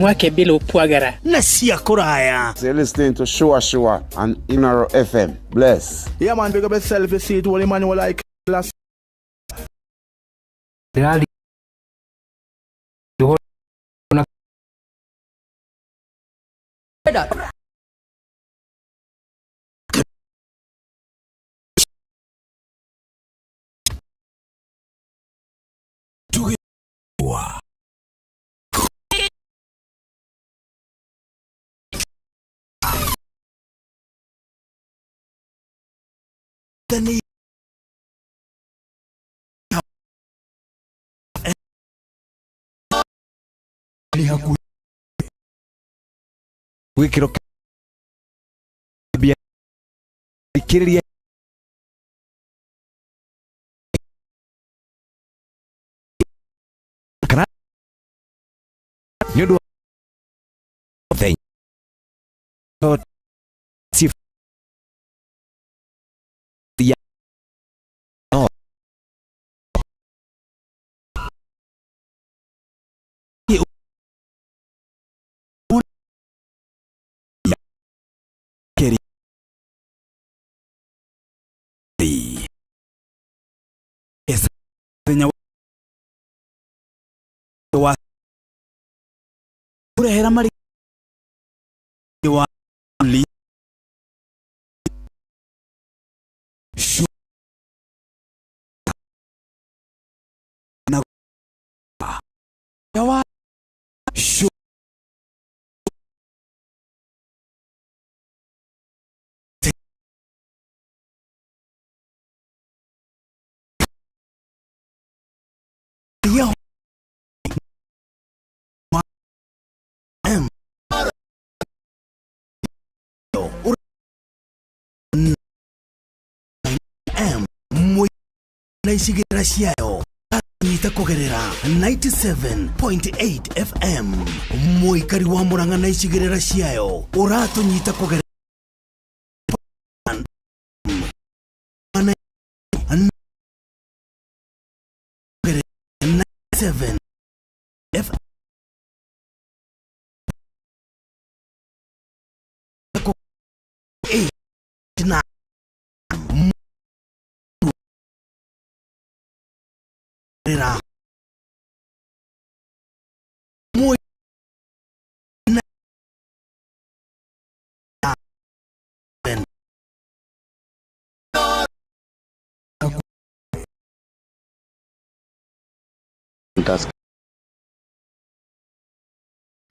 Mwake Bill Pwagara. Na cia kũraya. So you're listening to Shua Shua on Inoro FM. Bless. Yeah, man, big up yourself. You see it, holy man, you like last. Gwikiro thikĩrĩria kana nĩ ũndũ wa mũthenya ya no wa kurehera mari wa li shu na ya wa shu te ya ma m o r n m mwe na icigĩrĩra ciayo nyita kũgerera 97.8 FM mũikari wa Murang'a na icigĩrĩra ciayo ũratũnyita kũgerera 7 F 8 9 ra mwe na ben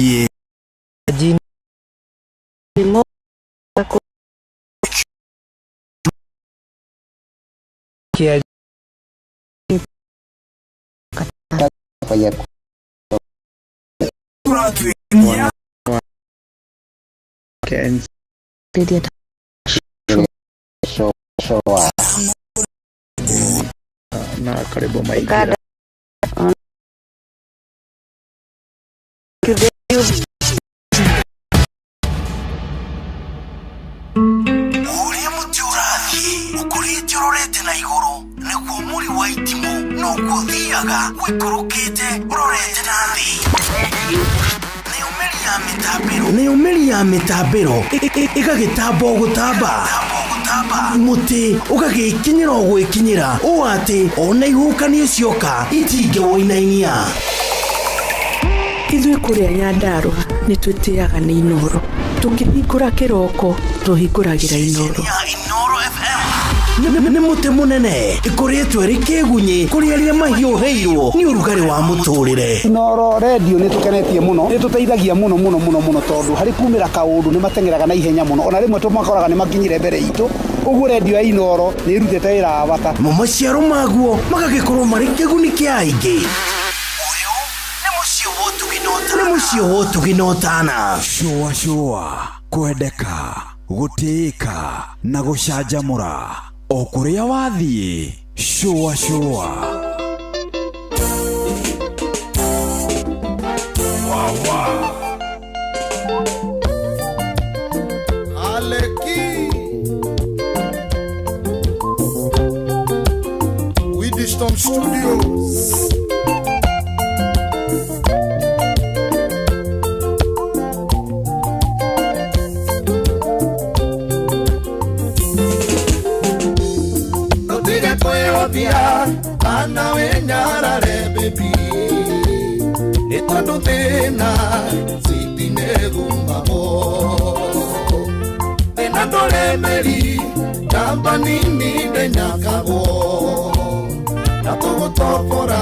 ye Na karibu maingira. Ũrĩa mũtĩ ũrathiĩ ũkũrĩte ũrorete na igũrũ nĩguo mũri wa itimũ noguo ũthiaga ũikũrũkĩte ũrorete na thĩ. Nayo mĩri ya mĩtambĩro ĩgagĩtamba o gũtamba, mũtĩ ũgagĩkinyĩra o gwĩkinyĩra ũũ atĩ ona ihuhũkanio cioka itingĩwũinainia. Ithuĩ kũrĩa Nyandarũa nĩ twĩtĩaga nĩ Inoro, tũkĩhingũra kĩroko tũhingũragĩra Inoro. Inoro FM nĩ mũtĩ mũnene ĩkũrĩtwo ĩrĩ kĩgunyĩ kũrĩ arĩa mahiũhĩirwo nĩ ũrugarĩ wa mũtũrĩre. Inoro redio nĩ tũkenetie mũno, nĩ tũteithagia mũno mũno mũno mũno tondũ harĩ kumĩra kaũndũ nĩ mateng'eraga na ihenya mũno, ona rĩmwe tũmakoraga nĩ makinyire mbere itũ, ũguo redio ya Inoro nĩ ĩrutĩte wĩra wa bata. Mo maciaro maguo magagĩkorwo marĩ kĩguni kĩa aingĩ. Nĩ mũciĩ wa ũtugi na ũtana. Shua shua kwendeka gũtĩĩka na gũcanjamũra o kũrĩa wathiĩ. Shua shua. Aleki Widistom Studios. thĩna citi nĩgumagwo thĩna ndũrĩ mĩri njamba nini ndĩnyakagwo na tũgũtobora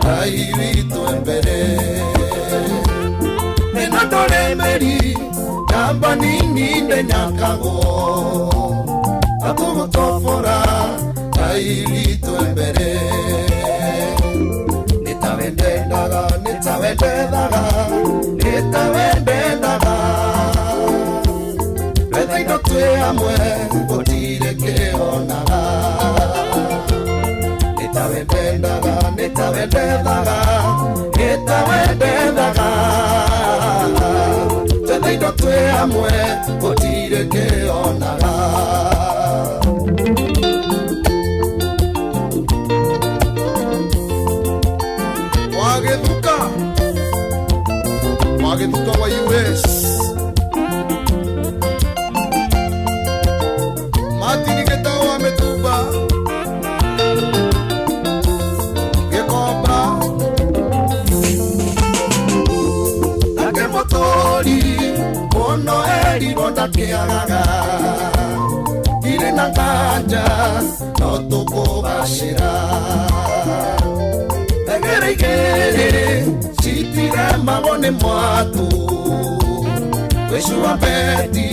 Ngai witũ e mbere thĩna ndũrĩ mĩri njamba nini ndĩnyakagwo na tũgũtobora Ngai witũ e mbere nĩtawe ndendaga nĩtawe ndethaga nĩtawe ndendaga twetha indo twĩ hamwe gũtirĩ kĩonaga nĩtawe ndendaga nĩtawe ndethaga nĩtawe ndethaga twetha indo twĩ hamwe gũtirĩ kĩonaga. Wagĩthuka Wagĩthuka wa US Martin Gĩtaũ wa Mĩtumba Gĩkomba Nake mũtũri mũno erirwo ndakĩagaga irĩ na nganja no tũkũgacĩra teng'ere igĩrĩ citiremagwo nĩ mwatũ gwĩcua beti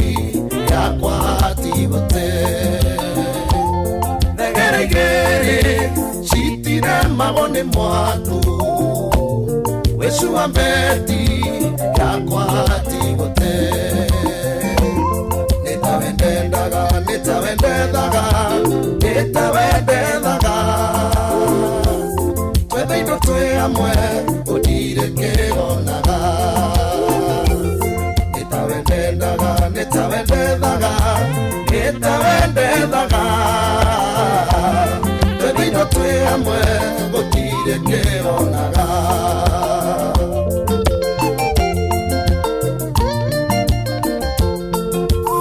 yakwa tigũte teng'ere igĩrĩ citiremagwo nĩ mwatũ gwĩcua beti yakwa tigũte nĩtawe ndendaga nĩtawe ndethaga nĩtawe ndethaga twetha indo twĩ hamwe gũtirĩ kĩonaga nĩtawe ndendaga nĩtawe ndethaga nĩtawe ndethaga twetha indo twĩ hamwe gũtirĩ kĩonaga.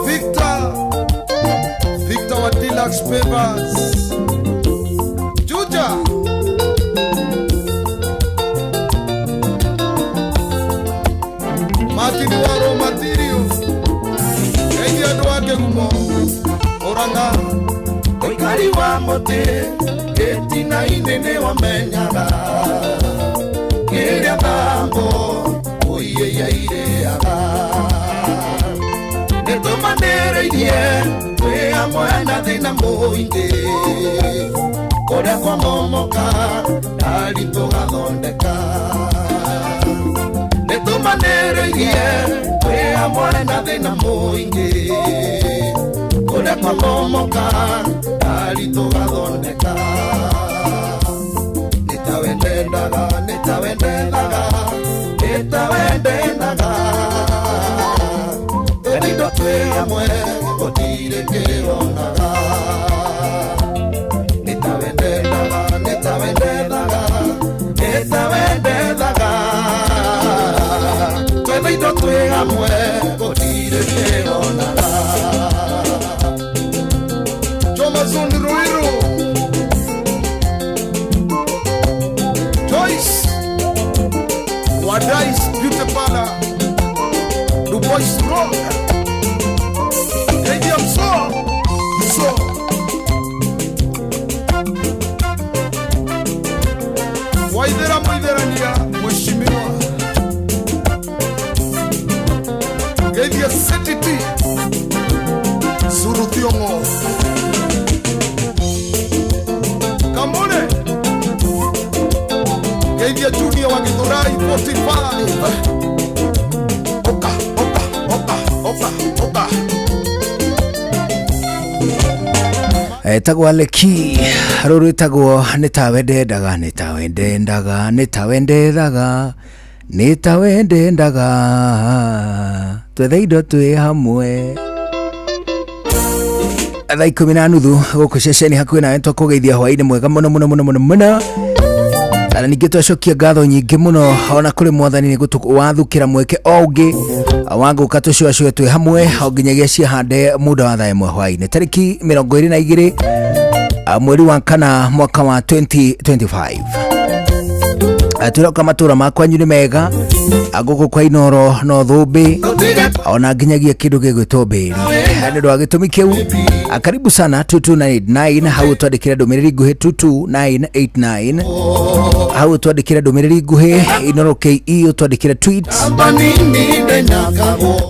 Victor Victor wa Deluxe Papers Juja Martin wa Raw Material Geithia andũ a Kĩgumo Mũrang'a Ũikari wa mũtĩ gĩtina-inĩ nĩwamenyaga kĩrĩa thambo ũiĩia irĩaga nĩtũmanĩrĩirie twĩ hamwe na thĩna mũingĩ kũrĩa kwamomoka ndari tũgathondeka nĩtũmanĩrĩirie twĩ hamwe na thĩna mũingĩ kũrĩa kwamomoka ndari tũgathondeka nĩtawe ndendaga nĩtawe ndethaga nĩtawe ndendaga twetha indo twĩ hamwe gũtirĩ kĩonaga nĩtawe ndendaga nĩtawe ndethaga nĩtawe ndethaga twetha indo twĩ hamwe gũtirĩ kĩonaga. Jomazon Ruiru Joyce Wadais Beauty Parlor Dubois Road Geithia Mso Mso Waithera Mũitherania Mheshimiwa Geithia CTT Suru Thiong'o Kamune Geithia Junior wa Githurai 45 Oka oka oka oka oka Etagwo Aleki rũrũ rwĩtagwo nĩ tawe ndendaga nĩ tawe ndendaga nĩ tawe ndethaga nĩ tawe ndendaga twethe indo twĩ hamwe thaa 10:30 gũkũ ceceni hakuhĩ nawe twakũgeithia hwaĩ-inĩ mwega mũno mũno mũno mũno mũno na ningĩ twacokia ngatho nyingĩ mũno ona kũrĩ mwathani nĩ wathukĩra mweke o ũngĩ wa gũka tũcuacue twĩ hamwe o nginyagia ciahande muda wa thaa 1 hwaĩ-inĩ tarĩki 22 mweri wa kana mwaka wa 2025. Twĩroka matũra makwanyu nĩ mega, gũkũ kwa Inoro no thũmbĩ ona nginyagia kĩndũ gĩgwĩtwo mbĩri. Nĩ ũndũ wa gĩtũmi kĩu, karibu sana 2299 hau twandĩkĩre ndũmĩrĩri nguhĩ, 22989 hau twandĩkĩre ndũmĩrĩri nguhĩ, Inoro KE ũtwandĩkĩre tweet,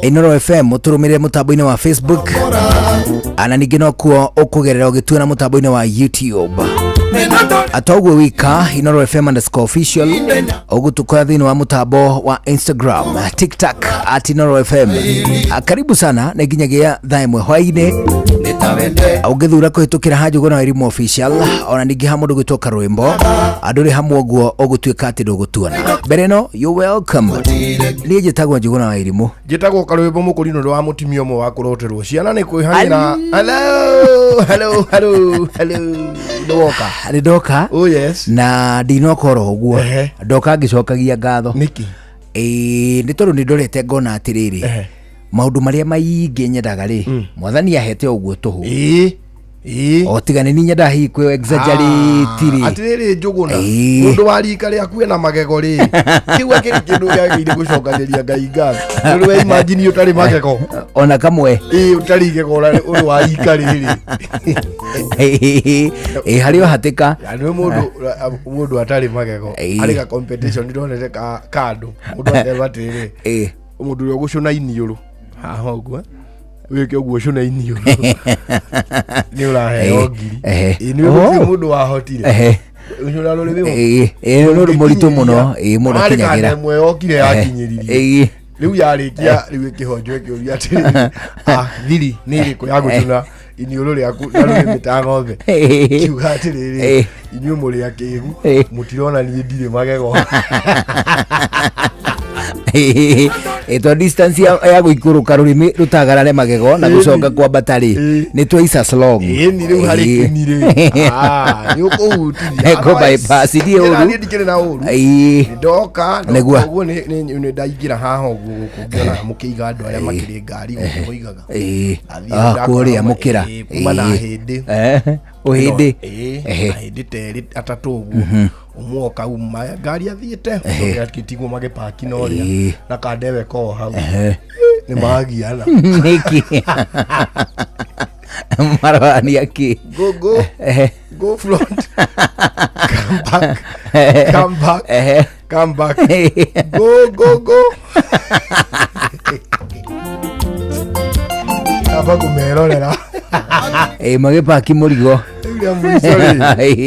Inoro FM ũtũrũmĩrĩre mũtambo-inĩ wa Facebook, ana ningĩ no kuo ũkũgerera ũgĩtuona mũtambo-inĩ wa YouTube. Atoguo wika Inoro FM underscore official ũgũtũkora thĩinĩ wa mũtambo wa Instagram, TikTok at Inoro FM. Karibu sana nĩ nginyagia thaa 1 hwainĩ. Ũngĩthura kũhĩtũkĩra ha Njũgũna wa Irimũ official, ona ningĩ ha mũndũ gwĩtwo Karwĩmbo, andũ rĩ hamwe ũguo ũgũtuĩka atĩ ndũgũtuona mbere ĩno. You welcome, niĩ njĩtagwo Njũgũna wa Irimũ. Njĩtagwo Karwĩmbo Mũkũrinũ wa mũtumia ũmwe wa kũroterwo ciana nĩ kwĩhang'ĩra. Hello, hello, hello, hello, nĩ woka? Nĩ ndoka. Oh yes. Na ndinoka oro ũguo. Ndoka ngĩcokagia ngatho. Nĩkĩ? Ĩĩ, nĩ tondũ nĩ ndorete ngona atĩrĩrĩ, maũndũ marĩa maingĩ nyendaga rĩ, mwathani ahete o ũguo tũhũ. Ĩĩ ĩĩ. O tiga nĩ niĩ nyendaga hihi kwĩ exaggerate rĩ. Atĩrĩrĩ Njũgũna, Ĩĩ. mũndũ wa rika rĩaku ena magego rĩ, kĩu akĩrĩ kĩndũ gĩagĩrĩire gũcokanĩria Ngai ngatho, tondũ we imagine ũtarĩ magego. Ona kamwe. Ĩĩ, ũtarĩ igego ũrĩ wa rika rĩrĩ. Ĩĩ, harĩ o hatĩka. Ya, nĩ mũndũ atarĩ magego. Ĩĩ. Arĩ ga competition ndonete ka kandũ mũndũ akerwo atĩrĩrĩ, mũndũ ũrĩa ũgũcũna iniũrũ haha ũguo, wĩke ũguo ũcũne iniũrũ nĩ ũraheo 1000. Ĩĩ, nĩ ũgũthiĩ mũndũ wahotire ũcũna rũrĩmĩ. Ĩĩ, ĩĩ, nĩ ũndũ mũritũ mũno. Ĩĩ, mũndũ Harĩ kanda akinyagĩra. ĩmwe yokire yakinyĩririe. Rĩu yarĩkia rĩu ĩkĩhonjwo ĩkĩũria atĩrĩrĩ, "Ah, thiri nĩ ĩrĩkũ ya gũcũna iniũrũ rĩaku na rũrĩmĩ ta ng'ombe?" Kiuga atĩrĩrĩ, "Inyuĩ mũrĩ akĩgu, mũtirona niĩ ndirĩ magego." Ĩĩ, to distance ya gũikũrũka rũrĩmĩ rũtagarare magego na gũcoka kwambata rĩ, nĩ twice as long. Ĩni rĩu harĩ kĩni rĩ, ah, nĩ ũkũhutithia. Eko bypass ndiĩ ũru. Niĩ ndikĩrĩ na ũru. Ndoka Nĩguo. ũguo nĩ ndaingĩra haha ũguo gũkũ ngĩona mũkĩiga andũ arĩa makĩrĩ ngari gũkũ mũigaga. Ndathiĩ ndakora Kũrĩa mũkĩra. Ĩĩ, kuma na hĩndĩ. Ũhĩndĩ. Ĩĩ, na hĩndĩ ta erĩ atatũ ũguo, ũmwe oka uma ngari athiĩte, ũngĩ akĩtigwo magĩpaki na ũrĩa na kandewe ko hau nĩ magiana. Nĩkĩ marorania kĩ? Go, go, go front, come back, come back, come back, go, go, go, kaba kũmerorera. Ĩĩ, magĩpaki mũrigo. Rĩu rĩa mũico rĩ,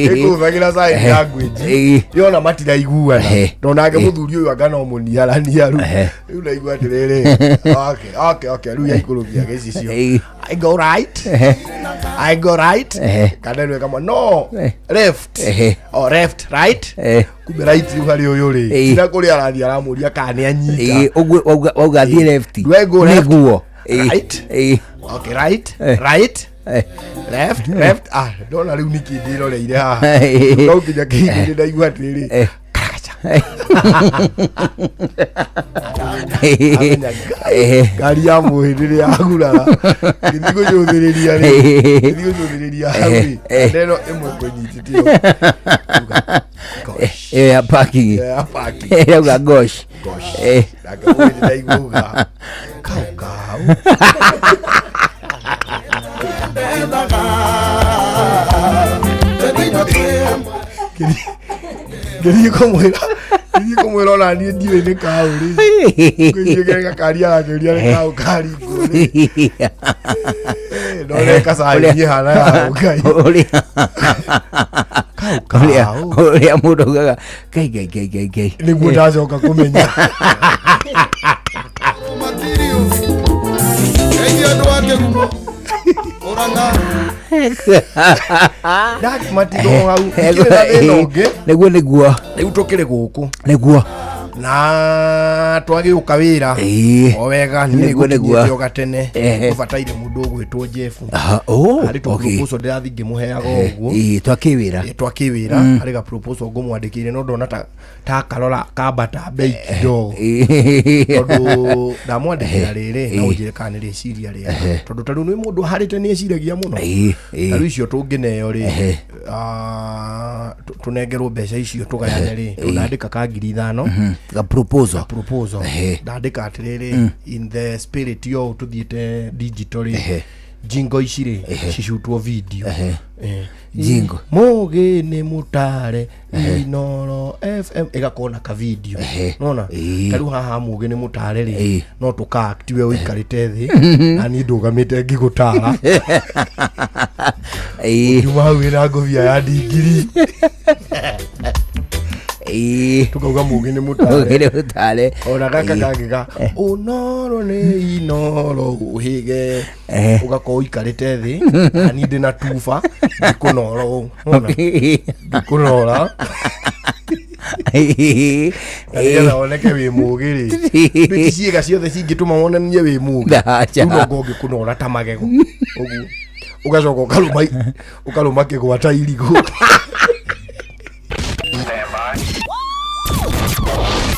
ĩkũhũthagĩra sign language. Yona matiraiguana, nonake mũthuri ũyũ anga no mũniaraniaru. Rĩu naigua atĩrĩrĩ, okay, okay, okay, rĩu yaikũrũkia gĩcicio, "I go right, I go right." Kana rĩu ĩkamwa no left. Oh, left, right. Kumbe right rĩu harĩ ũyũ rĩ, tina kũrĩa arathiĩ aramũria kana nĩ anyita. Ĩĩ, ũguo wauga thiĩ left. Do I go left? Nĩguo. Right. Okay, right, right, left, left. Ah, ndona rĩu nĩkĩ ndĩroreire haha no nginya kĩhindi ndaigua atĩrĩrĩ, amenya ngari ya mũhĩndĩ nĩ yagurara. Ngĩthiĩ gũcũthĩrĩria rĩ, ngĩthiĩ gũcũthĩrĩria hau rĩ, ndeno ĩmwe ngũnyitĩte ũguo. Gosh. Ĩyo ya parking. Ĩyo ya parking. Yauga gosh. Gosh. Nake mũhĩndĩ ndaiguaga kau kau. Ngĩthiĩ kũmwĩra ona niĩ ndiũĩ nĩ kaũ rĩ, ngĩthiĩ gakari arakĩũria nĩ kaũ karingwo rĩ, ndone kacai hana ya Ngai. Ũrĩa ũrĩa mũndũ augaga ngai ngai ngai ngai ngai. Nĩguo ndacoka kũmenya. Geithia andũ a Kĩgumo. Ũrang'a. Ndakĩmatigwo hau. Ndikĩrĩ na thĩna ũngĩ. Nĩguo. Rĩu tũkĩrĩ gũkũ. Nĩguo. Na twagĩũka wĩra Ĩĩ. o wega, niĩ Nĩguo, nĩguo. nĩngũkinyĩte o gatene. Ngũbataire mũndũ ũgwĩtwo Jeff. Aha, oh, Harĩ tũ okay. proposal ndĩrathiĩ ngĩmũheaga ũguo. Ĩĩ, twakĩwĩra. Ĩ, twakĩwĩra harĩ ga proposal ngũmwandĩkĩire, no ndona ta takarora kambata bei kidogo, tondũ ndamwandĩkĩra rĩrĩ na ũnjĩre kana nĩ rĩciria rĩega, tondũ ta rĩu nĩ mũndũ aharĩte nĩ eciragia mũno. Ta rĩu icio tũngĩneo rĩ, tũnengerwo mbeca icio tũgayane rĩ, tũndandĩka ka 5,000. Ga proposal. Proposal. Ndandĩka atĩrĩrĩ, in the spirit yo tũthiĩte digital rĩ, jingo ici rĩ cicutwo video. Jingle. Mũgĩ nĩ mũtare Inoro FM ĩgakorwo na kavideo. Nona ta rĩu haha mũgĩ nĩ mũtare rĩ, no tũka-act we ũikarĩte thĩ na niĩ ndũgamĩte ngĩgũtara. Ngiuma hau wĩna ngũbia ya ndingiri. Tukauga mũgĩ nĩ mũtare. Mũgĩ nĩ mũtare. Ona gaka kangĩ ga ũnoro nĩ inoro ũhĩge, ũgakorwo ũikarĩte thĩ na niĩ ndĩ na tuba ngĩkũnora ũũ. Nona? Ngĩkũnora na nĩgetha woneke wĩ mũgĩ rĩ, ndĩ ti ciĩga ciothe cingĩtũma wonanie wĩ mũgĩ. Ndaca. Rĩu no ngorwo ngĩkũnora ta magego ũguo, ũgacoka ũkarũma kĩgwata irigũ.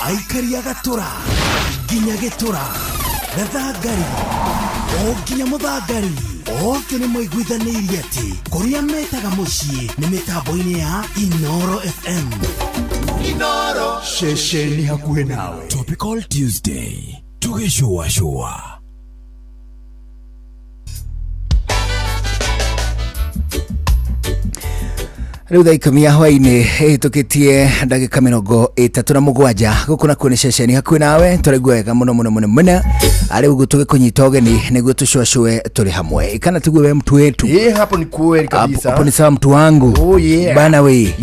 Aikaria gatũra nginya gĩtũra, gathangari o nginya mũthangari, othe nĩ maiguithanĩirie atĩ kũrĩa metaga mũciĩ nĩ mĩtambo-inĩ ya Inoro FM. Inoro ceceni hakuhĩ nawe. Topical Tuesday tũgĩcũacũa. Rĩu thaa 10 ya hwainĩ ĩhĩtũkĩtie ndagĩka 37, gũkũ nakuo nĩ ceceni hakuhĩ nawe. Tũraigua wega mũno mũno mũno mũno arĩ ũguo tũgĩkũnyita ũgeni nĩguo tũcũacũe tũrĩ hamwe, kana tiguo we mtu wetu? Ĩ, hapo ni kweli kabisa. Hapo ni sawa, mtu wangu. Oh, yeah. Bana we,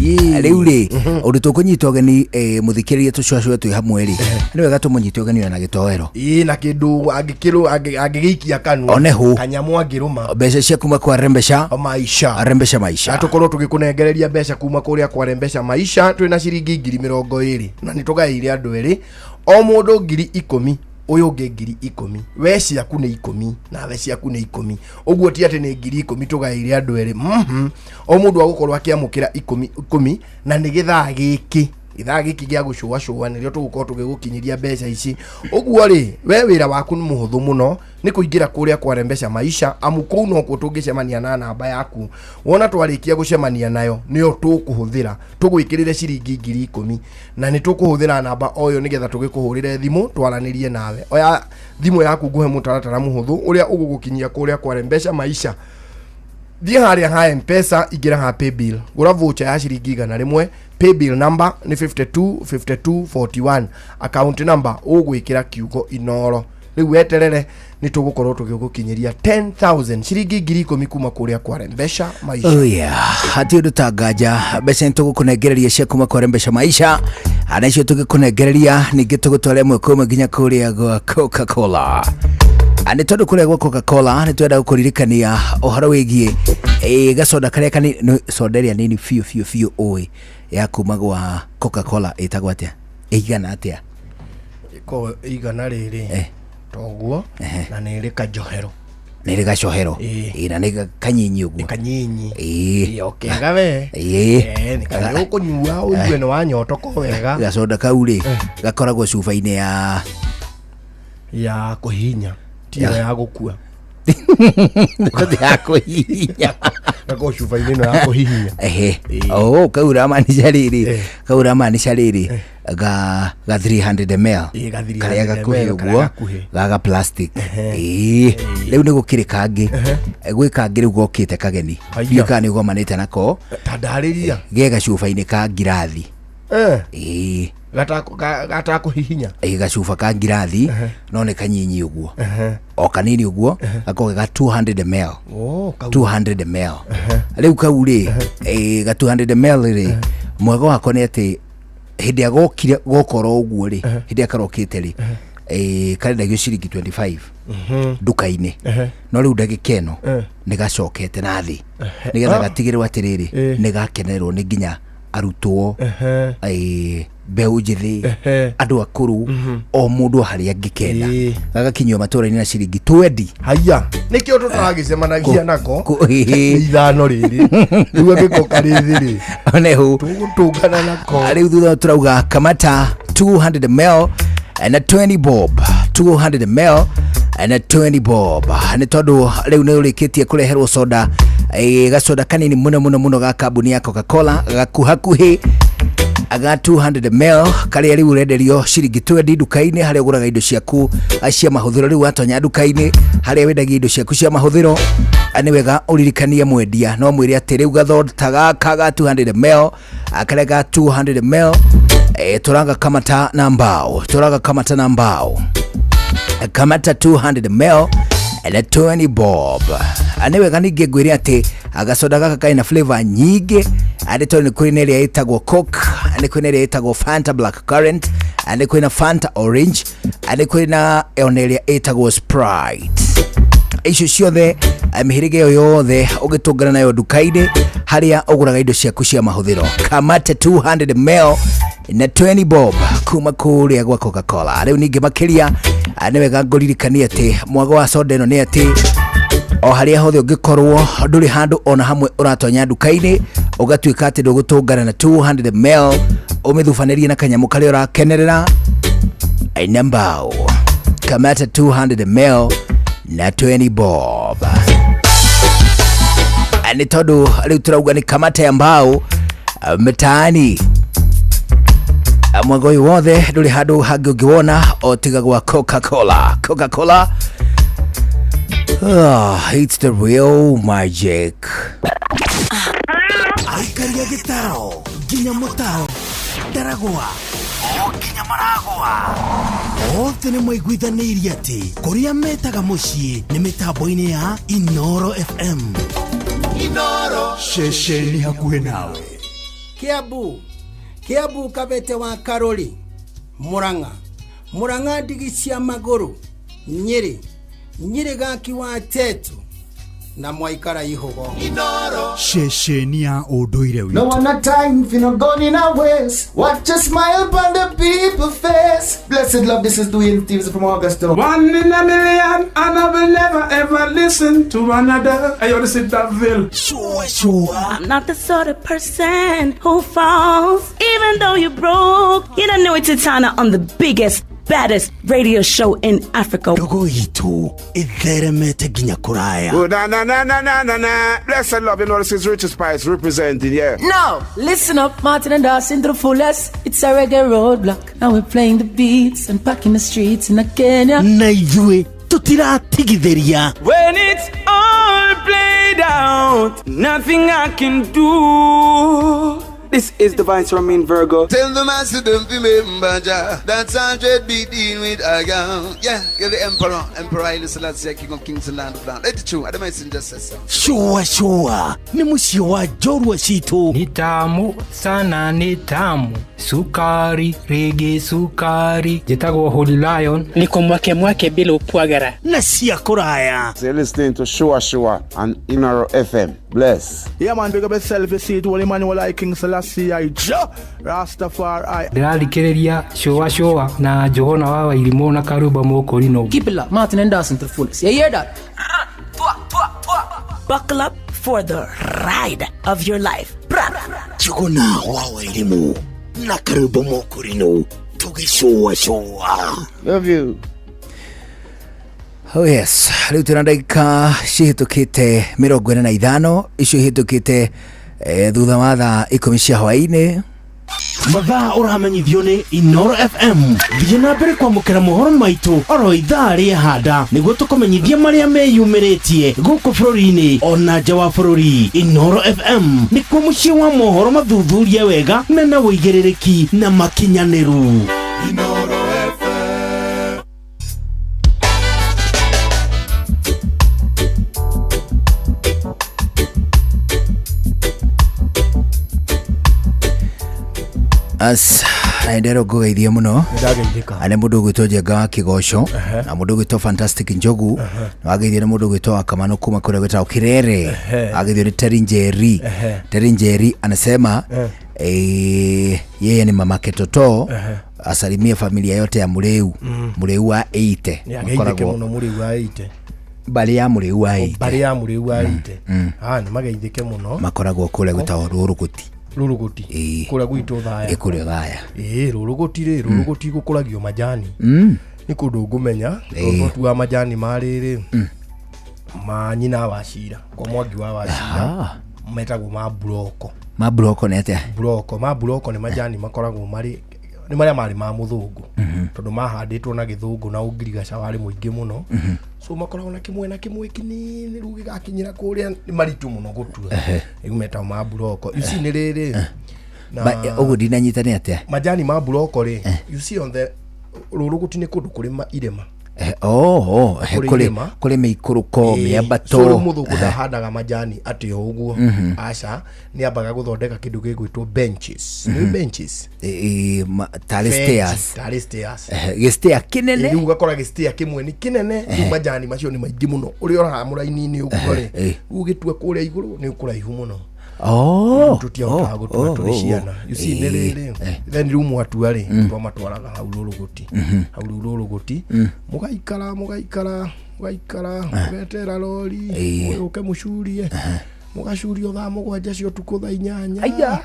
rĩu rĩ ũndũ tũkũnyita ũgeni mũthikĩrĩria tũcũacũe twĩ hamwe rĩ, nĩ wega tũmũnyite ũgeni ona gĩtoero. Ĩ, na kĩndũ angĩkĩrũ angĩgĩikia kanua. One hũ. Kanyamũ angĩrũma. Mbeca cia kuma kwa Rembesha Maisha. Rembesha Maisha. Na tũkorwo tũgĩkũnengereria mbeca kuma kũrĩa kwa Rembesha Maisha. Twĩna ciringi 20,000 na nĩ tũgaĩire andũ erĩ, o mũndũ 10,000, ũyũ ũngĩ 10,000. We ciaku nĩ 10 nawe ciaku nĩ 10, ũguo ti atĩ nĩ 10,000 tũgaĩire andũ erĩ. O mũndũ agũkorwo akĩamũkĩra 10 10, na nĩ gĩthaa gĩkĩ, gĩthaa gĩkĩ gĩa gũcũacũa nĩrĩo tũgũkorwo tũgĩgũkinyĩria mbeca ici. Ũguo rĩ, we wĩra waku nĩ mũhũthũ mũno, nĩ kũingĩra kũrĩa kwa Rembesha Maisha, amu kũu nokuo tũngĩcemania na namba yaku. Wona twarĩkia gũcemania nayo, nĩyo tũkũhũthĩra tũgwĩkĩrĩre ciringi 10,000, na nĩ tũkũhũthĩra namba o ĩyo nĩgetha tũgĩkũhũrĩre thimũ twaranĩrie nawe. Oya thimũ yaku nguhe mũtaratara mũhũthũ ũrĩa ũgũgũkinyia kũrĩa kwa Rembesha Maisha. Thiĩ harĩa ha Mpesa, ingĩra ha paybill, gũra voucher ya ciringi 100. Paybill number nĩ 52 52 41, account number ũgwĩkĩra kiugo Inoro. Rĩu weterere, nĩ tũgũkorwo tũgĩgũkinyĩria 10,000, ciringi 10,000 kuma kũrĩa kwa Rembesha Maisha. Oh yeah. Hati ũndũ ta nganja, mbeca nĩ tũgũkũnengereria cia kuma kwa Rembesha Maisha, na icio tũgĩkũnengereria ningĩ tũgũtwara ĩmwe kwa ĩmwe nginya kũrĩa gwa Coca-Cola. Nĩ tondũ kũrĩa gwa Coca-Cola nĩ twenda gũkũririkania ũhoro wĩgiĩ gacoda karĩa kani nĩ soda ĩrĩa nini biũ biũ biũ ũĩ ya kuma gwa Coca-Cola ĩtagwo atĩa, ĩigana atĩa? Ĩkoragwo ĩigana rĩrĩ toguo na nĩ ĩrĩ kajohero. Nĩ ĩrĩ gacohero. Ĩĩ. Ĩ, na nĩ kanyinyi ũguo. Kanyinyi. Ĩĩ. Ĩ, o kega we. Ĩĩ. Nĩ karĩa ũkũnyua ũigue nĩ wanyotoko wega. Gacoda kau rĩ gakoragwo cuba-inĩ ya ya kũhihinya, ti ĩyo ya gũkua. Ya kũhihinya. Gakoragwo cuba-inĩ ĩno ya kũhihinya. Ehe. Oh, kau ũramaanisha rĩrĩ, kau ũramaanisha rĩrĩ ga 300 ml. Ĩĩ, ga 300 karĩa gakuhĩ ml, karĩa ũguo. gakuhĩ. Gaga plastic. Ĩĩ, rĩu nĩ gũkĩrĩ kangĩ, gwĩ kangĩ rĩu gokĩte kageni. Haiya. Ndiũĩ kana nĩ ũgomanĩte nako. Ta ndarĩria. Ge gacuba-inĩ ka ngirathi. Ĩĩ. Gatakũhihinya. Ĩĩ, gacuba ka ngirathi no nĩ kanyinyi ũguo, o kanini ũguo, gakoragwo ga 200 ml. Oh, kau. 200 ml rĩu kau rĩ, ga 200 ml rĩ, mwega wako nĩ atĩ hĩndĩ ĩrĩa gokire gokorwo ũguo rĩ, hĩndĩ ĩrĩa karokĩte rĩ, karendagio ciringi 25 nduka-inĩ, no rĩu ndagĩka ĩno nĩ gacokete na thĩ nĩgetha gatigĩrĩrwo atĩrĩrĩ nĩ gakenerwo nĩ nginya Arutwo, mbeũ njĩthĩ, andũ akũrũ, o mũndũ harĩa angĩkenda. Gagakinyio matũra-inĩ na ciringi 20. Haiya, nĩkĩo tũtaragĩcemanagia nako. Ĩĩ. Nĩ ithano rĩrĩ rĩu, angĩkorwo karĩ thĩ rĩ, onehu tũgũtũngana nako. Rĩu thutha tũrauga kamata 200 ml na 20 bob, 200 ml na 20 bob, nĩ tondũ rĩu nĩ ũrĩkĩtie kũreherwo soda, gacoda kanini mũno mũno mũno ga kambuni ya Coca-Cola, gakuhakuhĩ ga 200 ml, karĩa rĩu ũrenderio ciringi 20 nduka-inĩ harĩa ũgũraga indo ciaku cia mahũthĩro. Rĩu watonya nduka-inĩ harĩa wendagia indo ciaku cia mahũthĩro, nĩ wega ũririkanie mwendia, no mwĩre atĩ rĩu gathota gaka ga 200 ml, karĩa ga 200 ml, tũraga kamata na mbao, tũraga kamata na mbao, kamata 200 ml na 20 bob. Nĩ wega ningĩ ngwĩre atĩ gacoda gaka karĩ na flavor nyingĩ, nĩ tondũ nĩ kũrĩ na ĩrĩa ĩtagwo Coke, nĩ kũrĩ na ĩrĩa ĩtagwo Fanta Black Currant, nĩ kũrĩ na Fanta Orange, nĩ kũrĩ na ona ĩrĩa ĩtagwo Sprite. Icio ciothe, mĩhĩrĩga ĩyo yothe ũgĩtũngana nayo nduka-inĩ harĩa ũgũraga indo ciaku cia mahũthĩro. Kamate 200 ml na 20 bob kuma kũrĩa gwa Coca-Cola. Rĩu ningĩ makĩria, nĩ wega ngũririkanie atĩ mwago wa soda ĩno nĩ atĩ o harĩa hothe ũngĩkorwo, ndũrĩ handũ ona hamwe ũratonya nduka-inĩ ũgatuĩka atĩ ndũgũtũngana na 200 ml, ũmĩthubanĩrie na kanyamũ karĩa ũrakenerera na mbao. Kamata 200 ml na 20 bob, nĩ tondũ rĩu tũrauga nĩ kamata ya mbao mtaani. Mwaka ũyũ wothe ndũrĩ handũ hangĩ ũngĩwona o tiga gwa Coca-Cola. Coca-Cola. Ah, it's the real magic. Aikaria gĩtaro nginya mũtaro, Ndaragwa o nginya Maragwa, othe nĩ maiguithanĩirie atĩ kũrĩa metaga mũciĩ nĩ mĩtambo-inĩ ya Inoro FM. Inoro. Ceceni hakuhĩ nawe. Kiambu, Kiambu, Kabete wa Karori, Murang'a, Murang'a, ndigi cia magũrũ, Nyĩrĩ, Nyĩrĩ, gaki wa Tetu na mwaikara ihũgo. Inoro. Ceceni ya ũndũire No witũ. one a time for no gun in a waste. Watch a smile upon the people face. Blessed love, this is Dwayne Stevens from Augusta. One in a million, and I will never ever listen to another. Hey, yo, this is Daville. Sure, sure. I'm not the sort of person who falls, even though you're broke. You don't know it's Titana on the biggest, baddest radio show in Africa. Ndogo itũ ĩtheremete nginya kũraya. Oh, na na na na na na na. Blessed love, you know this is Richard Spice representing, yeah. Now, listen up, Martin and Dawson to the fullest. It's a reggae roadblock. Now we're playing the beats and packing the streets in Kenya. Na ithuĩ tũtiratigithĩria. When it's all played out, nothing I can do. This is the Vice Ramin Virgo. Tell the master don't remember Jah. That's 100 be dealing with I am. Yeah, you're the emperor. Emperor Haile Selassie, King of Kings and Land of Land. Let it true. I don't mind just say so. Shua shua nĩ mũciĩ wa njorua citũ. Ni tamu sana, ni tamu, sukari rĩngĩ sukari. Njĩtagwo Holy Lion. Niko mwake mwake bila upwagara. Na cia kũraya. So you're listening to Shua Shua on Inoro FM. Bless. Yeah, man, big up yourself. You see it, Holy Emmanuel, I King Selassie, I Jah Rastafari. Ndĩrathikĩrĩria cũa cũa na Njũgũna wa Wairimũ na Karumba Mũkũrinũ. Keep it locked, Martin and Dawson to the fullest. You hear that? Buckle up for the ride of your life. Bra. Njũgũna wa Wairimũ na Karumba Mũkũrinũ tũgĩcũa cũa. Love you. Oh yes, rĩu twĩna ndagĩka cihĩtũkĩte 45, icio ihĩtũkĩte thutha wa thaa 10 cia hwaĩ-inĩ. Mathaa ũramenyithio nĩ Inoro FM. Thiĩ na mbere kwamũkĩra mohoro maitũ oro ithaa rĩehanda nĩguo tũkũmenyithia marĩa meyumĩrĩtie gũkũ bũrũri-inĩ ona nja wa bũrũri. Inoro FM nĩkuo mũciĩ wa mohoro mathuthurie wega mena ũigĩrĩrĩki na makinyanĩru. Inoro FM. As ndero ngũgeithie mũno. Nĩndageithĩka. Nĩ mũndũ ũgwĩtwo Njenga wa Kĩgoco na mũndũ ũgwĩtwo Fantastic Njogu, na wageithio nĩ mũndũ ũgwĩtwo Wakamano kuma kũrĩa gwĩtagwo Kirere. Wageithio nĩ Terry Njeri. Terry Njeri anasema Yeye ni mamake Toto. Ehe. Asalimie familia yote ya Mureu. Mureu wa Eite. Nĩ ageithĩke mũno mũrĩu wa ite. Mbarĩ ya Mureu wa Eite. Mbarĩ ya mũrĩu wa ite. Ah, nĩ mageithĩke mũno. Makoragwo kũrĩa gwĩtagwo Rũrũgũti. Rũrũgũti. Kũrĩa gwitũ Thaya. Ĩ kũrĩa Thaya. Ĩĩ, rũrũgũti rĩ, rũrũgũti gũkũragio majani. Nĩ kũndũ ngũmenya tondũ tũtuaga majani ma rĩrĩ, ma nyina wa cira kwa Mwangi wa Wacira. Metagwo ma buroko. Ma buroko nĩ atĩa? Buroko, ma buroko nĩ majani makoragwo marĩ nĩ marĩa marĩ ma mũthũngũ, tondũ mahandĩtwo na gĩthũngũ na ũngirigaca warĩ mũingĩ mũno. So makoragwo na kĩmwe na kĩmwe kĩnini, rĩu gĩgakinyĩra kũrĩa nĩ maritũ mũno gũtua. Rĩu metagwo ma buroko. You see, nĩ rĩrĩ na Ũguo ndinanyita nĩ atĩa? Majani ma buroko rĩ, you see, on the rũrũgũti nĩ kũndũ kũrĩ irĩma. Oh, Kũrĩ kũrĩ irĩma. Kũrĩ mĩikũrũko, mĩambato. So rĩu mũthũngũ ndahandaga majani atĩ o ũguo. Aca, nĩ ambaga gũthondeka kĩndũ gĩgwĩtwo benches. Nĩ benches. Tarĩ Bench, stairs. tarĩ stairs. Gĩstair kĩnene. Rĩu ũgakora gĩstair kĩmwe nĩ kĩnene, rĩu majani macio nĩ maingĩ mũno, ũrĩa ũraha mũraini-inĩ ũguo rĩ, rĩu ũgĩtua kũrĩa igũrũ nĩ ũkũraihu mũno. Tũtiahotaga gũtua tũrĩ ciana. You see, nĩ rĩrĩ, then rĩu mwatua rĩ, twamatwaraga hau rũrũgũti, hau rĩu rũrũgũti, mũgaikara, mũgaikara, mũgaikara, mũgetera rori mũgũke mũcurie, mũgacurio thaa 7 cia ũtukũ, thaa 8. Aya.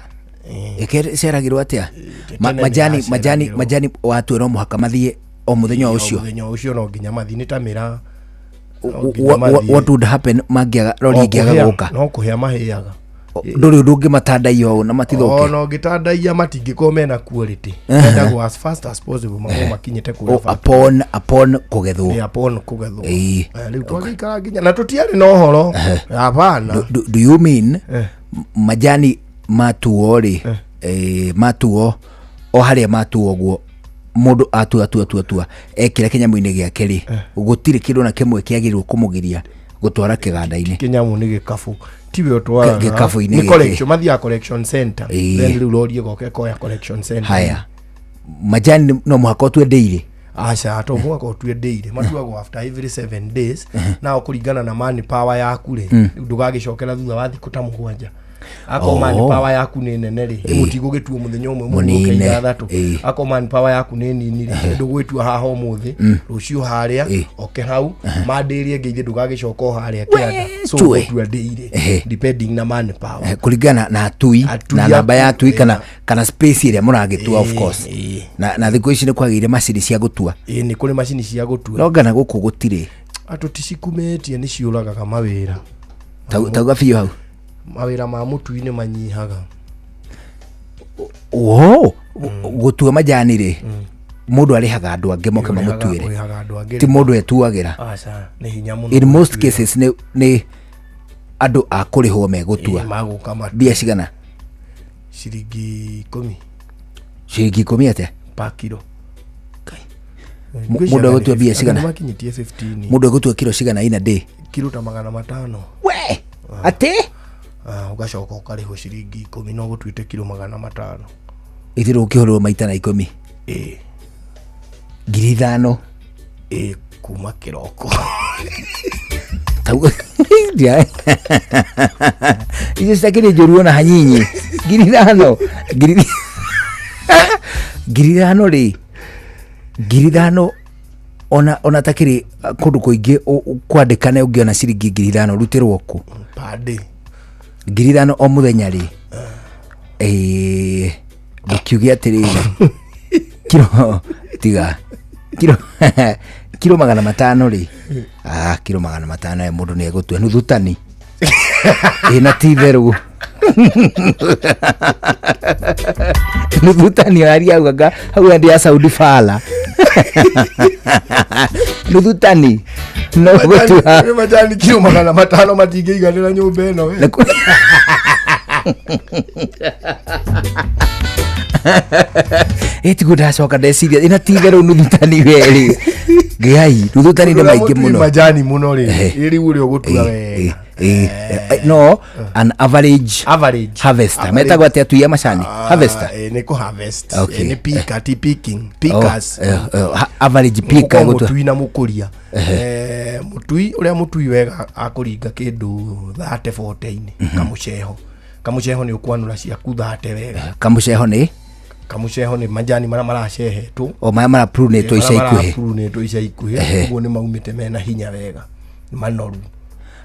Ĩceragĩrwo atĩa? Tene Majani nĩ majani yaceragĩrwo. Majani watua no mũhaka mathiĩ o mũthenya o ũcio? Mũthenya ũcio no nginya mathiĩ, nĩ ta mĩraa. No nginya mathiĩ. What would happen mangĩaga, rori O ĩngĩaga kũhĩa, gũka? No kũhĩa mahĩaga. Ndũrĩ ũndũ ũngĩmatandaiya ũũ na matithũke? Ona ũngĩtandaiya matingĩkorwo mena quality. Mendagwo as fast as possible makorwo makinyĩte kũrĩa Oh, upon kũgethwo. Nĩ upon kũgethwo. Rĩu twagĩikara nginya na tũtiarĩ na ũhoro, hapana. Do you mean majani matuo rĩ, matuo o harĩa matuo ũguo, mũndũ atua tua tua tua ekĩra kĩnyamũ-inĩ gĩake rĩ, gũtirĩ kĩndũ na kĩmwe kĩagĩrĩirwo kũmũgiria gũtwara kĩganda-inĩ? Kĩnyamũ nĩ gĩkabu, tiwe ũtwaraga. Gĩkabu-inĩ Nĩ gĩkĩ. collection, mathiaga collection center. Then rĩu rori ĩgoka ĩkoya collection center. Haya, majani no mũhaka ũtue daily? Aca, to mũhaka ũtue daily, matuagwo after every 7 days, nao kũringana na man power yaku rĩ. Rĩu ndũgagĩcokera thutha wa thikũ ta 7. Akorwo man power yaku nĩ nene rĩ, mũtigũgĩtua mũthenya ũmwe, mũhurũke Mũnine. 6. Akorwo man power yaku nĩ nini rĩ, ndũgwĩtua haha ũmũthĩ, rũciũ harĩa, oke hau mandĩ ĩrĩa ĩngĩ, ithe ndũgagĩcoka o harĩa kĩanda. So Tue. ũgũtua daily depending na man power. Kũringana na atui Atui na namba ya aku, atui kana space ĩrĩa mũragĩtua, of course. Na thikũ ici nĩ kwagĩire macini cia gũtua. Ĩĩ, nĩ kũrĩ macini cia gũtua. No ngana gũkũ gũtirĩ. Andũ ticikumĩtie, nĩ ciũragaga mawĩra. Tauga biũ hau. Mawĩra ma mũtui nĩ manyihaga. Wo gũtua majani rĩ, mũndũ arĩhaga andũ angĩ moke mamũtuĩre? Ũrĩhaga andũ angĩ. Ti mũndũ etuagĩra? Aca, nĩ hinya mũno In most gwĩtuĩra. cases nĩ andũ a kũrĩhwo megũtua. Ĩĩ, magũka matue. Mbia cigana? Ciringi 10. Ciringi 10 atĩa? Pa kiro. Mũndũ egũtua mbia cigana? Makinyĩtie 15. Mũndũ egũtua kiro cigana ina day? Kiro ta 500. We atĩ? Ah, ũgacoka ũkarĩhwo ciringi 10, no gũtuĩte kiro 500. Ithirũ ũkĩhũrĩrwo maita na 10? Ĩĩ. 5,000. Ĩĩ, kuma kĩroko. Icio citakĩrĩ njũru ona hanyinyi. 5,000, 5,000 rĩ, 5,000 ona takĩrĩ kũndũ kũingĩ kwandĩkane ũngĩona ciringi 5,000 rutĩrwo kũ? Pande. 5,000 o mũthenya rĩ, ndũkiuge atĩrĩrĩ, kiro tiga kiro 500 rĩ, ah, kiro 500 mũndũ nĩ egũtua nuthu tani ĩna ti itherũ nuthu tani aria hau anga hau ndĩ ya Saudi Fala nuthu tani no gũtua. Nĩ majani kiro 500 matingĩiganĩra nyũmba ĩno we. Ĩtiguo ndacoka ndeciria ĩna ti itherũ nuthu tani werĩ, ngai, nuthu tani nĩ Ũrĩa maingĩ mũtui mũno. Majani mũno rĩ, ĩ rĩu ũrĩa ũgũtua wega. No an average average harvester Average. metagwo atĩa atui a macani? Harvester. Nĩ kũ harvest. Okay. Nĩ picker, ti picking, pickers. Oh, average picker Gũkorwo gũtua. Mũtui na mũkũria. Mũtui ũrĩa mũtui wega akũringa kĩndũ 30 40-inĩ kamũceho. Kamũceho nĩ ũkwanũra ciaku thate wega. Kamũceho nĩ? Kamũceho nĩ majani marĩa maracehetwo. O marĩa marapurunĩtwo ica ikuhĩ. Marapurunĩtwo ica ikuhĩ. Ũguo nĩ maumĩte mena hinya wega, nĩ manoru.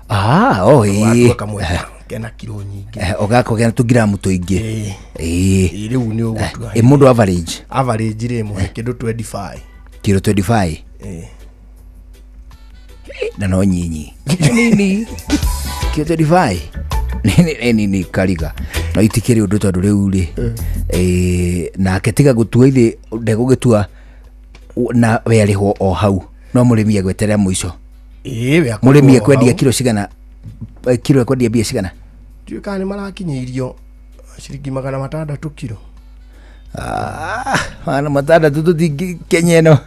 Ah, oh, ĩĩ. Watua kamwe kena kiro nyingĩ. Ũgakwa kena tũngiramu tũingĩ. Ĩĩ. Ĩĩ, rĩu nĩ ũgũtua. Ĩ mũndũ average? Average rĩ, mũhe kĩndũ 25. Kiro 25? Ĩĩ. Na no nyinyi nini, kiro 25 nĩ nini kariga, no itikĩrĩ ũndũ tondũ rĩu rĩ, nake tiga gũtua ithe ndegũgĩtua na we arĩhwo o hau, no mũrĩmi egweterera mũico. Ĩĩ, we akũrĩhwo Mũrĩmi o ekwendia hau. kiro cigana? Kiro ekwendia mbia cigana? Ndiũĩ kana nĩ marakinyĩirio ciringi 600 kiro. Ah, 600 tũtingĩ Kenya ĩno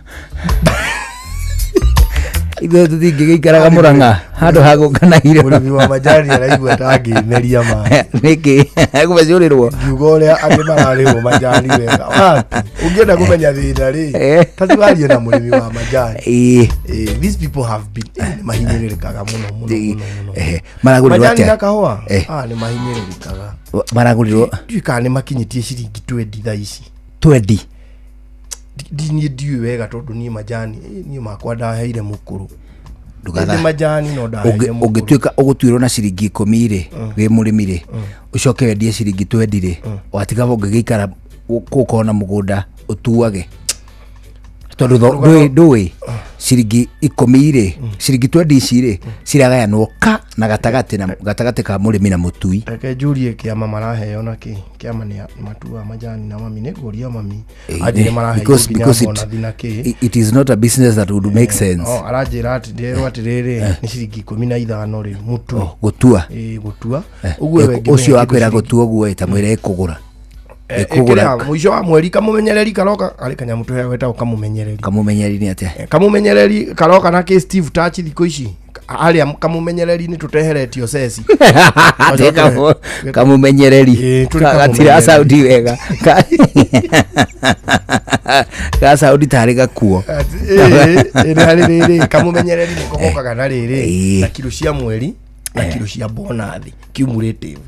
ithuĩ tũtingĩgĩikaraga Mũrang'a handũ ha gũka na irio. Mũrĩmi wa majani araigua ta angĩmeria maĩ. Nĩkĩ gũbecũrĩrwo? Ngiuga ũrĩa angĩ mararĩhwo majani wega wapi. Ũngĩenda kũmenya thĩna rĩ, ta tiwarie na mũrĩmi wa majani. These people have been nĩ mahinyĩrĩrĩkaga mũno mũno mũno mũno. Maragũrirwo Majani atĩa? na kahũa, ah, nĩ mahinyĩrĩrĩkaga. Maragũrirwo? Ndiũĩ kana nĩ makinyĩtie ciringi 20 thaa ici. 20? Niĩ ndiũĩ wega tondũ niĩ majani, niĩ makwa ndaheire mũkũrũ. Ndũgatha- Ĩndĩ majani no ndaheire mũkũrũ. Ũngĩtuĩka ũgũtuĩrwo na ciringi 10 rĩ, wĩ mũrĩmi rĩ, ũcoke wendie ciringi 20 rĩ, watiga ũngĩgĩikara gũkorwo na mũgũnda ũtuage tondũ ndũĩ ciringi 10 rĩ, ciringi 20 ici rĩ ciragayanwo ka na gatagatĩ na gatagatĩ ka mũrĩmi na mũtui. Reke njurie kĩama maraheo na kĩ kĩama nĩ matua majani na mami, nĩ ngũria mami anjĩre maraheo nginya Because bonathi na kĩ. It is not a business that would make sense. Oh, aranjĩra atĩ nderwo atĩrĩrĩ, nĩ ciringi 15 rĩu mũtui. Gũtua. Ĩĩ, gũtua. Ũguo we ngĩmũhe Ũcio kĩndũ wakwĩra ciringi- gũtua ũguo ĩ, ta mwĩre ĩkũgũra. Ĩkũgũra. Ĩkĩrĩa mũico wa mweri kamũmenyereri karoka arĩ kanyamũ tũheagwo getagwo kamũmenyereri. Kamũmenyereri nĩ atĩa? Kamũmenyereri karoka na kĩ Steve Touch thikũ ici harĩa kamũmenyereri nĩ tũteheretio ceci. Atĩ kamũmenyereri? Ĩĩ, tũrĩ Gatira kamũmenyereri. saundi wega. Ga saundi tarĩ gakuo. Ĩĩ, ĩĩ, nĩ harĩ rĩrĩ kamũmenyereri nĩko gokaga na rĩrĩ na kiro cia mweri na kiro cia bonathi cumulative,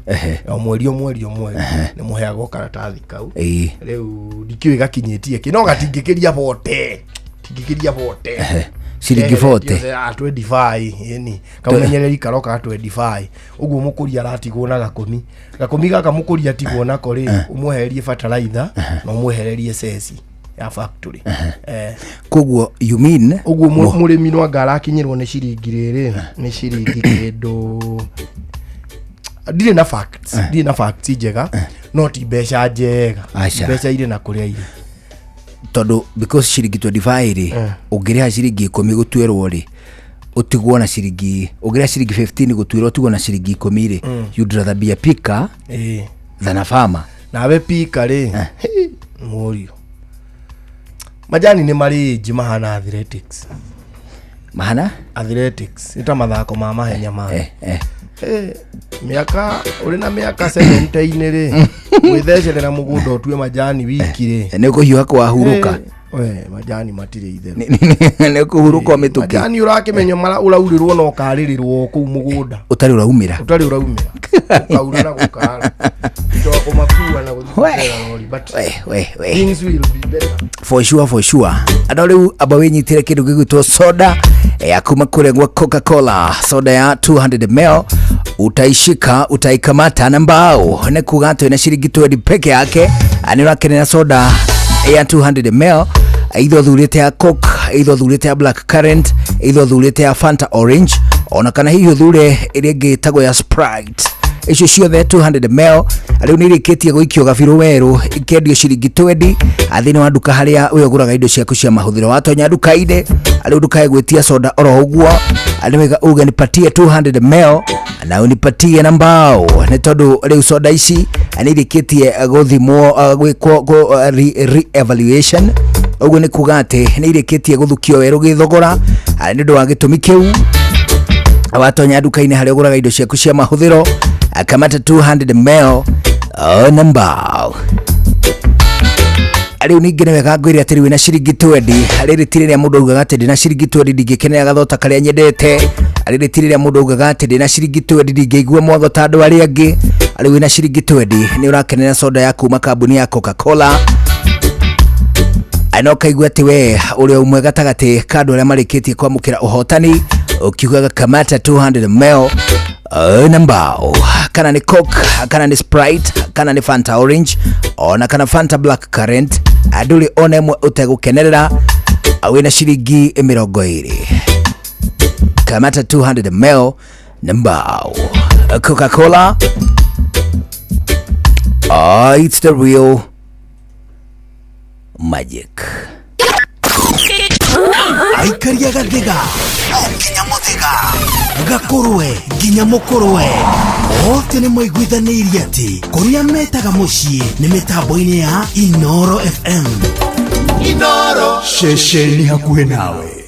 o mweri o mweri o mweri nĩ mũheagwo karatathi kau. Rĩu ndikĩũĩ gakinyĩtie kĩ, no gatingĩkĩria bote, tingĩkĩria bote. Ciringi 40? Ah, 25, ĩni kamũmenyereri karoka ga 25 ũguo mũkũria aratigwo na gakũmi. Gakũmi gaka mũkũria atigwo nako rĩ, ũmwehererie bataraitha na ũmwehererie ceci ya factory. Koguo you mean Ũguo mũrĩmi no anga arakinyĩrwo nĩ ciringi rĩrĩ, nĩ ciringi kĩndũ, ndirĩ na facts, ndirĩ na facts njega, no ti mbeca njega. Aca. Mbeca irĩ na kũrĩa irĩ. Tondũ because ciringi 25 rĩ, ũngĩrĩha ciringi 10 gũtuĩrwo rĩ, ũtigwo na ciringi, ũngĩrĩha ciringi 15 gũtuĩrwo ũtigwo na ciringi 10 rĩ, you'd rather be a picker than a farmer. Nawe pika rĩ, mũriũ, majani nĩ marĩ age mahana athletics. Mahana? Athletics nĩ ta mathako ma mahenya ma mĩaka ũrĩ na mĩaka 70-inĩ rĩ, gwĩthecerera mũgũnda ũtue majani wiki rĩ. Nĩ ũkũhiũha kwahurũka. We, majani matirĩ itherũ. Nĩ ũkũhurũka o mĩtũkĩ. Majani ũrakĩmenya ũraurĩrwo na ũkarĩrĩrwo kũu mũgũnda. Ũtarĩ ũraumĩra. Ũtarĩ ũraumĩra, ũkaura na gũkara toa kũmakua na gũthiĩ gũcera rori, but We, we. things will be better. For sure, for sure. Andũ rĩu amba wĩnyitĩre kĩndũ gĩgwĩtwo soda ya kuma kũrĩa gwa Coca-Cola, soda ya 200 ml, utaishika utaikamata na mbao. Nĩ kuga atĩ na ciringi 20 peke yake nĩ ũrakenera soda ya 200 ml, either ũthurĩte ya Coke, either ũthurĩte ya Black Current, either ũthurĩte ya Fanta Orange, ona kana hihi ũthure ĩrĩa ĩngĩ ĩtagwo ya Sprite. Icio ciothe 200 ml rĩu nĩ irĩkĩtie gũikio gabirũ werũ, ikendio ciringi 20 thĩinĩ wa nduka harĩa we ũgũraga indo ciaku cia mahũthĩro. Watonya nduka-inĩ rĩu ndukae gwĩtia soda oro ũguo, nĩ wega uge nipatie 200 ml na unipatie na mbao, nĩ tondũ rĩu soda ici nĩ irĩkĩtie gũthimwo, gwĩkwo re-evaluation. Ũguo nĩ kuga atĩ nĩ irĩkĩtie gũthukio werũ gĩthogora. Nĩ ũndũ wa gĩtũmi kĩu, watonya nduka-inĩ harĩa ũgũraga indo ciaku cia mahũthĩro, kamata 200 ml na mbao. Rĩu ningĩ nĩ wega ngwĩre atĩ rĩu wĩna ciringi 20, rĩrĩ ti rĩrĩa mũndũ augaga atĩ ndĩna ciringi 20 ndingĩkenera gathota karĩa nyendete. Rĩrĩ ti rĩrĩa mũndũ augaga atĩ ndĩna ciringi 20 ndingĩigua mwago ta andũ arĩa angĩ. Rĩu wĩna ciringi 20 nĩ ũrakenera soda ya kuma kambuni ya Coca-Cola, na ũkaigua atĩ we ũrĩ ũmwe gatagatĩ ka andũ arĩa marĩkĩtie kwamũkĩra ũhotani, ũkiugaga kamata 200 ml na mbao, kana nĩ Coke, kana nĩ Sprite, kana nĩ Fanta Orange, ona kana Fanta Black Current, ndũrĩ ona ĩmwe ũtegũkenerera wĩna ciringi 20. Kamata 200 ml na mbao Coca-Cola. It's the real magic. Aikaria gathiga o nginya muthiga gakurwe nginya mukurwe, othe nĩ maiguithanĩirie atĩ kũrĩa metaga mũciĩ nĩ mĩtambo-inĩ ya Inoro FM. Inoro ceceni hakuhĩ nawe.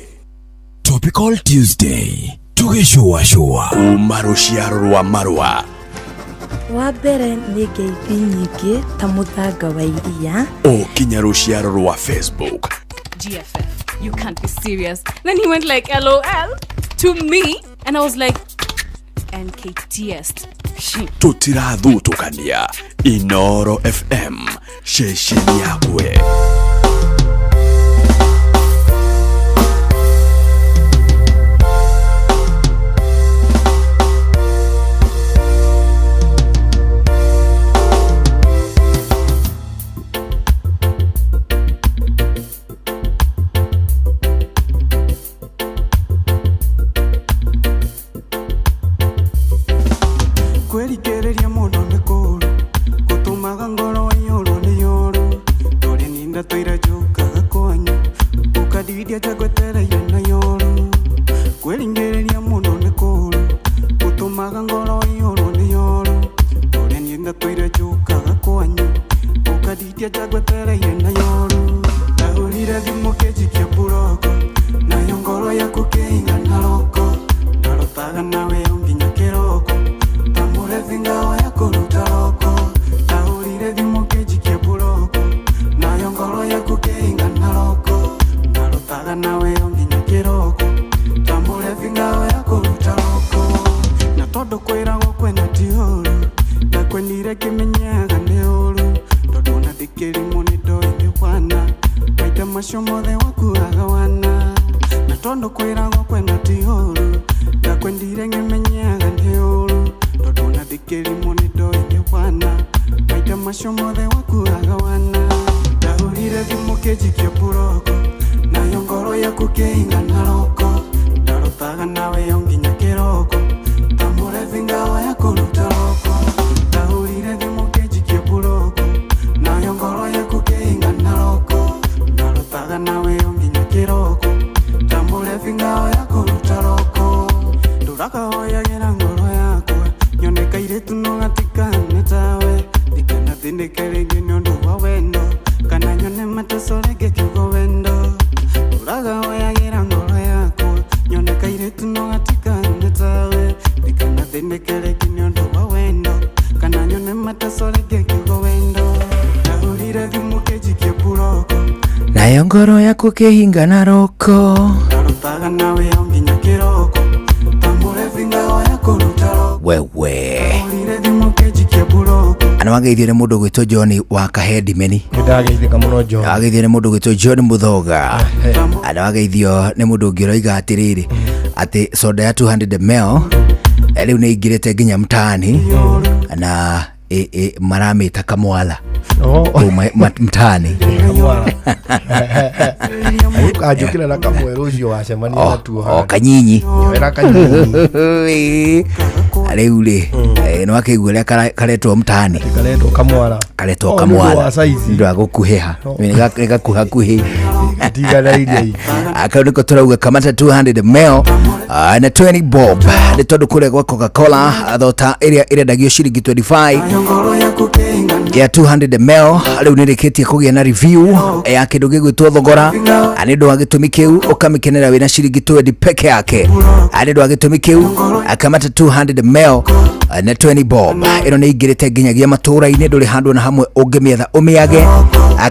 Topical Tuesday tũgĩcũacũa kuma rũciaro rwa marũa. Wa mbere nĩ ngeithi nyingĩ ta mũthanga wa iria. O kinya rũciaro rwa Facebook. GFF, you can't be serious. Then he went like, LOL to me. And I was like, NKTS. Tũtirathutũkania. Inoro FM, ceceni yakwe. Kwĩrikĩrĩria mũno nĩ kũũru, gũtũmaga ngoro ĩiyũrwo nĩ ũũru. Ndũrĩ ninda tũire njũkaga kwanyu, ũkandidia njagwetereire na yoru. Kwĩringĩrĩria mũno nĩ kũũru, gũtũmaga ngoro ĩiyũrwo nĩ ũũru. Ndũrĩ ninda tũire njũkaga kwanyu, ũkandidia njagwetereire na yoru. Ndahũrire thimũ kĩnjikia mburoko, nayo ngoro yaku kĩingana roko. Ndarotaga nawe o nginya kĩroko, tamũrethi ngao ya kũruta roko. Ndahũrire thimũ kĩnjikia mburoko, nayo ngoro yaku kĩingana roko. Ndarotaga nawe o nginya kĩroko, tamũrethi ngao ya kũruta roko. Na tondũ kwĩragwo kwenda ti ũũru, ndakwendire ngĩmenyaga nĩ ũũru. Tondũ ona ndĩkĩrimũ nĩ ndoĩ nĩ wana, maita macio mothe wakuaga wana. Na tondũ kwĩragwo kwenda ti ũũru, ndakwendire ngĩmenyaga nĩ ũũru. Tondũ ona ndĩkĩrimũ nĩ ndoĩ nĩ wana, maita macio mothe wakuaga wana. Ndahũrire thimũ kĩnjikia mburoko, nayo ngoro yaku kĩingana roko. Ndarotaga nawe o nginya kĩroko, tamũrethi ngao ya kũruta roko. Ndahũrire thimũ kĩnjikia mburoko, nayo ngoro yaku kĩingana roko. Ndarotaga nawe o nginya kĩroko, tamũrethi ngao ya kũruta roko. Ndũrakahoyagĩra ngoro yakwa, nyone kairĩtu no gatikane tawe. Ndikanathĩnĩke rĩngĩ nĩ ũndũ wa wendo, kana nyone mateso rĩngĩ kiugo wendo. Ndũrakahoyagĩra ngoro yakwa, nyone kairĩtu no gatikane tawe. Ndikanathĩnĩke rĩngĩ nĩ ũndũ wa wendo, kana nyone mateso rĩngĩ kiugo wendo. Ndahũrire thimũ kĩnjikie mburoko, nayo ngoro yaku kĩhingana roko. Ndarotaga nawe o nginya kĩroko, tamũrethi ngao ya kũruta roko. Wewe Ndahũrire thimũ kĩnjikie mburoko. Ana wageithio nĩ mũndũ gwĩtwo John wa Kahedimeni. Nĩ ndageithĩka mũno John. Wageithio nĩ mũndũ gwĩtwo John Muthoga. Ana wageithio nĩ mũndũ ũngĩ ũroiga atĩrĩrĩ, atĩ soda ya 200 ml rĩu nĩ ingĩrĩte nginya mtaani na maramĩta kamwala kũu mtaani. Kanjũkĩra na kamwe rũciũ wacemania natuo. O kanyinyi. Njoera kanyinyi. Rĩu rĩ, nĩ wakĩigua ũrĩa karetwo mtaani. Karetwo kamwara. Karetwo Oh, nĩ ũndũ kamwara. wa size. Nĩ ũndũ wa gũkuhĩha. Nĩ gakuhakuhĩ. Tigana iria ingĩ. Kau nĩko tũrauga kamata 200 ml na 20 bob, nĩ tondũ kũrĩa gwa Coca-Cola thota ĩrĩa ĩrendagio ciringi 25 ya 200 ml rĩu nĩ rĩkĩtie kũgĩa na review ya kĩndũ gĩgwĩtwo thogora. Nĩ ũndũ wa gĩtũmi kĩu ũkamĩkenera wĩna ciringi 20 peke yake. Nĩ ũndũ wa gĩtũmi kĩu kamata 200 ml na 20 bob ĩno nĩ ingĩrĩte nginyagia matũũra-inĩ, ndũrĩ handũ na hamwe ũngĩmĩetha ũmĩage,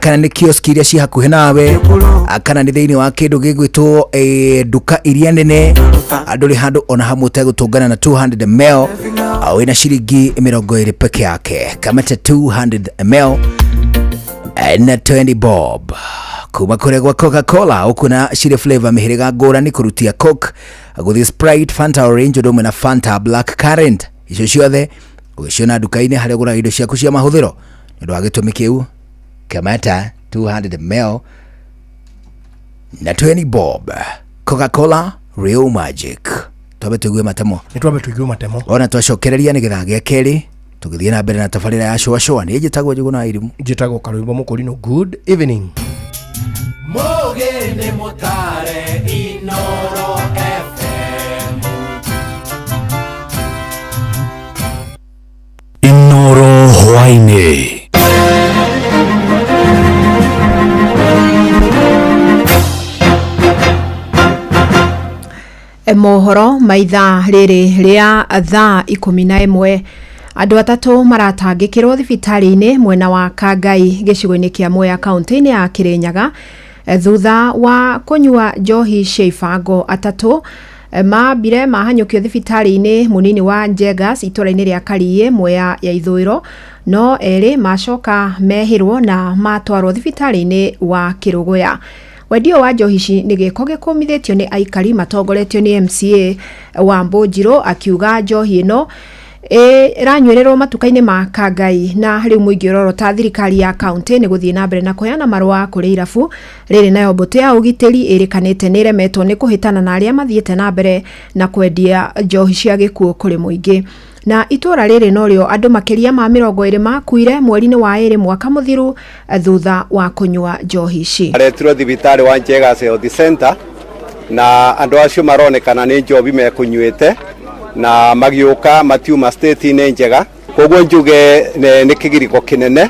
kana nĩ kioski iria ci hakuhĩ nawe, kana nĩ thĩinĩ wa kĩndũ gĩgwĩtwo nduka iria nene. Andå rä handå ona hamwe ũtegũtũngana na 200 ml wĩna ciringi 20 peke yake. Kamata 200 ml na 20 bob kuma kũrĩa gwa Coca-Cola ũkuona cirĩ flavor mĩhĩrĩga ngũrani kũrutia Coke gũthiĩ Sprite, Fanta Orange ũndũ ũmwe na Fanta Black Currant. Icio ciothe ũgĩciona nduka-inĩ harĩa ũgũraga indo ciaku cia mahũthĩro. Nĩ ũndũ wa gĩtũmi kĩu, kamata 200 ml na 20 bob. Coca-Cola, real magic. Twambe tũigue matemo. Nĩ twambe tũigue matemo. Ona twacokereria nĩ gĩthaa gĩa kerĩ tũgĩthiĩ na mbere na tabarĩra ya cũa cũa. Niĩ njĩtagwo Njũgũna wa Irimũ. Njĩtagwo Karwĩmbo Mũkũrinũ. Good evening. Mũgĩ nĩ mũtare Inoro FM. Inoro hwainĩ. Mohoro maitha rĩrĩ rĩa thaa 11. Andũ atatũ maratangĩkĩrwo thibitarĩ-inĩ mwena wa Kangai gĩcigo-inĩ kĩa Mwea kaunti-inĩ ya Kirinyaga thutha wa kũnyua njohi cia ibango. Atatũ mambire mahanyũkio thibitarĩ-inĩ mũnini wa Njengas itũra-inĩ rĩa Kariĩ Mwea ya ithũĩro, no erĩ macoka mehĩrwo na matwarwo thibitarĩ-inĩ wa Kĩrũgũya. Wendia wa njohi ici nĩ gĩko gĩkũmithĩtio nĩ aikari matongoretio nĩ MCA wa Mbũnjirũ, akiuga njohi ĩno ĩranyuĩrĩrwo matuka-inĩ ma Kangai na rĩu mũingĩ ũrorota thirikari ya kaunti nĩ gũthiĩ na mbere na kũheana marũa kũrĩ irabu. Rĩrĩ nayo mbũtũ ya ũgitĩri ĩrĩkanĩte nĩ ĩremetwo nĩ kũhĩtana na arĩa mathiĩte na mbere na kwendia njohi cia gĩkuũ kũrĩ mũingĩ. Na itũra rĩrĩ norĩo andũ makĩria ma 20 makuire mweri-inĩ wa 2 mwaka mũthiru thutha wa kũnyua njohi ici. Aretirwo thibitarĩ wa Njegas Health Center na andũ acio maronekana nĩ njobi mekũnyuĩte na magĩũka matiuma state-inĩ njega, koguo njuge nĩ kĩgiriko kĩnene.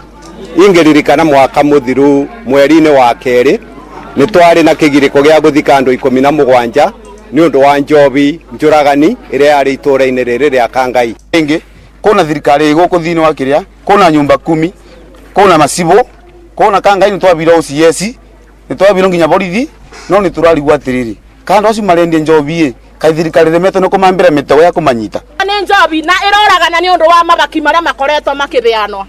Ingĩririkana mwaka mũthiru mweri-inĩ wa kerĩ nĩ twarĩ na kĩgiriko gĩa gũthika andũ 17 nĩ ũndũ wa njobi njũragani ĩrĩa yarĩ itũra-inĩ rĩrĩ rĩa Kangai. Ĩngĩ kũna thirikari ĩgũkũ thĩinĩ wa kĩrĩa kũna nyũmba 10 kũna macibo kũna Kangai nĩ twabire OCS nĩ twabire nginya borithi no nĩ tũrarigwo atĩrĩrĩ kando acio marendia njobi ĩ kai thirikari remetwo nĩ kũmambĩra mĩtego ya kũmanyita. Nĩ njobi na ĩroragana nĩ ũndũ wa mabaki marĩa makoretwo makĩbeanwo.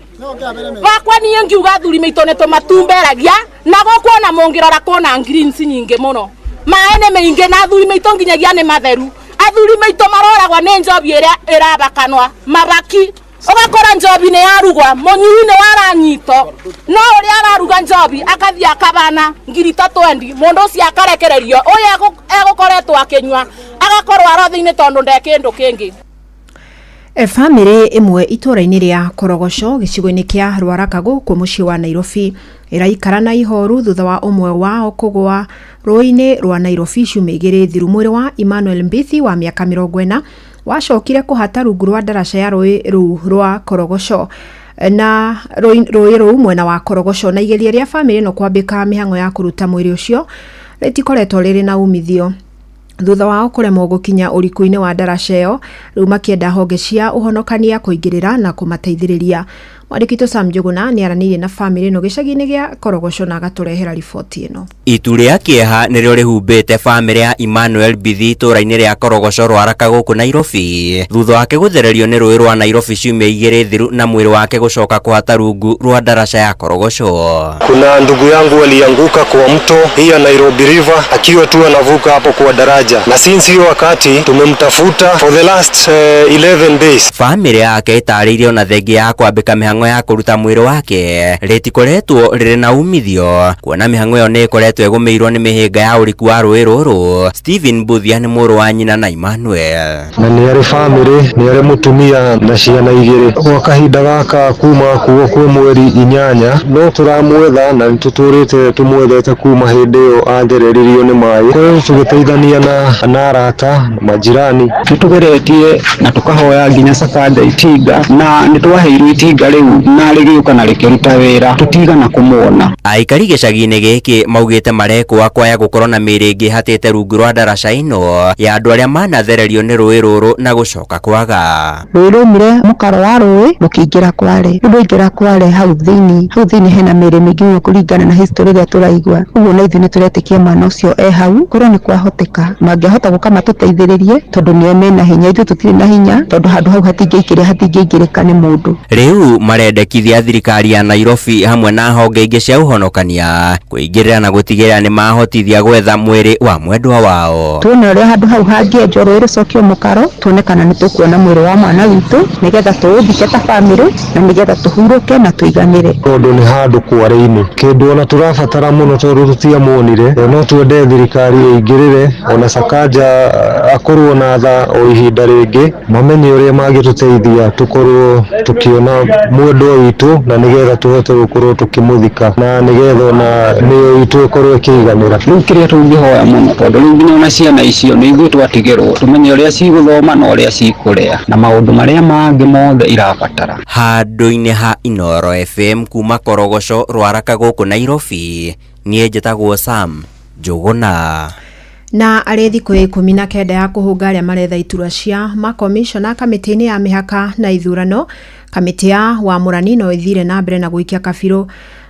Wakwa niĩ ngiuga athuri maitũ nĩ tũmatumberagia na gũkũ ona mũngĩrora kũna greens nyingĩ mũno. Maĩ nĩ maingĩ na athuri maitũ nginyagia nĩ matheru. Athuri maitũ maroragwa nĩ njobi ĩrĩa ĩrabakanwa mabaki. Ũgakora njobi nĩ yarugwa mũnyui nĩ waranyito no ũrĩa araruga njobi akathiĩ akabana ngiri ta 20 mũndũ ũcio akarekererio ũyũ egũkoretwo akĩnyua agakorwo arothi-inĩ tondũ nde kĩndũ kĩngĩ. Bamĩrĩ ĩmwe itũra-inĩ rĩa Korogoco gĩcigo-inĩ kĩa Rwaraka gũkũ mũciĩ wa Nairobi ĩraikara na ihoru thutha wa ũmwe wao kũgũa rũĩ-inĩ rwa Nairobi ciumia 2 thiru. Mwĩrĩ wa Emmanuel Mbithi wa mĩaka 40 wacokire kũhata rungu rwa ndaraca ya rũĩ rũu rwa Korogoco na rũĩ rũu mwena wa Korogoco, na igeria rĩa bamĩrĩ ĩno kwambĩka mĩhang'o ya kũruta mwĩrĩ ũcio rĩtikoretwo rĩrĩ na umithio thutha wao kũremwo gũkinya ũriku-inĩ wa ndaraca ĩyo. Rĩu makĩenda honge cia ũhonokania kũingĩrĩra na kũmateithĩrĩria. Mwandĩki witũ Sam Njũgũna nĩ aranĩirie na bamĩrĩ ĩno gĩcagi-inĩ gĩa Korogoco na agatũrehera riboti ĩno. Itu rĩa kĩeha nĩrĩo rĩhumbĩte bamĩrĩ ya Emmanuel Mbithi itũra-inĩ rĩa Korogoco Rwaraka gũkũ Nairobi thutha wake gũthererio nĩ rũĩ rwa Nairobi ciumia 2 thiru na mwĩrĩ wake gũcoka kũhata rungu rwa ndaraca ya Korogoco. Kuna ndugu yangu alianguka kwa mto hii ya Nairobi River akiwa tu anavuka hapo kwa daraja, na since hiyo wakati tumemtafuta for the last 11 days. Bamĩrĩ yake ĩtarĩirie ona thengia ya kwambĩka mĩhang'o ya kũruta mwĩrĩ wake rĩtikoretwo rĩrĩ na umithio kuona mĩhang'o ĩyo nĩ ĩkoretwo ĩgũmĩirwo nĩ mĩhĩnga ya ũriku wa rũĩ rũrũ. Stephen Mbuthia nĩ mũrũ wa nyina na Emmanuel. Na nĩ arĩ bamĩrĩ, nĩ arĩ mũtumia na ciana 2. Gwa kahinda gaka kuma kuo kwĩ mweri 8 no tũramwetha na nĩtũtũrĩte tũmwethete kuma hĩndĩ ĩyo athereririo nĩ maĩ. Kwa tũgĩteithania na arata majirani nĩtũgeretie na tũkahoya nginya Sakanja itinga na nĩtwaheirwo itinga rĩu rĩu na rĩgĩũka na rĩkĩruta wĩra tũtigana kũmuona. Aikari gĩcagi-inĩ gĩkĩ maugĩte marekũa kwaya gũkorwo na mĩĩrĩ ĩngĩ ĩhatĩte rungu rwa ndaraca ĩno ya andũ arĩa manathererio nĩ rũĩ rũrũ na gũcoka kwaga. Rũĩ rwaumire mũkaro wa rũĩ rũkĩingĩra Kwale, rĩu rwaingĩra Kwale hau thĩinĩ, hau thĩinĩ hena mĩĩrĩ mĩingĩ mũno kũringana na history ĩrĩa tũraigua, ũguo na ithuĩ nĩ tũretĩkia mwana ũcio e hau, korwo nĩ kwahoteka mangĩhota gũka matũteithĩrĩrie tondũ nĩo mena hinya, ithuĩ tũtirĩ na hinya tondũ handũ hau hatingĩikĩrĩka hatingĩingĩrĩka nĩ mũndũ. Rĩu marendekithia thirikari ya Nairobi hamwe na honge ingĩ cia ũhonokania kũingĩrĩra na gũtigĩrĩra nĩ mahotithia gwetha mwĩrĩ wa mwendwa wao. Tuone ũrĩa handũ hau hangĩenjwo rũĩ rũcokio mũkaro, tuone kana nĩ tũkuona mwĩrĩ wa mwana witũ nĩgetha tũũthike ta bamĩrĩ na nĩgetha tũhurũke na tũiganĩre. Tondũ nĩ handũ kware-inĩ kĩndũ ona tũrabatara mũno tondũ tũtiamuonire, no twende thirikari ĩingĩrĩre ona Sakaja akorwo na tha o ihinda rĩngĩ, mamenye ũrĩa mangĩtũteithia tũkorwo tũkĩona mwendwa witũ na nĩgetha tũhote gũkorwo tũkĩmũthika na nĩgetha ona mĩoyo itũ ĩkorwo ĩkĩiganĩra. Rĩu kĩrĩa tũngĩhoya mũno tondũ rĩu nginya ona ciana icio nĩ ithuĩ twatigĩrwo tũmenye ũrĩa cigũthoma na ũrĩa cikũrĩa na maũndũ marĩa mangĩ mothe irabatara. Handũ-inĩ ha Inooro FM kuma Korogoco Rwaraka gũkũ Nairobi, niĩ njĩtagwo Sam Njũgũna. Na arĩ thikũ ya 19 ya kũhũnga arĩa maretha iturwa cia makomishona kamĩtĩ-inĩ ya mĩhaka na ithurano, kamĩtĩ ya wamũrani no ĩthire na mbere na gũikia kabirũ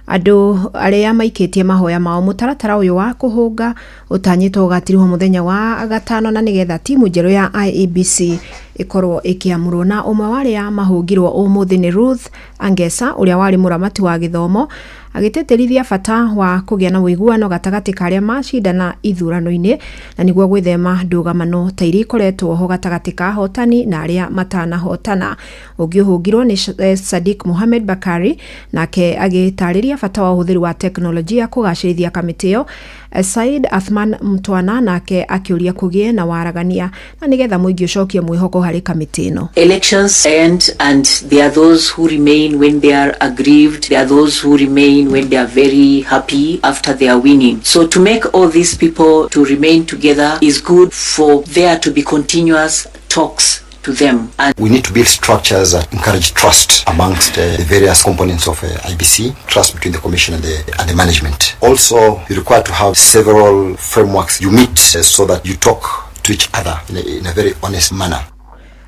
andũ arĩa maikĩtie mahoya mao. Mũtaratara ũyũ wa kũhũnga ũtanyĩtwo ũgatirihwo mũthenya wa gatano na nĩgetha timu njerũ ya IEBC ĩkorwo ĩkĩamũrwo. Na ũmwe wa arĩa mahũngirwo ũmũthĩ nĩ Ruth Angesa ũrĩa warĩ mũramati wa gĩthomo, agĩtĩtĩrithia bata wa kũgĩa na ũiguano gatagatĩ ka arĩa macindana ithurano-inĩ na nĩguo gwĩthema ndũgamano ta iria ikoretwo ho gatagatĩ ka ahotani na arĩa matanahotana. Ũngĩ ũhũngirwo nĩ Sadiq Mohamed Bakari, nake agĩtarĩria bata wa ũhũthĩri wa teknolojia kũgacĩrithia kamĩtĩ ĩyo. Said Athman Mtwana nake akĩũria kũgĩe na waragania na nĩgetha mũingĩ ũcokie mwĩhoko harĩ kamĩtĩ ĩno. Elections end and there are those who remain when they are aggrieved, there are those who remain when they are very happy after they are winning. So to make all these people to remain together is good for there to be continuous talks to them. And we need to build structures that encourage trust amongst the various components of IBC, trust between the commission and the management. Also, you require to have several frameworks you meet so that you talk to each other in a very honest manner.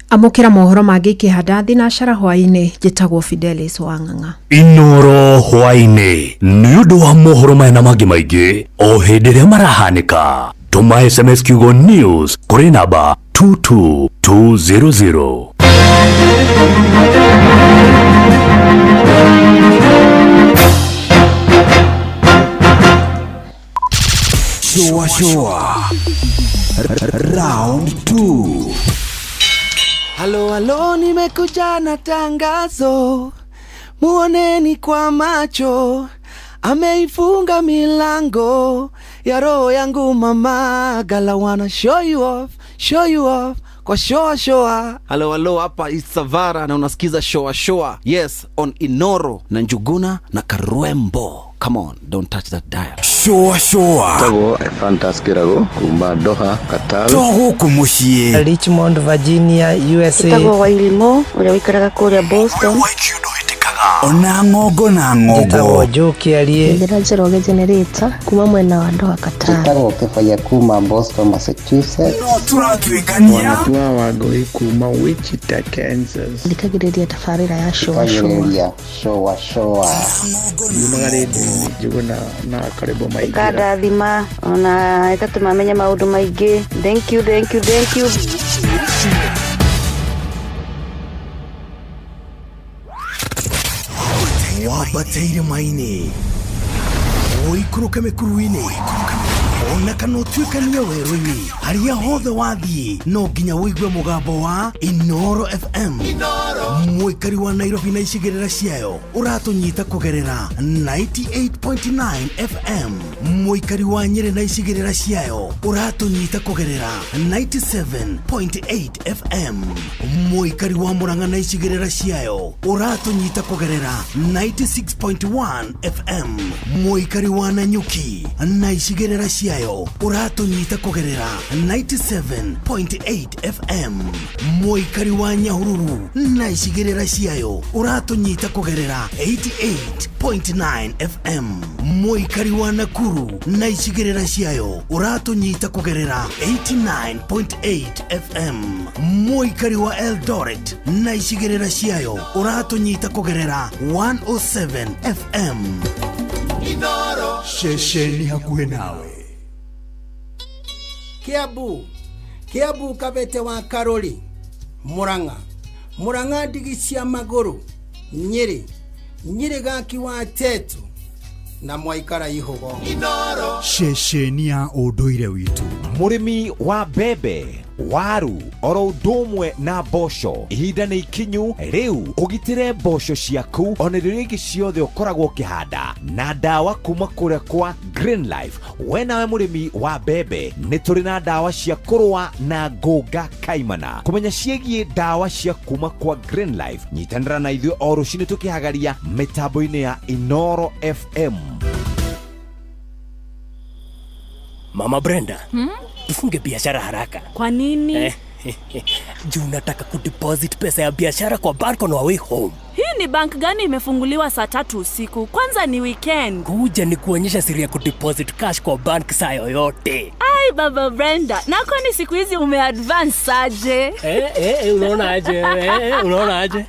Amũkĩra mohoro mangĩ ikĩhanda thinacara hwaĩ-inĩ. Njĩtagwo Fidelis Wang'ang'a. Inooro hwaĩ-inĩ nĩ ũndũ wa mohoro maya na mangĩ maingĩ o hĩndĩ ĩrĩa marahanĩka. Tũma SMS kiugo news kũrĩ namba 22200. Shua shua round 2. Halo halo, nimekuja na tangazo, muoneni kwa macho, ameifunga milango ya roho yangu mama. Gala wanna show you off, show you off kwa shoa shoa. Halo halo, hapa Isavara na unasikiza shoa shoa. Yes, on Inoro na Njuguna na Karwembo. Come on, don't touch that dial. Shoa shoa. Tago Fantas Kirago kuma Doha, Qatar. Togo kumushie. Richmond, Virginia, USA. Tago Wailimo, uria wikaraga kuria Boston. Ona ng'ongo na ng'ongo. Njĩtagwo Joe Kĩarie. Njĩra Njoroge Generator kuma mwena wa Doha, Qatar. Njĩtagwo Kĩbaya kuma Boston, Massachusetts. No tũratuĩkania. Wanatua Wangũi kuma Wichita, Kansas. Thikagĩrĩria tabarĩra ya shoa shoa. Thikagĩrĩria shoa shoa. Yumaga rĩndiũ-inĩ Njuguna na Karwĩmbo maingĩra. Ĩkandathima ona ĩgatũma menye maũndũ maingĩ. Thank you, thank you, thank you. Wambateire maini ũikũrũke mĩkuru-inĩ ona kana ũtuĩkanie werũ-inĩ, harĩa hothe wathiĩ no nginya ũigue mũgambo wa Inooro FM. Mũikari wa Nairobi na icigĩrĩra ciayo ũratũnyita kũgerera 98.9 FM. Mũikari wa Nyĩrĩ na icigĩrĩra ciayo ũratũnyita kũgerera 97.8 FM. Mũikari wa Murang'a na icigĩrĩra ciayo ũratũnyita kũgerera 96.1 FM. Mũikari wa Nanyuki na icigĩrĩra ciayo ciayo ũratũnyita kũgerera 97.8 FM mũikari wa Nyahururu na icigĩrĩra ciayo ũratũnyita kũgerera 88.9 FM mũikari wa Nakuru na icigĩrĩra ciayo ũratũnyita kũgerera 89.8 FM mũikari wa Eldoret na icigĩrĩra ciayo ũratũnyita kũgerera 107 FM. Ceceni hakuhĩ nawe. Kiambu, Kiambu Kabete wa Karori, Murang'a, Murang'a ndigi cia magũrũ, Nyĩrĩ, Nyĩrĩ gaki wa Tetu na mwaikara ihũgo. Ceceni ya ũndũire witũ. Mũrĩmi wa mbembe, waru oro ũndũ ũmwe na mboco, ihinda nĩ ikinyu rĩu ũgitĩre mboco ciaku ona irio iria ingĩ ciothe ũkoragwo ũkĩhanda na ndawa kuma kũrĩa kwa Green Life. We nawe mũrĩmi wa mbembe, nĩ tũrĩ na ndawa cia kũrũa na ngũnga kaimana. Kũmenya ciĩgiĩ ndawa cia kuma kwa Green Life, nyitanĩra na ithuĩ o rũcinĩ tũkĩhagaria mĩtambo-inĩ ya Inoro FM. Mama Brenda, tufunge biashara haraka. Kwa nini? Juu nataka kudeposit pesa ya biashara kwa bank on our way home. Hii ni bank gani imefunguliwa saa 3 usiku? Kwanza ni weekend. Kuja ni kuonyesha siri ya kudeposit cash kwa bank saa yoyote. Ai, Baba Brenda, na kwani siku hizi umeadvance aje? Unaona aje? Unaona aje?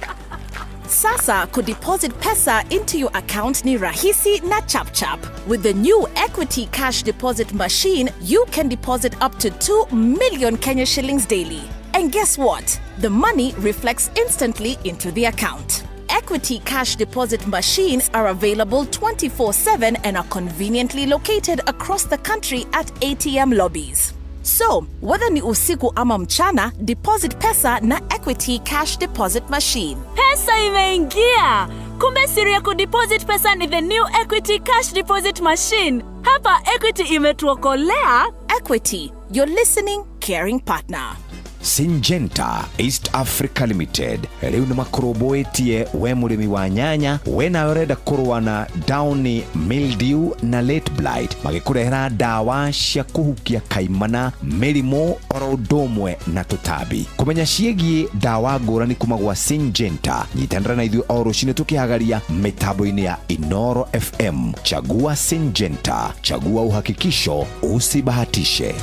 Sasa kudeposit pesa into your account ni rahisi na chap chap. With the new Equity Cash Deposit Machine, you can deposit up to 2 million Kenya shillings daily. And guess what? The money reflects instantly into the account. Equity Cash Deposit Machines are available 24/7 and are conveniently located across the country at ATM lobbies. So, whether ni usiku ama mchana, deposit pesa na Equity Cash Deposit Machine. Pesa imeingia! Kumbe siri ya kudeposit pesa ni the new Equity Cash Deposit Machine. Hapa Equity imetuokolea. Equity, your listening, caring partner. Syngenta East Africa Limited rĩu nĩ makũrũmbũĩtie we mũrĩmi wa nyanya, we nawe ũrenda kũrũa na downy mildew na late blight, magĩkũrehera ndawa cia kũhukia kaimana, mĩrimũ oro ũndũ ũmwe na tũtambi. Kũmenya ciĩgiĩ ndawa ngũrani kuma gwa Syngenta, nyitanĩra na ithuĩ o rũcinĩ tũkĩhagaria mĩtambo-inĩ ya Inoro FM. Chagua Syngenta, chagua uhakikisho, usibahatishe.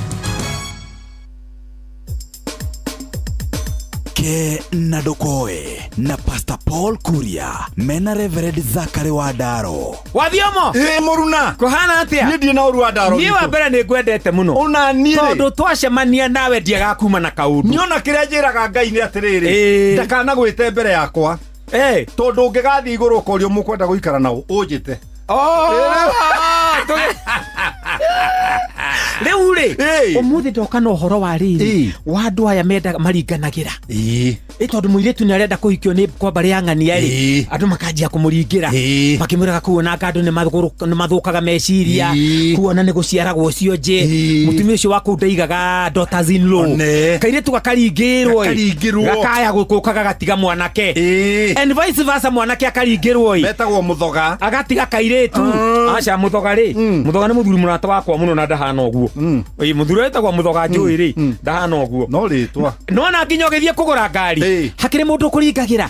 Ke na Ndokoe na Pastor Paul Kuria mena Reverend Zachary wa Ndaro. Wathiomo Mũruna kũhana atĩa? Niĩ ndirĩ na ũru wa Ndaro. Niĩ wa mbere nĩ ngwendete mũno. Ona niĩ tondũ twacemania nawe ndiagaga kuma na kaũndũ. Niĩ ona kĩrĩa njĩraga Ngai nĩ atĩrĩrĩ, ndakanagwĩte mbere yakwa tondũ ũngĩgathiĩ igũrũ ũkorio mũkwenda gũikara nao ũnjĩte. Rĩu rĩ ũmũthĩ ndoka na ũhoro wa rĩrĩ wa andũ aya mendaga maringanagĩra tondũ mũirĩtu nĩ arenda kũhikio nĩ kwa mbarĩ ya ng'ania rĩ, andũ makanjia kũmũringĩra makĩmwĩraga kuona anga andũ nĩ mathũkaga meciria, kuona nĩ gũciaragwo ũcio nje mũtumia ũcio wa kũu ndaigaga daughters in law, kairĩtu gakaringĩrwo gakaya gũkũka gagatiga mwanake and vice versa, mwanake akaringĩrwo metagwo mũthoga agatiga kairĩtu. Aca mũthoga rĩ, mũthoga nĩ mũthuri mũrata wakwa mũno na ndahana ũguo. Mũthuri wetagwo mũthoga njũĩ rĩ ndahana ũguo no rĩtwa nona nginya ũgĩthiĩ kũgũra ngari hakĩrĩ mũndũ ũkũringagĩra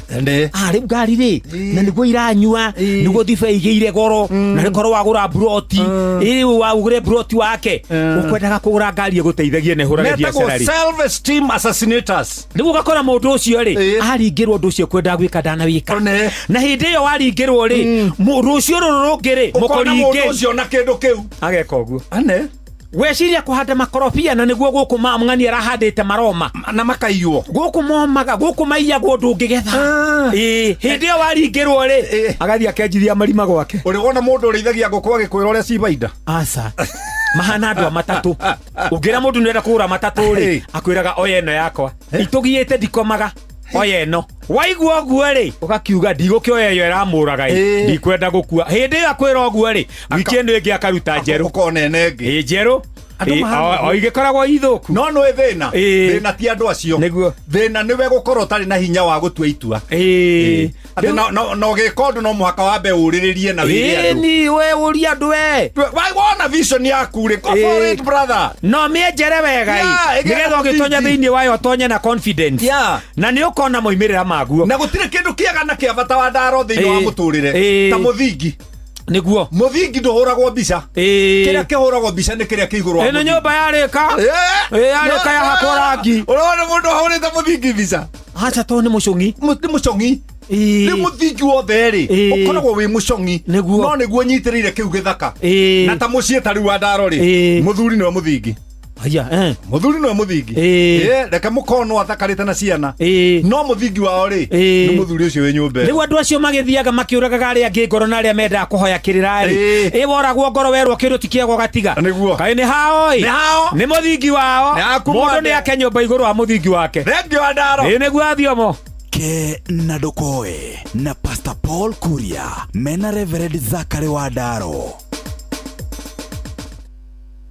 rĩu ngari rĩ na nĩguo iranyua nĩguo ndibei igĩire goro na rĩkorwo wagũra mburoti rĩu waugũre mburoti wake ũkwendaga kũgũra ngari ĩgũteithagie na ĩhũrage biacara rĩ. Self esteem assassinators. Nĩguo ũgakora mũndũ ũcio rĩ aringĩrwo ũndũ ũcio kwendaga gwĩka ndanawĩka, na hĩndĩ ĩyo waringĩrwo rĩ rũciũ rũrũ rũngĩ rĩ mũkũringĩ ũcio na kĩndũ kĩu ageka ũguo weciria kũhanda makorobia na nĩguo gũkũ ng'ani arahandĩte maroma na makaiywo gũkũ momaga gũkũ maiyagwo ndũngĩgetha. Hĩndĩ ĩyo waringĩrwo rĩ agathiĩ akenjithia marima gwake. Ũrĩ wona mũndũ ũrĩithagia ngũkũ agĩkwĩra ũrĩa cibainda? Aca, mahana andũ a matatũ. Ũngĩra mũndũ nĩarenda kũgũra matatũ rĩ akwĩraga oya ĩno yakwa itũgiĩte ndikomaga, oya ĩno. Waigua ũguo rĩ ũgakiuga ndigũkĩoya ĩyo ĩramũraga ĩ ndikwenda gũkua. Hĩndĩ ĩyo akwĩra ũguo rĩ wiki ĩno ĩngĩ akaruta njerũ ũkona ĩno ĩngĩ njerũ Andũ mahana o igĩkoragwo ithũku. No nĩ thĩna. Thĩna ti andũ acio. Nĩguo. Thĩna nĩwe gũkorwo ũtarĩ na hinya wa gũtua itua. Atĩ no gĩka ũndũ no mũhaka wambe ũrĩrĩrie na wĩre andũ. Ĩni we ũrie andũ we. Wona vision yaku rĩ, go for it brother. No mĩenjere wega ĩ. Nĩgetha ũgĩtonya thĩinĩ wayo ũtonye na confidence. Na nĩ ũkona moimĩrĩra maguo. Na gũtirĩ kĩndũ kĩega na kĩa bata wa ndaro thĩinĩ wa mũtũrĩre ta mũthingi. Nĩguo. Mũthingi ndũhũragwo mbica. Kĩrĩa kĩhũragwo mbica nĩ kĩrĩa kĩ igũrũ wa mũthingi. Ĩno nyũmba yarĩka. Yarĩka yahakwo rangi. Ũrona mũndũ ahũrĩte mũthingi mbica. Acha to nĩ mũcong'i. Nĩ mũcong'i. Nĩ mũthingi wothe rĩ ũkoragwo wĩ mũcong'i. No nĩguo nyitĩrĩire kĩu gĩthaka. Na ta mũciĩ ta rĩu wa ndaro rĩ, mũthuri nĩwe mũthingi. Haya, mũthuri nĩwe mũthingi. Reke mũkonwo athakarĩte na ciana. No mũthingi wao rĩ nĩ mũthuri ũcio wĩ nyũmba. Rĩu andũ acio magĩthiaga makĩũragaga arĩa angĩ ngoro na arĩa mendaga kũhoya kĩrĩra rĩ, ĩ woragwo ngoro werwo kĩndũ ti kĩega ũgatiga. Kaĩ nĩ hao ĩ? Nĩ mũthingi wao. Mũndũ nĩ ake nyũmba igũrũ wa mũthingi wake. Thengiũ wa ndaro. Ĩ nĩguo athiomo. Ke na Ndokoe na Pastor Paul Kuria mena Reverend Zachary wa Ndaro.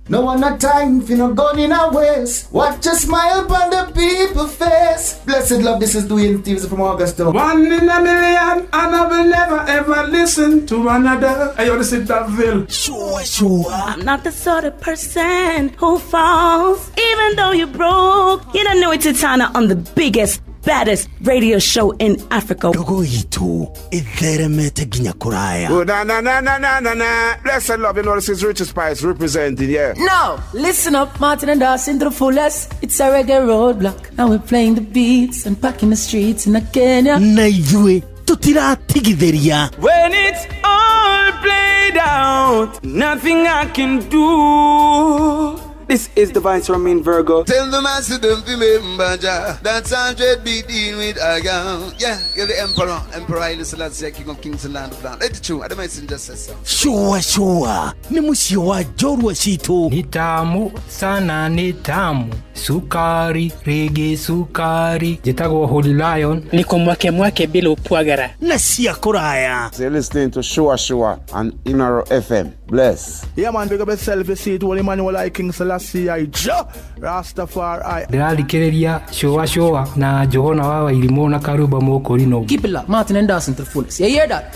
No one a time for no gun in our waist. Watch a smile upon the people face. Blessed love, this is Dwayne Stevens from Augusta. One in a million, and I will never ever listen to another. I want to sit that veil. Sure, sure. I'm not the sort of person who falls, even though you're broke. You don't know it's Titana on the biggest, baddest radio show in Africa. Dogo itu itheremete ginya kuraya. Oh, na na na na na na na. Blessed love, you know this is Richard Spice representing, yeah. No, listen up, Martin and Dawson to the fullest. It's a reggae roadblock, and we're playing the beats and packing the streets in Kenya. Na ithuĩ tutiratigithĩria. When it's all played out, nothing I can do. This is the Vice Ramin Virgo. Tell the master don't remember that's 100 be dealing with a gun. Yeah, you're the emperor. Emperor Haile Selassie, King of Kings and Land of Land. Let it true. I don't mind just Sure, sure. Ni mũciĩ wa njorua citũ. Ni tamu sana, ni tamu. Sukari, rigi sukari. Njĩtagwo Holy Lion. Niko mwake mwake bila upwagara. Na cia kũraya. So you're listening to Sure Sure on Inaro FM. Bless. Yeah man, big up yourself, you see it, Holy Emmanuel I King Selassie I Jah Rastafari. Ndĩrathikĩrĩria Sure Sure na Johana wa Wairimũ na Karuba Mũkũrinũ. Keep it locked, Martin and Dawson to the fullest. You hear that?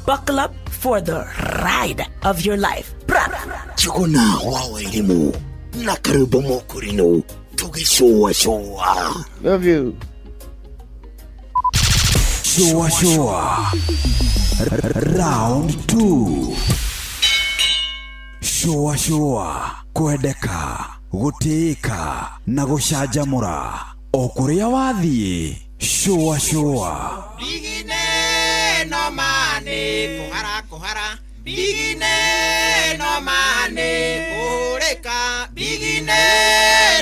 Buckle up for the ride of your life. Johana wa Wairimũ na Karuba Mũkũrinũ tũgĩcũa cũa. Love you. Sure Sure. Round 2. Sure Sure. Kwendeka, gũtĩĩka na gũcanjamũra o kũrĩa wathiĩ. Sure Sure. Bigine no mane kũhara kũhara. Bigine no mane kũhũrĩka. Bigine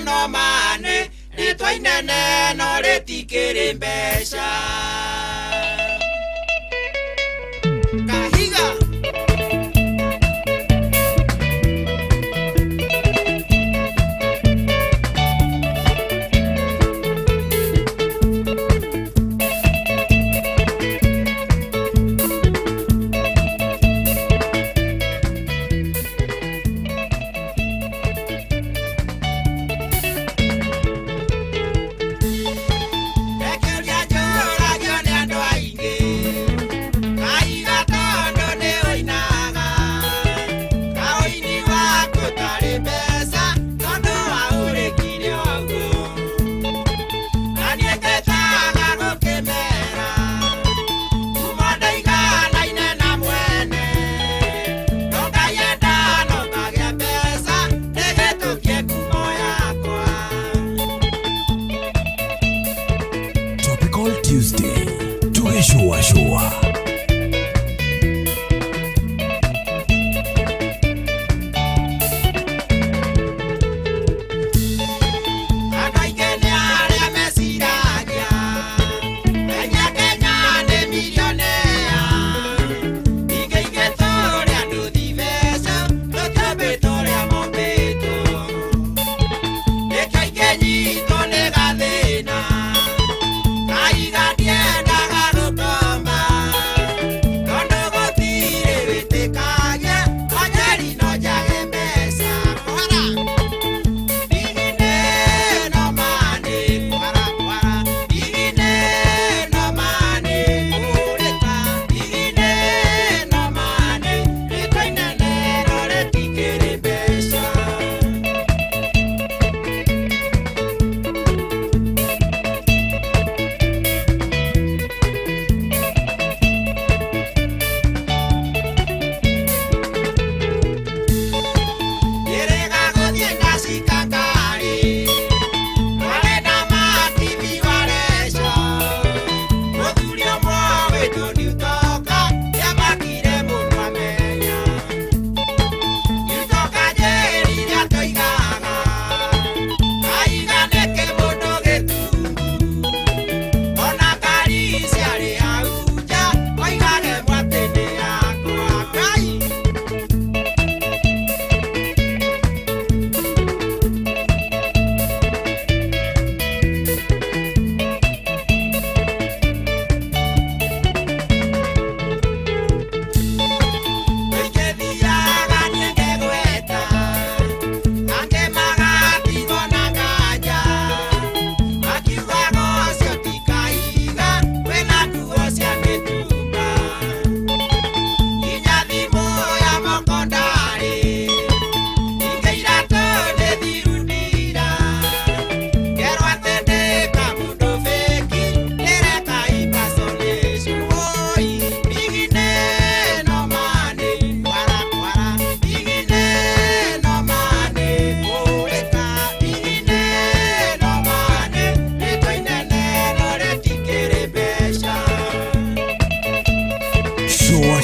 no mane rĩtwa inene no rĩtikĩrĩ mbeca. Kahiga. Tuesday tugĩcũa cũa. Njage mbeca.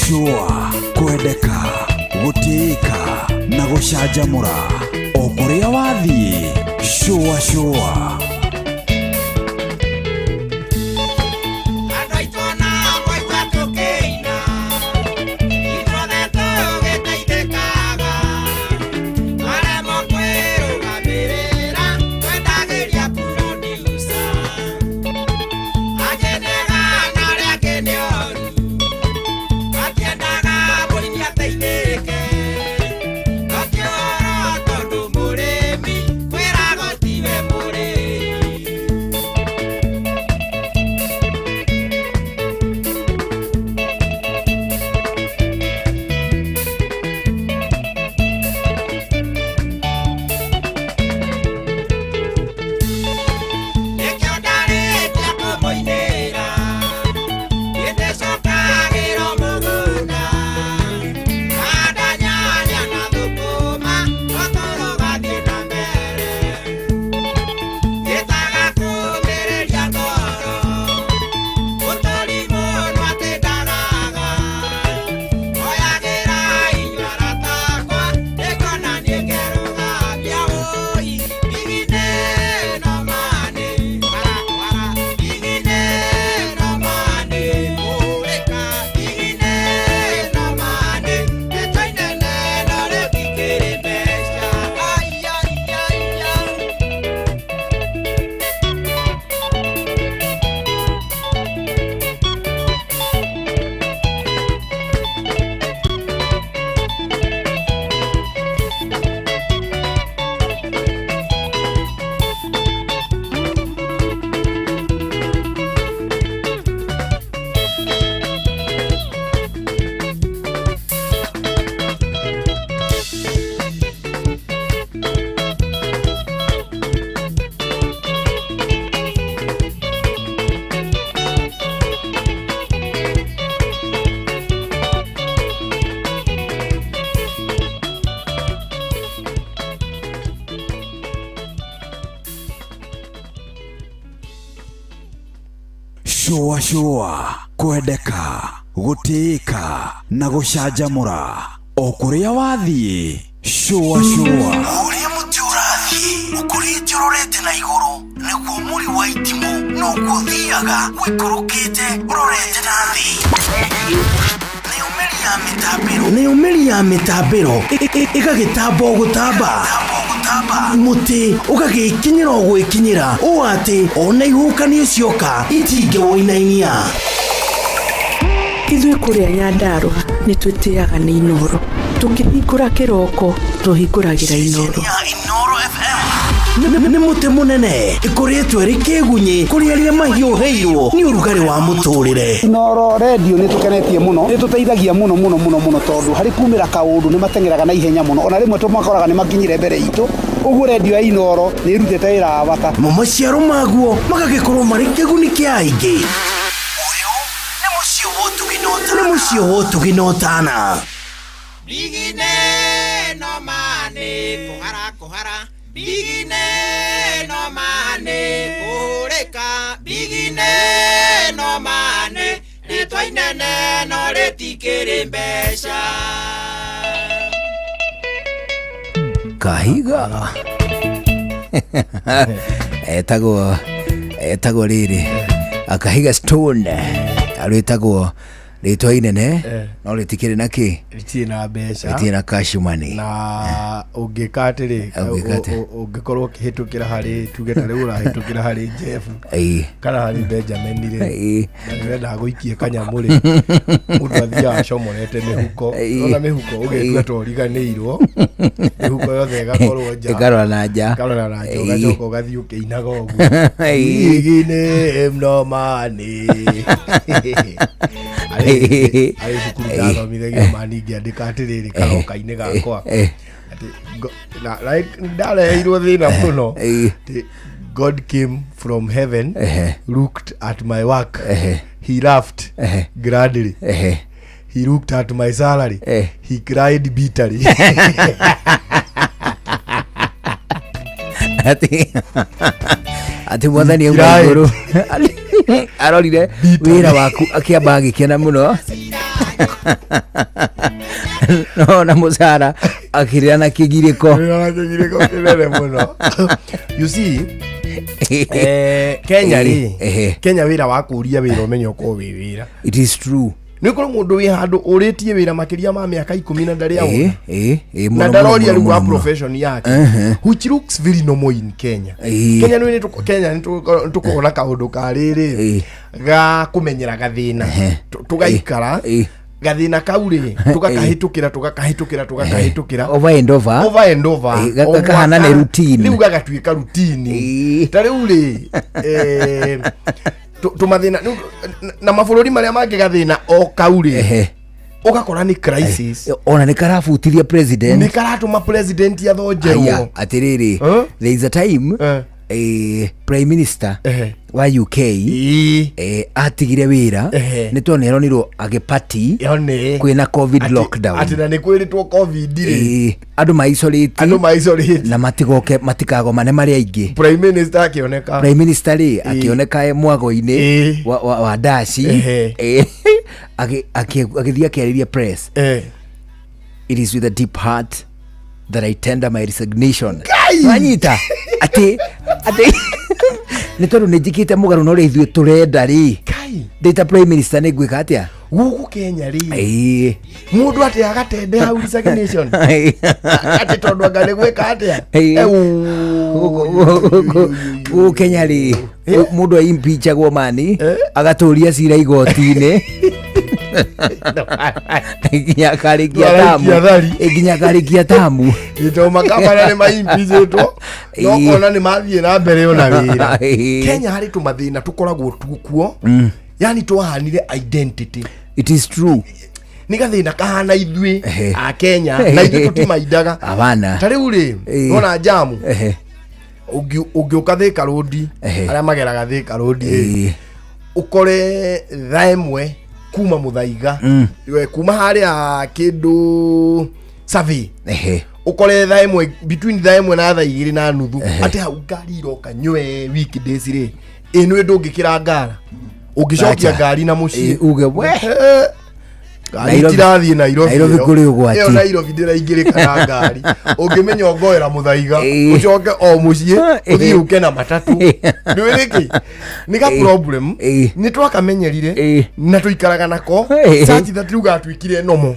Shũa kwendeka, gũtĩĩka na gũcanjamũra o kũrĩa wathiĩ. Shũa shũa. Andũ aitũ na mwaigua tũkĩina, ithuothe tũgĩteithĩkaga. Twaremwo kwĩrũgamĩrĩra, twendagĩria producer. Angĩ nĩ ega na arĩa angĩ nĩ oru, matiendaga mũrĩmi ateithĩke. No ti ũhoro tondũ mũrĩmi kwĩragwo tiwe mũrĩmi. Nĩkĩo ndarĩkia kũmũinĩra, nĩndĩcokagĩrwo mũgũnda. Handa nyanya na thũkũma, ũtũũro ũgathiĩ na mbere. Gĩtaga kũũmĩrĩria ngoro, mũtũri mũno atĩ ndaraga. Oyagĩra inyuĩ arata akwa, nĩngona niĩ ngerũgamia wũi. Igine no mane, kwara kwara. Igine no mane, kũũrĩka. Igine no mane, rĩtwa inene no rĩtikĩrĩ mbeca. Ai, ai, ai, ai. Shũa shũa kwendeka, gũtĩĩka na gũcanjamũra o kũrĩa wathiĩ. Shũa shũa. Ũrĩa mũtĩ ũrathiĩ ũkũrĩte ũrorete na igũrũ nĩguo mũri wa itimũ noguo ũthiaga ũikũrũkĩte ũrorete na thĩ. Nayo mĩri ya mĩtambĩro ĩgagĩtamba o gũtamba, mũtĩ ũgagĩkinyĩra o gwĩkinyĩra ũũ atĩ ona ihuhũkanio cioka itingĩwũinainia. Ithuĩ kũrĩa Nyandarũa nĩ twĩtĩaga nĩ Inooro. Tũkĩhingũra kĩroko tũhingũragĩra Inooro. Nĩ mũtĩ mũnene ĩkũrĩtwo ĩrĩ kĩgunyĩ kũrĩ arĩa mahiũhĩirwo nĩ ũrugarĩ wa mũtũrĩre. Inooro redio nĩ tũkenetie mũno, nĩ tũteithagia mũno mũno mũno mũno tondũ harĩ kumĩra kaũndũ nĩ mateng'eraga na ihenya mũno, ona rĩmwe tũmakoraga nĩ makinyire mbere itũ, ũguo redio ya Inooro nĩ ĩrutĩte wĩra wa bata. Mo maciaro maguo magagĩkorwo marĩ kĩguni kĩa aingĩ. Nĩ mũciĩ wa ũtugi na ũtana. Bigine no mane kũhara kũhara, bigine no mane kũhũrĩka, bigine no mane rĩtwa inene no rĩtikĩrĩ mbeca. Kahiga etagwo rĩrĩ Kahiga Stone, arwĩtagwo rĩtwa inene no rĩtikĩrĩ na kĩ? Rĩtirĩ na mbeca. Rĩtirĩ na cash money. Na ũngĩka atĩrĩ, Ũngĩka atĩa? Ũngĩkorwo ũkĩhĩtũkĩra harĩ, tuge ta rĩu ũrahĩtũkĩra harĩ Jeff kana harĩ Benjamin rĩ, na nĩ wendaga gũikia kanyamũ rĩ, mũndũ athiaga acomorete mĩhuko. Ona mĩhuko ũgĩtua ta ũriganĩirwo, mĩhuko yothe ĩgakorwo nja. Ĩkarora na nja. Ĩkarora na nja, ũgacoka ũgathiĩ ũkĩinaga ũguo. Igine mnomani. Arĩ cukuru ndathomithagio mani ngĩandĩka atĩrĩrĩ karoka-inĩ gakwa atĩ ndareheirwo thĩna mũno atĩ God came from heaven, looked at my work, he laughed gladly, he looked at my salary, he cried bitterly. Atĩ mwathani auma Cried. Igũrũ arorire wĩra waku akĩamba agĩkena mũno. No na mũcara akĩrĩra na kĩgirĩko. Akĩrĩra na kĩgirĩko kĩnene mũno. You see, Kenya rĩ, Kenya wĩra wa kũria wĩra ũmenye ũkorwo wĩ wĩra. It is true. Nĩ ũkorwo mũndũ wĩ handũ ũrĩtie wĩra makĩria ma mĩaka 10 na ndarĩ awona. Ĩ Na mũno, ndaroria mũno, rĩu wa mũno, mũno. profession yake, which looks very normal in Kenya. Kenya nĩ Kenya nĩ tũkoragwo na kaũndũ ka rĩrĩ ga kũmenyera gathĩna. Tũgaikara gathĩna kau rĩ, tũgakahĩtũkĩra, tũgakahĩtũkĩra, tũgakahĩtũkĩra Over and over. Over and over. O Gakahana nĩ mwaka, routine. Rĩu gagatuĩka routine. Ta rĩu rĩ, tũmathĩna rĩu, na mabũrũri marĩa mangĩ gathĩna o kau rĩ, ũgakora nĩ crisis. Ona nĩ karabutirie president. Nĩ karatũma president Aya, athonjerwo. Atĩrĩrĩ, there is a time prime minister wa UK atigire wĩra nĩ tondũ nĩ aronirwo agĩpati kwĩna COVID lockdown. Atĩ na nĩ kwĩrĩtwo COVID rĩ. Andũ maisolate. Andũ maisolate. Na matigoke, matikagomane marĩ aingĩ. Prime minister akĩoneka. Prime minister rĩ, akĩoneka e mwago-inĩ wa daci. Agĩthiĩ akĩarĩria press. "It is with a deep heart that I tender my resignation." Wanyita atĩ nĩ tondũ nĩ njĩkĩte mũgarũ na ũrĩa ithuĩ tũrenda rĩ, ndĩ ta prime minister nĩ ngwĩka atĩa? Gũkũ Kenya rĩ, mũndũ atĩ agatende hau resignation atĩ tondũ anga nĩ gwĩka atĩa? Gũkũ Kenya rĩ, mũndũ aimpichagwo mani agatũria cira igoti-inĩ nginya akarĩkia tamu. Araikia thari. Nginya akarĩkia tamu. Tondũ makabana nĩ maimpichĩtwo no kona nĩ mathiĩ na mbere ona wĩra. Kenya harĩ tũmathĩna tũkoragwo tukuo, yani twahanire identity. It is true. Nĩ gathĩna kahana ithuĩ a Kenya na ithuĩ tũtimaindaga. Abana. Ta rĩu rĩ, nona jamu ũngĩũka Thika Road, arĩa mageraga Thika Road rĩ, ũkore thaa 1 kuma Mũthaiga, we, kuma harĩa kĩndũ survey, ũkore thaa 1, between thaa 1 na thaa 2:30, atĩ hau ngari iroka nywe weekdays rĩ, ĩ nĩ ndũngĩkĩra ngara ũngĩcokia Acha. ngari na mũciĩ. Uge we. Ngari Nairobi- itirathiĩ Nairobi. Nairobi Ĩyo. kũrĩ ũgwati. Ĩyo Nairobi ndĩraingĩrĩka na ngari. Ũngĩmenya ũngoera Mũthaiga, ũcoke o mũciĩ, ũthiĩ ũke na matatũ. Nĩũĩ nĩkĩ? Nĩ ga problem nĩ twakamenyerire na tũikaraga nako such that rĩu gatuĩkire nomo.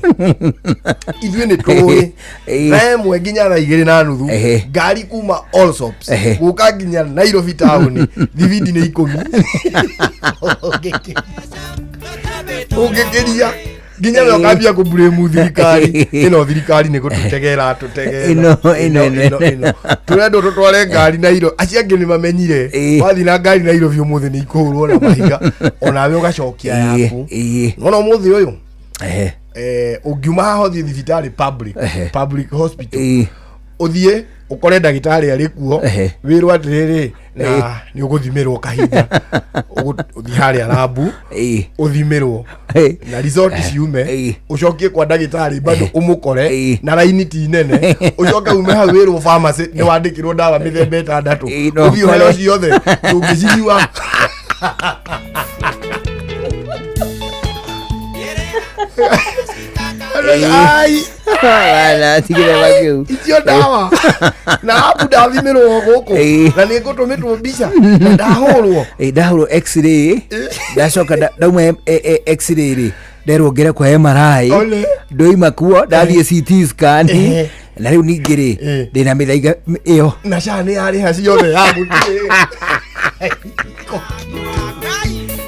Ithuĩ nĩ tũĩ thaa 1 nginya thaa 2:30 ngari kuma Allsops gũka nginya Nairobi town thibindi nĩ 10 ũngĩkĩria nginya we ũkambia kũburĩmu thirikari ĩno. Thirikari nĩ gũtũtegera tũtegera. Ĩno, ĩno, ĩno. Tũrendwo tũtware ngari Nairobi. Acio angĩ nĩ mamenyire wathiĩ na ngari Nairobi ũmũthĩ nĩ ikũhũrwo na mahiga, onawe ũgacokia yaku. Nona ũmũthĩ ũyũ, ũngiuma haha ũthiĩ thibitarĩ public, public hospital, ũthiĩ ũkore ndagĩtarĩ arĩ kuo, wĩrwo atĩrĩrĩ, na nĩ ũgũthimĩrwo kahinda. Ũthiĩ harĩa rambu ũthimĩrwo na result ciume, ũcokie kwa ndagĩtarĩ bado ũmũkore na raini ti nene, ũcoke ume hau wĩrwo pharmacy nĩ wandĩkĩrwo ndawa mĩthemba 6, no ũthiĩ ũheo ciothe ndũngĩcinyua. Ai. Bana, tigire makiu. Icio ndawa na apu ndathimĩrwo gũkũ na nĩ ngũtũmĩtwo mbica na ndahũrwo. Ndahũrwo x-ray, ndacoka ndauma x-ray rĩ, nderwo ngere kwa MRI. Ole. Ndoima kuo ndathiĩ CT scan. Na rĩu ningĩ rĩ, ndĩna mĩthaiga ĩyo. Na SHA nĩ yarĩha ciothe ya gũtirĩ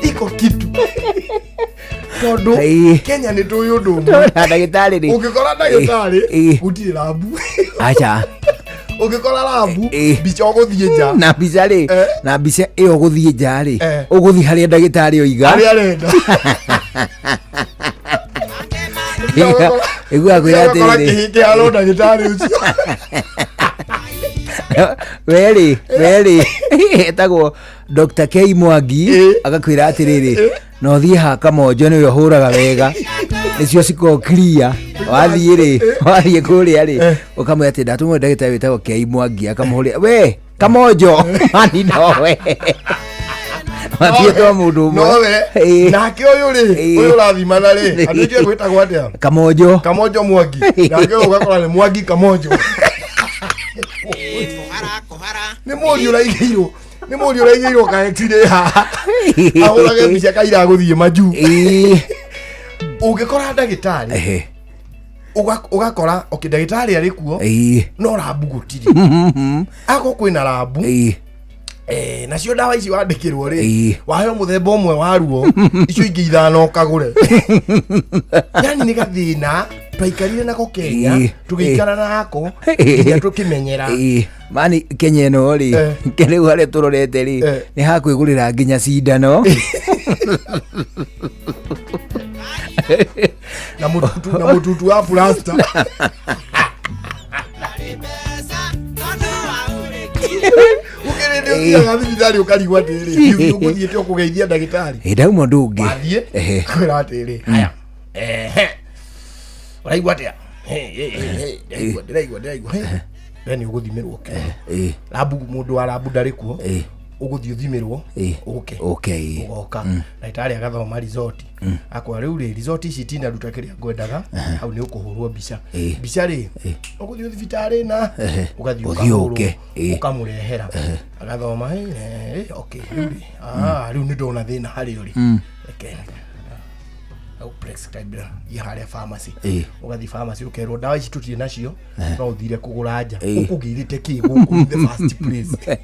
iko kitu tondũ Kenya nĩ tũĩ ũndũ ũmwe. Na ndagĩtarĩ rĩ. Ũngĩkora ndagĩtarĩ gũtirĩ rambu. Aca. Ũngĩkora rambu mbica ũgũthiĩ nja. Na mbica rĩ, na mbica ĩyo ũgũthiĩ nja rĩ, ũgũthiĩ harĩa ndagĩtarĩ oiga. Harĩa arenda. Iguaga kwĩra Ũgakora atĩrĩrĩ. kĩhĩ kĩharo ndagĩtarĩ ũcio. Werĩ etagwo Dr. K Mwangi, agakwĩra atĩrĩrĩ, na ũthiĩ ha Kamonjo nĩwe ũhũraga wega, nĩcio cikoragwo clear. Wathiĩ rĩ, wathiĩ kũrĩa rĩ, ũkamwĩra atĩ ndatũmwo nĩ ndagĩtarĩ wĩtagwo K Mwangi, akamũhũrĩra we Kamonjo, mani nowe. Matiĩtwo mũndũ ũmwe. Nowe. Ĩĩ. Nake ũyũ rĩ, ũyũ ũrathimana rĩ, andũ aingĩ gwĩtagwo atĩa? Kamonjo. Kamonjo Mwangi. Nake ũyũ ũgakora nĩ Mwangi Kamonjo. Nĩ mũriũ ũraigĩirwo, nĩ mũriũ ũraigĩirwo kaetirĩ haha. Ahũrage mbica kaira gũthiĩ majuu. Ũngĩkora ndagĩtarĩ, ũgakora okay, ndagĩtarĩ arĩ kuo, no rambu gũtirĩ. Akorwo kwĩna rambu, nacio ndawa ici wandĩkĩrwo rĩ, waheo mũthemba ũmwe wa ruo, icio ingĩ ithano ũkagũre. Yani nĩ gathĩna twaikarire nako Kenya, tũgĩikara nako nginya tũkĩmenyera. Ĩĩ. Mani Kenya ĩno rĩ, rĩu harĩa tũrorete rĩ, nĩ hakwĩgũrĩra nginya cindano. Na mũtutu, na mũtutu wa plasta. Ũkĩrĩ ũthiaga thibitarĩ ũkarigwo atĩrĩrĩ, hihi ũgũthiĩte ũkũgeithia ndagĩtarĩ. Ĩ, ndauma ũndũ ũngĩ. Wathiĩ, kwĩra atĩrĩrĩ, haya, ehe, ũraigua atĩa? He, he, he, he, ndĩraigua, ndĩraigua, ndĩraigua, he. We nĩ ũgũthimĩrwo kĩoro. Rambu, mũndũ wa rambu ndarĩ kuo. Ũgũthiĩ ũthimĩrwo, ũke. Ũke, ĩĩ. Ũgoka. Ndagĩtarĩ agathoma result. Akwa rĩu rĩ, result ici itinaruta kĩrĩa ngwendaga, hau nĩ ũkũhũrwo mbica. Mbica rĩ, ũgũthiĩ thibitarĩ na ũgathiĩ Ũthiĩ ũkahũrwo, ũke, ũkamũrehera. Agathoma, okay, rĩu rĩ, ah, rĩu nĩ ndona thĩna harĩ ũrĩ. Reke prescribe thiĩ harĩa pharmacy. Ũgathiĩ pharmacy ũkerwo ndawa ici tũtirĩ nacio, no ũthire kũgũra nja. Ũkũgĩrĩte kĩ gũkũ in the first place?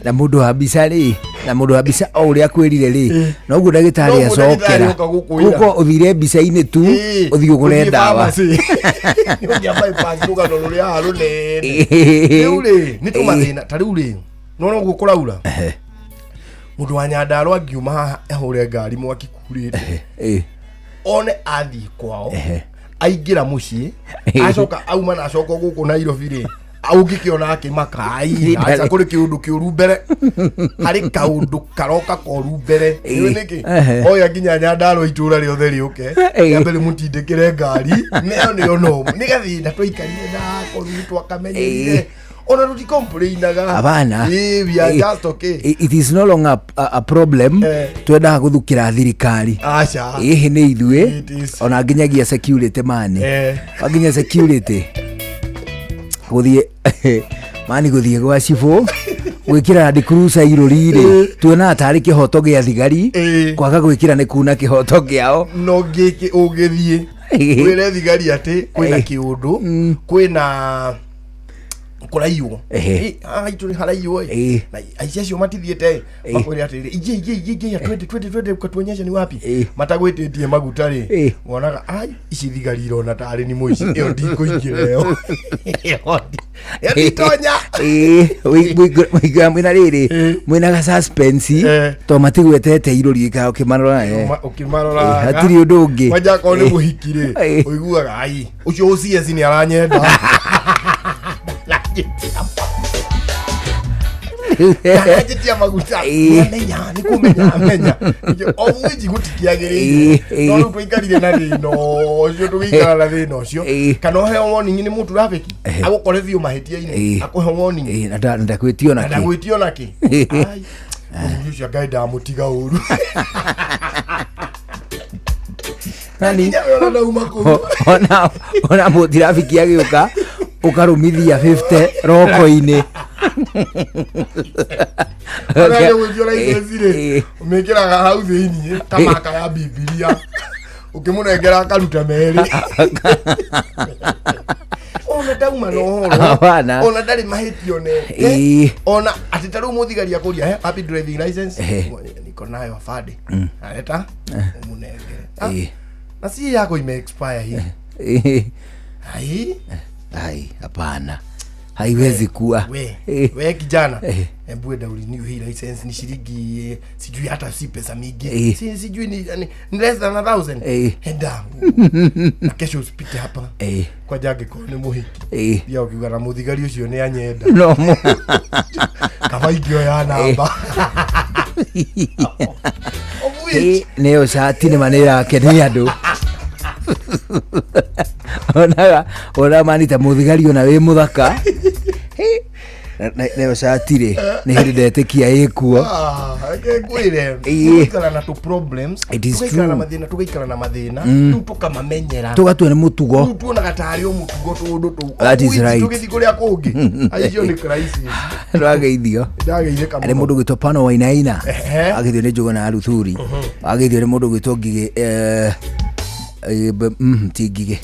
Na mũndũ wa mbica rĩ, na mũndũ wa mbica o ũrĩa akwĩrire rĩ, noguo ndagĩtarĩ Noguo ndagĩtarĩ acokera. oka gũkwĩra. Gũko ũthire mbica-inĩ tu, ũthiĩ ũgũre Ũthiĩ ndawa. pharmacy. Ũngĩa bypass rũgano rũrĩa haha rũnene. Rĩu rĩ, nĩ tũmathĩna ta rĩu rĩ, nona ũguo kũraura. Mũndũ wa Nyandarua angiuma haha ahũre ngari mwaki kurĩte. One athiĩ kwao, aingĩra mũciĩ, acoka auma na acoka gũkũ Nairobi rĩ, ũngĩkĩona akĩmaka, ai, aca kũrĩ kĩũndũ kĩũru mbere, harĩ kaũndũ karoka koru mbere. Nĩũĩ nĩkĩ? Oya nginya Nyandarua itũra rĩothe rĩũke, rĩambe rĩmũtindĩkĩre ngari, nayo nĩyo norm. Nĩ gathĩna twaikarire nako rĩu twakamenyerire. Ona tũticomplainaga. Hapana. We are just okay. It is no longer a problem. Twendaga gũthukĩra thirikari. Aca. Ĩhĩ nĩ ithuĩ. It is. Ona nginyagia security mani. Nginya security. Gũthiĩ mani gũthiĩ gwa cibũ gwĩkĩra Land Cruiser irũri rĩ, tuonaga tarĩ kĩhoto gĩa thigari, kwaga gwĩkĩra nĩ kuna kĩhoto kĩao. No ngĩkĩ ũngĩthiĩ wĩre thigari atĩ kwĩna kĩũndũ, kwĩna kũraiywo, haha itũ nĩ haraiywo ĩ, na aici acio matithiĩte makwĩre atĩrĩrĩ, ingia ingia ingia ingia, twende twende twende, ukatuonyesha ni wapi. Matagwĩtĩtie maguta rĩ, wonaga ai ici thigari irona tarĩ ni mũici, ĩyo ndikũingĩra ĩyo, ĩyo nditonya. Mũingĩra mwĩna rĩrĩ, mwĩna ga suspense to matigwetete irũri, ĩkaga ũkĩmarora. Ũkĩmarora. Hatirĩ ũndũ ũngĩ. Kwanja akorwo nĩ mũhiki rĩ, ũiguaga ai ũcio OCS nĩ aranyenda. Ndanjĩtia maguta. Nĩamenya, nĩ kũmenya amenya. Of which gũtikĩagĩrĩire. No rĩu tũikarire na thĩna ũcio, tũgĩikara na thĩna ũcio. Kana ũheo warning nĩ mũturabĩki, agũkore biũ mahĩtia-inĩ, akũhe warning. Na ndakwĩtio Na nakĩ. ndagwĩtio nakĩ. Ai, mũthuri ũcio Ngai ndamũtiga ũru. Nani? Nginya we ona ndauma kũu. Ona mũtirabiki agĩũka ũkarũmithia 50 roko-inĩ. Ona nĩ gwĩtio license rĩ, ũmĩkĩraga hau thĩiniĩ ta maka ya Bibilia, ũkĩmũnengera akaruta merĩ. Ona ndauma na ũhoro. Hapana. Ona ndarĩ mahĩtio neke. Ona atĩ ta rĩu mũthigari akũria, "He, wapi driving license?" Niko nayo afande. Areta ũmũnengere. Ah, na si yako ime expire hii. Ai. Ai, hapana, haiwezi kuwa. We, we kijana, hebu enda urenew hii license, ni shilingi sijui hata si pesa mingi. Si, sijui ni, ni, ni less than 1,000. Enda na kesho usipite hapa. Kwanja angĩkorwo nĩ mũhiki, thia ũkiuga na mũthigari ũcio nĩ anyenda. No kaba ingĩoya namba. Nĩyo cati nĩ ma nĩ ĩrakenia andũ. Onaga ona mani ta mũthigari ona wĩ mũthaka. Nayo cati rĩ nĩ hĩndĩ ndetĩkia ĩkuo. Ah, reke ngwĩre, Ĩĩ. tũgaikara na tũ problems, It is tũgaikara na true. mathĩna, tũgaikara na mathĩna, rĩu tũkamamenyera. Tũgatua nĩ mũtugo. Rĩu tuonaga tarĩ o mũtugo tũũndũ tũu. That is Ũguo right. tũgĩthiĩ kũrĩa kũngĩ, aicio nĩ crisis. Ndwageithio. Ndageithĩka Arĩ mũno. mũndũ gwĩtwo Pano Wainaina. Ehe. Ageithio nĩ Njũgũna ya Luthuri. Ageithio nĩ mũndũ gwĩtwo Ngigĩ, ti Ngigĩ.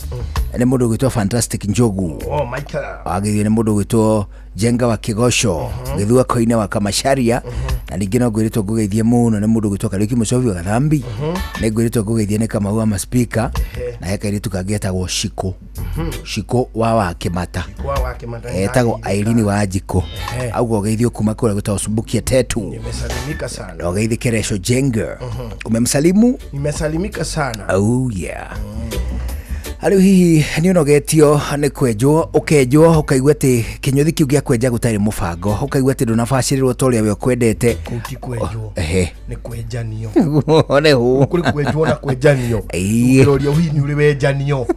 Nĩ mũndũ gwĩtwo Fantastic Njogu. Oh, Michael. Ageithio nĩ mũndũ gwĩtwo Jenga wa Kĩgoco, Gĩthua Koine wa Kamacharia. Na ningĩ no ngwĩrĩtwo ngũgeithie mũno nĩ mũndũ gwĩtwo Kariũki Mũcobi wa Gathambi. Nĩ ngwĩrĩtwo ngũgeithie nĩ Kamau wa Maspika. Na he kairĩtu kangĩ getagwo Shiko. Shiko wa Kĩmata. Kwa wa Kĩmata. Etagwo Irene wa Njikũ. Ehe. Auga ũgeithio kuma kũrĩa gwĩtagwo Subukia Tetu. Nimesalimika sana. Na ũgeithie Keresho Jenga. Umemsalimu? Nimesalimika sana. Oh yeah. Rĩu hihi nĩ ũnogetio nĩ kwenjwo, ũkenjwo ũkaigua atĩ kĩnyũthi kĩu gĩa kwenja gũtarĩ mũbango, ũkaigua atĩ ndũnabacĩrĩrwo ta ũrĩa we ũkwendete. Kũu ti kwenjwo. Ehe. Nĩ kwenjanio. Nĩ hũ. Kũrĩ kwenjwo na kwenjanio. Ĩĩ. Ũkĩroria hihi nĩ ũrĩ wenjanio.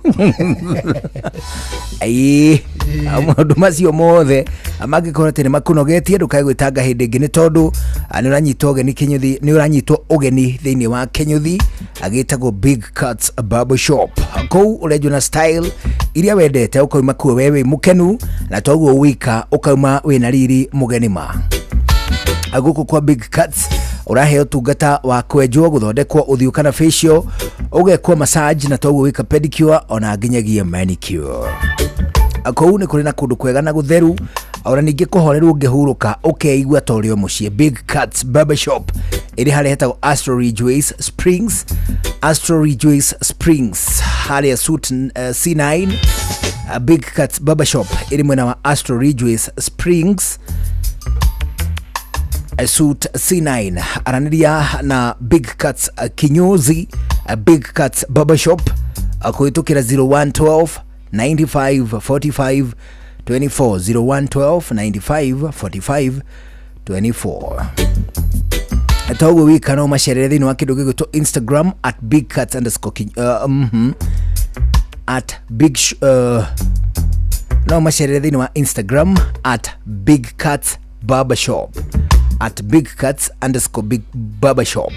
Ĩĩ. Maũndũ macio mothe mangĩkorwo atĩ nĩ makũnogetie, ndũkae gwĩtanga hĩndĩ ĩngĩ nĩ tondũ nĩ ũranyitwo ũgeni kĩnyũthi, nĩ ũranyitwo ũgeni thĩinĩ wa kĩnyũthi agĩtagwo Big Cuts Barber Shop. Kũu ũrenjwo na style iria wendete, ũkauma kuo we wĩ mũkenu, na toguo wika ũkauma wĩna riri mũgeni ma. Gũkũ kwa Big Cuts ũraheo tungata wa kwenjwo, gũthondekwo ũthiũ kana facial, ũgekwo massage, na toguo wika pedicure ona nginyagia manicure. Kũu nĩ kũrĩ na kũndũ kwega na gũtheru, ona ningĩ kũhoreru, ũngĩhurũka ũkeigua ta ũrĩ o mũciĩ. Big Cuts Barber Shop ĩrĩ harĩa hetagwo Astro Ridgeways Springs, Astro Ridgeways Springs harĩa suit C9. Big Cuts Barber Shop ĩrĩ mwena wa Astro Ridgeways Springs, suit C9. Aranĩria na Big Cuts kinyozi, Big Cuts Barber Shop, kũhĩtũkĩra 0112 95 45 24, 0112 95 45 24. Toguo wika no macerere thĩinĩ wa kĩndũ gĩgwĩtwo Instagram at big cuts underscore at big no macerere thĩinĩ wa Instagram at big cuts barber shop, at big cuts underscore big barber shop.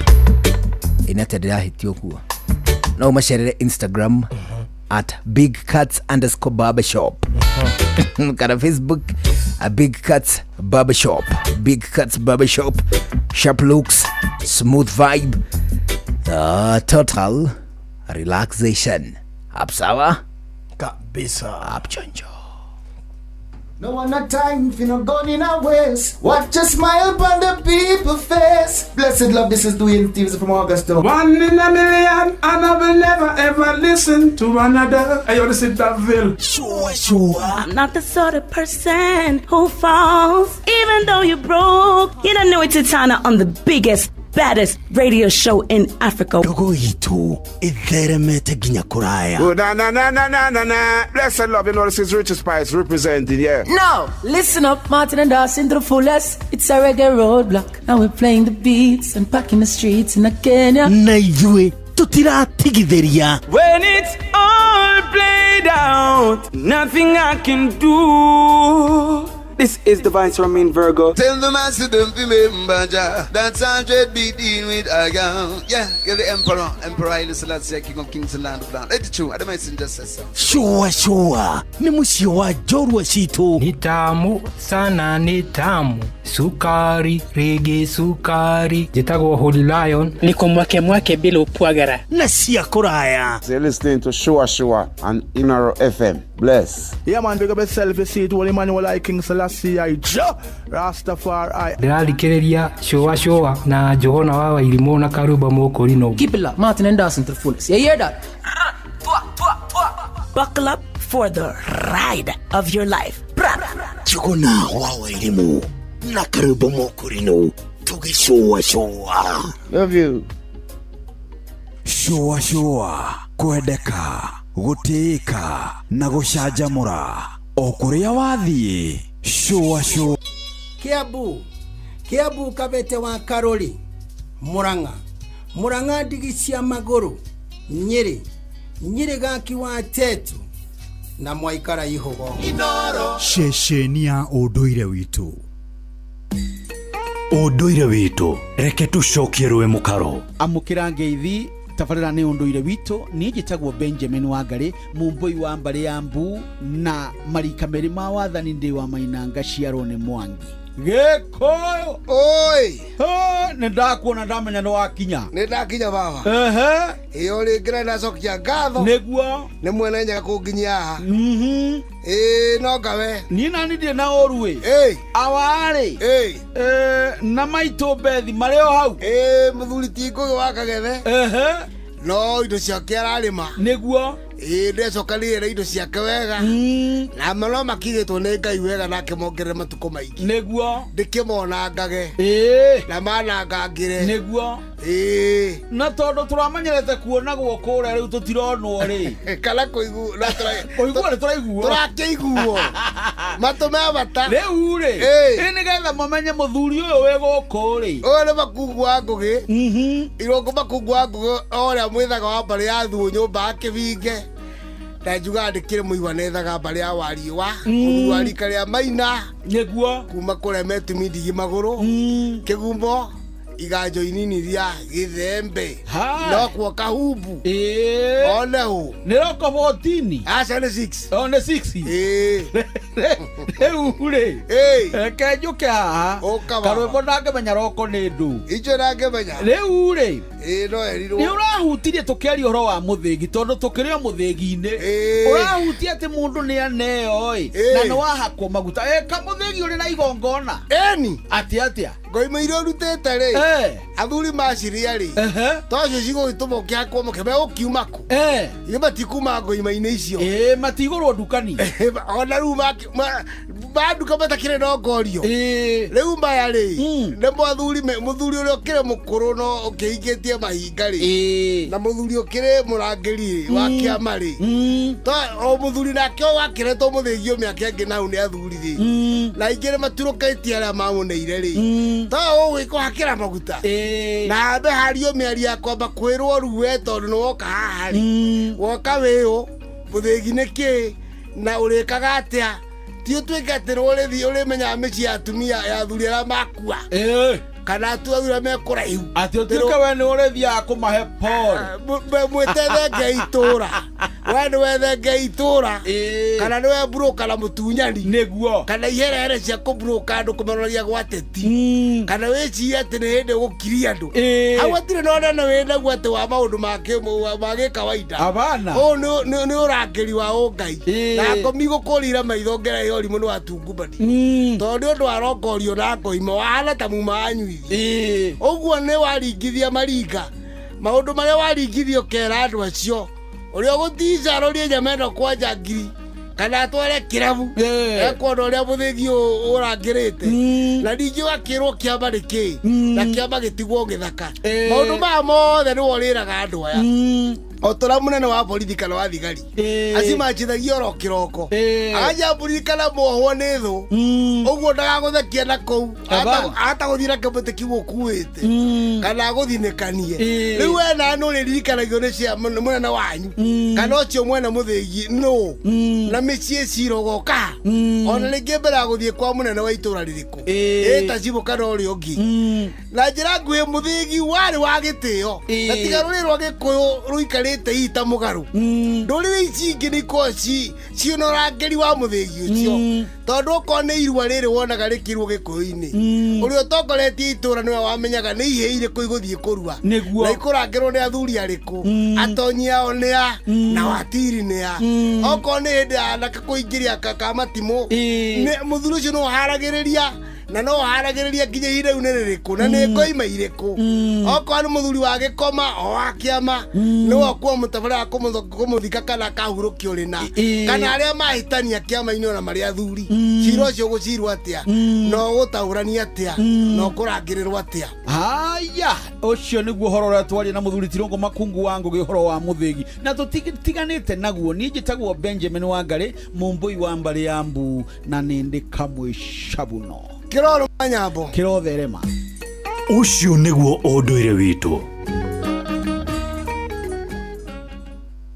Ĩnĩ atĩa ndĩrahĩtia ũguo? No macerere Instagram at big cuts underscore barber shop kana Facebook a Big Cuts Barber Shop. Big Cuts Barber Shop, sharp looks, smooth vibe, total relaxation. Up sawa. Kabisa. Up chonjo. No one a time for no gun in a waste. Watch a smile upon the people face. Blessed love, this is Dwayne Stevens from Augusta. One in a million, and I will never ever listen to another. Hey, yo, this is Daville. Sure, sure. I'm not the sort of person who falls, even though you're broke. You don't know it's Titana on the biggest, baddest radio show in Africa. Ndogo itũ ĩtheremete nginya kũraya. Oh, na na na na na na na. Blessed love, you know this is Richard Spice representing, yeah. No, listen up, Martin and Dawson to the fullest. It's a reggae roadblock, and we're playing the beats and packing the streets in Kenya. Na ithuĩ tũtiratigithĩria. When it's all played out, nothing I can do. This is the Vice Ramin Virgo. Tell the master don't remember Jah. That's 100 be dealing with a girl. Yeah, you're the emperor. Emperor Haile Selassie, King of Kings and Land of Land. Let it true. I don't mind just say so. Sure, sure. Nĩ mũciĩ wa njorua citũ. Ni tamu sana, ni tamu, sukari rege sukari. Njĩtagwo Holy Lion. Niko mwake mwake bila upwagara. Na cia kũraya. So you're listening to Shua Shua on Inaro FM. Bless. Yeah, man, big up yourself. You see it, Holy Emmanuel I King Selassie I Jah Rastafari. Ndĩrathikĩrĩria Shua Shua na Njũgũna wa Wairimũ na Karumba Mũkũrinũ. Keep it locked, Martin and Dawson to the fullest. You hear that? Buckle up for the ride of your life. Njũgũna wa Wairimũ na Karumba Mũkũrinũ tũgĩcũa cũa. Love you. Shua shua, kwendeka, gũtĩĩka na gũcanjamũra o kũrĩa wathiĩ. Shua shua. Kiambu, Kiambu Kabete wa Karori, Murang'a, Murang'a ndigi cia magũrũ, Nyĩrĩ, Nyĩrĩ gaki wa Tetu Na mwaikara ihũgo. Ceceni ya ũndũire witũ. Ũndũire witũ, reke tũcokie rũĩ mũkaro. Amũkĩra ngeithi tabarĩra nĩ ũndũire witũ. Niĩ njĩtagwo Benjamin Wangarĩ, mũmbũi wa mbarĩ ya mbu na marika merĩ ma wathani, ndĩ wa Mainanga, ciarwo nĩ Mwangi Gĩkũyũ. Oi. Nĩ ndakuona, ndamenya nĩ wakinya. Nĩ ndakinya, baba. Ehe. Ĩyo rĩngĩ na ndacokia ngatho. Nĩguo. Nĩ mwene Nyaga kũnginyia haha. Ĩĩ, no ngawe. Niĩ nani ndirĩ na ũru ĩ. Awarĩ na maitũ Bethi marĩ o hau. Ĩĩ, mũthuri ti Ngũgĩ wa Kagethe. Ehe. No indo ciake ararĩma. Nĩguo. Ĩĩ, ndecokanĩrĩire na indo ciake wega na no makirĩtwo nĩ Ngai wega, nake mongerere matukũ maingĩ. Nĩguo. Ndĩkĩmonangage. Ĩĩ. Na manangangĩre. Nĩguo. Ĩĩ. Na tondũ tũramenyerete kuonagwo kũrĩa, rĩu tũtironwo rĩ. Kana kũiguo. Kũiguo nĩ tũraiguo. Tũrakĩiguo matũ me bata. Rĩu rĩ, ĩ nĩgetha mamenye mũthuri ũyũ wĩ gũkũ rĩ. Ũyũ nĩ Makungu wa Ngũgĩ, Irũngũ Makungu wa Ngũgĩ, ũrĩa mwĩthaga wa mbarĩ ya Thuũ, nyũmba ya Kĩbinge, na njugaga ndĩkĩrĩ mũigua nethaga mbarĩ ya Wariũa, mũthuri wa rika rĩa Maina. Nĩguo. Kuma kũrĩa metumi ndigi magũrũ kĩgumo iganjo inini rĩa Gĩthembe, no kuo Kahumbu one hũ. Nĩ roko 14. Aca, nĩ 6. O nĩ 6. Rĩu rĩ, reke njũke haha. Ũka, baba. Karwĩmbo ndangĩmenya roko nĩ ndũ. Icio ndangĩmenya. Rĩu rĩ, Ĩĩ, no erirwo. Nĩ ũrahutirie tũkĩaria ũhoro wa mũthĩgi, tondũ tũkĩrĩ o mũthĩgi-inĩ. Ũrahutia atĩ mũndũ nĩ aneo ĩ na nĩ wahakwo maguta ĩ kamũthĩgi ũrĩ na igongona. Eni. Atĩ atĩa? Ngoima iria ũrutĩte rĩ, athuri maciria rĩ, tocio cigũgĩtũma ũkĩhakwo mũke megũkiuma kũ? Ithe matikuma ngoima-inĩ icio. Ĩ matigũrwo ndukani. Ona rĩu manduka matakĩrĩ na ngorio rĩu maya rĩ, nĩ mũthuri mũthuri ũrĩa ũkĩrĩ mũkũrũ no ũkĩhingĩtie mahinga rĩ, na mũthuri ũkĩrĩ mũrangĩri rĩ wa kĩama rĩ, o mũthuri nake o wakĩretwo mũthĩgio mĩaka ĩngĩ nau nĩ athuri rĩ, na aingĩ nĩ maturũkĩtie arĩa mamũneire rĩ, to ũgwĩkũhakĩra maguta na hambe hario mĩario ya kwamba kwĩrwo ruwe, tondũ nĩ woka haha rĩ, woka wĩũ mũthĩgi nĩ kĩ na ũrĩkaga atĩa, ti ũtuĩke atĩ nĩ ũrĩthiĩ ũrĩmenyaga mĩciĩ ya atumia ya athuri arĩa makua kana atu athuri arĩa me kũraihu. Atĩ ũtuĩke we nĩ ũrĩthiaga kũmahe pole. Mwĩtethenge itũra, we nĩ wethenge itũra kana nĩ we mburũka na mũtunyani. Nĩguo. Kana iherehere cia kũmburũka andũ kũmeroria gwa teti, kana wĩcirie atĩ nĩ hĩndĩ ũgũkiria andũ hau hatirĩ na ũnene wĩnaguo atĩ wa maũndũ ma gĩkawaida. Abana. Ũyũ nĩ ũrangĩri wa ũngai na ngomi gũkũrira maitho ngera ĩyo ũrimũ nĩ watungumani, tondũ nĩ ũndũ warongorio na ngoima wahana ta muma wanyuithi ũguo nĩ waringithia maringa maũndũ marĩa waringithia ũkera andũ acio ũrĩa ũgũtica arorie nyama ĩno kwa njangiri kana atware kĩrabu ekuona ũrĩa mũthĩgi ũrangĩrĩte, na ningĩ ũgakĩrwo kĩama nĩ kĩ na kĩama gĩtigwo gĩthaka. Maũndũ maya mothe nĩwe ũrĩraga andũ aya o tũrĩa mũnene wa borithi kana wa thigari acimachithagia oro kĩroko agajambũririkana muohwo nĩ thũ ũguo ndagagũthekia na kũu ahata gũthiĩ na kĩmũtĩ kiu ũkuĩte kana agũthinĩkanie. Rĩu we na nũ ũrĩririkanagio nĩ cia mũnene wanyu kana ũcio mwene mũthĩgi nũ na mĩciĩ cira ũgoka ona rĩngĩ mbere ya gũthiĩ kwa mũnene wa itũra rĩrĩkũ ĩta cibũ kana ũrĩa ũngĩ. Na njĩra nguhĩ, mũthĩgi warĩ wa gĩtĩo na tiga rũrĩrĩ rwa Gĩkũyũ rũikarĩte hihi ta mũgarũ, ndũrĩrĩ ici ingĩ nĩ ikoragwo ciĩna ũrangĩri wa mũthĩgi ũcio, tondũ okorwo nĩ irua rĩrĩ wonaga rĩkĩrwo Gĩkũyũ-inĩ, ũrĩa ũtongoretie itũra nĩwe wamenyaga nĩ ihĩĩ irĩkũ igũthiĩ kũrua na ikũrangĩrwo nĩ athuri arĩkũ, atonyi ao nĩ a na watiri nĩ a. Okorwo nĩ hĩndĩ ya anake kũingĩria ka matimũ, mũthuri ũcio nĩ ũharagĩrĩria na no haragĩrĩria nginya ihinda rĩu nĩ rĩrĩkũ na nĩ ngoima irĩkũ. Okorwo nĩ mũthuri wa gĩkoma o wa kĩama nĩwe ũkuo mũtabarĩra wa kũmũthika kana akahurũkio rĩna, kana arĩa mahĩtania kĩama-inĩ ona marĩ athuri, cira ũcio ũgũcirwo atĩa na ũgũtaũrania atĩa na ũkũrangĩrĩrwo atĩa. Haya, ũcio nĩguo ũhoro ũrĩa twaria na mũthuri Tirũngũ Makungu wa Ngũgĩ, ũhoro wa mũthĩgi, na tũtiganĩte naguo. Niĩ njĩtagwo Benjamin Wangarĩ, mũmbũi wa mbarĩ ya mbu, na nĩ ndĩ kamwe cabuno. Kĩroro manyambo. Kĩrotherema. Ũcio nĩguo ũndũire witũ.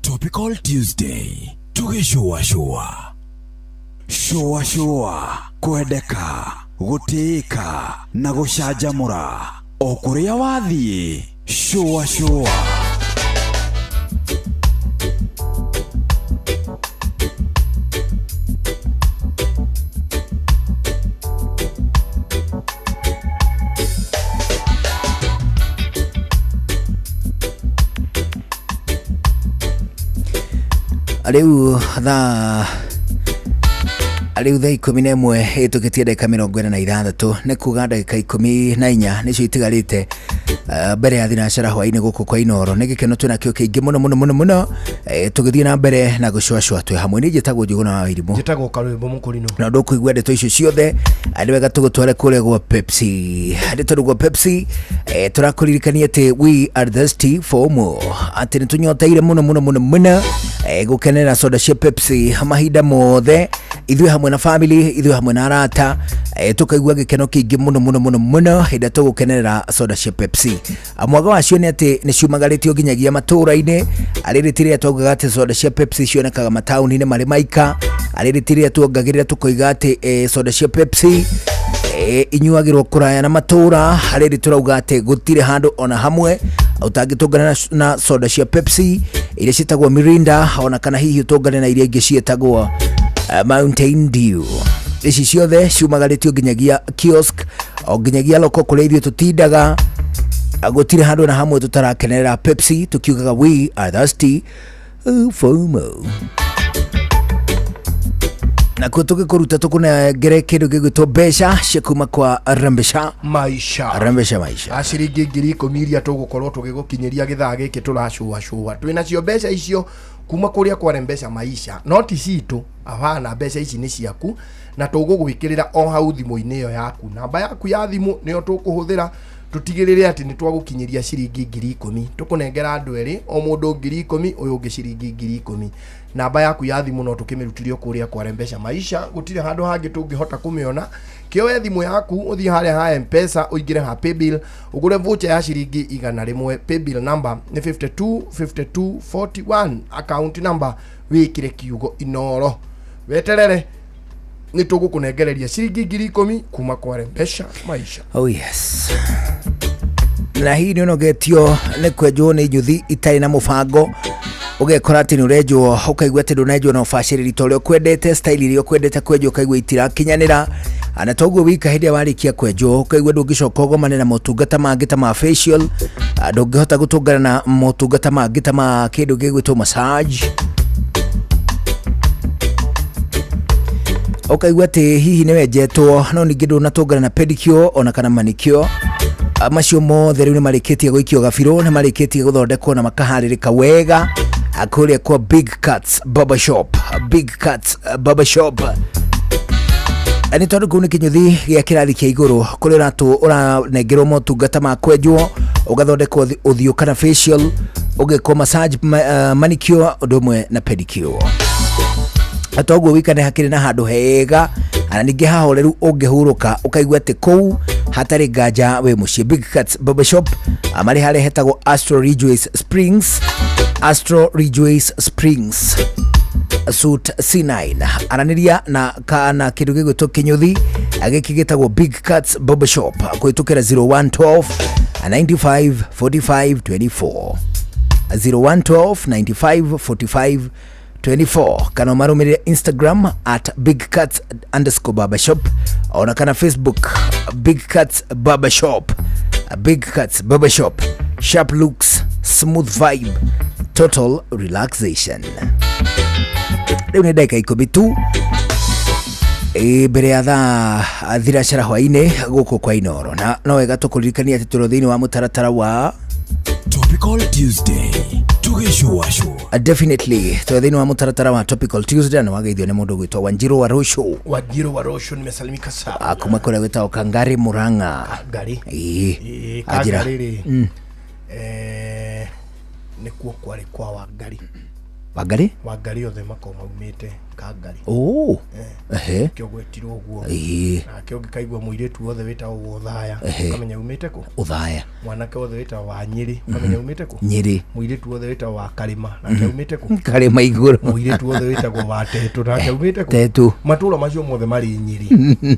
Topical Tuesday. Tũgĩcũacũa cũacũa kwendeka gũtĩĩka na gũcanjamũra o kũrĩa wathiĩ cũacũa. Rĩu thaa rĩu 11 ĩtũkĩtie ndagĩka 46, nĩ kuga ndagĩka 14 nĩcio itigarĩte mbere ya thinacara hwaĩ-inĩ gũkũ kwa Inoro. Nĩ gĩkeno twĩna kĩo kĩingĩ mũno mũno mũno mũno, tũgĩthiĩ na mbere na gũcũacũa twĩ hamwe. Niĩ njĩtagwo Njũgũna wa Wairimũ, njĩtagwo Karwĩmbo Mũkũrinũ, na ndũkũigua ndeto icio ciothe. Nĩ wega tũgũtware kũrĩa gwa Pepsi. Nĩ tondũ gwa Pepsi tũrakũririkania atĩ we are thirsty for more, atĩ nĩ tũnyoteire mũno mũno mũno mũno gũkenera soda cia Pepsi mahinda mothe, ithuĩ hamwe na family, ithuĩ hamwe na arata, tũkaigua gĩkeno kĩingĩ mũno mũno mũno mũno hĩndĩ ĩrĩa tũgũkenerera soda cia Pepsi. Mwaga wacio nĩ atĩ nĩ ciumagarĩtio nginyagia matũũra-inĩ. Arĩrĩ ti rĩrĩa twaugaga atĩ soda cia Pepsi cionekaga mataũni-inĩ marĩ maika. Arĩrĩ ti rĩrĩa tuongagĩrĩra tũkoiga atĩ soda cia Pepsi inyuagĩrwo kũraya na matũũra. Arĩrĩ tũrauga atĩ gũtirĩ handũ ona hamwe ũtangĩtũngana na soda cia Pepsi iria ciĩtagwo Mirinda, ona kana hihi ũtũngane na iria ingĩ ciĩtagwo Mountain Dew. Ici ciothe ciumagarĩtio nginyagia kiosk o nginyagia loko kũrĩa ithuĩ tũtindaga. Gũtirĩ handũ na hamwe tũtarakenerera Pepsi, tukiugaga we are thirsty for more. Nakuo tũgĩkũruta tũkũnengere kĩndũ gĩgwĩtwo mbeca cia kuma kwa Rembesha Maisha. Rembesha Maisha. Ciringi 10,000 iria tũgũkorwo tũgĩgũkinyĩria gĩthaa gĩkĩ tũracũacũa. Twĩnacio mbeca icio kuma kũrĩa kwa Rembesha Maisha, no ti citũ, hapana, mbeca ici nĩ ciaku na tũgũgwĩkĩrĩra o hau thimũ-inĩ ĩyo yaku. Namba yaku ya thimũ nĩyo tũkũhũthĩra tũtigĩrĩre atĩ nĩ twagũkinyĩria ciringi 10,000. Tũkũnengera andũ erĩ, o mũndũ 10,000, ũyũ ũngĩ ciringi 10,000. Namba yaku ya thimũ no tũkĩmĩrutire o kũrĩa kwa Rembesha Maisha, gũtirĩ handũ hangĩ tũngĩhota kũmĩona. Kĩoe thimũ yaku ũthiĩ harĩa ha M-Pesa, ũingĩre ha Paybill, ũgũre voucher ya ciringi 100. Paybill number nĩ 52 52 41, account number wĩkĩre kiugo Inoro. Weterere nĩ tũgũkũnengereria ciringi 10,000 kuma kwa Rembesha Maisha. Oh yes. Na hihi nĩ ũnogetio nĩ kwenjwo nĩ nyuthi itarĩ na mũbango, ũgekora atĩ nĩ ũrenjwo ũkaigua atĩ ndũnenjwo na ũbacĩrĩri ta ũrĩa ũkwendete, style iria ũkwendete kwenjwo ũkaigua itirakinyanĩra, na toguo wika hĩndĩ ĩrĩa warĩkia kwenjwo ũkaigua ndũngĩcoka ũgomane na motungata mangĩ ta ma facial, ndũngĩhota gũtũngana na motungata mangĩ ta ma kĩndũ gĩgwĩtwo massage, ũkaigua atĩ hihi nĩ wenjetwo no ningĩ ndũnatũngana na pedicure ona kana manicure. Macio mothe rĩu nĩ marĩkĩtie gũikio gabirũ, nĩ marĩkĩtie gũthondekwo na makaharĩrĩka wega kũrĩa kwa Big Cats Barber Shop. Big Cats Barber Shop nĩ tondũ kũu nĩ kĩnyuthi gĩa kĩrathi kĩa igũrũ kũrĩa ũranengerwo motungata ma kwenjwo, ũgathondekwo ũthiũ kana facial, ũgekwo massage, manicure ũndũ ũmwe na pedicure. Toguo wika nĩ hakĩrĩ na handũ hega na ningĩ hahoreru ũngĩhurũka ũkaigua atĩ kũu hatarĩ nganja wĩ mũciĩ. Big Cats Barber Shop marĩ harĩa hetagwo Astro Ridgeways Springs, Astro Ridgeways Springs Suit C9. Aranĩria na kana kĩndũ gĩgwĩtwo kĩnyuthi gĩkĩ gĩtagwo Big Cats Barber Shop kũhĩtũkĩra 0112 95 45 24, 0112 95 45 24, kana ũmarũmĩrĩre Instagram at Big Cats underscore barbershop, ona kana Facebook Big Cats Barbershop. Big Cats Barbershop, sharp looks, smooth vibe, total relaxation. Rĩu nĩ ndagĩka 10 tu mbere ya thaa thinacara hwaĩ-inĩ gũkũ kwa Inoro, na no wega tũkũririkania atĩ tũrĩ thĩinĩ wa mũtaratara wa Topical Tuesday tũgĩcũacũa. Definitely tũrĩ thĩinĩ wa mũtaratara wa Topical Tuesday, na wageithio nĩ mũndũ gwĩtwo Wanjiru wa Rũciũ. Wanjiru wa Rũciũ, nimesalimika sana. Kuma kũrĩa gwĩtagwo Kangari Murang'a. Kangari. Ĩĩ. Kangari rĩ, nĩkuo kwarĩ kwa Wangari. Wangarĩ? Wangarĩ othe makoragwo maumĩte Kangari. Oh. Ehe. Kĩo gwetirwo ũguo. Ĩĩ. Nake ũngĩkaigua mũirĩtu wothe wĩtagwo Wothaya, Ehe. ũkamenya umĩte kũ? Ũthaya. Mwanake wothe wĩtagwo wa Nyĩrĩ, ũkamenya umĩte kũ? Nyĩrĩ. Mũirĩtu wothe wĩtagwo wa Karĩma, nake aumĩte kũ? Karĩma igũrũ. Mũirĩtu wothe wĩtagwo wa Tetũ, nake aumĩte kũ? Tetũ. Matũũra macio mothe marĩ Nyĩrĩ.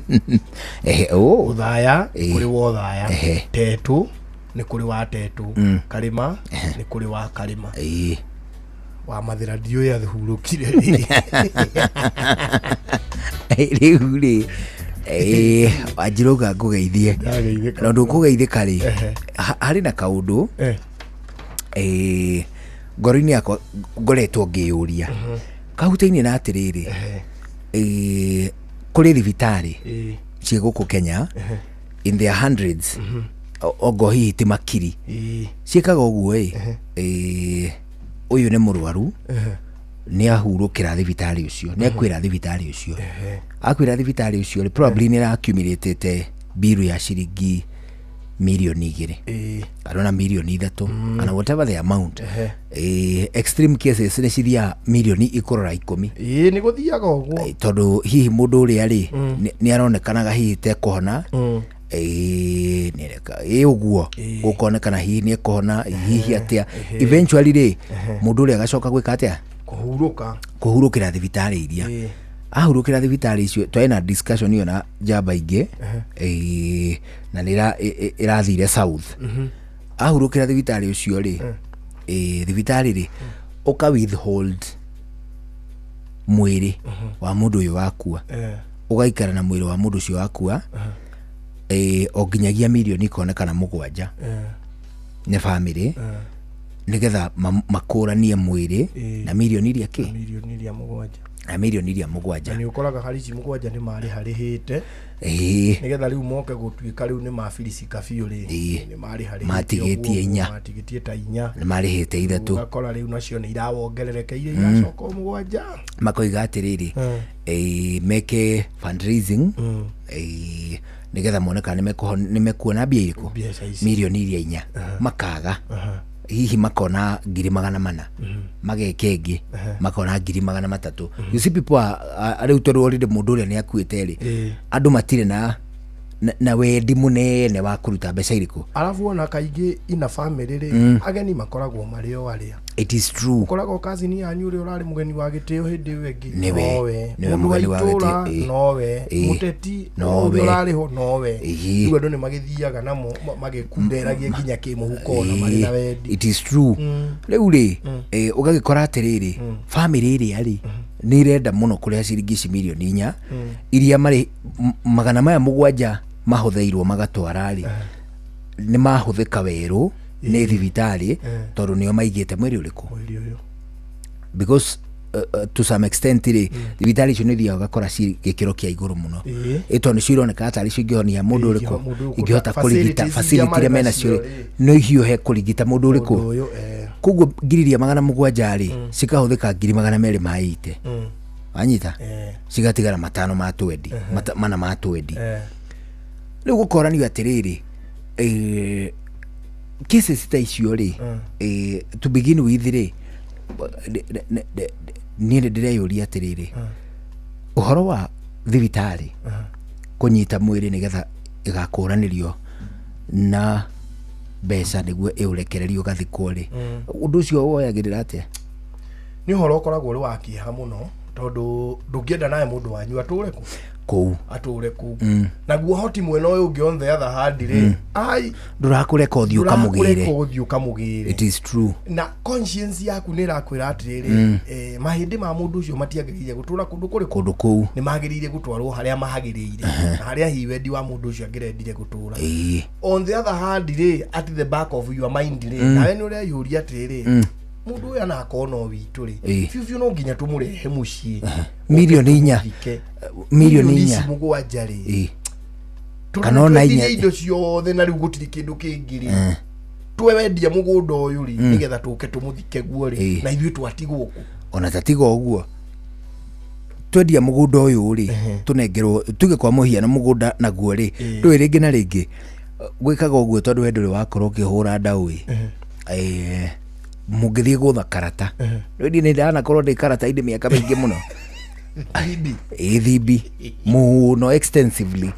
Ehe, oh. Ũthaya Ĩĩ. kũrĩ Wothaya. Ehe. Tetũ nĩ kũrĩ wa Tetũ. Karĩma nĩ kũrĩ wa Karĩma. Ĩĩ. Wa Mathĩra ndiũĩ athurũkire rĩ. Rĩu rĩ eh, wanjirũga ngũgeithie Ndageithĩka. na ũndũ ũkũgeithĩka rĩ Ehe. harĩ na kaũndũ Eh. eh, ngoro-inĩ yakwa ngoretwo ngĩyũria kahutainĩ na atĩrĩrĩ eh, kũrĩ thibitarĩ Ĩĩ. ciĩ gũkũ Kenya in their hundreds ongo hihi ti makiri Ĩĩ. ciĩkaga ũguo ĩ eh, ũyũ nĩ mũrwaru nĩ ahurũkĩra thibitarĩ ũcio nĩ akwĩra thibitarĩ ũcio akwĩra thibitarĩ ũcio rĩ probably nĩ ĩrakiumĩrĩtĩte mbiru ya ciringi mirioni 2 kana ona mirioni 3 kana whatever the amount. Extreme cases nĩ cithiaga mirioni ikũrora 10. Ĩĩ, nĩ gũthiaga ũguo. Tondũ hihi mũndũ ũrĩa rĩ nĩ aronekanaga hihi tekũhona ĩĩ nĩreka ĩ ũguo gũkonekana hihi nĩ ekũhona hihi atĩa eventually rĩ mũndũ ũrĩa agacoka gwĩka atĩa? Kũhurũka. Kũhurũkĩra thibitarĩ iria ahurũkĩra thibitarĩ icio. Twarĩ na discussion ĩyo na njamba ingĩ ĩĩ, na nĩ ĩrathire south. Ahurũkĩra thibitarĩ ũcio rĩ ĩĩ, thibitarĩ rĩ ũka withhold mwĩrĩ wa mũndũ ũyũ wakua, ũgaikara na mwĩrĩ wa mũndũ ũcio wakua o nginyagia mirioni ikonekana 7 nĩ bamĩrĩ nĩgetha makũranie mwĩrĩ na mirioni iria kĩ Mirioni iria 7. Na mirioni iria 7. Na nĩ ũkoraga harĩ ici 7 nĩ marĩharĩhĩte nĩgetha rĩu moke gũtuĩka rĩu nĩ mabilicika biũ rĩ nĩ marĩharĩhĩte. Matigĩtie ũguo, 4. Matigĩtie ta 4. Nĩ marĩhĩte 3. Ũgakora rĩu nacio nĩ irawongererekeire iracoka o 7. Makoiga atĩrĩrĩ meke fundraising nĩgetha mone kana nĩ mekuona mbia irĩkũ. Mbeca ici. Mirioni iria 4 makaga hihi makona ngiri 400 mageka ĩngĩ makona ngiri 300. You see, people are rĩu tondũ already mũndũ ũrĩa nĩ akuĩte rĩ andũ matirĩ na wendi mũnene wa kũruta mbeca irĩkũ. Arabu ona kaingĩ ina family rĩ ageni makoragwo marĩ o arĩa. It is true. Ũkoragwo kazini yanyu ũrĩa ũrarĩ mũgeni wa gĩtĩo hĩndĩ ĩyo ĩngĩ Nĩwe. nowe. Nĩwe Mũndũ wa mũgeni wa itũũra gĩtĩo, ĩĩ. nowe. Mũteti Nowe. ũrĩa ũrarĩ ho nowe. Rĩu andũ nĩ magĩthiaga namo magĩkunderagia nginya kĩmũhuko ona marĩ na wendi. It is true. Rĩu rĩ ũgagĩkora atĩrĩrĩ family ĩrĩa rĩ nĩ irenda mũno kũrĩha ciringi ici mirioni 4 iria marĩ magana maya 7 mahũthĩirwo magatwara rĩ nĩ mahũthĩka werũ nĩ thibitarĩ tondũ nĩo maigĩte mwĩrĩ ũrĩkũ. Mwĩrĩ ũyũ. Because to some extent rĩ thibitarĩ icio nĩ ithiaga ũgakora ci gĩkĩro kĩa igũrũ mũno ĩ tondũ nĩcio ironeka tarĩ cio ingĩhonia mũndũ ũrĩkũ. Mũndũ ũyũ ingĩhota kũrigita facilities iria facility iria marĩ menacio nacio rĩ no ihiũhe kũrigita mũndũ ũrĩkũ. Mũndũ ũyũ. Koguo ngiri iria 700 rĩ cikahũthĩka ngiri 280 wanyita cigatigara 5 ma twendi 4 ma twendi. Rĩu gũkoranio atĩrĩrĩ cases ta icio rĩ to begin with rĩ niĩ nĩ ndĩreyũria atĩrĩrĩ ũhoro wa thibitarĩ kũnyita mwĩrĩ nĩgetha ĩgakũranĩrio na mbeca nĩguo ĩũrekererio ũgathikwo rĩ ũndũ ũcio woyagĩrĩra atĩa? Nĩ ũhoro ũkoragwo ũrĩ wa kĩeha mũno tondũ ndũngĩenda nawe mũndũ wanyu atũre kũ Kũu. Atũre kũu. Naguo hoti mwena ũyũ ũngĩ on the other hand rĩ ai ndũrakũreka ũthiĩ ndũrakũreka ũkamũgĩre. Ũthiĩ ũkamũgĩre. It is true. Na conscience yaku nĩ ĩrakwĩra atĩrĩrĩ mahĩndĩ ma mũndũ ũcio matiagĩrĩire gũtũra kũndũ kũrĩkũ. Kũndũ kũu. Nĩ magĩrĩire gũtwarwo harĩa magĩrĩire na harĩa hihi wendi wa mũndũ ũcio angĩrendire gũtũra. On the other hand rĩ at the back of your mind rĩ nawe nĩ ũreyũria atĩrĩrĩ mũndũ ũyũ anakorwo no witũ rĩ biũ biũ no nginya tũmũrehe mũciĩ Mirioni 4. Thike. Mirioni ici 4. 7 rĩ Ĩĩ. Kana ona twendirie 4. Indo ciothe na rĩu gũtirĩ kĩndũ kĩngĩ rĩ twewendia mũgũnda ũyũ rĩ nĩgetha tũke tũmũthike guo rĩ na ithuĩ twatigwo kũ? Ona tatiga ũguo twendia mũgũnda ũyũ rĩ tũnengerwo tuge kwa mũhiano mũgũnda naguo rĩ ndũĩ rĩngĩ na rĩngĩ gwĩkaga ũguo tondũ we ndũrĩ wakorwo ũkĩhũra ndaũ ĩ. Mũngĩthiĩ gũtha karata, rĩu niĩ nĩ ndanakorwo ndĩ karata-inĩ mĩaka mĩingĩ mũno. Ĩ thimbi mũno extensively,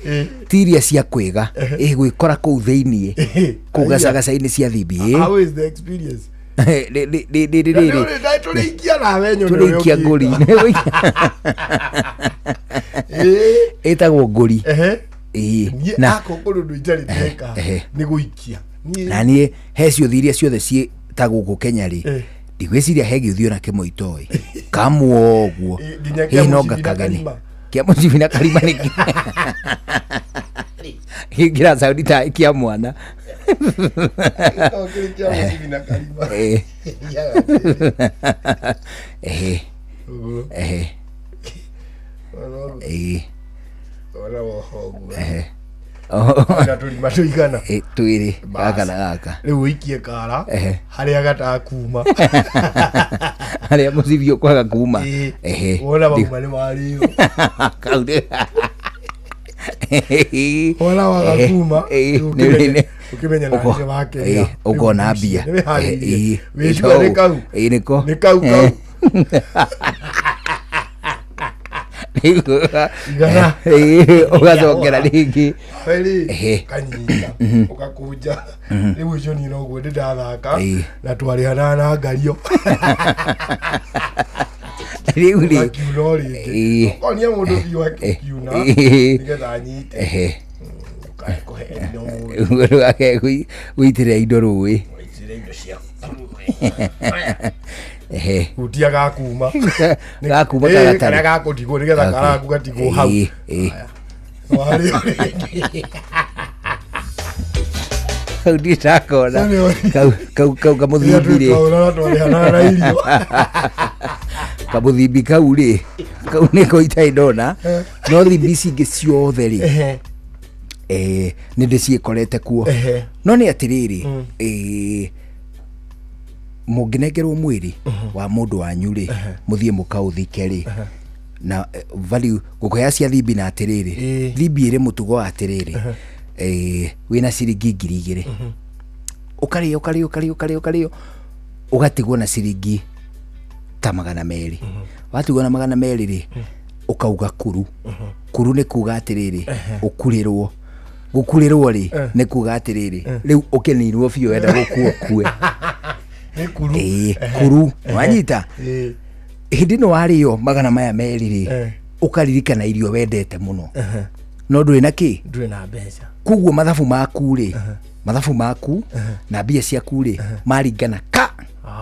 ti iria cia kwĩga, ĩ gwĩkora kũu thĩiniĩ kũu gacagaca-inĩ cia thimbi ĩ. How is the experience? Rĩrĩ Tũrĩikia nawe nyone ũrĩa tũrĩikia ngũri. Ũngĩka. Ĩtagwo ngũri. Ĩĩ. Niĩ Na akwa kũrĩ ũndũ itarĩ ndeka nĩ gũikia. Na niĩ he ciũthi iria ciothe ciĩ ta gũkũ Kenya rĩ, ndigwĩciria he gĩũthi ona kĩmwe itoĩ kamwe ũguo. Nginya kĩa Hihi no mũcibi na ngakageni karima. Kĩa mũcibi na karima nĩ gĩkĩra saundi ta kĩa mwana. Gĩkoragwo kĩrĩ kĩa mũcibi na karima. Ũguo. Ona Ona woho ũguo. Ona tũrima tũigana? Twĩrĩ. Bas. Gaka na gaka. Rĩu ũikie kara harĩa gatakuma. Harĩa mũcibi ũkwaga kuma. Wona mauma nĩ marĩo. Kau nĩ- Wona waga kuma, rĩu ũkĩmenya na nĩ wakenia. Ũkona mbia. Nĩ wĩharĩirie. Wĩcua nĩ kau. Ĩĩ, nĩko. Nĩ kau kau. Igana. Ũgacokera rĩngĩ. Weri kanyita ũgakunja. Rĩu ũcio niĩ noguo ndĩ ndathaka na twarĩhanaga na ngario. Rĩu rĩ Ũgakiuna o rĩngĩ. Ũkonia mũndũ biũ akiuna nĩgetha anyite. Ndũkae kũhe indo mũndũ. Ndũgake gũitĩrĩra indo rũĩ. Ũitĩrĩre indo ciaku. Hutia gakuma. Gakuma Ĩĩ, kagatarĩ. karĩa gakũtigwo nĩgetha karaku gatigwo hau. Ĩĩ. Warĩo rĩngĩ. Kau ndirĩ ndakona kau kau kau kamũthimbi rĩ. Twaũra na twarĩhanaga na irio. Kamũthimbi kau rĩ, kau nĩko itarĩ ndona, no thimbi ici ingĩ ciothe rĩ, nĩ ndĩciĩkorete kuo. No nĩ atĩrĩrĩ, mũngĩnengerwo mwĩrĩ wa mũndũ wanyu rĩ, mũthiĩ mũkaũthike rĩ, na value ngũkũhea cia thimbi na atĩrĩrĩ, thimbi ĩrĩ mũtugo wa atĩrĩrĩ, wĩna ciringi 2000, ũkarĩo ũkarĩo ũkarĩo ũkarĩo ũkarĩo, ũgatigwo na ciringi ta 200. Watigwo na 200 rĩ, ũkauga kuru. Kuru nĩ kuga atĩrĩrĩ, ũkurĩrwo. Gũkurĩrwo rĩ, nĩ kuga atĩrĩrĩ, rĩu ũkĩninwo biũ, wenda gũkua kue. Nĩ kuru. Ĩĩ, kuru. Wanyita? Hĩndĩ ĩno warĩo magana maya merĩ rĩ, ũkaririkana irio wendete mũno, no ndũrĩ na kĩ. Ndũrĩ na mbeca. Koguo mathabu maku rĩ, mathabu maku na mbia ciaku rĩ, maringana ka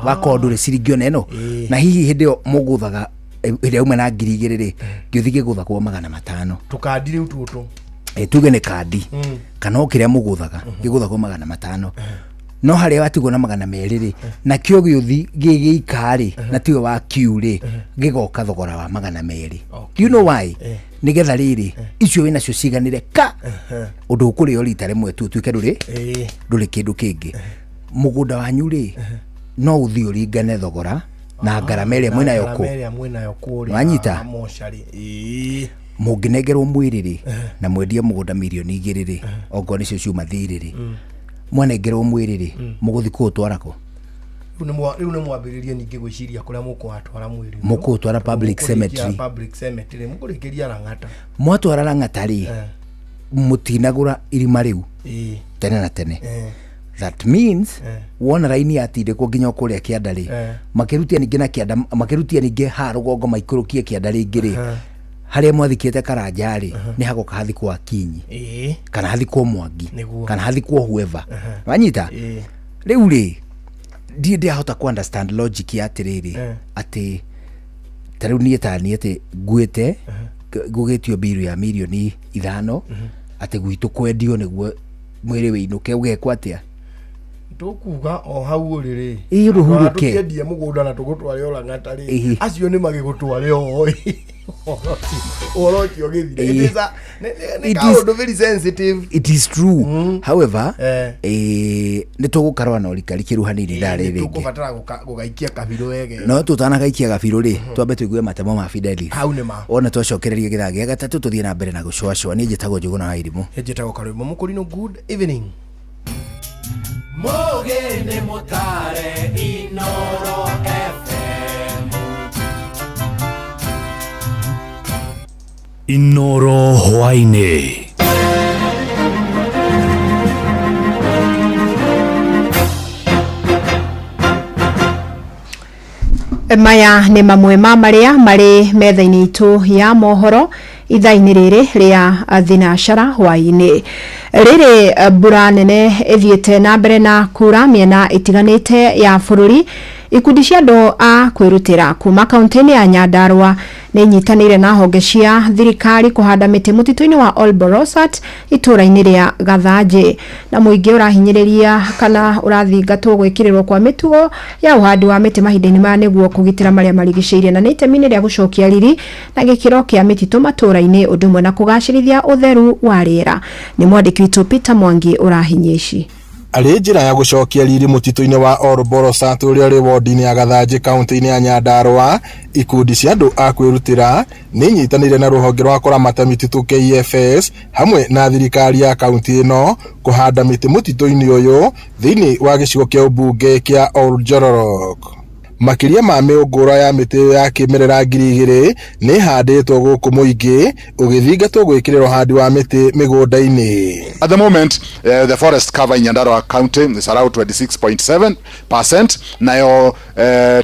wakorwo ndũrĩ ciringi ona ĩno. Na hihi hĩndĩ ĩyo mũgũthaga, ĩrĩa uma na 2000 rĩ, ngĩũthi gĩgũthagwo 500. Tũkandi rĩu tũtũ. Tuge nĩ kandi kana o kĩrĩa mũgũthaga gĩgũthagwo 500, no harĩa watigwo na 200 rĩ, nakĩo gĩũthi gĩgĩika rĩ, na tiwe wa kiu rĩ, gĩgoka thogora wa 200. Do you know why? Nĩgetha rĩrĩ icio wĩnacio ciganĩre ka ũndũ ũkũrĩo rita rĩmwe tu, ũtuĩke ndũrĩ ndũrĩ kĩndũ kĩngĩ. Mũgũnda wanyu rĩ, no ũthiĩ ũringane thogora na ngarama ĩrĩa mwĩnayo Ngarama kũ ĩrĩa mwĩnayo kũrĩa Wanyita? mocarĩ. Ĩĩ. Mũngĩnengerwo mwĩrĩ rĩ, na mwendie mũgũnda mirioni 2 rĩ, ongorwo nĩcio ciuma thirĩ rĩ, mwanengerwo mwĩrĩ rĩ, mũgũthiĩ kũũtwara kũ? Rĩu nĩ mwambĩrĩrie ningĩ gwĩciria kũrĩa mũkũwatwara mwĩrĩ ũyũ. Mũkũũtwara public Mũkũrĩkia cemetery. Public cemetery mũkũrĩkĩria Lang'ata. Mwatwara Lang'ata rĩ, mũtinagũra irima rĩu tene na tene. That means wona raini yatindĩkwo nginya o kũrĩa kĩanda rĩ, makĩrutia ningĩ na kĩanda, makĩrutia ningĩ haha rũgongo maikũrũkie kĩanda rĩngĩ rĩ, harĩa mwathikĩte Karanja rĩ, nĩ hagoka hathikwo Akinyi kana hathikwo Mwangi kana hathikwo whoever. Wanyita? Rĩu rĩ, ndirĩ ndĩrahota ku understand logic ya atĩrĩrĩ, atĩ ta rĩu niĩ ta niĩ atĩ nguĩte ngũgĩtio mbiru ya mirioni 5, atĩ gwitũ kwendio nĩguo mwĩrĩ wĩinũke, ũgekwo atĩa? Tũkuga o hau ũrĩ rĩ. Ĩĩ, ũhurũke. Tũkĩendie mũgũnda na tũgũtware o Lang'ata rĩ, Ĩĩ. acio nĩ magĩgũtware o ũhoro ũcio ũgĩthire. Ĩĩ. It is a- nĩ It is- kaũndũ very sensitive. It is true. However, nĩ tũgũkarũa na ũrikarikĩru hanini ithaa rĩrĩ rĩngĩ. Tũkũbatara gũgaikia kabirũ wega. No tũtanagaikia gabirũ rĩ, twambe tũigue matemo ma Fidelis. Hau nĩ ma. Wona twacokereria gĩthaa gĩa gatatũ, tũthiĩ na mbere na gũcũacũa. Niĩ njĩtagwo Njũgũna wa Irimũ. Njĩtagwo Karwĩmbo Mũkũrinũ. Good evening. Mo Ngugi nĩ mũtare Inoro FM. Inoro hwaĩ-inĩ. Maya nĩ mamwe ma marĩa marĩ metha-inĩ itũ ya mohoro ithaa-inĩ rĩrĩ rĩa thinacara hwaĩ-inĩ. Rĩrĩ mbura nene ĩthiĩte na mbere na kura mĩena ĩtiganĩte ya bũrũri, ikundi cia andũ a kwĩrutĩra kuma kaunti-inĩ ya Nyandarua nĩ inyitanĩire na honge cia thirikari kũhanda mĩtĩ mũtitũ-inĩ wa Olborosat itũũra-inĩ rĩa Gathanjĩ. Na mũingĩ ũrahinyĩrĩria kana ũrathingatwo gwĩkĩrĩrwo kwa mĩtugo ya ũhandi wa mĩtĩ mahinda-inĩ maya nĩguo kũgitĩra marĩa marigicĩirie, na nĩ itemi-inĩ rĩa gũcokia riri na gĩkĩro kĩa mĩtitũ matũũra-inĩ ũndũ ũmwe na kũgacĩrithia ũtheru wa rĩera. Nĩ mwandĩki witũ Peter Mwangi ũrahinyia ici. Arĩ njĩra ya gũcokia riri mũtitũ-inĩ wa Olborosat ũrĩa ũrĩ wodi-inĩ ya Gathanjĩ kaunti-inĩ ya Nyandarua, ikundi cia andũ a kwĩrutĩra nĩ inyitanĩire na rũhonge rwa kũramata mĩtitũ KFS hamwe na thirikari ya kaunti ĩno kũhanda mĩtĩ mũtitũ-inĩ ũyũ thĩinĩ wa gĩcigo kĩa ũmbunge kĩa Oljororok. Makĩria ma mĩũngũrwa ya mĩtĩ ya kĩmerera 2000 nĩ ĩhandĩtwo gũkũ mũingĩ ũgĩthingatwo gwĩkĩrĩra ũhandi wa mĩtĩ mĩgũnda-inĩ. At the moment, the forest cover in Nyandarua County is around 26.7%. Nayo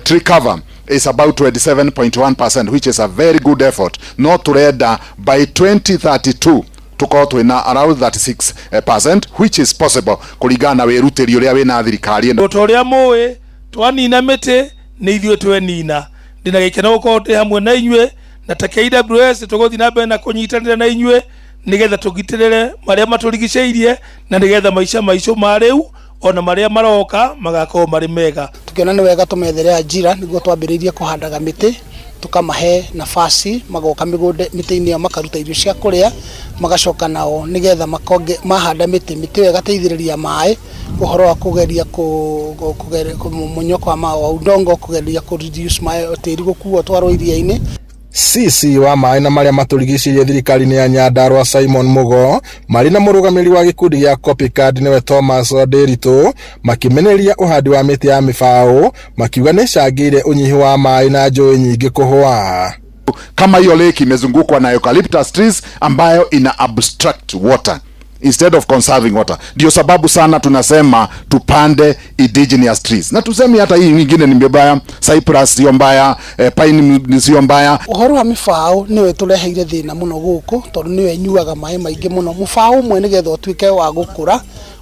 tree cover is about 27.1%, which is a very good effort. No turenda by 2032 tukorwo twina around 36%, which is possible kuringana na wirutĩri ũrĩa wĩna thirikari ĩno. Ta ũrĩa mũĩ twanina mĩtĩ nĩ ithuĩ twenina. Ndĩna gĩkeno gũkorwo ndĩ hamwe na inyuĩ na ta KWS tũgũthiĩ na mbere na kũnyitanĩra na inyuĩ nĩgetha tũgitĩrĩre marĩa matũrigicĩirie na nĩgetha maica maitũ ma rĩu ona marĩa maroka magakorwo marĩ mega. Tukiona nĩ wega tũmethere ajira nĩguo twambĩrĩirie kũhandaga mĩtĩ, tukamahe nafasi magoka mĩgũnda mĩtĩ-inĩ ĩyo makaruta irio cia kũrĩa magacoka nao nĩgetha makonge mahanda mĩtĩ, mĩtĩ ĩyo ĩgateithĩrĩria maĩ ũhoro wa kũgeria mũnyoko wa udongo, kũgeria kũ reduce maĩ tĩri gũkuo twarwo iria-inĩ. CC wa maĩ na marĩa matũrigicĩirie thirikari-inĩ ya Nyandarua Simon Mugo marĩ na mũrũgamĩrĩri wa gĩkundi gĩa Copycat nĩwe Thomas Nderitu makĩmenereria ũhandi wa mĩtĩ ya mĩbaũ makiuga nĩ ĩcangĩire ũnyihu wa maĩ na njũĩ nyingĩ kũhũa. Kama hiyo lake imezungukwa na eucalyptus trees ambayo ina abstract water instead of conserving water. Ndio sababu sana tunasema tupande indigenous trees. Na tusemi hata hii nyingine ni mbaya, cypress sio mbaya, pine ni sio mbaya. Ũhoro wa mĩbaũ nĩwe tũreheire thĩna mũno gũkũ tondũ nĩwe ĩnyuaga maĩ maingĩ mũno. Mũbaũ ũmwe nĩgetha ũtuĩke wa gũkũra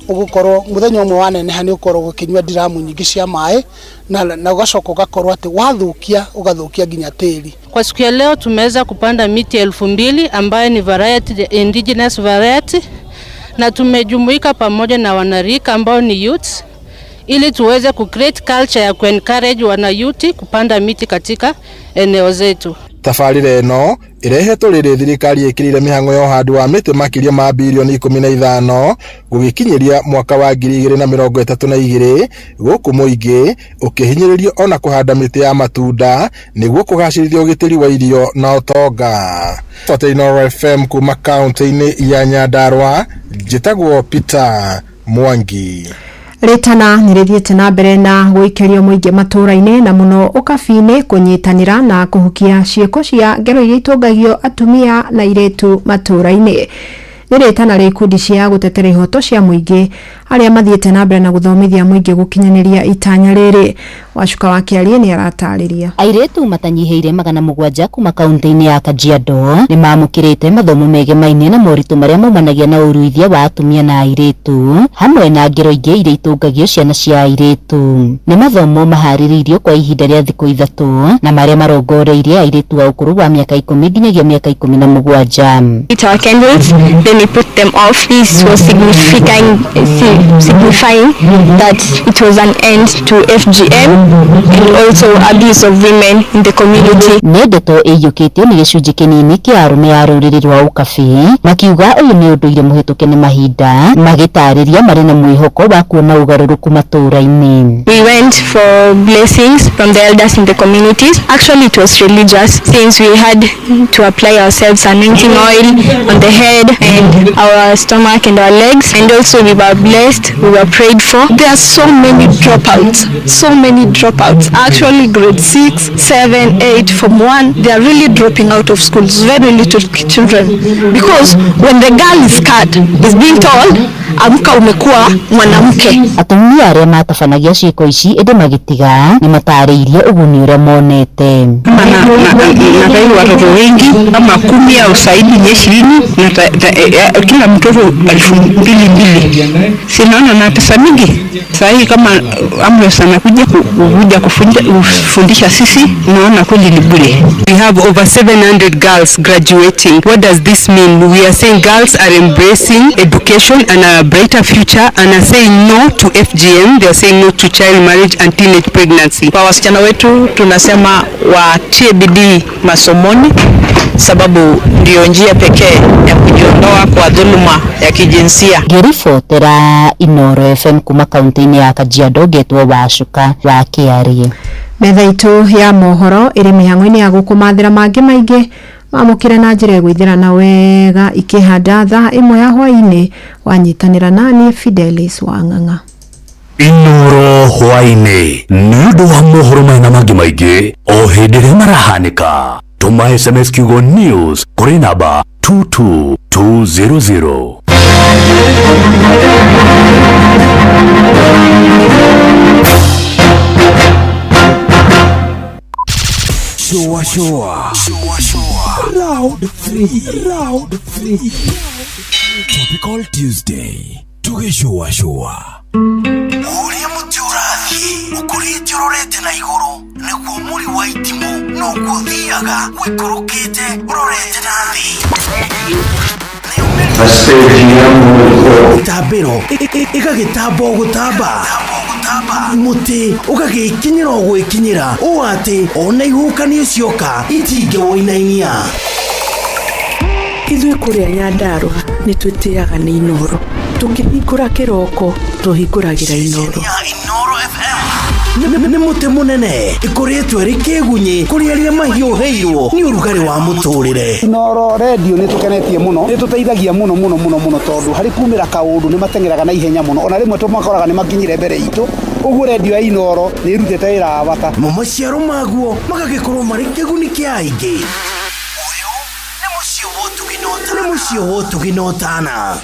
ũgũkorwo mũthenya ũmwe waneneha nĩ ũkorwo ũkĩnyua ndiramu nyingĩ cia maĩ na ũgacoka ũgakorwo atĩ wathũkia ũgathũkia nginya tĩri. Kwa siku ya leo tumeweza kupanda miti 2000 ambayo ni variety, indigenous variety, na tumejumuika pamoja na wanarika ambao ni youths ili tuweze ku create culture ya ku encourage wana youth kupanda miti katika eneo zetu. Tabarĩra ĩno ĩrehetwo rĩrĩ thirikari ĩkĩrĩire mĩhang'o ya ũhandi wa mĩtĩ makĩria ma birioni 15 gũgĩkinyĩria mwaka wa 2032 gũkũ mũingĩ ũkĩhinyĩrĩrio ona kũhanda mĩtĩ ya matunda nĩguo kũgacĩrithia ũgitĩri wa irio na ũtonga. Inooro FM kuma kaunti-inĩ ya Nyandarua, njĩtagwo Peter Mwangi. Rĩtana nĩ rĩthiĩte na mbere na gũikĩrio mũingĩ matũũra-inĩ na mũno ũkabi-inĩ kũnyitanĩra na kũhukia ciĩko cia ngero iria itũngagio atumia na airĩtu matũũra-inĩ. Nĩ rĩtana rĩa ikundi cia gũtetera ihoto cia mũingĩ arĩa mathiĩte na mbere na gũthomithia mũingĩ gũkinyanĩria itanya rĩrĩ. Wacuka wa Kĩarie nĩ aratarĩria. Airĩtu matanyihĩire 700 kuma kaunti-inĩ ya Kajiado nĩ mamũkĩrĩte mathomo megemainie na moritũ marĩa maumanagia na ũruithia wa atumia na airĩtu hamwe na ngero ingĩ iria itũngagio ciana cia airĩtu. Nĩ mathomo maharĩrĩirio kwa ihinda rĩa thikũ 3 na marĩa marongoreirie airĩtu a ũkũrũ wa mĩaka 10 nginyagia mĩaka 17. Lit our candles, then we put them off. This was signifying that it was an end to FGM and also abuse of women in the community. Nĩ ndeto ĩiyũkĩtio nĩ gĩcunjĩ kĩnini kĩa arũme a rũrĩrĩ rwa ũkabi makiuga ũyũ nĩ ũndũire mũhĩtũke nĩ mahinda, magĩtarĩria marĩ na mwĩhoko wa kuona ũgarũrũku matũũra-inĩ. We went for blessings from the elders in the communities. Actually, it was religious since we had to apply ourselves anointing oil on the head and our stomach and our legs, and also we were blessed. blessed, we were prayed for. There are so many dropouts, so many dropouts. Actually, grade 6, 7, 8, from 1, they are really dropping out of schools, very little children. Because when the girl is cut, is being told, amka umekuwa mwanamke. Atumia arĩa matabanagia ciĩko ici ĩndĩ magĩtiga nĩ matarĩirie ũguni ũrĩa monete. Nadai watoto wengi kama 10 au zaidi ya 20 na kila mtoto 2,000. Sinaona na pesa mingi. Sasa kama ambulance anakuja kuja kufundisha sisi, naona kweli ni bure. We have over 700 girls graduating. What does this mean? We are saying girls are embracing education and a brighter future and are saying no to FGM. They are saying no to child marriage and teenage pregnancy. Kwa wasichana wetu tunasema watie bidii masomoni, sababu ndio njia pekee ya kujiondoa kwa dhuluma ya kijinsia. Ngĩribotera Inoro FM kuma kaunti-inĩ ya Kajiado ngetwo Wacuka wa Kĩarie. Metha itũ ya mohoro ĩrĩ mĩhang'o-inĩ ya gũkũmathĩra mangĩ maingĩ mamũkĩre na njĩra ĩgwĩthĩrana wega ikĩhanda thaa 1 ya hwaĩ-inĩ wanyitanĩra nani Fidelis Wang'ang'a. Inoro hwaĩ-inĩ nĩ ũndũ wa mohoro maya na mangĩ maingĩ o hĩndĩ ĩrĩa marahanĩka. Tũma SMS kiugo news kũrĩ namba 22200. Shua shua. Shua shua. Round 3. Round 3. Topical Tuesday. Tugishua shua. Ũrĩa mũtĩ ũrathiĩ ũkũrĩte ũrorete na igũrũ nĩguo mũri wa itimũ noguo ũthiaga ũikũrũkĩte ũrorete na thĩ. Gĩtambĩro ĩgagĩtamba o gũtamba mũtĩ ũgagĩkinyĩra o gwĩkinyĩra ũũ atĩ ona ihuhũkanio cioka itingĩwũinainia. Ithuĩ kũrĩa Nyandarũa nĩ twĩtĩaga nĩ Inoro. Tũkĩhingũra kĩroko tũhingũragĩra Inoro. Nĩ mũtĩ mũnene ĩkũrĩtwo ĩrĩ kĩgunyĩ kũrĩ arĩa mahiũhĩirwo nĩ ũrugarĩ wa mũtũrĩre. Inoro radio nĩ tũkenetie mũno, nĩ tũteithagia mũno mũno mũno mũno tondũ harĩ kumĩra kaũndũ nĩ mateng'eraga na ihenya mũno, ona rĩmwe tũmakoraga nĩ makinyire mbere itũ. Ũguo radio ya Inoro nĩ ĩrutĩte wĩra wa bata. Mo maciaro maguo magagĩkorwo marĩ kĩguni kĩa aingĩ. Nĩ mũciĩ wa ũtugi na ũtana.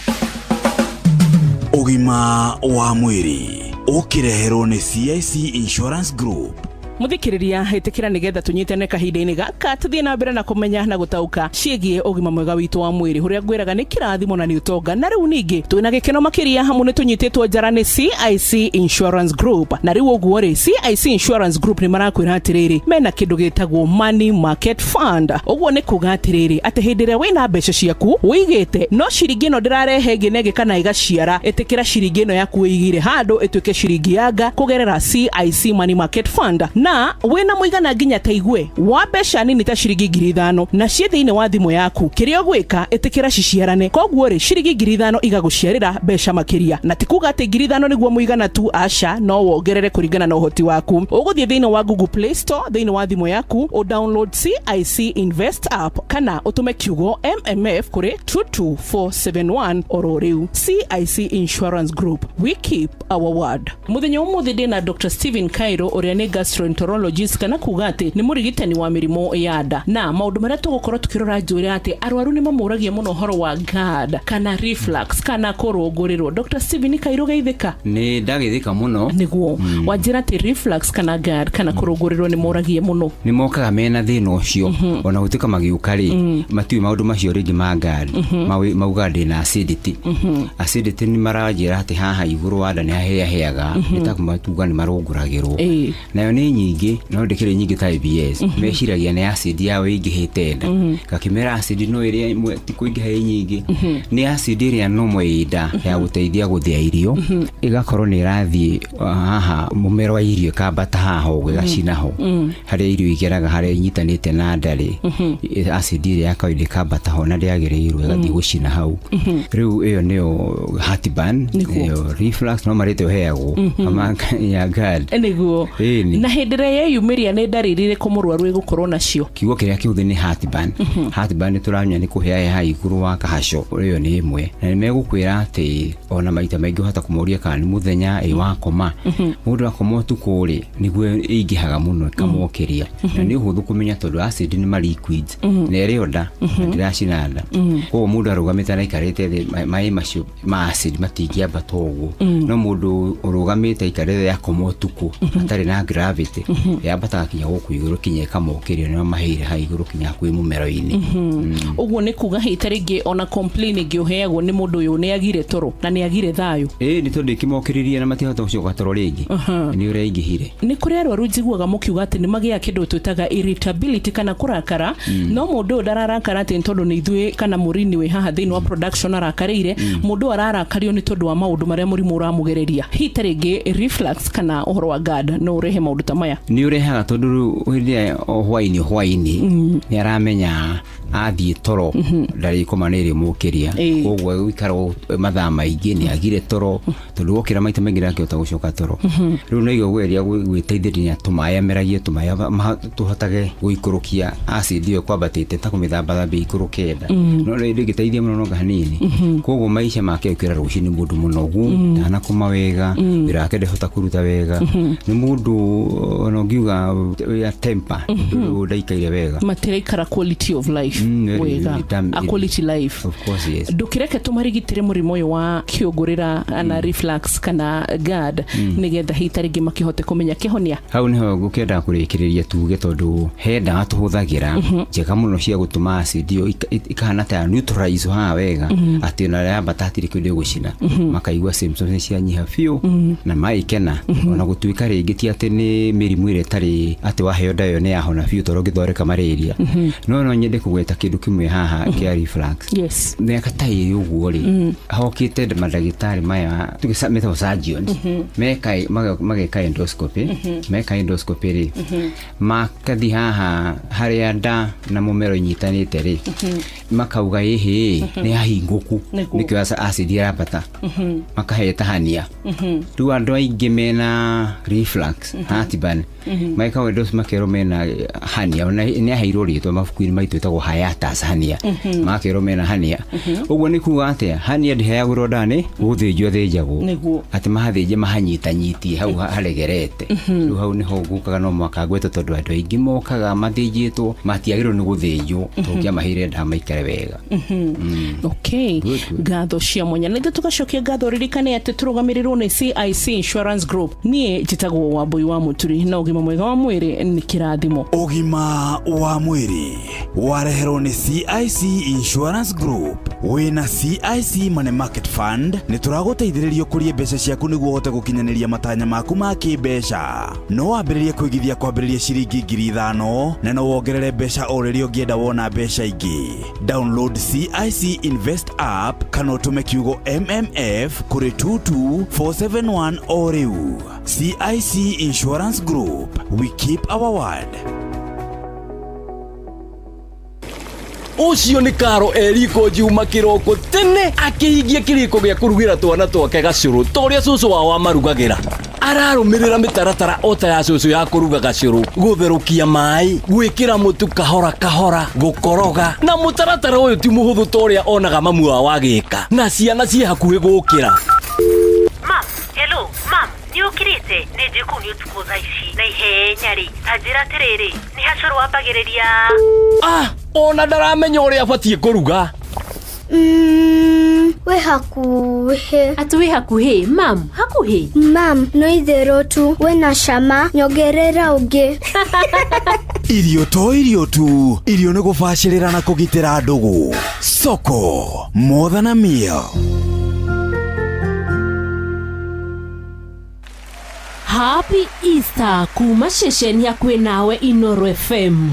Ũgima wa mwĩrĩ ũkĩreherwo nĩ CIC Insurance Group. Muthikiriria itikira nigetha tunyitane kahinda-inĩ gaka tuthie na mbere na kumenya na gutauka ciĩgiĩ ũgima mwega witũ wa mwĩrĩ ũrĩa ngwĩraga nĩ kĩrathimo na nĩ ũtonga. Na rĩu ningĩ twĩna gĩkeno makĩria hamwe nĩ tũnyitĩtwo njara nĩ CIC Insurance Group. Na rĩu ũguo rĩ, CIC Insurance Group nĩ marakwĩra atĩrĩrĩ, mena kĩndũ gĩtagwo Money Market Fund. Ũguo nĩ kuga atĩrĩrĩ, atĩ hĩndĩ ĩrĩa wĩna mbeca ciaku wĩigĩte no ciringi ĩno ndĩrarehe ĩngĩ na ĩngĩ kana ĩgaciara, ĩtĩkĩra ciringi ĩno yaku wĩigire handũ ĩtuĩke ciringi yanga kũgerera CIC Money Market Fund. Na wĩna mũigana nginya ta igue wa mbeca nini ta ciringi 5,000 na ciĩ thĩinĩ wa thimũ yaku, kĩrĩa ũgwĩka ĩtĩkĩra ciciarane. Koguo rĩ, ciringi 5,000 igagũciarĩra mbeca makĩria, na ti kuga atĩ 5,000 nĩguo mũigana tu, aca, no wongerere kũringana na ũhoti waku. Ũgũthiĩ thĩinĩ wa Google Play Store thĩinĩ wa thimũ yaku ũ download CIC Invest app kana ũtũme kiugo MMF kũrĩ 22471 oro rĩu. CIC Insurance Group, we keep our word. Mũthenya ũmũthĩ ndĩna Dr. Stephen Cairo ũrĩa nĩ gastroenterologist kana kuga atĩ nĩ mũrigitani wa mĩrimũ ya nda, na maũndũ marĩa tũgũkorwo tũkĩrora njũĩra atĩ arwaru nĩ mamũragia mũno ũhoro wa GERD kana reflux kana kũrũngũrĩrwo. Dr. Stephen Cairo, geithĩka. Nĩ ndagĩthĩka mũno. Nĩguo wanjĩra atĩ reflux kana GERD kana kũrũngũrĩrwo nĩ moragie mũno. Nĩ mokaga mena thĩna ũcio, ona gũtuĩka magĩũka rĩ matiũĩ maũndũ macio rĩngĩ ma GERD, mauga ndĩna acidity. Acidity nĩ maranjĩra atĩ haha igũrũ wa nda nĩ haheaheaga, nĩ ta matuga nĩ marũngũragĩrwo. Nayo nĩ nyingĩ no ndĩkĩrĩ nyingĩ ta IBS. Meciragia nĩ acid yao ĩingĩhĩte nda, ngakĩmera acid no ĩrĩa ĩmwe ti kũingĩha ĩ nyingĩ, nĩ acid ĩrĩa nomo ĩ nda ya gũteithia gũthĩa irio, ĩgakorwo nĩ ĩrathiĩ haha mũmero wa irio ĩkambata haha ũguo ĩgacina ho harĩa irio igeraga, harĩa inyitanĩte na nda rĩ, acid ĩrĩa ya kawaida ĩkambata ho na ndĩagĩrĩirwo, ĩgathiĩ gũcina hau. Rĩu ĩyo nĩyo heartburn, ĩyo reflux no marĩte ũheagwo ama ya GERD. Nĩguo. Na hĩndĩ Hĩndĩ ĩrĩa yeyumĩria nĩ ndariri irĩkũ mũrwaru ĩgũkorwo nacio? Kiugo kĩrĩa kĩhũthĩ nĩ heartburn. Heartburn nĩ tũramenya nĩ kũhĩa haha igũrũ wa kahaco, ĩyo nĩ ĩmwe. Na nĩ megũkwĩra atĩ ona maita maingĩ ũhota kũmoria kana nĩ mũthenya ĩ wakoma. Mũndũ akoma ũtukũ rĩ, nĩguo ĩingĩhaga mũno ĩkamokĩria. Na nĩ ũhũthũ kũmenya tondũ acid nĩ ma liquids na ĩrĩ o nda na ndĩracina nda. Koguo mũndũ arũgamĩte na aikarĩte thĩ, maĩ macio ma acid matingĩambata ũguo. No mũndũ ũrũgamĩte aikarĩte thĩ akoma ũtukũ atarĩ na gravity, yambataga kinya gũkũ igũrũ kinya ĩkamokĩria, nĩo maheire haha igũrũ kinya hakuhĩ mũmero-inĩ. Ũguo nĩ kuga hita rĩngĩ ona complain ĩngĩ ũheagwo nĩ mũndũ ũyũ nĩ agire toro na nĩ agire thayũ. Ĩĩ, nĩ tondũ ĩkĩmokĩrĩria na matihota gũcoka toro rĩngĩ. Nĩ ũrĩa aingĩhire. Nĩ kũrĩ arwaru njiguaga mũkiuga atĩ nĩ magĩaga kĩndũ twĩtaga irritability kana kũrakara, no mũndũ ũyũ ndararakara atĩ nĩ tondũ nĩ ithuĩ kana mũrini wĩ haha thĩinĩ wa production arakarĩire. Mũndũ ũyũ ararakario nĩ tondũ wa maũndũ marĩa mũrimũ ũramũgereria. Hita rĩngĩ reflux kana ũhoro wa GERD no ũrehe maũndũ ta maya? Nĩ ũrehaga, tondũ rĩu hĩndĩ ĩrĩa o hwainĩ nĩ aramenya athiĩ toro ndarĩkoma nĩ ĩrĩmũkĩria. Koguo gũikara mathaa maingĩ nĩ agire toro, tondũ wokĩra maita maingĩ ndangĩhota gũcoka toro. Rĩu no igua geria gwĩteithĩrĩria tũmaĩ, ameragie tũmaĩ tũhotage gũikũrũkia acid ĩyo kwambatĩte, ta kũmĩthambathambia ikũrũke nda. No ndĩngĩteithia mũno no hanini. Koguo maica make ũkĩra rũcinĩ mũndũ mũnogu, ndanakoma wega, wĩra wake ndahota kũruta wega. Nĩ mũndũ ona ũngiuga wĩ temper, ũndũ ndaikaire wega. Matiraikara quality of life Very, wega. Very damn- A quality life. Of course, yes. Ndũkĩreke tũmarigitĩre mũrimũ ũyũ wa kĩũngũrĩra na reflux kana GERD, nĩgetha hita rĩngĩ makĩhote kũmenya kĩhonia. Hau niho ngũkĩenda kũrĩkĩrĩria tuge, tondũ he ndawa tũhũthagĩra njega mũno cia gũtũma acid ĩyo ikahana ta ya neutralize haha wega, atĩ ona yambata hatirĩ kĩndũ ĩgũcina. Makaigua symptoms nĩ cianyiha biũ na magĩkena, ona gũtuĩka rĩngĩ ti atĩ nĩ mĩrimũ ĩrĩa ĩtarĩ atĩ waheo ndawa ĩyo nĩ yahona biũ tondũ ũngĩthondeka malaria. No nyende kũgweta kĩndũ kĩmwe haha kĩa reflux. Mĩaka ta ĩrĩ ũguo rĩ, hokĩte mandagĩtarĩ maya tuge metagwo surgeons, meka mageka endoscopy. Meka endoscopy rĩ, makathi haha harĩa nda na mũmero inyitanĩte rĩ, makauga ĩhĩ nĩ hahingũku. Nĩkĩo acid ĩrambata. Makaheta hernia. Rĩu andũ aingĩ mena reflux, heartburn, meka endoscopy makerwo mena hernia. Ona nĩ aheirwo rĩtwa mabuku-inĩ maitũ ĩtagwo hiatus hernia. Makerwo mena hernia. Ũguo nĩ kuga atĩa? Hernia ndĩheagwo nda, nĩ gũthĩnjwo thĩnjagwo. Atĩ mahathĩnje mahanyitanyitie hau haregerete. Rĩu hau nĩho ngũkaga no mwaka ngwetwo, tondũ andũ aingĩ mokaga mathĩnjĩtwo matiagĩrĩirwo nĩ gũthĩnjwo, tũngĩamaheire ndawa maikare wega. Okay. Good, good. Ngatho cia mwanya na ithuĩ tũgacokia ngatho. Ririkane atĩ tũrũgamĩrĩrwo nĩ CIC Insurance Group. Niĩ njĩtagwo Wambui wa Mũturi, na ũgima mwega wa mwĩrĩ nĩ kĩrathimo. Ũgima wa mwĩrĩ wareherwo nĩ CIC Insurance Group. Wĩna CIC Money Market Fund nĩ tũragũteithĩrĩria ũkũrie mbeca ciaku nĩguo ũhote gũkinyanĩria matanya maku ma kĩmbeca. No wambĩrĩrie kũigithia kwambĩrĩria ciringi 5,000, na no wongerere mbeca o rĩrĩa ũngĩenda wona mbeca ingĩ. Download CIC Invest app kana ũtũme kiugo MMF kũrĩ 22471 o rĩu. CIC Insurance Group, we keep our word. Ũcio nĩ Karo eriko njiuma kĩroko tene akĩhingia kĩrĩko gĩa kũrugĩra twana twake gacũrũ ta ũrĩa cũcũ wao amarugagĩra. Ararũmĩrĩra mĩtaratara o ta ya cũcũ ya kũruga gacũrũ, gũtherũkia maĩ, gwĩkĩra mũtu kahora kahora, gũkoroga, na mũtaratara ũyũ ti mũhũthũ ta ũrĩa onaga mamu wao agĩka, na ciana ciĩ hakuhĩ gũkĩra. Mam, hello, mam, nĩ ũkĩrĩte? Nĩ njũĩ kũu nĩ ũtukũ thaa ici. Na ihenya rĩ, ta njĩra atĩrĩrĩ, nĩ hacũrũ wambagĩrĩria? Ah, ona ndaramenya ũrĩa abatiĩ kũruga. Wĩ hakuhĩ. Atĩ wĩ hakuhĩ, mam, hakuhĩ? Mam, no itherũ tu, wĩna cama, nyongerera ũngĩ. Irio to irio tu, irio nĩ gũbacĩrĩra na kũgitĩra ndũgũ. Soko more than a meal. Happy Easter kuma ceceni hakuhĩ nawe Inoro FM,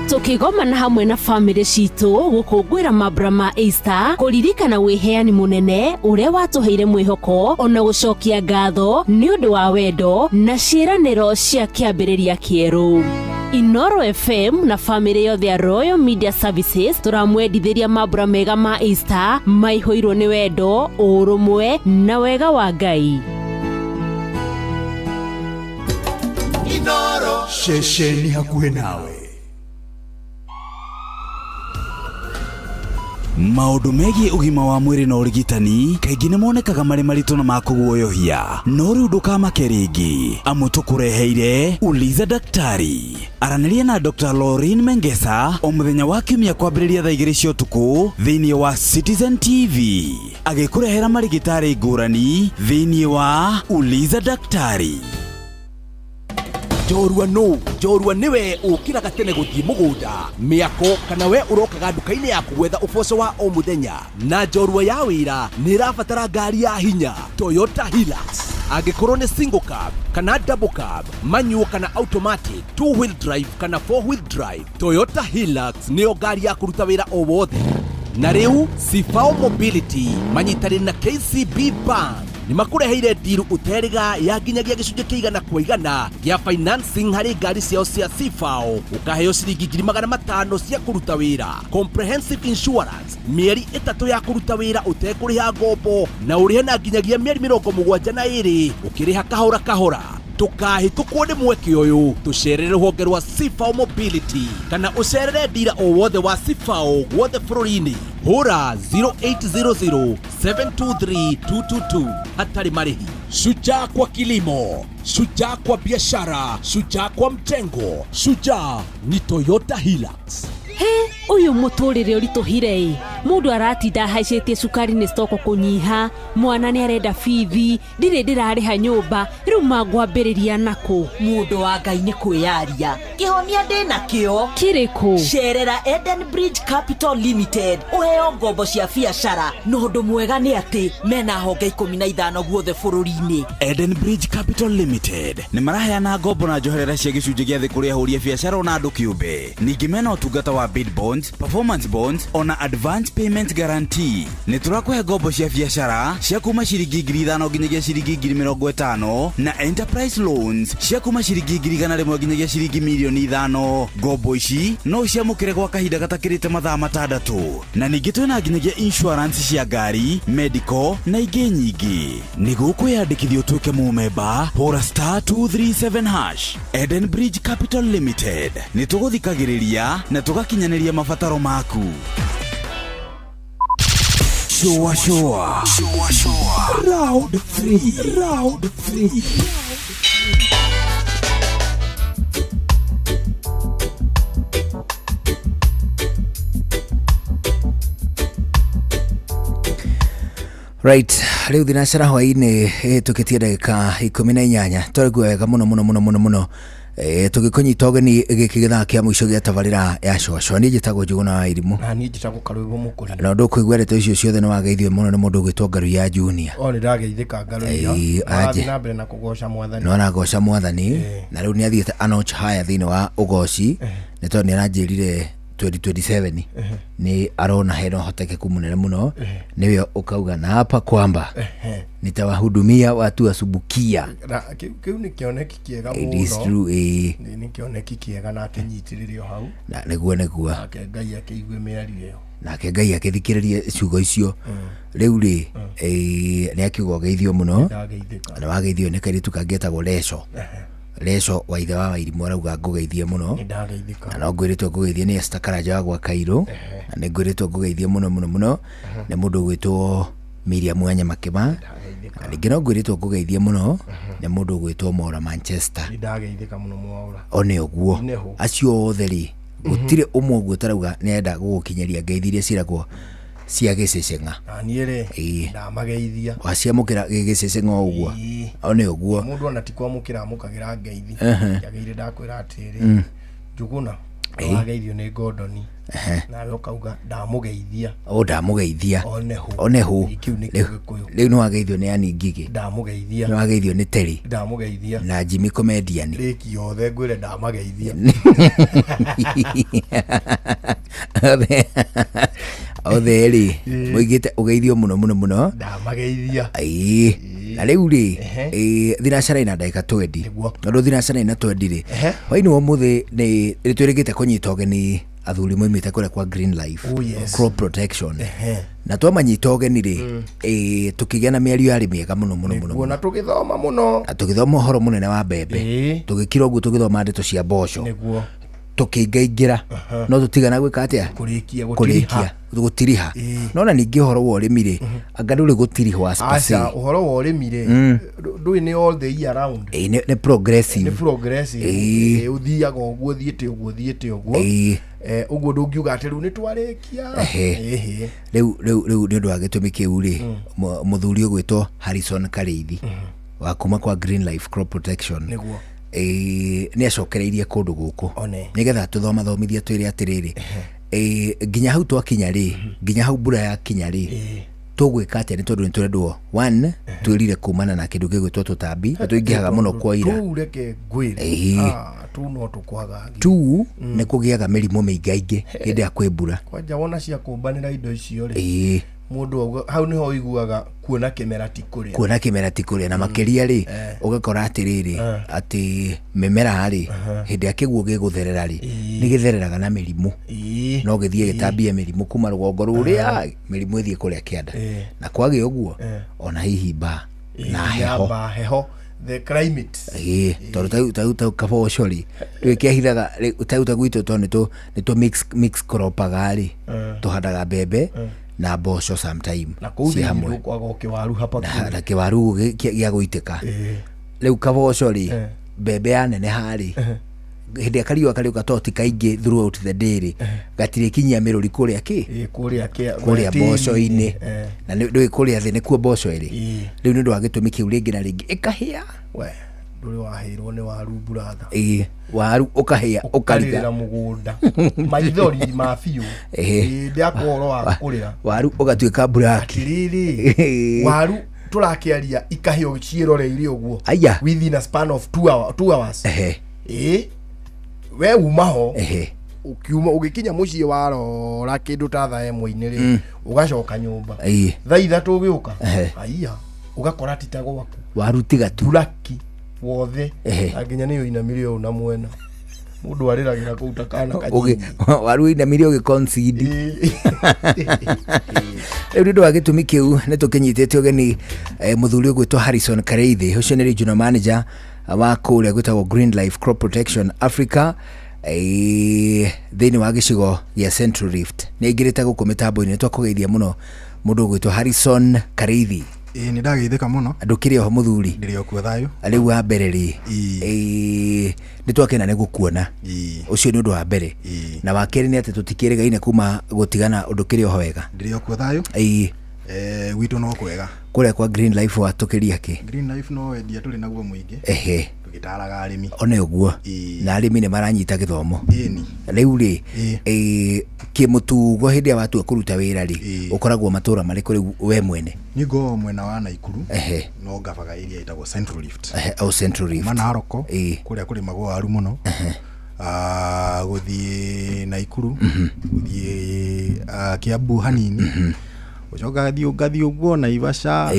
tũkĩgomana hamwe na bamĩrĩ citũ gũkũngũĩra mambura ma Easter, kũririkana wĩheani mũnene ũrĩa watũheire mwĩhoko, ona gũcokia ngatho nĩ ũndũ wa wendo na ciĩranĩro cia kĩambĩrĩria kĩerũ. Inoro FM na bamĩrĩ yothe ya Royal Media Services tũramwendithĩria mambura mega ma Easter maihũirwo nĩ wendo, ũrũmwe na wega wa Ngai. Inoro ceceni hakuhĩ nawe. Maũndũ megiĩ ũgima wa mwĩrĩ na ũrigitani kaingĩ nĩ monekaga marĩ maritũ na makũguoyohia, no rĩu ndũkamake rĩngĩ, amu tũkũreheire Uliza Daktari. Aranĩria na Dr. Lorin Mengesa o mũthenya wa kiumia kwambĩrĩria thaa 2 cia ũtukũ thĩinĩ wa Citizen TV, agĩkũrehera marigĩtarĩ ngũrani thĩinĩ wa Uliza Daktari. Njorua nũ? Njorua nĩwe ũkĩraga tene gũthiĩ mũgũnda, mĩako, kana we ũrokaga nduka-inĩ yaku gwetha ũboco wa o mũthenya. Na njorua ya wĩra nĩ ĩrabatara ngari ya hinya, Toyota Hilux. Angĩkorwo nĩ single cab kana double cab, manual kana automatic, two wheel drive kana four wheel drive, Toyota Hilux nĩyo ngari ya kũruta wĩra o wothe. Na rĩu Sifao Mobility manyitanĩire na KCB Bank nĩ makũreheire ndiru ũterĩga ya nginyagia gĩcunjĩ kĩa 100% gĩa financing harĩ ngari ciao cia Sifao, ũkaheo ciringi 500,000 cia kũruta wĩra, comprehensive insurance, mĩeri 3 ya kũruta wĩra ũtekũrĩha ngombo, na ũrĩhe na nginyagia mĩeri 72 ũkĩrĩha kahora kahora. Ndũkahĩtũkwo nĩ mweke ũyũ, tũcerere rũhonge rwa Sifao Mobility kana ũcerere ndira o wothe wa Sifao guothe bũrũri-inĩ. Hũra 0800 723 222 hatarĩ marĩhi. Shujaa kwa kilimo, shujaa kwa biashara, shujaa kwa mjengo, shujaa ni Toyota Hilux. He ũyũ mũtũrĩre ũritũhire ĩ, mũndũ aratinda ahaicĩtie cukari nĩ stoko kũnyiha, mwana nĩ arenda bithi, ndirĩ ndĩrarĩha nyũmba, rĩu mangwambĩrĩria nakũ? Mũndũ wa Ngai nĩ kwĩyaria, kĩhonia ndĩna kĩo. Kĩrĩkũ? Cerera Eden Bridge Capital Limited ũheo ngombo cia biacara, na ũndũ mwega nĩ atĩ mena honge 15 guothe bũrũri-inĩ. Eden Bridge Capital Limited nĩ maraheana ngombo na njoherera cia gĩcunjĩ gĩa thĩ kũrĩ ahũri a biacara ona andũ kĩũmbe. Ningĩ mena ũtungata wa bid bonds, performance bonds ona advance payment guarantee. Nĩ tũrakũhe ngombo cia biacara cia kuma ciringi 5,000 nginyagia ciringi 50,000 na enterprise loans cia kuma ciringi 100,000 nginyagia ciringi 5,000,000. Ngombo ici no ũciamũkĩre gwa kahinda gatakĩrĩte mathaa 6. Na ningĩ twĩna nginyagia insurance cia ngari, medical na ingĩ nyingĩ. Nĩguo kwĩyandĩkithia ũtuĩke mũmemba, hũra star 237 hash. Eden Bridge Capital Limited nĩ tũgũthikagĩrĩria na tũgakinyanĩria mabataro maku. Shua shua. Shua shua. Round 3. Round 3. Right, rĩu thinacara hwainĩ ĩhĩtũkĩtie ndagĩka 18, twarĩkua wega mũno mũno mũno mũno mũno, tũgĩkũnyita ũgeni gĩkĩ gĩthaa kĩa mũico gĩa tabarĩra ya cwacwa. Niĩ njĩtagwo Njũgũna wa Irimũ. Na niĩ njĩtagwo Karwĩgũ Mũkũrinũ. Na ũndũ ũkũigua ndeto icio ciothe nĩ wageithio mũno nĩ mũndũ ũgwĩtwo Ngaruiya Junior. O nĩ ndageithĩka Ngaruiya. Ĩĩ, Arathiĩ anje. na mbere na kũgoca mwathani. No aragoca mwathani na rĩu nĩ athiĩte a notch higher thĩinĩ wa ũgoci, nĩ tondũ nĩ aranjĩrire 2027 nĩ arona hena ũhotekeku mũnene mũno nĩwe ũkauga na hapa kwamba nitawahudumia watu wa Subukia. Na kĩu nĩ kĩoneki kĩega It is mũno. true, ĩĩ. Nĩ kĩoneki kĩega na akĩnyitĩrĩre o hau. Na nĩguo nĩguo. Nake Ngai akĩigue mĩario ĩyo. Nake Ngai akĩthikĩrĩrie ciugo icio. Rĩu rĩ, nĩ akiuga ũgeithio mũno. Ndageithĩka. Na wageithio nĩ kairĩtu kangĩ getagwo Leco. Leco wa ithe wa Wairimũ arauga ngũgeithie mũno. Nĩndageithĩka. Na no ngwĩrĩtwo ngũgeithie nĩ Esther Karanja wa gwa Kairũ. Na nĩ ngwĩrĩtwo ngũgeithie mũno mũno mũno nĩ mũndũ ũgwĩtwo Miriam wa Nyamakĩma. Na ningĩ no ngwĩrĩtwo ngũgeithie mũno nĩ mũndũ ũgwĩtwo Mora Manchester. Nĩndageithĩka mũno Mwaũra. O nĩ ũguo. Nĩho. Acio othe rĩ, gũtirĩ ũmwe ũguo ũtarauga nĩ arenda gũgũkinyĩria ngeithi iria ciĩragwo cia gĩceceng'a. Na niĩ rĩ, Ĩĩ. ndamageithia. Waciamũkĩra gĩgĩceceng'a o ũguo. Ĩĩ. O nĩ ũguo. Mũndũ ona ti kwamũkĩra amũkagĩra ngeithi. Njagĩrĩire ndakwĩra atĩrĩ, Njũgũna, Ĩĩ. wageithio nĩ Gordon. Nawe ũkauga ndamũgeithia. O ndamũgeithia. Onehu. Onehu. Ĩĩ, kĩu nĩkĩo Gĩkũyũ. Rĩu nĩ wageithio nĩ Annie Ngigĩ. Ndamũgeithia. Nĩ wageithio nĩ Terry. Ndamũgeithia. Na Jimmy Comedian. Rĩki yothe ngwĩre ndamageithia. Othe rĩ, Ĩĩ. moigĩte ũgeithio mũno mũno mũno. Ndamageithia. Ĩĩ. Na rĩu rĩ, thinacara ina ndagĩka 20. Tondũ thinacara ina 20 rĩ, hwainĩ wa ũmũthĩ nĩ twĩrĩgĩte kũnyita ũgeni Athuri moimĩte kũrĩa kwa Green Life Oh, yes. Crop Protection na twamanyita ũgeni rĩ, tũkĩgĩa na mĩario yarĩ mĩega mũno mũno mũno. Kuona tũgĩthoma mũno. Na tũgĩthoma ũhoro mũnene wa mbembe, tũgĩkira ũguo tũgĩthoma ndeto cia mboco, tũkĩingaingĩra no tũtigana gwĩka atĩa? Kũrĩkia. Kũrĩkia gũtiriha. No na ningĩ ũhoro wa ũrĩmi rĩ, anga ndũrĩ gũtirihwo as per se. Aca, ũhoro wa ũrĩmi rĩ, ndũĩ nĩ all the year round. Ĩĩ, nĩ progressive. Nĩ progressive. Ũthiaga ũguo ũthiĩte ũguo ũthiĩte ũguo. Ũguo ndũngiuga atĩ rĩu nĩ twarĩkia. Ehe. Rĩu nĩ ũndũ wa gĩtũmi kĩu rĩ, mũthuri ũgwĩtwo Harrison Karĩithi wa kuma kwa Green Life Crop Protection nĩ acokereirie kũndũ gũkũ One. nĩgetha tũthomathomithie twĩre atĩrĩrĩ, nginya hau twakinya rĩ, nginya hau mbura yakinya rĩ, tũgwĩka atĩa? Nĩ tondũ nĩ tũrendwo one twĩrire kumana na kĩndũ gĩgwĩtwo tũtambi na tũingĩhaga mũno kwaira. Tũu reke ngwĩre. Tũu no tũkwagagia. Tu nĩ kũgĩaga mĩrimũ mĩingaingĩ hĩndĩ ya kwĩ mbura. Kwanja wona cia kũmbanĩra indo icio rĩ, mũndũ auga hau nĩho ũiguaga kuona kĩmera ti kũrĩa. Kuona kĩmera ti kũrĩa, na makĩria rĩ, ũgakora atĩrĩrĩ, atĩ mĩmera rĩ, hĩndĩ ya kĩguũ gĩgũtherera rĩ, nĩ gĩthereraga na mĩrimũ, no gĩthiĩ gĩtambie mĩrimũ kuma rũgongo rũrĩa, mĩrimũ ĩthiĩ kũrĩa kĩanda, na kwagĩa ũguo ona hihi mbaa na Nginya heho. mbaa, heho, the climate. Ĩĩ, tondũ tau kaboco rĩ, rĩu kĩahithaga rĩ, tau ta gwitũ, tondũ nĩtũ mix cropaga rĩ, tũhandaga mbembe na mboco sometime na kũu ciĩ thĩinĩ hamwe. ndũkwaga o kĩwaru hapa. Na kĩwaru gĩa gũitĩka. Rĩu kaboco rĩ, mbembe yaneneha rĩ, hĩndĩ ya kariũa karĩũka, to ti kaingĩ throughout the day rĩ, gatirĩkinyia mĩrũri kũrĩa kĩ Kũrĩa kũrĩa mboco-inĩ. Na ndũĩ kũrĩa thĩ nĩkuo mboco ĩrĩ. Rĩu nĩ ũndũ wa gĩtũmi kĩu, rĩngĩ na rĩngĩ ĩkahĩa. We ndũrĩ wahĩrwo nĩ waru, buratha. Ĩĩ, waru ũkahĩa ũkariga. Ũkarĩrĩra mũgũnda maithori ma biũ. Ndĩakwa ũhoro wa kũrĩra. Waru ũgatuĩka buraki. Atĩrĩrĩ, waru tũrakĩaria ikahĩa ciĩroreire ũguo Aya. within a span of 2 hours. Ĩĩ, we uma ho, ũkiuma ũgĩkinya mũciĩ warora kĩndũ ta thaa ĩmwe-inĩ rĩ, ũgacoka nyũmba thaa 3 ũgĩũka, aiya, ũgakora ti ta gwaku. Waru tiga tu. Buraki wothe. Na nginya nĩ ũinamire ũũ na mwena, mũndũ arĩragĩra kũu ta kana kanini. Waru ũinamire ũgĩ concede. Rĩu nĩ ũndũ wa gĩtũmi kĩu nĩ tũkĩnyitĩte ũgeni mũthuri ũgwĩtwo Harrison Kareithi, ũcio nĩ regional manager wa kũrĩa gwĩtagwo Green Life Crop Protection Africa, thĩinĩ wa gĩcigo gĩa Central Rift. Nĩ aingĩrĩte gũkũ mĩtambo-inĩ. Nĩ twakũgeithia mũno, mũndũ ũgwĩtwo Harrison Kareithi. Ĩĩ, nĩ ndageithĩka mũno. Ndũkĩrĩ oho, mũthuri? Ndĩrĩ o kuo, thayũ. Rĩu wa mbere rĩ, nĩ twakena nĩ gũkuona, ũcio nĩ ũndũ wa mbere, na wa kerĩ nĩ atĩ tũtikĩrĩgaine kuma gũtigana. Ũndũ kĩrĩ oho wega? Ndĩrĩ o kuo, thayũ. Gwitũ no kwega. Kũrĩa kwa Green Life watũkĩria kĩ? Green Life no wendia tũrĩ naguo mũingĩ, tũgĩtaraga arĩmi. One ũguo na arĩmi nĩ maranyita gĩthomo. Ĩni. Rĩu rĩ, kĩmũtugo hĩndĩ ĩrĩa watua kũruta wĩra rĩ, ũkoragwo matũra marĩkũ rĩu we mwene? Niĩ ngoragwo mwena wa Naikuru, no ngavaga area ĩtagwo Central Rift. Ehe, o Central Rift. Kuma Naroko kũrĩa kũrĩmagwo waru mũno, gũthiĩ Naikuru, gũthiĩ Kiambu hanini, gũcoka ngathiĩ ngathiĩ ũguo Naivasha.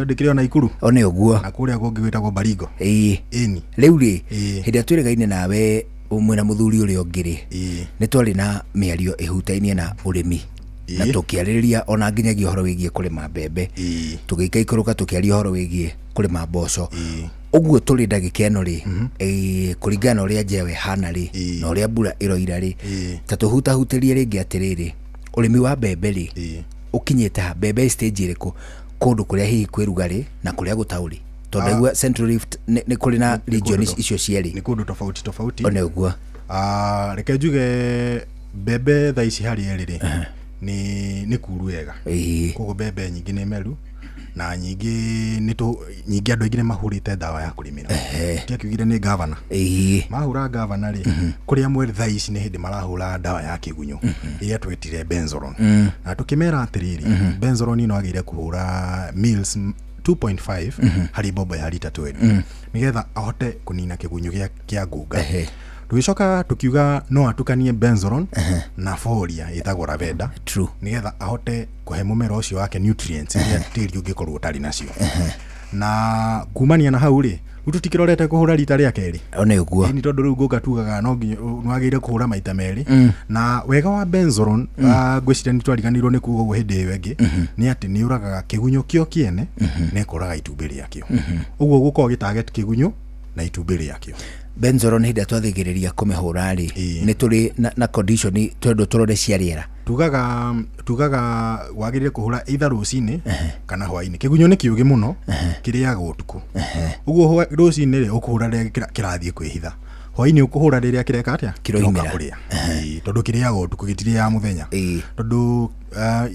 Ndĩkĩrĩ o Naikuru. One ũguo. Na kũrĩa kũngĩ gwĩtagwo Baringo. Ĩni. Rĩu rĩ, hĩndĩ ĩrĩa twĩrĩgaine nawe mwĩna mũthuri ũrĩa ũngĩ rĩ, nĩ twarĩ na mĩario ĩhutainie na ũrĩmi na tũkĩarĩrĩria ona nginyagia ũhoro wĩgiĩ kũrĩma mbembe, tũgĩikaikũrũka tũkĩaria ũhoro wĩgiĩ kũrĩma mboco. Ũguo tũrĩ ndagĩka ĩno rĩ, kũringana na ũrĩa njewe ĩhana rĩ, na ũrĩa mbura ĩroira rĩ, ta tũhutahutĩrie rĩngĩ atĩrĩrĩ, ũrĩmi wa mbembe rĩ, ũkinyĩte ha? Mbembe ĩ stage ĩrĩkũ kũndũ kũrĩa hihi kwĩ rugarĩ na kũrĩa gũtaũrĩ? Tondũ ndaigua Central Rift nĩ kũrĩ na region icio cierĩ. Nĩ kũndũ tofauti tofauti. One ũguo. Reke njuge mbembe thaa ici harĩa ĩrĩ rĩ, nĩ kuru wega, koguo mbembe nyingĩ nĩ meru, na nyingĩ nĩ tũ nyingĩ andũ aingĩ nĩ mahũrĩte ndawa ya kũrĩmĩra. Tiakiugire nĩ gavana mahũra gavana rĩ, kũrĩa amwe thaa ici nĩ hĩndĩ marahũra ndawa ya kĩgunyũ ĩrĩa twetire Benzoron, na tũkĩmera atĩrĩrĩ, Benzoron ĩno agĩrĩire kũhũra mils 2.5 harĩ mbombo ya rita 20, nĩgetha ahote kũnina kĩgunyũ kĩa ngunga. Tũgĩcoka tũkiuga no atukanie Benzoron na folia ĩtagwo Ravenda, nĩgetha ahote kũhe mũmera ũcio wake nutrients iria tĩri ũngĩkorwo ũtarĩ nacio. Na kumania na hau rĩ, Rĩu tũtikĩrorete kũhũra rita rĩa kerĩ. One ũguo. Ĩni tondũ rĩu ngũnga tugaga no nginya nĩwagĩrĩire kũhũra maita merĩ. Mm. Na wega wa benzoron, ngwĩciria nĩ twariganĩirwo nĩ kuga ũguo hĩndĩ ĩyo ĩngĩ, nĩ atĩ nĩ ũragaga kĩgunyũ kĩo kĩene na ĩkoraga itumbĩ rĩakĩo. Ũguo gũkorwo gĩtarget kĩgunyũ na itumbĩ rĩakĩo. Benzoron hĩndĩ ĩrĩa twathĩgĩrĩria kũmĩhũra rĩ, nĩ tũrĩ na condition twendwo tũrore cia rĩera. Tugaga wagĩrĩire kũhũra either rũcinĩ kana hwainĩ. Kĩgunyũ nĩ kĩũgĩ mũno, kĩrĩaga ũtukũ. Ũguo rũcinĩ rĩ, ũkũhũra rĩrĩa kĩrathiĩ kwĩhitha. Hwainĩ ũkũhũra rĩrĩa kĩreka atĩa? Kĩroimĩra. Kĩroka kũrĩa. Ĩĩ, tondũ kĩrĩaga ũtukũ, gĩtirĩaga mũthenya. Tondũ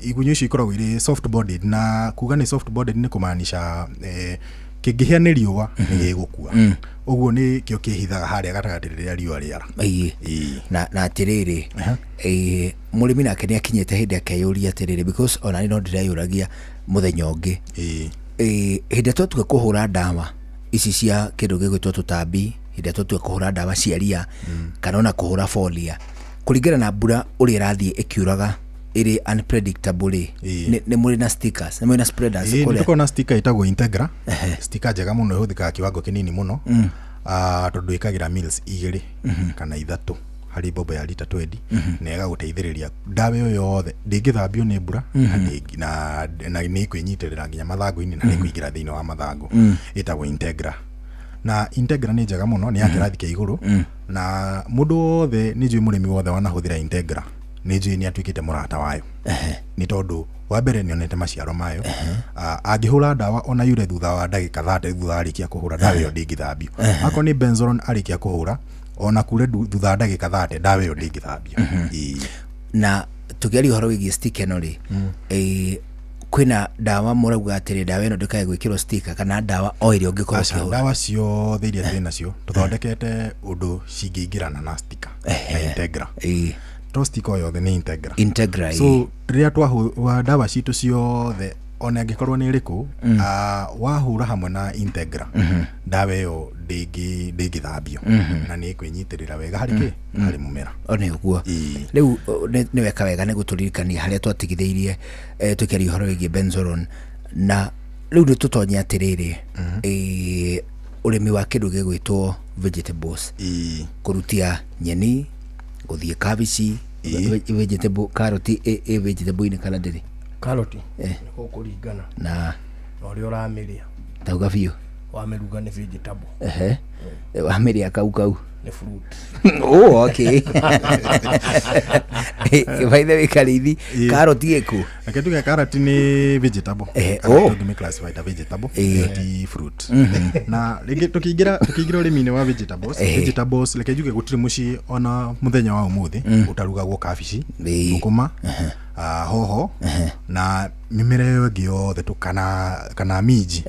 igunyũ icio ikoragwo irĩ soft bodied, na kuga nĩ soft bodied nĩ kũmaanisha kĩngĩhĩa nĩ riũa nĩ gĩgũkua. Ũguo nĩ kĩo kĩhithaga harĩa gatagatĩ rĩrĩa riũa rĩara. Ĩĩ. Na atĩrĩrĩ, mũrĩmi nake nĩ akinyĩte hĩndĩ akeyũria atĩrĩrĩ, because ona niĩ no ndĩreyũragia mũthenya ũngĩ. Hĩndĩ ĩrĩa twatua kũhũra ndawa ici cia kĩndũ gĩgwĩtwo tũtambi, hĩndĩ ĩrĩa twatua kũhũra ndawa cia ria, kana ona kũhũra folia, kũringana na mbura ũrĩa ĩrathiĩ ĩkiuraga ĩrĩ unpredictable rĩ, nĩ mũrĩ na stickers, nĩ mũrĩ na spreaders Ĩĩ, nĩ kũrĩa? tũkoragwo na sticker ĩtagwo Integra. Sticker njega mũno, ĩhũthĩkaga kiwango kĩnini mũno. Mm. Tondũ ĩkagĩra mils 2 kana 3 harĩ mbombo ya lita 20, na ĩgagũteithĩrĩria ndawa ĩyo yothe ndĩngĩthambio nĩ mbura, na na nĩ ĩkwĩnyitĩrĩra nginya mathangũ-inĩ na nĩ ĩkũingĩra thĩinĩ wa mathangũ. Ĩtagwo Integra. Na Integra nĩ njega mũno, nĩ ya kĩrathi kĩa igũrũ. Na mũndũ wothe, nĩ njũĩ mũrĩmi wothe wanahũthĩra Integra, nĩ njũĩ nĩ atuĩkĩte mũrata wayo. Nĩ tondũ wa mbere nĩ onete maciaro mayo. Angĩhũra ndawa ona yure thutha wa ndagĩka 30 thutha arĩkia kũhũra ndawa ĩyo ndĩngĩthambio. Akorwo nĩ Benzoron arĩkia kũhũra, ona kure thutha wa ndagĩka 30 ndawa ĩyo ndĩngĩthambio. Ĩĩ. Na tũkĩaria ũhoro wĩgiĩ stick ĩno rĩ, kwĩna ndawa mũrauga atĩrĩ ndawa ĩno ndĩkae gwĩkĩrwo sticker, kana ndawa o ĩrĩa ũngĩkorwo Aca, ũkĩhũra? ndawa ciothe iria twĩ nacio tũthondekete ũndũ cingĩingĩrana na sticker na Integra. To sticker o yothe nĩ Integra. Integra, So, ĩĩ. rĩrĩa twahũra ndawa citũ ciothe, ona angĩkorwo nĩ ĩrĩkũ, wahũra hamwe na Integra, ndawa ĩyo ndĩngĩthambio. Na nĩ ĩkwĩnyitĩrĩra wega harĩ kĩ? Harĩ mũmera. One ũguo. Rĩu, nĩ weka wega nĩ gũtũririkania harĩa twatigithĩirie, tũkĩaria ũhoro wĩgiĩ Benzoron. Na rĩu nĩ tũtonye atĩrĩrĩ, ũrĩmi wa kĩndũ gĩgwĩtwo vegetables. Kũrutia nyeni, gũthiĩ kabici, vegetable, karoti, ĩ vegetable-inĩ kana ndĩrĩ? Karoti? Nĩ gũkũringana. Na Na ũrĩa ũramĩrĩa. Tauga biũ. Wamĩruga nĩ vegetable. Wamĩrĩa kau kau. Nĩ fruit. Oh, okay. By the way, Karithi, karoti ĩkũ? Reke tuge karoti nĩ vegetable. Kana tũngĩmĩ classify ta vegetable, ti fruit. Na rĩngĩ tũkĩingĩra ũrĩmi-inĩ wa vegetables, vegetables, reke njuge gũtirĩ mũciĩ ona mũthenya wa ũmũthĩ ũtarugagwo kabici, thũkũma, hoho, na mĩmera ĩyo ĩngĩ yothe kana minji.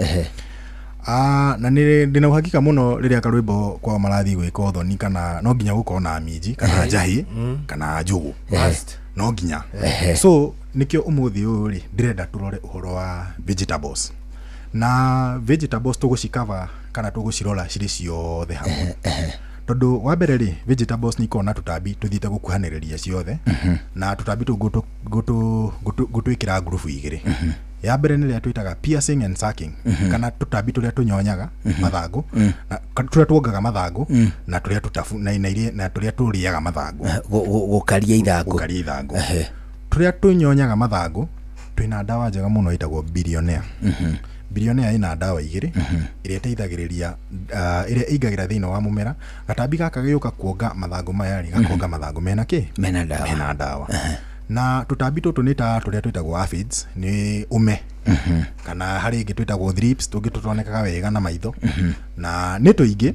Na nĩ ndĩna uhakika mũno rĩrĩa karwĩmbo kwao marathiĩ gwĩka ũthoni, kana no nginya gũkorwo na minji, kana njahĩ, kana njũgũ. Must. No nginya. So nĩkĩo ũmũthĩ ũyũ rĩ, ndĩrenda tũrore ũhoro wa vegetables. Na vegetables tũgũcikava kana tũgũcirora cirĩ ciothe hamwe. Tondũ wa mbere rĩ, vegetables nĩ ikoragwo na tũtambi tũthiĩte gũkuhanĩrĩria ciothe, na tũtambi tũu ngũtwĩkĩra ngurubu igĩrĩ. Ya mbere nĩ ĩrĩa twĩtaga piercing and sucking, kana tũtambi tũrĩa tũnyonyaga mathangũ, na tũrĩa tuongaga mathangũ, na tũrĩa tũtabu, na, na, iria, na tũrĩa tũrĩaga mathangũ. Gũkaria ithangũ. Gũkaria ithangũ. Tũrĩa tũnyonyaga mathangũ, twĩna ndawa njega mũno ĩtagwo Billionaire. Billionaire ĩna ndawa igĩrĩ, ĩrĩa ĩteithagĩrĩria, ĩrĩa ĩingagĩra thĩinĩ wa mũmera. Gatambi gaka gĩũka kuonga mathangũ maya rĩ, gakonga mathangũ mena kĩ? Mena ndawa. Mena ndawa. Na tũtambi tũtũ nĩ ta tũrĩa twĩtagwo aphids, nĩ ũme. Kana harĩ ĩngĩ twĩtagwo thrips, tũngĩ tũtonekaga wega na maitho. Na nĩ tũingĩ,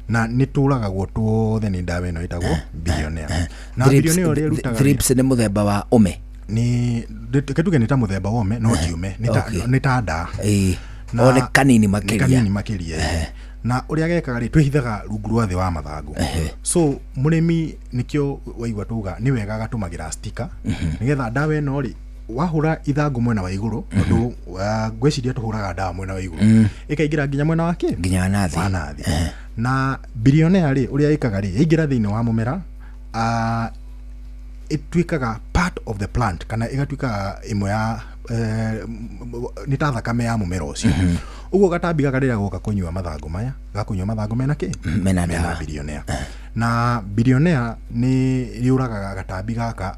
na nĩ tũragagwo tuothe nĩ ndawa ĩno ĩtagwo Billionaire. Na Billionaire ũrĩa ĩrutaga Thrips nĩ mũthemba wa ũme? Nĩ, reke tuge nĩ ta mũthemba wa ũme, no ti ũme, nĩ ta nda. Na O nĩ kanini nĩ makĩria. kanini makĩria, ĩĩ. Na ũrĩa gekaga rĩ, twĩhithaga rungu rwa thĩ wa mathangũ. So mũrĩmi nĩkĩo waigua tuga nĩ wega agatũmagĩra sticker, nĩgetha ndawa ĩno rĩ, wahũra ithangũ mwena wa igũrũ, tondũ, ngwĩciria tũhũraga ndawa mwena wa igũrũ, ĩkaingĩra nginya mwena wa kĩ? Nginya wa nathĩ. Wa nathĩ. Na Billionaire rĩ, ũrĩa ĩkaga rĩ, yaingĩra thĩinĩ wa mũmera, ĩtuĩkaga part of the plant, kana ĩgatuĩka ĩmwe ya nĩ ta thakame ya mũmera ũcio. Ũguo gatambi gaka rĩrĩa goka kũnyua mathangũ maya, gakũnyua mathangũ mena kĩ? Mena dawa. Billionaire. Na billionaire nĩ rĩũragaga gatambi gaka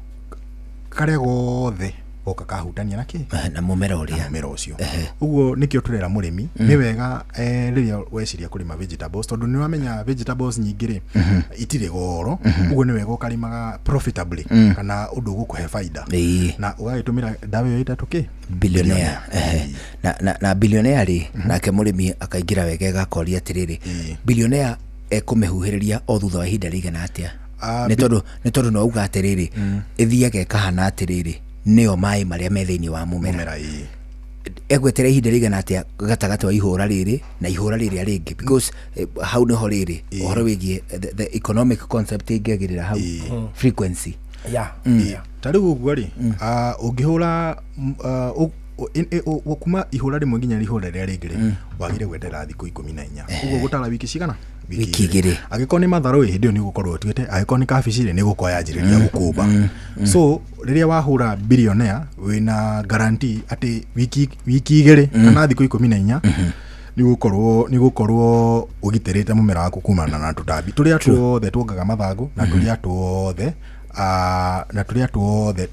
karĩa gothe goka kahutania na kĩ? Na mũmera ũrĩa. Na mũmera ũcio. Ũguo nĩkĩo tũrera mũrĩmi, nĩ wega rĩrĩa weciria kũrĩma vegetables, tondũ nĩ wamenya vegetables nyingĩ rĩ, itirĩ goro, ũguo nĩ wega ũkarĩmaga profitably, kana ũndũ ũgũkũhe baida. Na ũgagĩtũmĩra ndawa ĩyo ĩtatũ kĩ? Billionaire. Na billionaire rĩ, nake mũrĩmi akaingĩra wega agakoria atĩrĩrĩ, billionaire ekũmĩhuhĩrĩria o thutha wa ihinda rĩigana atĩa? Nĩ tondũ no uga atĩrĩrĩ, ĩthiaga ĩkahana atĩrĩrĩ, nĩyo maĩ marĩa me thĩinĩ wa mũmera. Egweterera ihinda rĩigana atĩa gatagatĩ wa ihũra rĩrĩ na ihũra rĩrĩa rĩngĩ? Because hau nĩho rĩrĩ ũhoro wĩgiĩ the economic concept ĩngĩagĩrĩra hau, frequency. Ta rĩu ũguo rĩ, ũngĩhũra kuma ihũra rĩmwe nginya ihũra rĩrĩa rĩngĩ rĩ, wagĩrĩire gweterera thikũ 14. Ũguo gũtara wiki cigana? Wiki igĩrĩ. Angĩkorwo nĩ matharũ ĩ, hĩndĩ ĩyo nĩ ũgũkorwo ũtuĩte, angĩkorwo nĩ kabici rĩ, nĩ gũkorwo yanjĩrĩria gũkũmba. So rĩrĩa wahũra billionaire wĩna guarantee atĩ wiki 2 kana thikũ 14 nĩ gũkorwo ũgitĩrĩte mũmera waku kumana na tũtambi tũrĩa tuothe tuongaga mathangũ, na tũrĩa tuothe na tũrĩa tuothe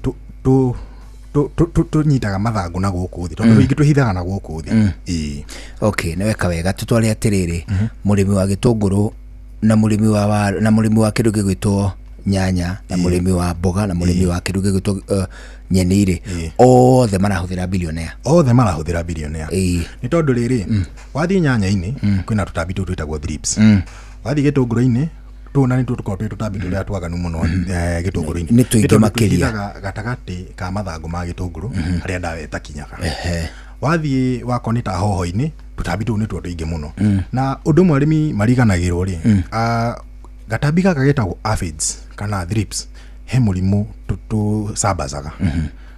tũnyitaga mathangũ na gũkũ thĩ, tondũ rĩngĩ twĩhithaga na gũkũ thĩ. Okay, nĩ weka wega. Tũtware atĩrĩrĩ, mũrĩmi wa gĩtũngũrũ na mũrĩmi wa waru, na mũrĩmi wa kĩndũ gĩgwĩtwo nyanya, na mũrĩmi wa mboga, na mũrĩmi wa kĩndũ gĩgwĩtwo nyeni rĩ, othe marahũthĩra billionaire. Othe marahũthĩra billionaire. Nĩ tondũ rĩrĩ, wathiĩ nyanya-inĩ kwĩna tũtambi tũu twĩtagwo thrips. Wathiĩ gĩtũngũrũ-inĩ, tũu na nĩtuo tũkoragwo twĩ tũtambi tũrĩa twaganu mũno gĩtũngũrũ-inĩ. Nĩ tũingĩ makĩria. Twĩhithaga gatagatĩ ka mathangũ ma gĩtũngũrũ harĩa ndawa ĩtakinyaga. Wathiĩ wakorwo nĩ ta hoho-inĩ, tũtambi tũu nĩtuo tũingĩ mũno. Na ũndũ ũmwe arĩmi mariganagĩrwo rĩ, gatambi gaka getagwo aphids kana thrips, he mũrimũ tũsambazaga,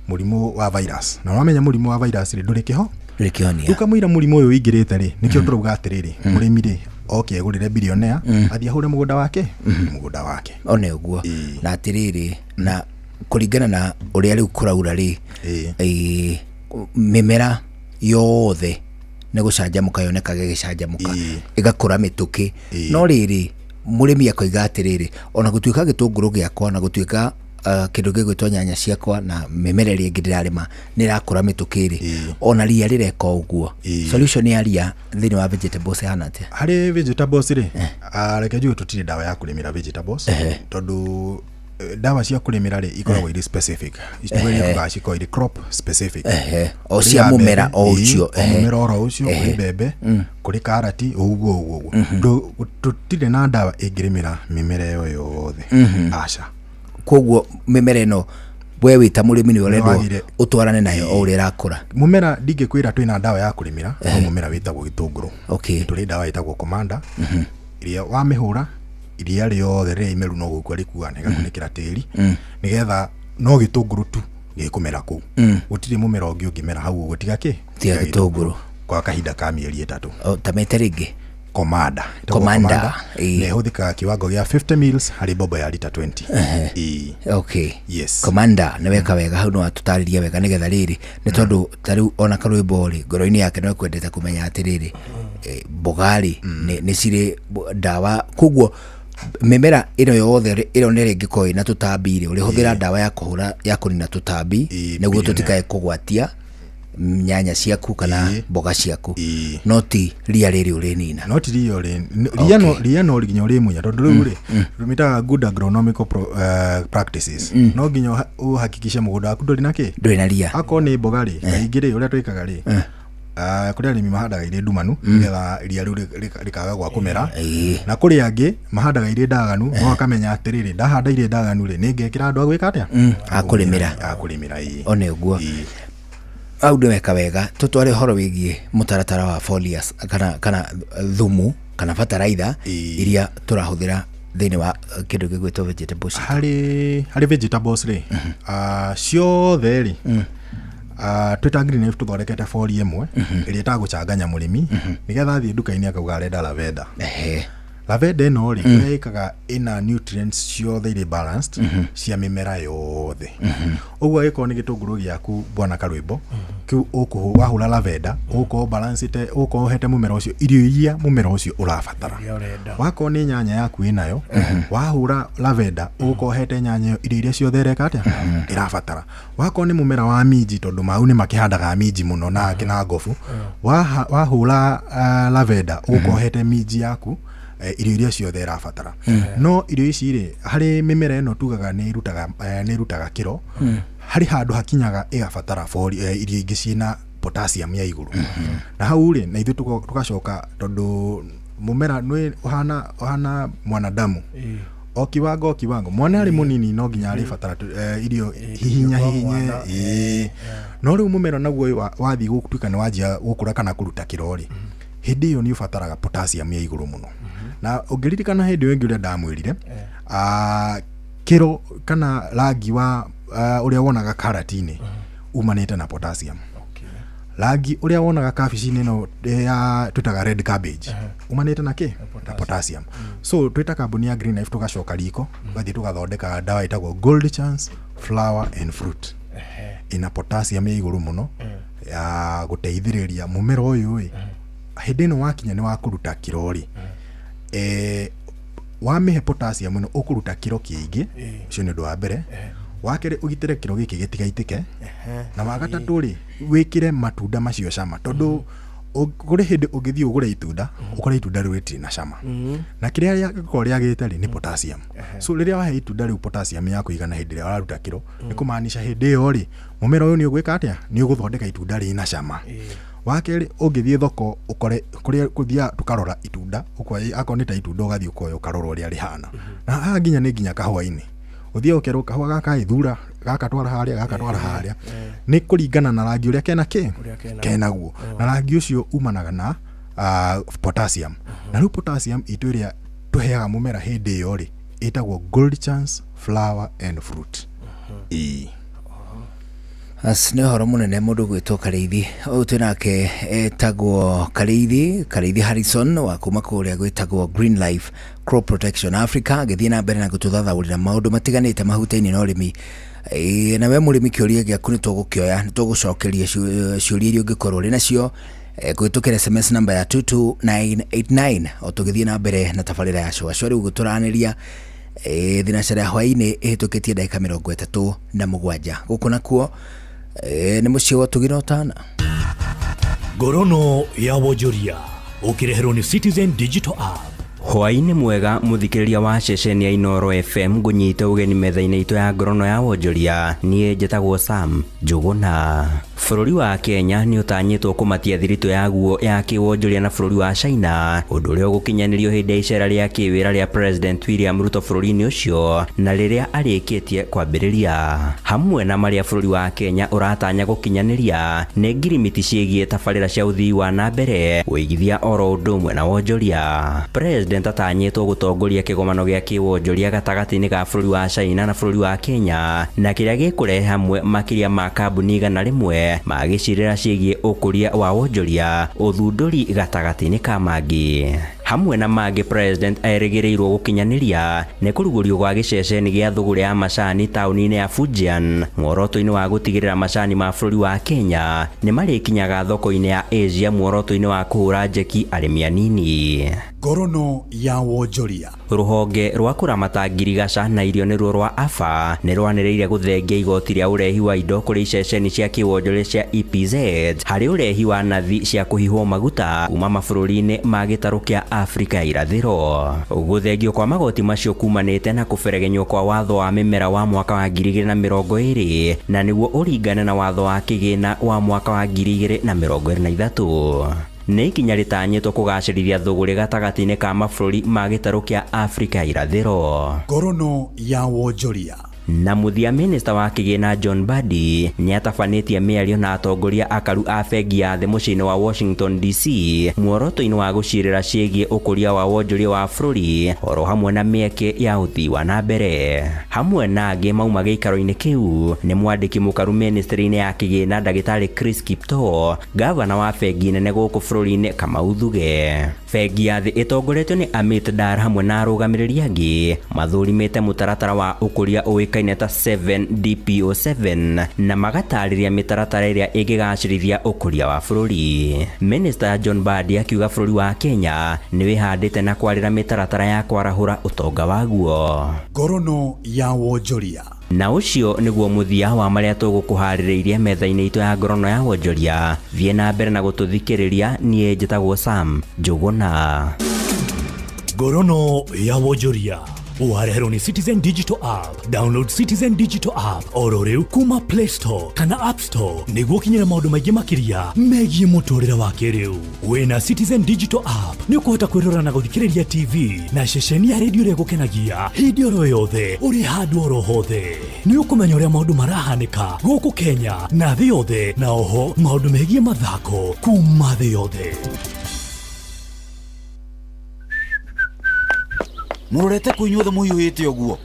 mũrimũ wa virus. Na wamenya mũrimũ wa virus rĩ, ndũrĩ kĩho? Ndũrĩ kĩhonia. Rĩu kamũira mũrimũ ũyũ ũingĩrĩte rĩ, nĩkĩo tũrauga atĩrĩrĩ, mũrĩmi rĩ, oke agũrĩre billionaire, athiĩ ahũre mũgũnda wake, mũgũnda wake. One ũguo. Na atĩrĩrĩ, na kũringana na ũrĩa rĩu kũraura rĩ, mĩmera yothe nĩ gũcanjamũka yonekaga ĩgĩcanjamũka, ĩgakũra mĩtũkĩ. No rĩrĩ, mũrĩmi akoiga atĩrĩrĩ, ona gũtuĩka gĩtũngũrũ gĩakwa, ona gũtuĩka kĩndũ gĩgwĩtwo nyanya ciakwa na mĩmera ĩrĩa ĩngĩ ndĩrarĩma nĩ ĩrakũra mĩtũkĩ rĩ, ona ria rĩreka ũguo. Solution ya ria thĩinĩ wa vegetables ĩhana atĩa? Harĩ vegetables rĩ, reke njuge tũtirĩ ndawa ya kũrĩmĩra vegetables, tondũ ndawa cia kũrĩmĩra rĩ, ikoragwo irĩ specific. Icio cikoragwo irĩ crop specific. O cia mũmera o ũcio. O mũmera oro ũcio, kũrĩ mbembe, kũrĩ karati, ũguo ũguo ũguo. Tũtirĩ na ndawa ĩngĩrĩmĩra mĩmera ĩyo yothe. Aca. Koguo mĩmera ĩno we wĩ ta mũrĩmi nĩ ũrendwo ũtwarane nayo o ũrĩa ĩrakũra. Mũmera ndingĩkwĩra twĩna ndawa ya kũrĩmĩra, no mũmera wĩtagwo gĩtũngũrũ. Tũrĩ ndawa ĩtagwo Commander, ĩrĩa wamĩhũra, iria rĩothe rĩrĩa imeru no gũkua rĩkuaga na ĩgakunĩkĩra tĩri, nĩgetha no gĩtũngũrũ tu gĩkũmera kũu. Gũtirĩ mũmera ũngĩ ũngĩmera hau ũguo tiga kĩ? Tiga gĩtũngũrũ. Kwa kahinda ka mĩeri 3. Ta mĩte rĩngĩ? Commander. Commander. Nĩ ĩhũthĩkaga kiwango gĩa 50 mils harĩ mbombo ya lita 20. Okay. Yes. Commander, nĩ weka wega hau, nĩ watũtarĩria wega nĩgetha rĩrĩ, nĩ tondũ ta rĩu ona karwĩmbo rĩ, ngoro-inĩ yake no ekwendete kũmenya atĩrĩrĩ, mboga rĩ, nĩ cirĩ ndawa, koguo mĩmera ĩno yothe ĩno nĩ ĩngĩkorwo ĩna tũtambi rĩ, ũrĩhũthĩra ndawa ya kũhũra, ya kũnina tũtambi, nĩguo tũtikae kũgwatia nyanya ciaku kana mboga ciaku. No ti ria rĩrĩ ũrĩnina. No ti ria ũrĩ, ria no nginya ũrĩmunya, tondũ rĩu rĩ, tũmĩtaga good agronomical practices. No nginya ũhakikishe mũgũnda waku ndũrĩ na kĩ? Ndũrĩ na ria. Akorwo nĩ mboga rĩ, kaingĩ rĩ, ũrĩa twĩkaga rĩ, kũrĩ arĩmi mahandaga irĩ ndumanu, nĩgetha ria rĩu rĩkaga gwa kũmera. Na kũrĩ angĩ mahandaga irĩ ndaganu, no akamenya atĩrĩrĩ, ndahanda irĩ ndaganu rĩ, nĩ ngekĩra andũ a gwĩka atĩa? A kũrĩmĩra. A kũrĩmĩra, ĩĩ. One ũguo. Hau nĩ weka wega. Tũtware ũhoro wĩgiĩ mũtaratara wa foliars kana thumu kana bataraitha iria tũrahũthĩra thĩinĩ wa kĩndũ gĩgwĩtwo vegetables. Harĩ vegetables rĩ, ciothe rĩ, twĩ ta Green Life tũthondekete foli ĩmwe ĩrĩa ĩtagũchanganya mũrĩmi, nĩgetha athiĩ nduka-inĩ akauga arenda lavender. Lavender ĩno rĩ, kĩrĩa ĩkaga, ĩna nutrients ciothe irĩ balanced cia mĩmera yothe. Ũguo angĩkorwo nĩ gĩtũngũrũ gĩaku, bwana Karwĩmbo, kĩu wahũra lavender, ũgũkorwo balancĩte, ũgũkorwo ũhete mũmera ũcio irio iria mũmera ũcio ũrabatara. Iria ũrenda. Wakorwo nĩ nyanya yaku ĩnayo, wahũra lavender, ũgũkorwo ũhete nyanya ĩyo irio iria ciothe ĩreka atĩa, ĩrabatara. Wakorwo nĩ mũmera wa minji, tondũ mau nĩ makĩhandaga minji mũno na na ngobu, wahũra lavender, ũgũkorwo ũhete minji yaku irio iria ciothe ĩrabatara. No irio ici rĩ, harĩ mĩmera ĩno tugaga nĩ ĩrutaga kĩro, harĩ handũ hakinyaga ĩgabatara irio ingĩ ciĩna potassium ya igũrũ. Na hau rĩ, na ithuĩ tũgacoka, tondũ mũmera nĩ ũhana mwanadamu, o kiwango o kiwango, mwana arĩ mũnini no nginya arĩbatara irio hihinya kwa hihinye mwana. Ĩĩ. No rĩu mũmera naguo wathiĩ gũtuĩka nĩ wanjia gũkũra kana kũruta kĩro rĩ, hĩndĩ ĩyo nĩ ũbataraga potassium ya igũrũ mũno. Na ũngĩririkana hĩndĩ ĩyo ĩngĩ ũrĩa ndamwĩrire, kĩro kana rangi wa ũrĩa wonaga karati-inĩ umanĩte na potassium. Rangi ũrĩa wonaga kabici-inĩ ĩno ya twĩtaga red cabbage umanĩte na kĩ? Na potassium. So twĩta kambuni ya Green Life tũgacoka riko, tũgathiĩ tũgathondeka ndawa ĩtagwo Gold Chance Flower and Fruit, ĩna potassium ya igũrũ mũno ya gũteithĩrĩria mũmera ũyũ ĩ hĩndĩ ĩno wakinya nĩ wa kũruta kĩro rĩ, wamĩhe potassium ĩno, ũkũruta kĩro kĩingĩ. Ũcio nĩ ũndũ wa mbere. Wa kerĩ, ũgitĩre kĩro gĩkĩ gĩtigaitĩke. Na wa gatatũ rĩ, wĩkĩre matunda macio cama, tondũ kũrĩ hĩndĩ ũngĩthiĩ ũgũre itunda, ũkore itunda rĩu rĩtirĩ na cama, na kĩrĩa rĩangĩkorwo rĩagĩte rĩ, nĩ potassium. So rĩrĩa wahe itunda rĩu potassium ya kũigana hĩndĩ ĩrĩa ũraruta kĩro, nĩ kũmaanisha hĩndĩ ĩyo rĩ, mũmera ũyũ nĩ ũgwĩka atĩa? Nĩ ũgũthondeka itunda rĩna cama. Wa kerĩ, ũngĩthiĩ thoko ũkore kũrĩa kũthiaga tũkarora itunda, ũkoya akorwo nĩ ta itunda, ũgathiĩ ũkoya ũkarora ũrĩa rĩhana. Na haha nginya nĩ nginya kahũa-inĩ, ũthiĩ ũkerwo kahũa gaka ĩ thura gaka, twara harĩa gaka, twara harĩa, nĩ kũringana na rangi ũrĩa kena kĩ kenaguo. Na rangi ũcio umanaga na potassium. Na rĩu potassium itũ ĩrĩa tũheaga mũmera hĩndĩ ĩyo rĩ, ĩtagwo Gold Chance Flower and Fruit. Ĩĩ. As nĩ ũhoro mũnene mũndũ gwĩtwo Karĩithi. Ũyũ twĩ nake etagwo Karĩithi Harrison wa kuma kũrĩa gwĩtagwo Green Life Crop Protection Africa, agĩthiĩ na mbere na gũtũthathaũrĩra maũndũ matiganĩte mahutaine na ũrĩmi. Ĩĩ, na we mũrĩmi, kĩũria gĩaku nĩ tũgũkĩoya, nĩ tũgũcokeria ciũria iria ũngĩkorwo ũrĩ nacio kũhĩtũkĩra SMS namba ya 22989, o tũgĩthiĩ na mbere na tabarĩra ya cũacũa. Rĩu gũtũranĩria thinacara ya hwaĩ-inĩ ĩhĩtũkĩtie ndagĩka 37. Gũkũ nakuo nĩ mũciĩ wa ũtugi na ũtana. Ngorono ya wonjoria ũkĩreherwo nĩ Citizen Digital App. Hwaĩ-inĩ mwega, mũthikĩrĩria wa ceceni ya Inoro FM, ngũnyite ũgeni metha-inĩ itũ ya ngorono ya wonjoria. Niĩ njĩtagwo Sam Njũgũna. Bũrũri wa Kenya nĩ ũtanyĩtwo kũmatia thiritũ yaguo ya kĩwonjoria na bũrũri wa China, ũndũ ũrĩa ũgũkinyanĩrio hĩndĩ ya icera rĩa kĩwĩra rĩa President William Ruto bũrũri-inĩ ũcio na rĩrĩa arĩkĩtie kwambĩrĩria. Hamwe na marĩa bũrũri wa Kenya ũratanya gũkinyanĩria nĩ ngirimiti ciĩgiĩ tabarĩra cia ũthii wa na mbere, ũigithia oro ũndũ ũmwe na wonjoria. President atanyĩtwo gũtongoria kĩgomano gĩa kĩwonjoria gatagatĩ-inĩ ga bũrũri wa China na bũrũri wa Kenya, na kĩrĩa gĩkũrehe hamwe makĩria ma kambuni 100 magĩcirĩra ciĩgiĩ ũkũria wa wonjoria, ũthundũri gatagatĩ-inĩ ka mangĩ. Hamwe na mangĩ president erĩgĩrĩirwo gũkinyanĩria nĩ kũrugũrio gwa gĩceceni gĩa thũgũrĩ ya macani taũni-inĩ ya Fujian, muoroto-inĩ wa gũtigĩrĩra macani ma bũrũri wa Kenya nĩ marĩkinyaga thoko-inĩ ya Asia, muoroto-inĩ wa kũhũra njeki arĩmi anini. Ngorono ya wonjoria. Rũhonge rwa kũramata ngirigaca na irio nĩruo rwa AFA nĩ rwanĩrĩire gũthengia igoti rĩa ũrehi wa indo kũrĩ iceceni cia kĩwonjoria cia EPZ harĩ ũrehi wa nathi cia kũhihwo maguta kuma mabũrũri-inĩ ma gĩtarũ kĩa Afrika ya irathĩro. Gũthengio kwa magoti macio kumanĩte na kũberegenywo kwa watho wa mĩmera wa mwaka wa 2020, na nĩguo ũringane na watho wa kĩgĩna wa mwaka wa 2023. Nĩ ikinya rĩtanyĩtwo kũgacĩrithia thũgũrĩ gatagatĩ-inĩ ka mabũrũri ma gĩtarũ kĩa Afrika ya irathĩro. Ngorono ya wonjoria. Na mũthia minista wa kĩgĩna John Mbadi nĩatabanĩtie mĩario na atongoria akaru a bengi ya thĩ mũciĩ-inĩ wa Washington DC muoroto-inĩ wa gũcirĩra ciĩgiĩ ũkũria wa wonjoria wa bũrũri oro hamwe na mĩeke ya ũthii wa na mbere. Hamwe na angĩ mauma gĩikaro-inĩ kĩu nĩ mwandĩki mũkaru ministry-inĩ ya kĩgĩna ndagĩtarĩ Chris Kiptoo, gavana wa bengi nene gũkũ bũrũri-inĩ Kamau Thuge. Bengi ya thĩ ĩtongoretio nĩ Amit Dar hamwe na arũgamĩrĩri angĩ mathũrimĩte mũtaratara wa ũkũria ũĩkaine ta 7DPO7 na magatarĩria mĩtaratara ĩrĩa ĩngĩgacĩrithia ũkũria wa bũrũri. Minister John Mbadi akiuga bũrũri wa Kenya nĩ wĩhandĩte na kwarĩra mĩtaratara ya kwarahũra ũtonga waguo. Ngorono ya wonjoria. Na ũcio nĩguo mũthia wa marĩa tũgũkũharĩrĩirie metha-inĩ itũ ya ngorono ya wonjoria. Thiĩ na mbere na gũtũthikĩrĩria. Niĩ njĩtagwo Sam Njũgũna. Ngorono ya wonjoria wareherwo nĩ Citizen Digital App. Download Citizen Digital App oro rĩu kuma Play Store kana App Store nĩguo ũkinyĩre maũndũ maingĩ makĩria megiĩ mũtũrĩre wa kĩrĩu. Wĩna Citizen Digital App nĩ ũkũhota kwĩrora na gũthikĩrĩria TV na ceceni ya redio ĩrĩa ĩgũkenagia hĩndĩ oro yothe ũrĩ handũ oro hothe. Nĩ ũkũmenya ũrĩa maũndũ marahanĩka gũkũ Kenya na thĩ yothe, na oho maũndũ megiĩ mathako kuma thĩ yothe. Mũrorete kũ inyuothe mũhiũhĩte ũguo?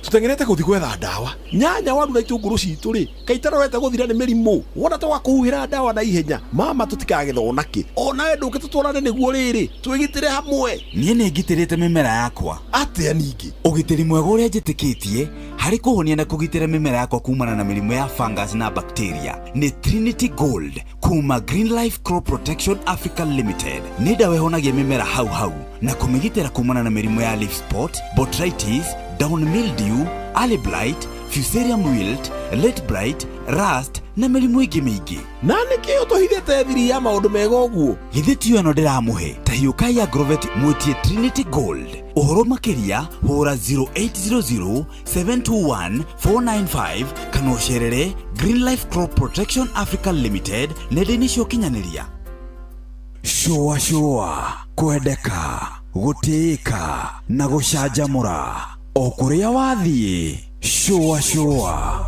Tũteng'erete gũthiĩ gwetha ndawa. Nyanya, waru na itũngũrũ citũ rĩ, kaĩ itarorete gũthira nĩ mĩrimũ. Wona twaga kũhuhĩra ndawa na ihenya, mama tũtikagetha onakĩ. Onawe ndũke tũtwarane nĩguo rĩrĩ twĩgitĩre hamwe. Niĩ nĩ ngitĩrĩte mĩmera yakwa. Atĩa ningĩ? Ũgitĩri mwega ũrĩa njĩtĩkĩtie harĩ kũhonia na kũgitĩra mĩmera yakwa kumana na mĩrimũ ya fungus na bacteria nĩ Trinity Gold kuma Green Life Crop Protection Africa Limited. Nĩ ndawa ĩhonagia mĩmera hau hau na kũmĩgitĩra kumana na mĩrimũ ya leaf spot, botrytis, down mildew, early blight, fusarium wilt, late blight, rust na mĩrimũ ĩngĩ mĩingĩ. Na nĩkĩ ũtũhithĩte thiri ya maũndũ mega ũguo? Githĩ tiyo ĩno ndĩramũhe? Ta hiũkai Agrovet mwĩtie Trinity Gold. Ũhoro makĩria hũra 0800 721 495 kana ũcerere Green Life Crop Protection Africa Limited nenda-inĩ cia ũkinyanĩria. Shũa shũa, kwendeka, gũtĩĩka na gũcanjamũra o kũrĩa wathiĩ. Shũa shũa.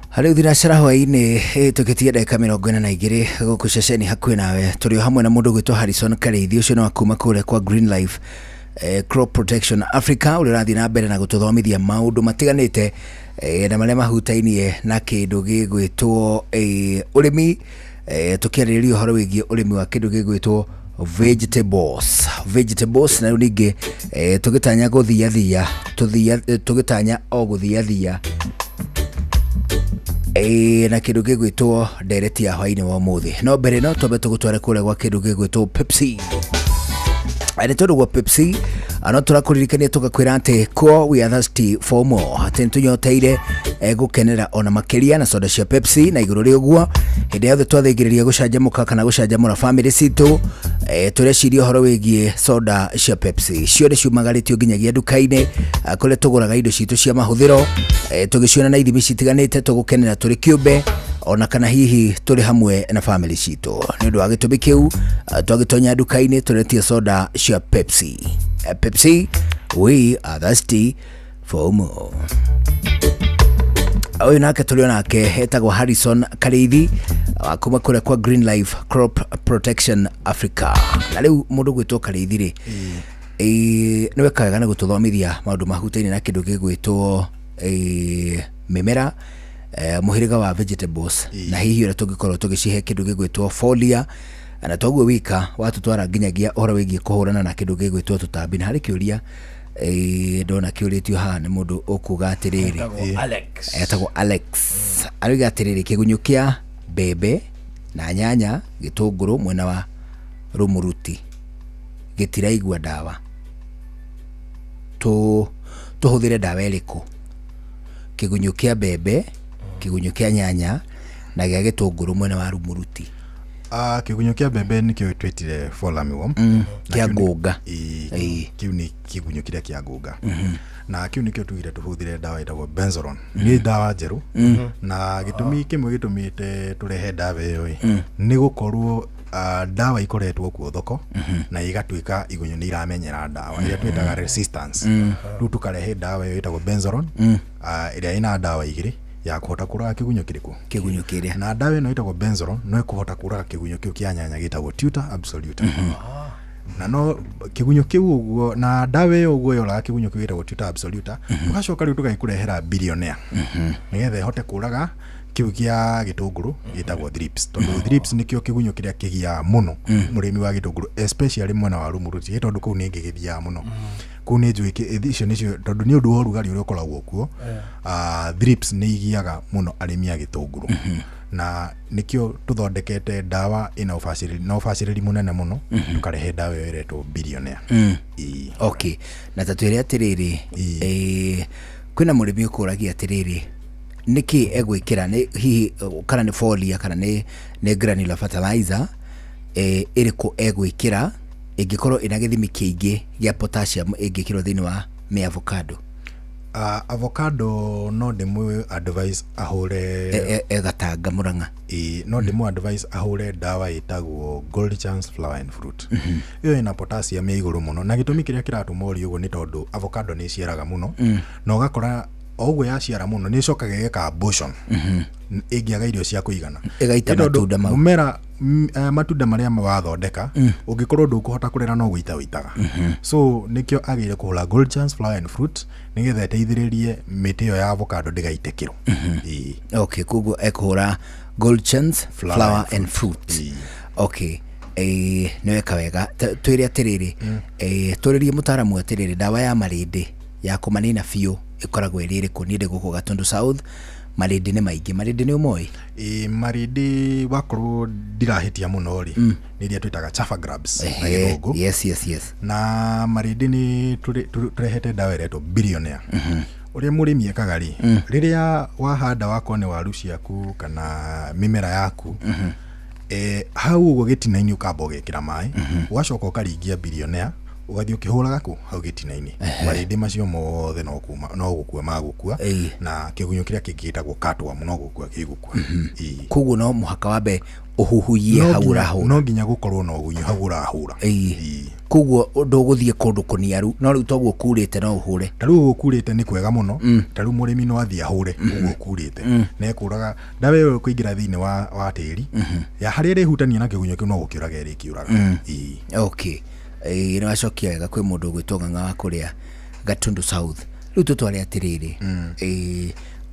Harĩ thinacara hwaĩ-inĩ tũgĩtiga ndagĩka 42 gũkũ ceceni hakuhĩ nawe, tũrĩ o hamwe na mũndũ ũgwĩtwo Harrison Karĩithi, ũcio nĩ wa kuma kũrĩa kwa Green Life Crop Protection Africa, ũrĩa ũrathiĩ na mbere na gũtũthomithia maũndũ matiganĩte na marĩa mahutainie na kĩndũ gĩgwĩtwo ũrĩmi, tũkĩarĩrĩria ũhoro wĩgiĩ ũrĩmi wa kĩndũ gĩgwĩtwo vegetables na rĩu ningĩ tũgĩtanya gũthiathia tũgĩtanya o gũthiathia na kĩndũ gĩgwĩtwo ndereti ya hwaĩ-inĩ wa ũmũthĩ. No mbere no twambe tũgũtware kũrĩa gwa kĩndũ gĩgwĩtwo Pepsi. Nĩ tondũ gwa Pepsi no tũrakũririkania tũgakwĩra atĩ ko we are thirsty for more, atĩ nĩ tũnyoteire gũkenera ona makĩria na soda cia Pepsi. Na igũrũ rĩa ũguo, hĩndĩ yothe twathĩngĩrĩria gũcanjamũka kana gũcanjamũra famĩlĩ citũ, tũreciria ũhoro wĩgiĩ soda cia Pepsi. Ciothe ciumagarĩtio nginyagia nduka-inĩ kũrĩa tũgũraga indo citũ cia mahũthĩro, tũgĩciona na ithimi citiganĩte, tũgũkenera tũrĩ kĩũmbe ona kana hihi tũrĩ hamwe na famĩlĩ citũ. Nĩ ũndũ wa gĩtũmi kĩu, twagĩtonya nduka-inĩ tũretie soda cia Pepsi. Pepsi, we are thirsty for more. Ũyũ nake tũrĩ onake etagwo Harrison Karĩithi wa kuma kũrĩa kwa Green Life Crop Protection Africa. Na rĩu mũndũ gwĩtwo Karĩithi rĩ, nĩ weka wega nĩ gũtũthomithia maũndũ mahutaine na kĩndũ gĩgwĩtwo mĩmera, mũhĩrĩga wa vegetables, na hihi ũrĩa tũngĩkorwo tũgĩcihe kĩndũ gĩgwĩtwo folia, na toguo wika watũtwara nginyagia ũhoro wĩgiĩ kũhũrana na kĩndũ gĩgwĩtwo tũtambi. Na harĩ kĩũria ndona kĩũrĩtio haha nĩ mũndũ ũkuga atĩrĩrĩ, Etagwo Alex. Etagwo Alex. Aroiga atĩrĩrĩ, kĩgunyũ kĩa mbembe na nyanya gĩtũngũrũ mwena wa Rũmũruti gĩtiraigua ndawa, tũhũthĩre ndawa ĩrĩkũ? Kĩgunyũ kĩa mbembe, kĩgunyũ kĩa nyanya na gĩa gĩtũngũrũ mwena wa Rũmũruti. Kĩgunyũ kĩa mbembe nĩkĩo twĩtire fall armyworm. Na Kĩa kĩu ngũnga. Ĩĩ, kĩu nĩ kĩgunyũ kĩrĩa kĩa ngũnga. Na kĩu nĩkĩo tugire tũhũthĩre ndawa ĩtagwo benzoron. Nĩ ndawa njerũ. Na gĩtũmi kĩmwe gĩtũmĩte tũrehe ndawa ĩyo ĩ, nĩ gũkorwo ndawa ikoretwo kuo thoko na igatuĩka igunyũ nĩ iramenyera ndawa ĩrĩa twĩtaga resistance. Rĩu tũkarehe ndawa ĩyo ĩtagwo benzoron, ĩrĩa ĩna ndawa igĩrĩ ya kũhota kũraga kĩgunyũ kĩrĩkũ? Kĩgunyũ kĩrĩa. Na ndawa ĩno ĩtagwo benzoron no ĩkũhota kũraga kĩgunyũ kĩu kĩa nyanya gĩtagwo tuta absoluta. Na no kĩgunyũ kĩu ũguo na ndawa ĩyo ũguo yoraga kĩgunyũ kĩu gĩtagwo tuta absoluta, tũgacoka rĩu tũgagĩkũrehera billionaire nĩgetha ĩhote kũraga kĩu kĩa gĩtũngũrũ gĩtagwo thrips, tondũ thrips nĩkĩo kĩgunyũ kĩrĩa kĩgiaga mũno mũrĩmi wa gĩtũngũrũ, especially mwena wa Rumuruti, ĩ tondũ kũu nĩ ngĩgĩthiaga mũno. Kũu nĩ njũĩ icio nĩcio, tondũ nĩ ũndũ wa ũrugarĩ ũrĩa ũkoragwo kuo, thrips nĩ igiaga mũno arĩmi a gĩtũngũrũ. Na nĩkĩo tũthondekete ndawa ĩna ũbacĩrĩri na ũbacĩrĩri mũnene mũno, tũkarehe ndawa ĩyo ĩretwo billionaire. Okay, na ta twĩre atĩrĩrĩ, kwĩna mũrĩmi ũkũragia atĩrĩrĩ, nĩkĩ egwĩkĩra, nĩ hihi kana nĩ folia kana nĩ granular fertilizer ĩrĩkũ egwĩkĩra ĩngĩkorwo ĩna gĩthimi kĩingĩ gĩa potassium ĩngĩkĩrwo thĩinĩ wa mĩ avocado? Avocado no ndĩmũ advice ahũre Gatanga Mũrang'a. Ĩĩ, no ndĩmũ advice ahũre ndawa ĩtagwo Gold Chance Flower and Fruit. Ĩyo ĩna potassium ya igũrũ mũno, na gĩtũmi kĩrĩa kĩratũma ũrie ũguo nĩ tondũ avocado nĩ ĩciaraga mũno, na ũgakora o ũguo yaciara mũno nĩ ĩcokaga ĩgeka abortion ĩngĩaga irio cia kũigana. Ĩgaita Nĩ tondũ matunda mau. Mũmera, matunda marĩa wathondeka, ũngĩkorwo ndũkũhota kũrera no gũita ũitaga. So nĩkĩo agĩrĩire kũhũra Gold Chance Flower and Fruit nĩgetha ĩteithĩrĩrie mĩtĩ ĩyo ya avocado ndĩgaite kĩro. Ĩĩ. Okay, koguo ekũhũra Gold Chance Flower Flower and and Fruit. Okay, nĩ weka wega. Twĩre atĩrĩrĩ, tũrĩrie mũtaaramu atĩrĩrĩ, ndawa ya marĩndĩ ya kũmanina biũ ĩkoragwo ĩrĩ ĩrĩkũ? Niĩ ndĩ gũkũ Gatundu South, marĩndĩ nĩ maingĩ. Marĩndĩ nĩ ũmoĩ? Ĩĩ, marĩndĩ wakorwo ndirahĩtia mũno rĩ, nĩ iria twĩtaga chafa grubs na gĩthũngũ. Yes, yes, yes. Na marĩndĩ nĩ tũrehete ndawa ĩretwo billionaire. Ũrĩa mũrĩmi ekaga rĩ, rĩrĩa wahanda wakorwo nĩ waru ciaku kana mĩmera yaku, hau ũguo gĩtina-inĩ ũkamba ũgekĩra maĩ, ũgacoka ũkaringia billionaire, ũgathiĩ ũkĩhũraga kũ hau gĩtina-inĩ. Marĩndĩ macio mothe no kuma, no gũkua magũkua, na kĩgunyũ kĩrĩa kĩngĩ gĩtagwo cutworm no gũkua gĩgũkua. Koguo no mũhaka wambe ũhuhuie hau ũrahũra. No nginya gũkorwo na ũgunyu hau ũrahũra. Koguo ndũgũthiĩ kũndũ kũniaru, no rĩu toguo kurĩte no ũhũre. Ta rĩu ũguo kurĩte nĩ kwega mũno. Ta rĩu mũrĩmi no athiĩ ahũre ũguo kurĩte. Na ekũraga ndawa ĩyo ĩkũingĩra thĩinĩ wa tĩri. Ya harĩa ĩrĩhutania na kĩgunyũ kĩu no gũkĩũraga ĩrĩkĩũraga. Okay. Nĩ wacokia wega kwĩ mũndũ ũgwĩtwo Ng'ang'a wa kũrĩa Gatundu South. Rĩu tũtware atĩrĩrĩ,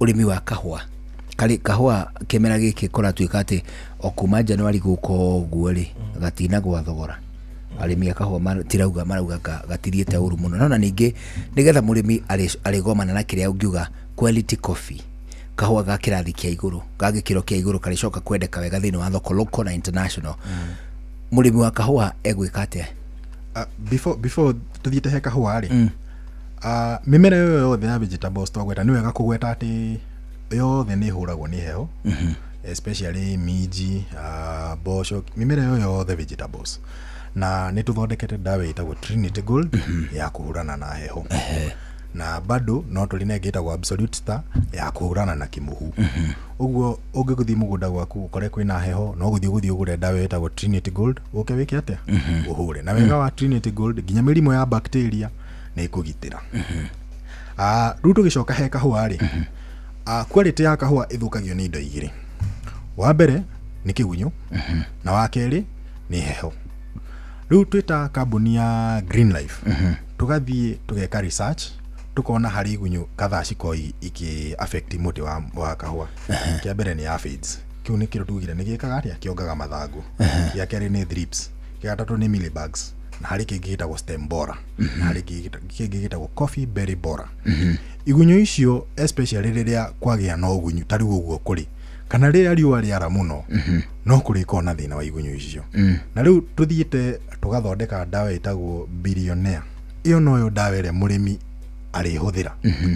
ũrĩmi wa kahũa. Karĩ kahũa kĩmera gĩkĩ kũratuĩka atĩ o kuma Januari gũka ũguo rĩ, gatinagwa thogora. Arĩmi a kahũa tirauga, marauga gatithiĩte ũru mũno. No na ningĩ nĩgetha mũrĩmi arĩgomana na kĩrĩa ũngiuga quality coffee, kahũa ga kĩrathi kĩa igũrũ, ga gĩkĩro kĩa igũrũ karĩcoka kwendeka wega thĩinĩ wa thoko local na international. Mũrĩmi wa kahũa egwĩka atĩa? Before tũthiĩte he kahũa rĩ, mĩmera ĩyo yothe ya vegetables twagweta, nĩ wega kũgweta atĩ yothe nĩ ĩhũragwo nĩ heho, especially minji, mboco, mĩmera ĩyo yothe vegetables. Na nĩ tũthondekete ndawa ĩtagwo Trinity Gold ya kũhũrana na heho. Na bado no tũrĩ na ĩngĩ ĩtagwo Absolute Star ya kũhũrana na kĩmũhu. Ũguo ũngĩgũthiĩ mũgũnda gwaku ũkore kwĩna heho, no gũthiĩ ũgũthiĩ ũgũre ndawa ĩtagwo Trinity Gold, ũke wĩke atĩa? Ũhũre. Na wega wa Trinity Gold, nginya mĩrimũ ya bacteria nĩ ĩkũgitĩra. Rĩu tũgĩcoka he kahũa rĩ, quality ya kahũa ĩthũkagio nĩ indo igĩrĩ. Wa mbere nĩ kĩgunyũ, na wa kerĩ nĩ heho. Rĩu twĩta kambuni ya Green Life, tũgathiĩ tũgeka research, tukona harĩ igunyũ kadhaa cikoragwo ikĩ affect mũtĩ wa kahũa. Kĩa mbere nĩ aphids. Kĩu nĩ kĩndũ tugire nĩ gĩkaga atĩa? Kĩongaga mathangũ. Gĩa kerĩ nĩ thrips. Gĩa gatatũ nĩ mealybugs. Na harĩ kĩngĩ gĩtagwo stem borer. Na harĩ kĩngĩ gĩtagwo coffee berry borer. Igunyũ icio especially rĩrĩa kwagĩa na ũgunyu ta rĩu ũguo kũrĩ, kana rĩrĩa riũa rĩara mũno, no kũrĩkorwo na thĩna wa igunyũ icio. Na rĩu tũthiĩte tũgathondeka ndawa ĩtagwo billionaire. Ĩyo noyo ndawa ĩrĩa mũrĩmi arĩhũthĩra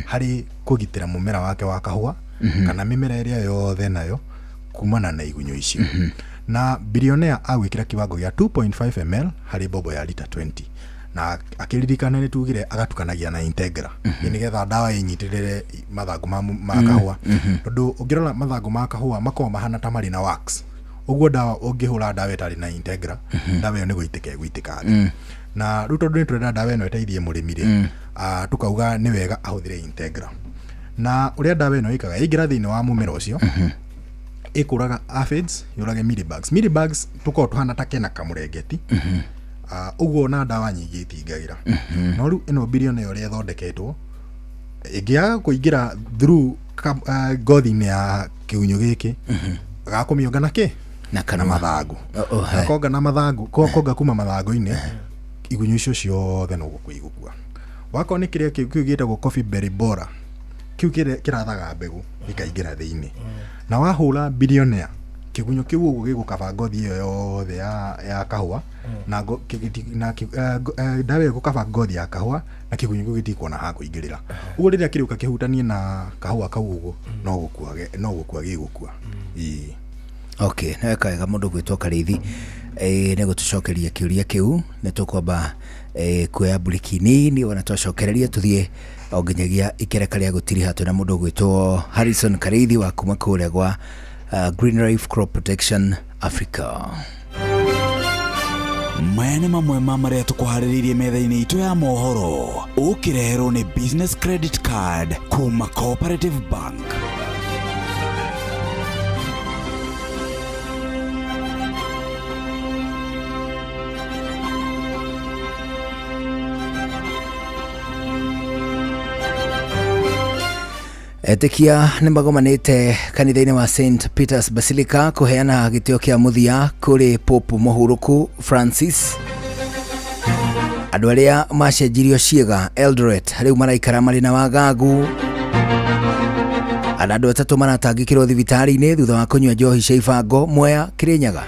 harĩ kũgitĩra mũmera wake wa kahũa, kana mĩmera ĩrĩa yothe nayo kumana na igunyũ icio. Na Billionaire agwĩkĩra kiwango gĩa 2.5 ml harĩ mbombo ya lita 20, na akĩririkana nĩ tugire agatukanagia na Integra nĩgetha ndawa ĩnyitĩrĩre mathangũ ma kahũa, tondũ ũngĩrora mathangũ ma kahũa makoragwo mahana ta marĩ na wax. Ũguo ndawa ũngĩhũra ndawa ĩtarĩ na Integra, ndawa ĩyo nĩ gũitĩka ĩgũitĩka thĩ. Na rĩu tondũ nĩ tũrenda ndawa ĩno ĩteithie mũrĩmi rĩ, tukauga nĩ wega ahũthĩre Integra. Na ũrĩa ndawa ĩno ĩkaga, ĩingĩra thĩinĩ wa mũmera ũcio, ĩkũraga aphids, yũrage mealybugs. Mealybugs tũkoragwo tũhana ta kena kamũrengeti. Ũguo na ndawa nyingĩ itingagĩra. No rĩu ĩno Billionaire ũrĩa ĩthondeketwo, ĩngĩaga kũingĩra through ngothi-inĩ ya kĩgunyũ gĩkĩ, gakũmĩonga na kĩ na na kanua. Mathangũ. Oh, he. Konga na mathangũ, konga kuma mathangũ-inĩ, igunyũ icio ciothe no gũkua igũkua. Wakorwo nĩ kĩrĩa kĩu gĩtagwo coffee berry borer, kĩu kĩrĩa kĩrathaga mbegũ gĩkaingĩra thĩinĩ, na wahũra Billionaire, kĩgunyũ kĩu ũguo gĩgũkaba ngothi ĩyo yothe ya kahũa, na ndawa ĩyo ĩgũkaba ngothi ya kahũa, na kĩgunyũ kĩu gĩtikuona ha kũingĩrĩra. Ũguo rĩrĩa kĩrĩũka kĩhutanie na kahũa kau ũguo, no gũkua gĩgũkua. Ĩĩ. Okay, nĩ weka wega mũndũ gwĩtwo Karĩithi nĩ gũtũcokeria kĩũria kĩu. Nĩ tũkwamba kuoya mburiki nini, ona twacokereria tũthiĩ o nginyagia ikereka rĩa gũtiriha. Twĩna mũndũ ũgwĩtwo Harrison Karĩithi wa kuma kũrĩa gwa Green Life Crop Protection Africa. Maya nĩ mamwe ma marĩa tũkũharĩrĩirie metha-inĩ itũ ya mohoro, ũkĩreherwo nĩ Business Credit Card kuma Cooperative Bank. Etĩkia nĩ magomanĩte kanitha-inĩ wa St Peters Basilica kũheana gĩtĩo kĩa mũthia kũrĩ Pope mũhurũku Francis. Andũ arĩa macenjirio ciĩga Eldoret rĩu maraikara marĩ na wagagu. Ana andũ 3 maratangĩkĩrwo thibitarĩ-inĩ thutha wa kũnyua njohi cia ibango Mwea, Kĩrĩnyaga.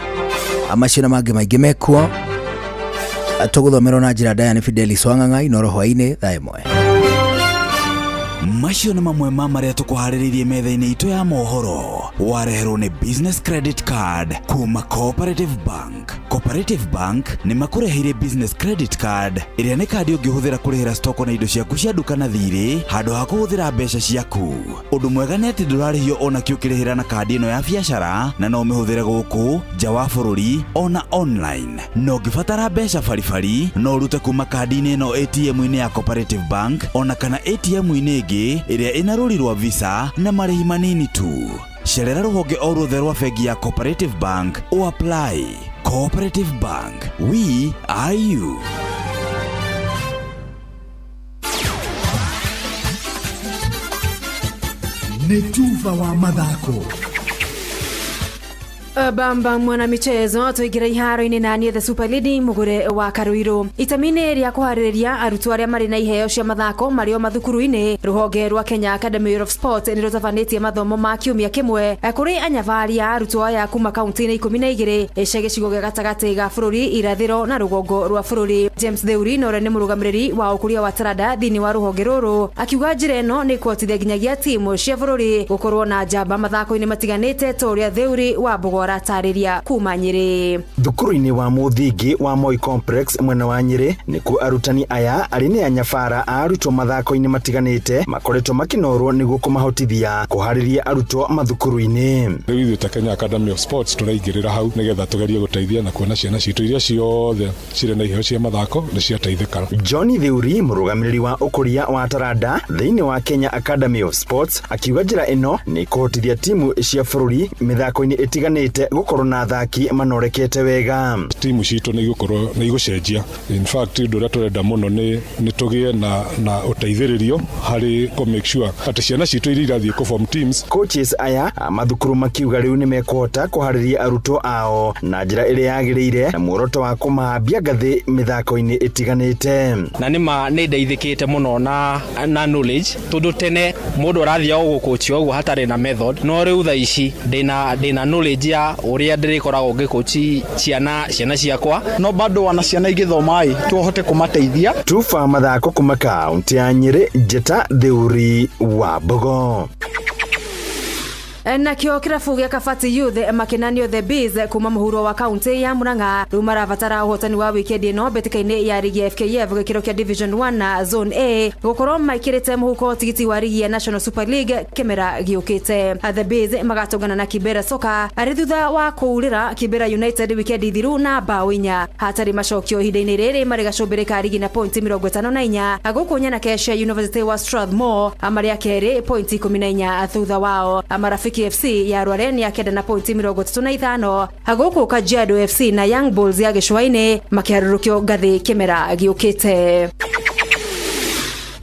Macio na mangĩ maingĩ mekuo tũgũthomerwo na njĩra ndaya nĩ Fidelis Wang'ang'a Inoro hwaĩ-inĩ thaa 1. Macio nĩ mamwe ma marĩa tũkũharĩrĩirie metha-inĩ itũ ya mohoro, wareherwo nĩ Business Credit Card kuma Cooperative Bank. Cooperative Bank nĩ makũreheire Business Credit Card, ĩrĩa nĩ kandi ũngĩhũthĩra kũrĩhĩra stoko na indo ciaku cia nduka na thirĩ handũ ha kũhũthĩra mbeca ciaku. Ũndũ mwega nĩ atĩ ndũrarĩhio ona kĩ ũkĩrĩhĩra na kandi ĩno ya biacara, na no ũmĩhũthĩre gũkũ nja wa bũrũri ona online. Na ũngĩbatara mbeca baribari, no ũrute kuma kandi-inĩ ĩno ATM-inĩ ya Cooperative Bank ona kana ATM-inĩ ĩngĩ ĩrĩa ĩna rũri rwa Visa na marĩhi manini tu. Cerera rũhonge o ruothe rwa bengi ya Cooperative Bank o apply. Cooperative Bank, we are you. Nĩ tuba wa mathako. Bamba mwana michezo, tũingĩra iharo-inĩ na niĩ the super lady mũgũre wa Karũirũ. Itemi-inĩ rĩa kũharĩrĩria arutwo arĩa marĩ na iheo cia mathako marĩ o mathukuru-inĩ, rũhonge rwa Kenya Academy of Sports nĩ rũtabanĩtie mathomo ma kiumia kĩmwe kũrĩ anyabari a arutwo aya kuma kaunti-inĩ 12 cia gĩcigo gĩa gatagatĩ ga bũrũri, irathĩro na rũgongo rwa bũrũri. James Theuri na ũrĩa nĩ mũrũgamĩrĩri wa ũkũria wa taranda thĩinĩ wa rũhonge rũrũ akiuga njĩra ĩno nĩ kũhotithia nginyagia timu cia bũrũri gũkorwo na njamba mathako-inĩ matiganĩte, ta ũrĩa Theuri wa Mbogo aratarĩria kuma Nyĩrĩ. Thukuru-inĩ wa mũthingi wa Moi Complex mwena wa Nyĩrĩ nĩkuo arutani aya arĩ nĩ anyabara a arutwo mathako-inĩ matiganĩte makoretwo makĩnorwo nĩguo kũmahotithia kũharĩria arutwo mathukuru-inĩ. Rĩu ithuĩ ta Kenya Academy of Sports tũraingĩrĩra hau nĩgetha tũgerie gũteithia na kuona ciana citũ iria ciothe cirĩ na iheo cia mathako nĩ ciateithĩka. John Thiuri, mũrũgamĩrĩri wa ũkũria wa taranda thĩinĩ wa Kenya Academy of Sports, akiuga njĩra ĩno nĩ kũhotithia timu cia bũrũri mĩthako-inĩ ĩtiganĩte gũkorwo na athaki manorekete wega. Timu citũ nĩ igũkorwo nĩ igũcenjia. In fact, ũndũ ũrĩa tũrenda mũno nĩ tũgĩe na ũteithĩrĩrio harĩ kũ make sure atĩ ciana citũ iria irathiĩ kũ form teams. Coaches aya a mathukuru makiuga rĩu nĩ mekũhota kũharĩria arutwo ao na njĩra ĩrĩa yagĩrĩire na muoroto wa kũmahambia ngathĩ mĩthako-inĩ ĩtiganĩte. Na nĩ ma nĩ ndeithĩkĩte mũno na knowledge, tondũ tene mũndũ arathiaga gũkũchio ũguo hatarĩ na method, no rĩu thaa ici ndĩna knowledge ya ũrĩa ndĩrĩkoragwo ngĩkũchi ciana ciakwa. No bado wana ciana igĩthoma ĩ, tũhote kũmateithia. Tuba mathako kuma kaunti ya Nyĩrĩ, Njĩta Thiuri wa Mbogo. Nakĩo kĩrabu gĩa Kabati Youth makenanio The Bees kuma mũhuro wa kaunti ya Murang'a rĩu marabatara ũhotani wa wikendi ĩno mbĩtĩka-inĩ ya rigi ya FKF gĩkĩro kĩa Division 1 na Zone A gũkorwo maikĩrĩte mũhuko tigiti wa rigi ya National Super League kĩmera gĩũkĩte. The Bees magatũngana na Kibera Soka arĩ thutha wa kũurĩra Kibera United wikendi thiru na bao 4 hatarĩ macokio. Ihinda-inĩ rĩrĩ marĩ gacũmbĩrĩ ka rigi na pointi 54, gũkũ nyanake cia University wa Strathmore marĩ a kerĩ pointi 14 thutha wao. Marafiki FC ya Rware nĩ ya kenda na pointi 35, gũkũ Kajiado FC na Young Bulls ya Gĩcũa-inĩ makĩharũrũkio ngathĩ kĩmera gĩũkĩte.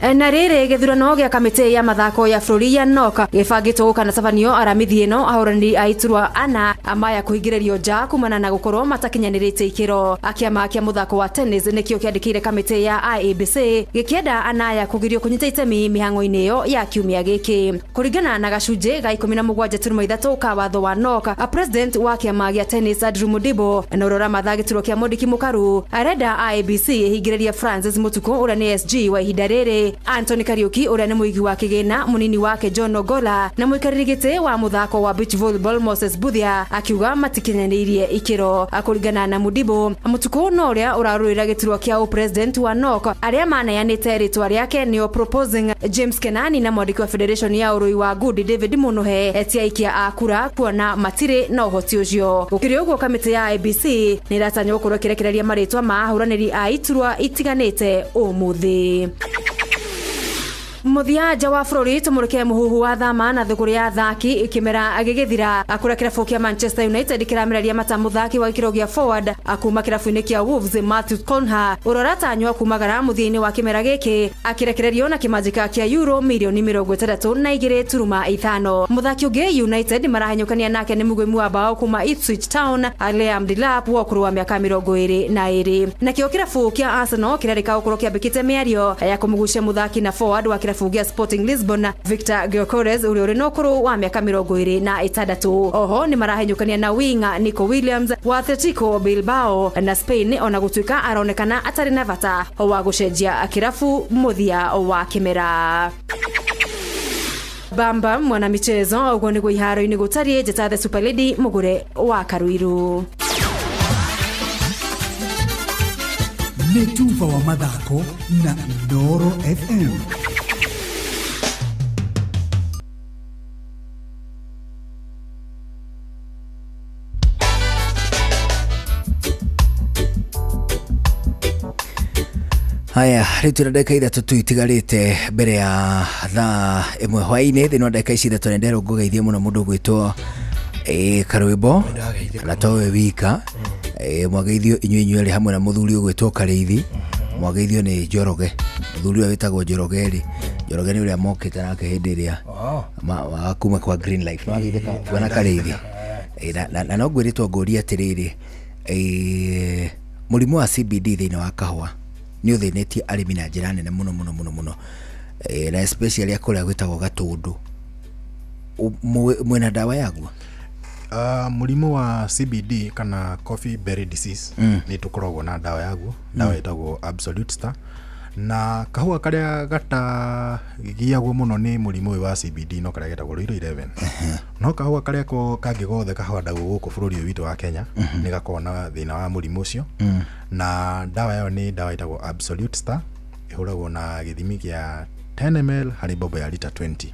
Na rĩrĩ gĩthurano gĩa kamĩtĩ ya mathako ya bũrũri ya NOC gĩbangĩtwo gũkanatabanio aramithi ĩno ahũrani a iturwa ana maya kũhingĩrĩrio nja kumana na gũkorwo matakinyanĩrĩte ikĩro. Kĩama kĩa mũthako wa tennis nĩkĩo kĩandĩkĩire kamĩtĩ ya IEBC gĩkĩenda anaya kũgirio kũnyita itemi mĩhang'o-inĩ ĩyo ya kiumia gĩkĩ. Kũringana na gacunjĩ ga 17.3 ka watho wa NOC, president wa kĩama gĩa tennis Andrew Mudibo na ũrĩa ũramatha gĩturwa kĩa Mwandĩki Mũkaru arenda IEBC ĩhingĩrĩrie Francis Mutuku ũrĩa nĩ SG wa ihinda rĩrĩ, Anthony Kariuki ũrĩa nĩ mũigi wa kĩgĩna mũnini wake John Ogola na mũikarĩri gĩtĩ wa mũthako wa beach volleyball Moses Buthia akiuga matikinyanĩirie ikĩro. Kũringana na Mudibo, Mutuku no ũrĩa ũrarũĩra gĩturwa kĩa president wa NOC arĩa maneanĩte rĩtwa rĩake nĩo proposing James Kenani na mwandĩki wa federation ya ũrũi wa ngundi David Munuhe etia aikia a kura kuona matirĩ na ũhoti ũcio. Gũkĩrĩ ũguo kamĩtĩ ya IEBC nĩ ĩratanywo gũkorwo ĩkĩrekereria marĩtwa ma ahũranĩri a iturwa itiganĩte ũmũthĩ. Mũthia nja wa bũrũri tũmũrĩke mũhuhu wa thama na thũgũrĩ ya athaki kĩmera gĩgĩthira kũrĩa kĩrabu kĩa Manchester United kĩramereria mata mũthaki wa gĩkĩro gĩa forward kuma kĩrabu-inĩ kĩa Wolves Matthew Cunha ũrĩa ũratanywo kumagara mũthia-inĩ wa kĩmera gĩkĩ akĩrekererio na kĩmanjĩka kĩa euro mirioni 62.5. Mũthaki ũngĩ United marahenyũkania nake nĩ mũgũimi wa bao kuma Ipswich Town Liam Delap wa ũkũrũ wa mĩaka 22. Nakĩo kĩrabu kĩa Arsenal kĩrerĩka gũkorwo kĩambĩkĩte mĩario ya kũmũgucia mũthaki na forward wa kĩrabu gĩa Sporting Lisbon Victor Gyökeres ũrĩa ũrĩ na ũkũrũ wa mĩaka 26. Oho nĩ marahenyũkania na winger Nico Williams wa Atletico Bilbao na Spain ona gũtuĩka aronekana atarĩ na bata wa gũcenjia kĩrabu mũthia wa kĩmera. Bamba mwana michezo ũguo nĩguo iharo-inĩ gũtariĩ. Njĩta The Super Lady mũgũre wa Karuiru. Nĩ tuba wa mathako na Inooro FM. Haya, rĩu twĩna ndagĩka 3 tu itigarĩte mbere ya thaa 1 hwaĩ-inĩ. Thĩinĩ wa ndagĩka ici 3 nĩ ngũgeithie mũno mũndũ ũgwĩtwo Karwĩmbo kana towe wika. Mwageithio inyuĩ inyuerĩ hamwe na mũthuri ũgwĩtwo Karĩithi. Mwageithio nĩ Njoroge, mũthuri ũrĩa wĩtagwo Njoroge rĩ, Njoroge nĩ ũrĩa mokĩte nake hĩndĩ ĩrĩa wa kuma kwa Green Life. Nĩwageithĩka bwana Karĩithi? Na no ngwĩrĩtwo ngũrie atĩrĩrĩ, mũrimũ wa CBD thĩinĩ wa kahũa nĩ ũthĩnĩtie arĩmi na njĩra nene mũno mũno mũno mũno, na especially kũrĩa gwĩtagwo Gatũndũ. Mwĩna ndawa yaguo? Mũrimũ wa CBD kana coffee berry disease nĩ tũkoragwo na ndawa yaguo, ndawa ĩtagwo Absolute Star. Na kahũa karĩa gatagiagwo mũno nĩ mũrimũ ũyũ wa CBD no karĩa getagwo Ruiru 11. No kahũa karĩa kangĩ gothe kahandagwo gũkũ bũrũri ũyũ witũ wa Kenya nĩ gakoragwo na thĩna wa mũrimũ ũcio. Na ndawa ĩyo nĩ ndawa ĩtagwo Absolute Star, ĩhũragwo na gĩthimi kĩa 10 ml harĩ bobo ya lita 20.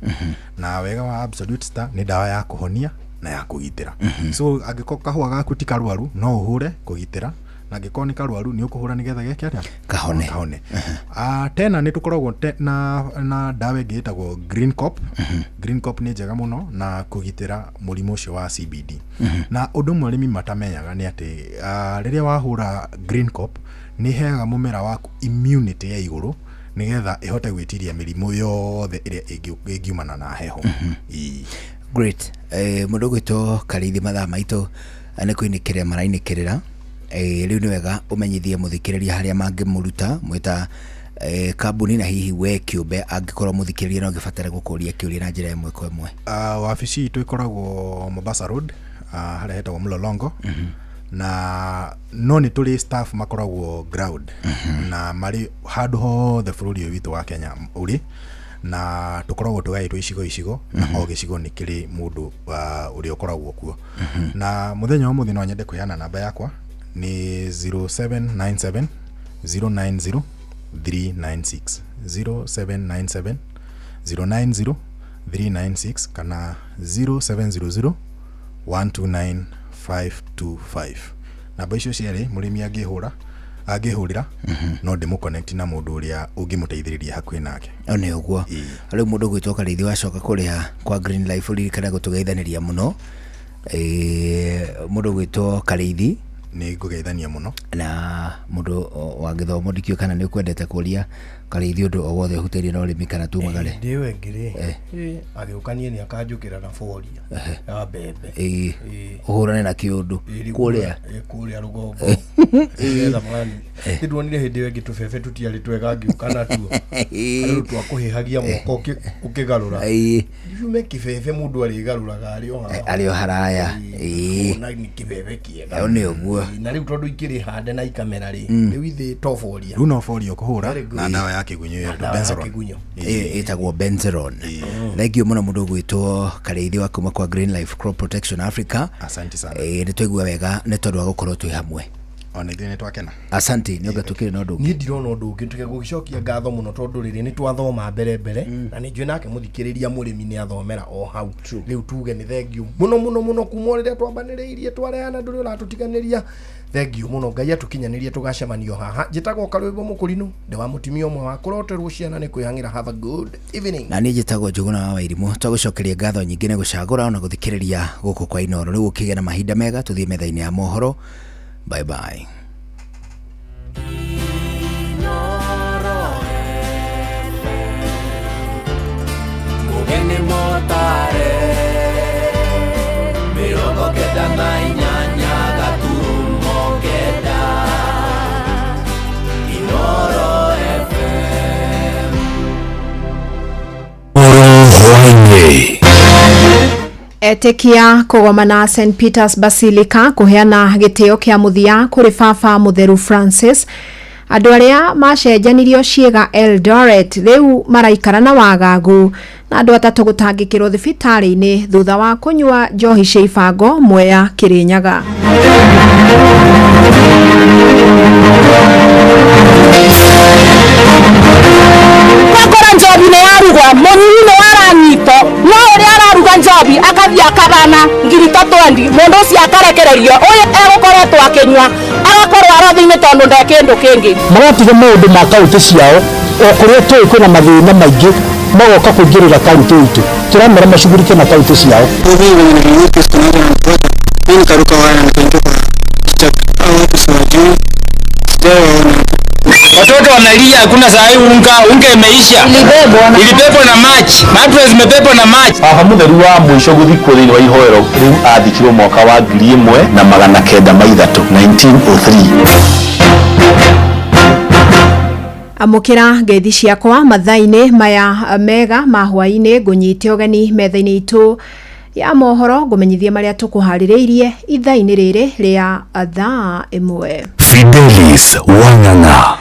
Na wega wa Absolute Star nĩ ndawa ya kũhonia na ya kũgitĩra. So angĩkorwo kahũa gaku ti karwaru no ũhũre kũgitĩra, na angĩkorwo nĩ karwaru nĩ ũkũhũra nĩgetha geke atĩa? Kahone. Tena nĩ tũkoragwo na ndawa ĩngĩ ĩtagwo Green Cop. Green Cop nĩ njega mũno na kũgitĩra mũrimũ ũcio wa CBD. Na ũndũ ũmwe arĩmi matamenyaga nĩ atĩ rĩrĩa wahũra Green Cop nĩ ĩheaga mũmera waku immunity ya igũrũ nĩgetha ĩhote gwĩtiria mĩrimũ yothe ĩrĩa ĩngiumana na heho. Great. Mũndũ ũgwĩtwo Karĩithi mathaa maitũ nĩ kũinĩkĩrĩra marainĩkĩrĩra. Rĩu nĩ wega ũmenyithie mũthikĩrĩria harĩa mangĩmũruta mwĩta kambuni na hihi we kĩũmbe angĩkorwo mũthikĩrĩria no angĩbatara gũkũria kĩũria na njĩra ĩmwe kwa ĩmwe. Wabici itũ ĩkoragwo Mombasa Road, harĩa hetagwo Mlolongo. Na no nĩ tũrĩ staff makoragwo ground na marĩ handũ hothe bũrũri ũyũ witũ wa Kenya ũrĩ. Na tũkoragwo tũgaĩtwo icigo icigo, na o gĩcigo nĩ kĩrĩ mũndũ ũrĩa ũkoragwo kuo. Na mũthenya wa ũmũthĩ no nyende kũheana namba yakwa nĩ 0797 090 396, 0797 090 396 kana 0700 129 525. Namba icio cierĩ mũrĩmi angĩhũra angĩhũrĩra no ndĩmũ-connect na mũndũ ũrĩa ũngĩmũteithĩrĩria hakuhĩ nake. O nĩ ũguo. Rĩu mũndũ gwĩtwo Karĩithi wacoka kũrĩa kwa Green Life, ũririkane gũtũgeithanĩria mũno. Mũndũ gwĩtwo Karĩithi, nĩ ngũgeithania mũno. Na mũndũ wa gĩthomo, ndikĩũĩ kana nĩ ũkwendete kũria Karĩithi ũndũ o wothe ũhutĩirie na ũrĩmi kana tumagare. Ndĩwe ngĩrĩ agĩũka niĩ nĩ akanjũkĩra na boria ya mbembe. Ĩĩ, ũhũrane na kĩũndũ kũrĩa. Kũrĩa rũgongo nĩgetha mani nĩnduonire hĩndĩ ĩyo ĩngĩ tũbebe tũtiarĩ twega ngĩũka natuo, rĩu twakũhĩhagia moko ũkĩgarũra. Yume kĩbebe mũndũ arĩgarũraga arĩ o haha. Arĩ o haraya. Ĩĩ. Ona nĩ kĩbebe kĩega. O nĩ ũguo. Na rĩu tondũ ikĩrĩ hande na ikamera rĩ, rĩu ithĩ to boria. Rĩu no boria ũkũhũra Very good. Na ndawa ya kĩgunyũ Na ĩyo ndawa ya Benzoron. kĩgunyũ. Ĩtagwo Benzeron. Thank you mũno mũndũ ũgwĩtwo Karĩithi wa kuma kwa Green Life Crop Protection Africa. Asante sana. Nĩ twaigua wega nĩ tondũ wa gũkorwo twĩ hamwe. Ona ithuĩ nĩ twakena. Asante, nĩ ũnga tũkĩrĩ na ũndũ ũngĩ. Niĩ ndirona ũndũ ũngĩ tuge gũgĩcokia ngatho mũno tondũ rĩrĩ nĩ twathoma mbere mbere, na nĩ njũĩ nake mũthikĩrĩria mũrĩmi nĩ athomera o hau. Rĩu tuge nĩ thengiũ mũno mũno mũno kuma o rĩrĩa twambanĩrĩirie twareana, ndũrĩ ũratũtiganĩria. Thengiũ mũno, Ngai atũkinyanĩrie tũgacemanio haha. Njĩtagwo Karwĩmbo Mũkũrinũ, ndĩ wa mũtumia ũmwe wa kũroterwo ciana nĩ kwĩhang'ĩra. Have a good evening. Na niĩ njĩtagwo Njũgũna wa Wairimũ. Twagũcokeria ngatho nyingĩ nĩ gũcagũra ona gũthikĩrĩria gũkũ kwa Inooro. Rĩu ũkĩgĩa na mahinda mega, tũthiĩ metha-inĩ ya mohoro. Bye bye. Mugeni motare 98.9 Inooro FM. Hwaĩ-inĩ. Etĩkia kũgomana St Peters Basilica kũheana gĩtĩo kĩa mũthia kũrĩ baba mũtheru Francis. Andũ arĩa macenjanirio ciĩga Eldoret rĩu maraikara na wagagu, na andũ 3 gũtangĩkĩrwo thibitarĩ-inĩ thutha wa kũnyua njohi cia ibango Mwea Kĩrĩnyaga. Wakora njobi nĩ yarugwo, mũnyui nĩ waranyitwo, no ũrĩa araruga njobi akathiĩ akabana ngiri ta 20, mũndũ ũcio akarekererio, ũyũ egũkoretwo akĩnyua agakorwo arothi-inĩ tondũ nde kĩndũ kĩngĩ. Maratiga maũndũ ma kaunti ciao o kũrĩa tũĩ kwĩna mathĩna maingĩ, magoka kũingĩrĩra kaunti itũ, tũramera macugurike na kaunti ciao. Mimi nikaruka waya nikaingia kwa kichaka. Hao watu siwajui, sijawaona. Watoto wanalia, hakuna saa hii unga, unga imeisha. Ilibebwa na maji. Mattress zimebebwa na maji. Baba mũtheru wa mũico gũthikwo thĩinĩ wa ihoero rĩu athikirwo mwaka wa 1903, 1903. Amũkĩra ngeithi ciakwa mathaa-inĩ maya mega ma hwaĩ-inĩ, ngũnyite ũgeni metha-inĩ itũ ya mohoro, ngũmenyithie marĩa tũkũharĩrĩirie ithaa-inĩ rĩrĩ rĩa thaa 1. Fidelis Wang'ang'a.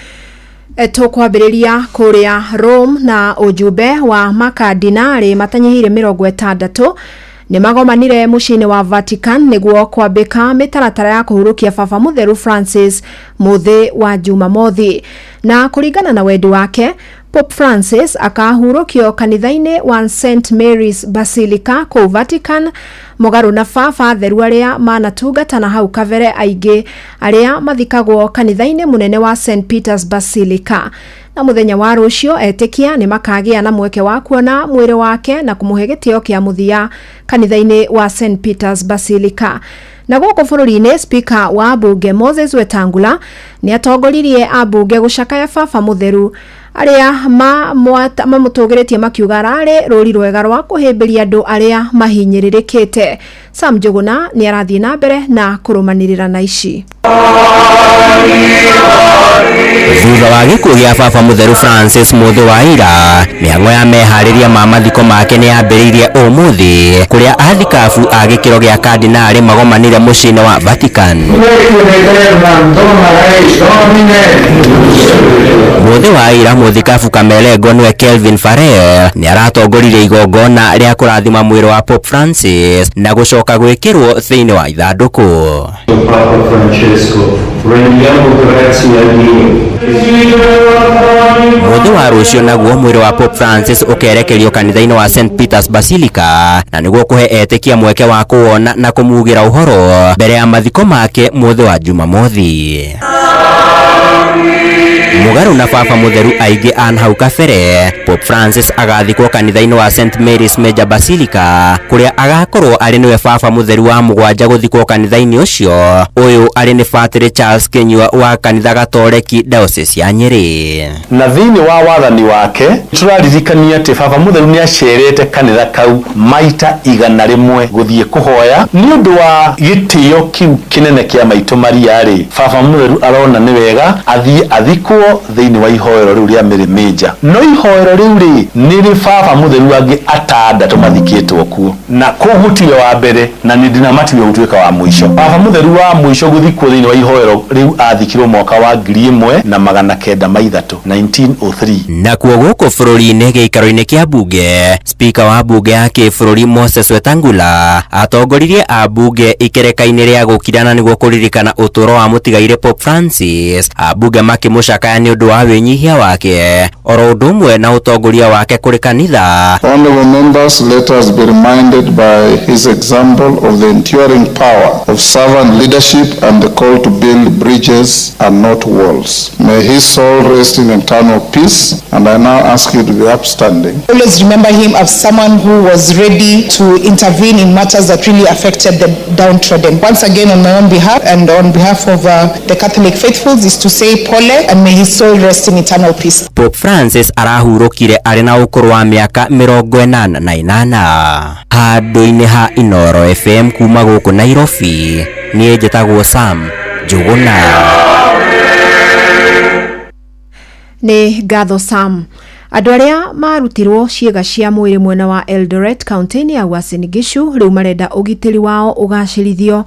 Tũkwambĩrĩria kũrĩa Rome na ũjumbe wa makardinarĩ matanyihĩire 60 nĩ magomanire mũciĩ-inĩ wa Vatican nĩguo kwambĩka mĩtaratara ya kũhurũkia baba mũtheru Francis mũthĩ wa Jumamothi. Na kũringana na wendi wake, Pope Francis akahurũkio kanitha-inĩ wa St Mary's Basilica kũu Vatican, mũgarũ na baba theru arĩa manatungata na hau kabere aingĩ arĩa mathikagwo kanitha-inĩ mũnene wa St Peter's Basilica. Na mũthenya wa rũciũ etĩkia nĩ makagĩa na mweke wa kuona mwĩrĩ wake na kũmũhe gĩtĩo kĩa mũthia kanitha-inĩ wa St Peter's Basilica. Na gũkũ bũrũri-inĩ, Speaker wa mbunge Moses Wetangula nĩ atongoririe ambunge gũcakaya baba mũtheru arĩa mamũtũgĩrĩtie makiuga ararĩ rũri rwega rwa kũhĩmbĩria andũ arĩa mahinyĩrĩrĩkĩte. Sam Njũgũna nĩ arathiĩ na mbere na kũrũmanĩrĩra na ici. Thutha wa gĩkuũ gĩa baba mũtheru Francis mũthĩ wa ira, mĩhang'o ya meharĩria ma mathiko make nĩ yambĩrĩirie ũmũthĩ, kũrĩa athikabu a gĩkĩro gĩa kardinarĩ magomanire mũciĩ-inĩ wa Vatican. Mũthĩ wa ira mũthikabu Kamelengo nĩwe Kelvin Farrell nĩ aratongoririe igongona rĩa kũrathima mwĩrĩ wa Pope Francis na gũcoka gwĩkĩrwo thĩinĩ wa ithandũkũ. Papa Francesco, rendiamo grazie a Dio. Mũthĩ wa rũciũ naguo mwĩrĩ wa Pope Francis ũkerekerio kanitha-inĩ wa St Peter's Basilica na nĩguo kũhe etĩkia mweke wa kũwona na kũmugĩra ũhoro mbere ya mathiko make mũthĩ wa Jumamothi. Mũgarũ na baba mũtheru aingĩ a hau kabere, Pope Francis agathikwo kanitha-inĩ wa St Mary's Major Basilica kũrĩa agakorwo arĩ nĩwe baba mũtheru wa mũgwanja gũthikwo kanitha-inĩ ũcio. Ũyũ arĩ nĩ Father Charles Kinyua wa kanitha Gatoreki Diocese ya Nyĩrĩ. Na thĩinĩ wa wathani wake tũraririkania atĩ baba mũtheru nĩ acerete kanitha kau maita 100 gũthiĩ kũhoya nĩ ũndũ wa gĩtĩo kĩu kĩnene kĩa maitũ Maria rĩ, baba mũtheru arona nĩ wega athiĩ athikwo thĩinĩ wa ihoero rĩu rĩa Mary Major. No ihoero rĩu rĩ nĩ rĩ baba mũtheru angĩ atandatũ mathikĩtwo kuo, na koguo tiwe wa mbere na nĩ ndinamatiwe gũtuĩka wa mũico. Baba mũtheru wa mũico gũthikwo thĩinĩ wa ihoero rĩu athikirwo mwaka wa 1903 1903. Nakuo gũkũ bũrũri-inĩ gĩikaro-inĩ kĩa bunge, Speaker wa bunge ya kĩbũrũri Moses Wetangula atongoririe ambunge ikereka-inĩ rĩa gũkirana nĩguo kũririkana ũtũũro wa mũtigairĩ Pope Francis. Ambunge makĩmũcakaya nĩ ũndũ wa wĩnyihia wake oro ũndũ ũmwe na ũtongoria wake kũrĩ kanitha. Honorable members, let us be reminded by his example of the enduring power of servant leadership and the call to build bridges and not walls. May his soul rest in eternal peace, and I now ask you to be upstanding. Always remember him as someone who was ready to intervene in matters that really affected the downtrodden. Once again, on my own behalf and on behalf of the Catholic faithfuls, is to say pole, and may his soul rest in eternal peace. Pope Francis arahurũkire arĩ na ũkũrũ wa mĩaka 88. Handũ-inĩ ha Inoro FM kuma gũkũ Nairobi, niĩ njĩtagwo Sam Njũgũna. Nĩ ngatho Sam. Andũ arĩa marutirwo ciĩga cia mwĩrĩ mwena wa Eldoret kaunti-inĩ ya Uasin Gishu rĩu marenda ũgitĩri wao ũgacĩrithio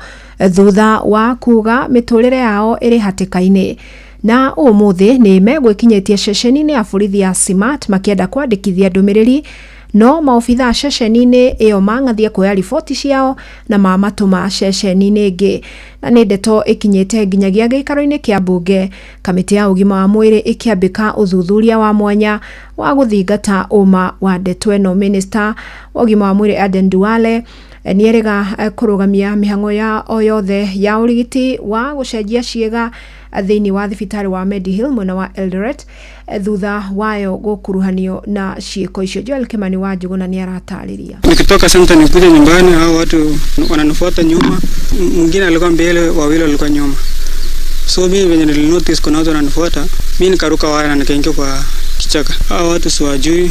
thutha wa kuga mĩtũrĩre yao ĩrĩ hatĩka-inĩ. Na ũmũthĩ nĩ megwĩkinyĩtie ceceni-inĩ ya borithi ya Simat makĩenda kwandĩkithia ndũmĩrĩri, no maobithaa ceceni-inĩ ĩyo mang'athie kuoya riboti ciao na mamatũma ceceni-inĩ ĩngĩ. Na nĩ ndeto ĩkinyĩte nginyagia gĩikaro-inĩ kĩa mbunge, kamĩtĩ ya ũgima wa mwĩrĩ ĩkĩambĩka ũthuthuria wa mwanya wa gũthingata ũma wa ndeto ĩno. Minister wa ũgima wa mwĩrĩ Aden Duale nĩerĩga kũrũgamia mĩhang'o ya o yothe ya ũrigiti wa gũcenjia ciĩga thĩinĩ wa thibitarĩ wa Medihill mwena wa Eldoret thutha wayo gũkuruhanio na ciĩko icio. Joel Kimani wa Njũgũna nĩ aratarĩria. Nikitoka senta nikuja nyumbani, hao watu wananifuata nyuma, mwingine alikuwa mbele, wawili walikuwa nyuma. So mimi venye nilinotice kuna watu wananifuata, mimi nikaruka waya na nikaingia kwa kichaka. Hao watu siwajui,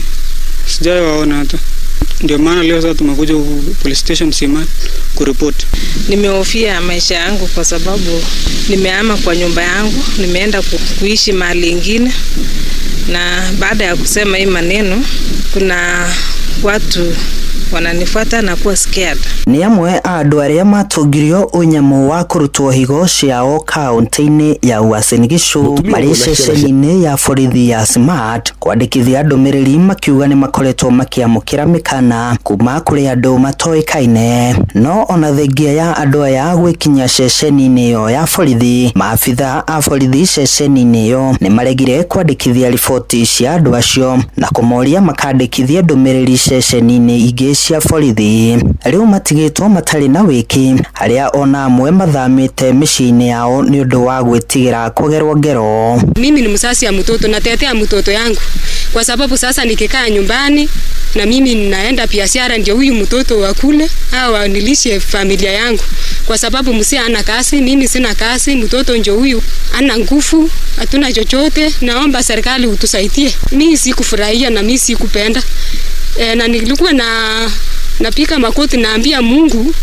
sijawaona hata. Ndio maana leo sasa tumekuja police station Simat kuripoti. Nimehofia maisha yangu kwa sababu nimehama kwa nyumba yangu, nimeenda kuishi mahali ingine, na baada ya kusema hii maneno kuna watu wananifuata na kuwa scared. Nĩ amwe a andũ arĩa matungirio ũnyamũ wa kũrutwo higo ciao kaunti-inĩ ya Uasin Gishu marĩ ceceni-inĩ ya borithi ya Smart kwandĩkithia ndũmĩrĩri makiuga nĩ makoretwo makĩamũkĩra mĩkana kuma kũrĩ andũ matoĩkaine. No ona thengia ya andũ aya gwĩkinya ceceni-inĩ ĩyo ya borithi, maabitha a borithi ceceni-inĩ ĩyo nĩ maregire kwandĩkithia riboti cia andũ acio na kũmoria makandĩkithie ndũmĩrĩri ceceni-inĩ ingĩ cia borithi. Rĩu matigĩtwo matarĩ na wĩki, harĩa ona amwe mathamĩte mĩciĩ-inĩ yao nĩ ũndũ wa gwĩtigĩra kũgerwo ngero. Mimi ni mzazi ya mtoto, natetea mtoto yangu kwa sababu sasa nikikaa nyumbani na mimi ninaenda biashara, ndio huyu mtoto wakule au anilishe familia yangu, kwa sababu mzee ana kazi, mimi sina kazi, mtoto ndio huyu ana nguvu, hatuna chochote. Naomba serikali utusaidie. Mimi sikufurahia na mimi sikupenda. Na nilikuwa napika makoti, naambia Mungu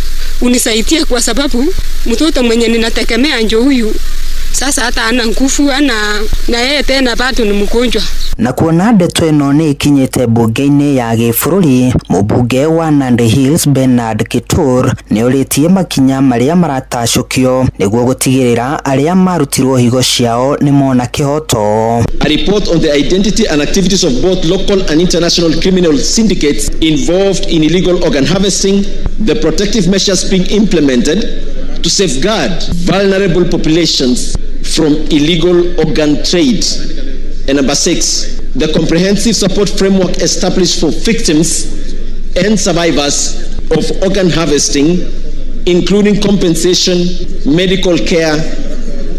unisaidie kwa sababu mtoto mwenye ninategemea ndio huyu Sasa hata ana nguvu ana na yeye tena bado ni mgonjwa. Na kuona ndeto ĩno nĩ ĩkinyĩte mbunge-inĩ ya gĩbũrũri, mũmbunge wa Nandi Hills Bernard Kitur nĩ orĩtie makinya marĩa maratacũkio nĩguo gũtigĩrĩra arĩa marutirwo higo ciao nĩ mona kĩhoto. A report on the identity and activities of both local and international criminal syndicates involved in illegal organ harvesting, the protective measures being implemented to safeguard vulnerable populations from illegal organ trade. And number 6, the comprehensive support framework established for victims and survivors of organ harvesting, including compensation, medical care,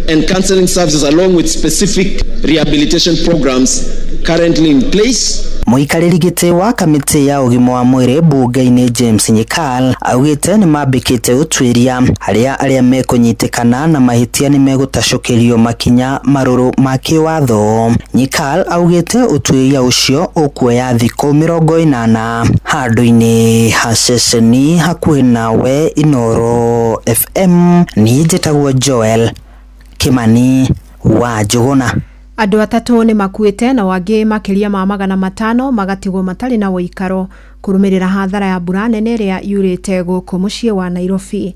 and counseling services, along with specific rehabilitation programs currently in place. Mũikarĩri gĩtĩ wa kamĩtĩ ya ũgima wa mwĩrĩ mbunge-inĩ James Nyikal augĩte nĩ mambĩkĩte ũtuĩria harĩa arĩa mekũnyitĩkana na mahĩtia nĩ megũtacũkĩrio makinya marũrũ ma kĩwatho. Nyikal augĩte ũtuĩria ũcio ũkuoya thikũ 80 handũ-inĩ ha ceceni hakuhĩ nawe Inoro FM. Niĩ njĩtagwo Joel Kimani wa Njũgũna. Andũ atatũ nĩ makuĩte na wangĩ makĩria ma 500 magatigwo matarĩ na ũikaro kũrũmĩrĩra hathara ya mbura nene ĩrĩa yurĩte gũkũ mũciĩ wa Nairobi.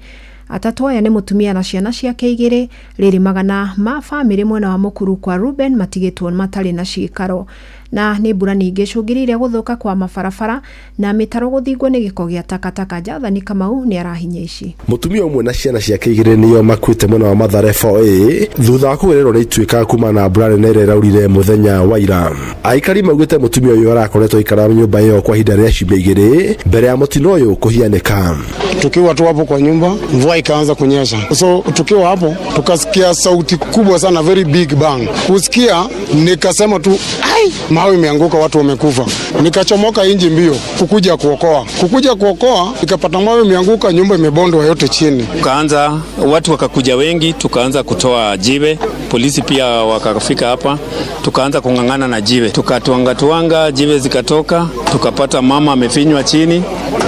Atatũ aya nĩ mũtumia na ciana ciake 2, rĩrĩ magana ma bamĩrĩ mwena wa Mũkuru kwa Ruben matigĩtwo matarĩ na ciikaro. Na nĩ mbura ningĩ icũngĩrĩirie gũthũka kwa mabarabara na mĩtaro gũthingwo nĩ gĩko gĩa takataka. Jathani Kamau nĩ arahinya ici. Mũtumia ũmwe na ciana ciake 2 nĩo makuĩte mwena wa Mathare 4A thutha wa kũgĩrĩrwo nĩ ituĩka kuma na mbura nene ĩrĩa ĩraurire mũthenya wa ira. Aikari maugĩte mũtumia ũyũ arakoretwo aikara nyũmba ĩyo kwa ihinda rĩa ciumia 2 mbere ya mũtino ũyũ kũhianĩka. Tukiwa tu hapo kwa nyumba, mvua ikaanza kunyesha. So tukiwa hapo tukasikia sauti kubwa sana, very big bang. Kusikia nikasema tu ai, mawe imeanguka, watu wamekufa. Nikachomoka inji mbio kukuja kuokoa. Kukuja kuokoa nikapata mawe imeanguka, nyumba imebondwa yote chini. Tukaanza watu wakakuja wengi, tukaanza kutoa jiwe, polisi pia wakafika hapa, tukaanza kung'ang'ana na jiwe. Tukatuanga tuanga jiwe zikatoka, tukapata mama amefinywa chini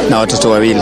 na watoto wawili.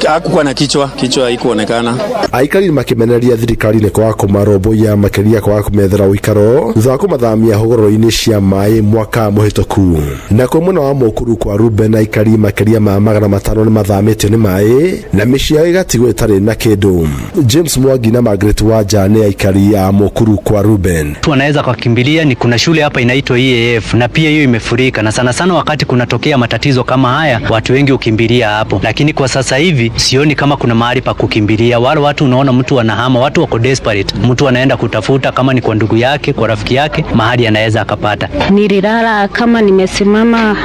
Hakukuwa na kichwa haikuonekana. Aikari makimeneria thirikari nĩ kwaga kũmarũmbũiya makĩria kwaga kũmethera ũikaro thutha wa kũmathamia hũgũrũrũ-inĩ cia maĩ mwaka mũhĩtũku. Na kwa mwena wa Mũkuru kwa Ruben aikari makĩria ma 500 nĩ mathamĩtio nĩ maĩ na mĩciĩ yao ĩgatigwo ĩtarĩ na kĩndũ. James Mwangi na Margaret Wanja nĩ aikari a Mũkuru kwa Ruben. Watu wanaweza kukimbilia ni kuna shule hapa inaitwa EAF na pia hiyo imefurika, na sana sana wakati kunatokea matatizo kama haya watu wengi hukimbilia hapo, lakini kwa sasa hivi sioni kama kuna mahali pa kukimbilia. Wale watu unaona mtu anahama, watu wako desperate, mtu anaenda kutafuta kama ni kwa ndugu yake, kwa rafiki yake, mahali anaweza akapata. Nililala kama nimesimama,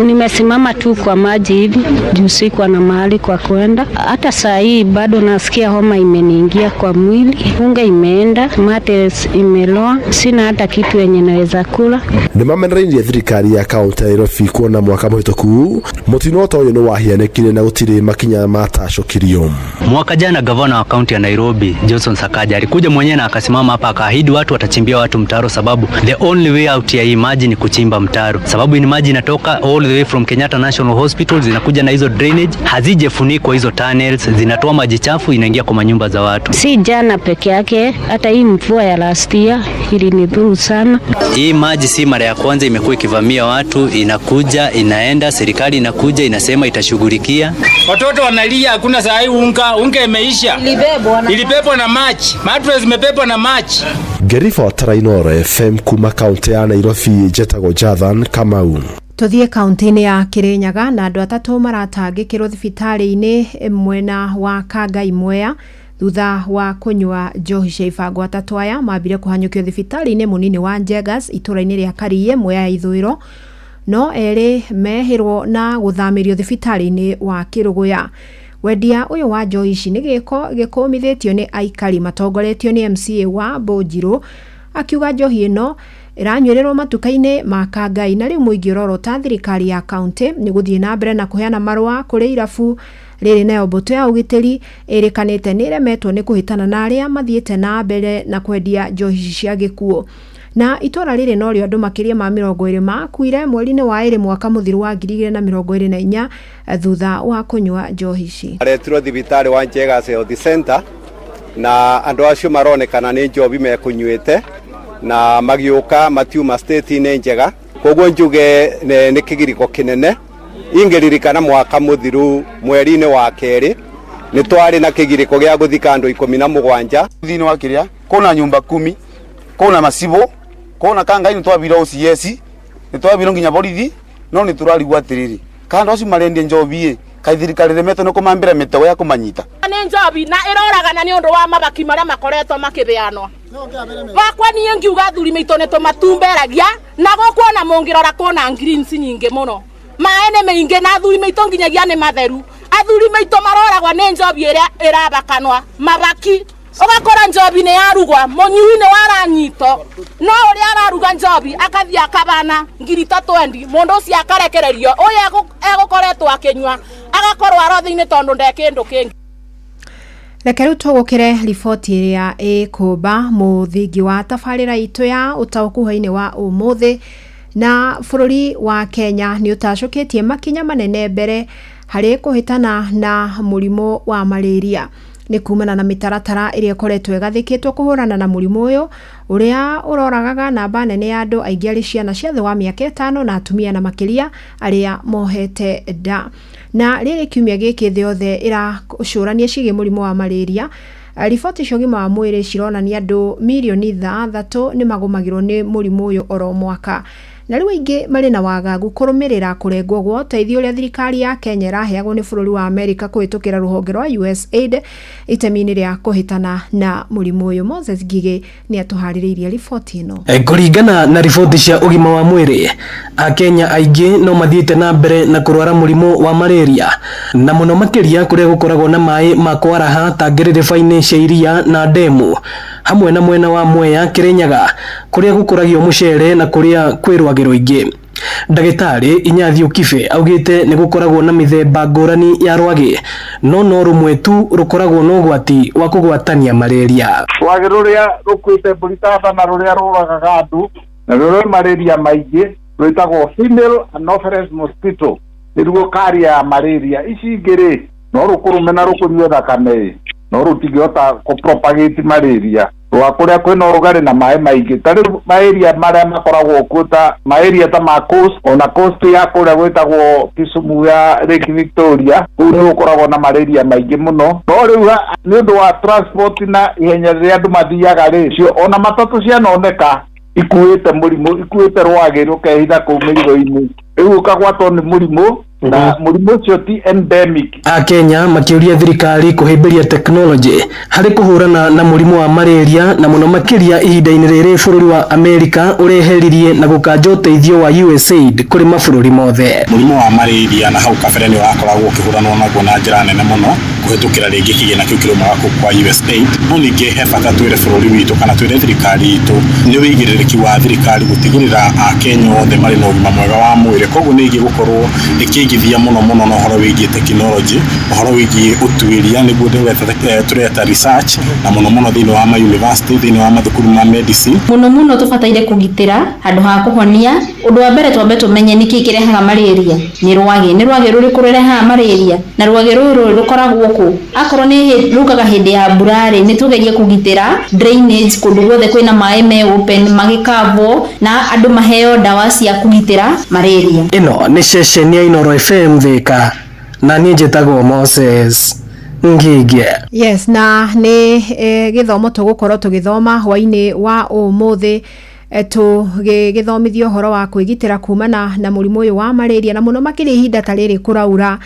nimesimama tu kwa maji hivi juu sikuwa na mahali kwa kwenda. Hata saa hii bado nasikia homa imeniingia kwa mwili, unga imeenda, mate imeloa, sina hata kitu yenye naweza kula. Nĩ mamenereirie thirikari ya kaunti ya Nairobi kuona mwaka mũhĩtũku mũtino ta ũyũ nĩ wahianĩkire na gũtirĩ makinya matacũkirio. Mwaka jana gavana wa kaunti ya Nairobi Johnson Sakaja alikuja mwenyewe na akasimama hapa akaahidi watu watachimbia watu mtaro, sababu the only way out ya hii maji ni kuchimba mtaro, sababu ni maji inatoka all the way from Kenyatta National Hospital zinakuja na hizo drainage hazijefunikwa, hizo tunnels zinatoa maji chafu inaingia kwa manyumba za watu. Si jana peke yake, hata hii mvua ya last year ilinidhuru sana. Hii maji si mara ya kwanza imekuwa ikivamia watu, inakuja inaenda, serikali inakuja inasema itashughulikia. Watoto wanalia, hakuna saa hii unga imeisha. Ilibebwa na maji. Mattress zimebebwa na maji. Ngĩribotera Inoro FM kuma kaunti ya Nairobi njetagwo Jathan Kamau. Tuthie kaunti-inĩ ya Kirinyaga na andũ atatũ maratangĩkĩrwo thibitarĩ-inĩ mwena wa Kangai Mwea thutha wa kũnyua njohi cia ibango. Atatũ aya mambire kũhanyũkio thibitarĩ-inĩ mũnini wa Njengas itũũra-inĩ rĩa Kariĩ Mwea ya ithũĩro, no erĩ mehĩrwo na gũthamĩrio thibitarĩ-inĩ wa Kĩrũgũya. Wendia ũyũ wa njohi ici nĩ gĩko gĩkũmithĩtio nĩ aikari matongoretio nĩ MCA wa Mbũnjirũ akiuga njohi ĩno ĩranyuĩrĩrwo matuka-inĩ ma Kangai, na rĩu mũingĩ ũrorota thirikari ya kaunti nĩ gũthiĩ na mbere na kũheana marũa kũrĩ irabu rĩrĩ nayo mbũtũ ya ũgitĩri ĩrĩkanĩte nĩ ĩremetwo nĩ kũhĩtana na arĩa mathiĩte na mbere na kwendia njohi ici cia gĩkuũ. Na itũra rĩrĩ norĩo andũ makĩria ma 20 makuire mweri-inĩ wa 2 mwaka mũthiru wa 2024 thutha wa kũnyua njohi ici. Aretirwo thibitarĩ wa Njegas Health Center Na andũ acio maronekana nĩ njobi mekũnyuĩte na magĩũka matiuma state-inĩ njega. Koguo njuge nĩ kĩgiriko kĩnene. Ingĩririkana mwaka mũthiru mweri-inĩ wa kerĩ nĩ twarĩ na kĩgiriko gĩa gũthika andũ 17. Thĩinĩ wa kĩrĩa kũna nyũmba 10, kũna macibo, kũna kangai, nĩ twabire OCS, nĩ twabire nginya borithi, no nĩ tũrarigwo atĩrĩrĩ, kando acio marendia njobi ĩ, kaĩ thirikari ĩremetwo nĩ kũmambĩra mĩtego ya kũmanyita. Nĩ njobi na ĩroragana nĩ ũndũ wa mabaki marĩa makoretwo makĩbeanwo. Wakwa niĩ ngiuga athuri maitũ nĩ tũmatumberagia na gũkũ ona mũngĩrora kũna greens nyingĩ mũno, maĩ nĩ maingĩ na athuri maitũ nginyagia nĩ matheru. Athuri maitũ maroragwa nĩ njobi ĩrĩa ĩrabakanwa mabaki, ũgakora njobi nĩ yarugwa, mũnyui nĩ waranyito, no ũrĩa araruga njobi akathiĩ akabana 30,000, mũndũ ũcio akarekererio, ũyũ egũkoretwo akĩnyua agakorwo arothi-inĩ tondũ nde kĩndũ kĩngĩ. Reke rĩu tũgũkĩre riboti ĩrĩa ĩkũmba mũthingi wa tabarĩra itũ ya ũtaũku hwainĩ wa ũmũthĩ. Na bũrũri wa Kenya nĩ ũtacũkĩtie makinya manene mbere harĩ kũhĩtana na mũrimũ wa malaria. Nĩ kumana na mĩtaratara ĩrĩa ĩkoretwo ĩgathĩkĩtwo kũhũrana na mũrimũ ũyũ ũrĩa ũroragaga namba nene ya andũ aingĩ arĩ ciana cia thĩ wa mĩaka 5 na atumia na makĩria arĩa mohete nda. Na rĩrĩ kiumia gĩkĩ thĩ yothe ĩracũrania ciĩgiĩ mũrimũ wa malaria. Riboti cia ũgima wa mwĩrĩ cironania andũ mirioni 6 nĩ magũmagĩrwo nĩ mũrimũ ũyũ oro mwaka. Na rĩu aingĩ marĩ na wagagu kũrũmĩrĩra kũrengwo gwa ũteithio ũrĩa thirikari ya Kenya ĩraheagwo nĩ bũrũri wa Amerika kũhĩtũkĩra rũhonge rwa USAID itemi-inĩ rĩa kũhĩtana na mũrimũ ũyũ. Moses Ngigĩ nĩ atũharĩrĩirie riboti ĩno. Kũringana na riboti cia ũgima wa mwĩrĩ, Akenya aingĩ no mathiĩte na mbere na kũrwara mũrimũ wa malaria, na mũno makĩria kũrĩa gũkoragwo na maĩ ma kwaraha ta ngĩrĩrĩba-inĩ cia iria na ndemu, hamwe na mwena wa Mwea Kĩrĩnyaga kũrĩa gũkũragio mũcere na kũrĩa kwĩ rwagĩ rũingĩ. Ndagĩtarĩ Inyathiũ Kibe augĩte nĩ gũkoragwo na mĩthemba ngũrani ya rwagĩ, no no rũmwe tu rũkoragwo na ũgwati wa kũgwatania malaria. Rwagĩ rũrĩa rũkuĩte mbũri ta na rũrĩa rũragaga andũ na rũrĩa malaria maingĩ rwĩtagwo female anopheles mosquito, nĩruo carrier ya malaria. Ici ingĩ rĩ, no rũkũrũme na rũkũnyue thakame, no rũtingĩhota kũ-propagate malaria. Rwa kũrĩa kwĩna ũrugarĩ na maĩ maingĩ, ta rĩu maeria marĩa makoragwo kuo ta maeria ta ma coast, ona coast ya kũrĩa gwĩtagwo Kisumu ya Lake Victoria, kũu nĩ gũkoragwo na malaria maingĩ mũno. No rĩu nĩ ũndũ wa transport na ihenya rĩrĩa andũ mathiaga rĩ, cio ona matatũ cianoneka ikuĩte mũrimũ, ikuĩte rwagĩ rũkehitha kũu mĩrigo-inĩ, rĩu ũkagwatwo nĩ mũrimũ, na mũrimũ ũcio ti endemic. Akenya makĩũria thirikari kũhĩmbĩria tekinoronjĩ harĩ kũhũrana na mũrimũ wa malaria, na mũno makĩria ihinda-inĩ rĩrĩ bũrũri wa Amerika ũreheririe na gũkanja ũteithio wa USAID kũrĩ mabũrũri mothe. Mũrimũ wa malaria na hau kabere nĩ ũrakoragwo ũkĩhũranwo naguo na njĩra nene mũno kũhĩtũkĩra rĩngĩ kĩgĩna kĩu kĩraumaga kũu kwa USAID, no ningĩ he bata twĩre bũrũri witũ kana twĩre thirikari itũ nĩ wĩigĩrĩrĩki wa thirikari gũtigĩrĩra Akenya othe marĩ na ũgima mwega wa mwĩrĩ. Koguo nĩ ĩgiĩ gũkorwo ĩkĩigithia mũno mũno na ũhoro wĩgiĩ tekinoronjĩ, ũhoro wĩgiĩ ũtuĩria, nĩguo tũreta research, na mũno mũno thĩinĩ wa ma university, thĩinĩ wa mathukuru ma medicine. Mũno mũno tũbataire kũgitĩra handũ ha kũhonia. Ũndũ wa mbere twambe tũmenye nĩkĩ kĩrehaga malaria. Nĩ rwagĩ, nĩ rwagĩ rũrĩkũ rũrehaga malaria, na rwagĩ rũrũ rũkoragwo kũ? Akorwo nĩ rũkaga hĩndĩ ya mbura rĩ, nĩ tũgerie kũgitĩra drainage kũndũ guothe kwĩna maĩ me open magĩkavwo, na andũ maheo ndawa cia kũgitĩra malaria. Ĩno nĩ ceceni ya Inooro FM Thika, na niĩ njĩtagwo Moses Ngige. Yes, na nĩ gĩthomo tũgũkorwo tũgĩthoma hwainĩ wa ũmũthĩ, tũgĩgĩthomithio ũhoro wa kwĩgitĩra kumana na mũrimũ ũyũ wa malaria, na mũno makĩria ihinda ta rĩrĩ kũraura,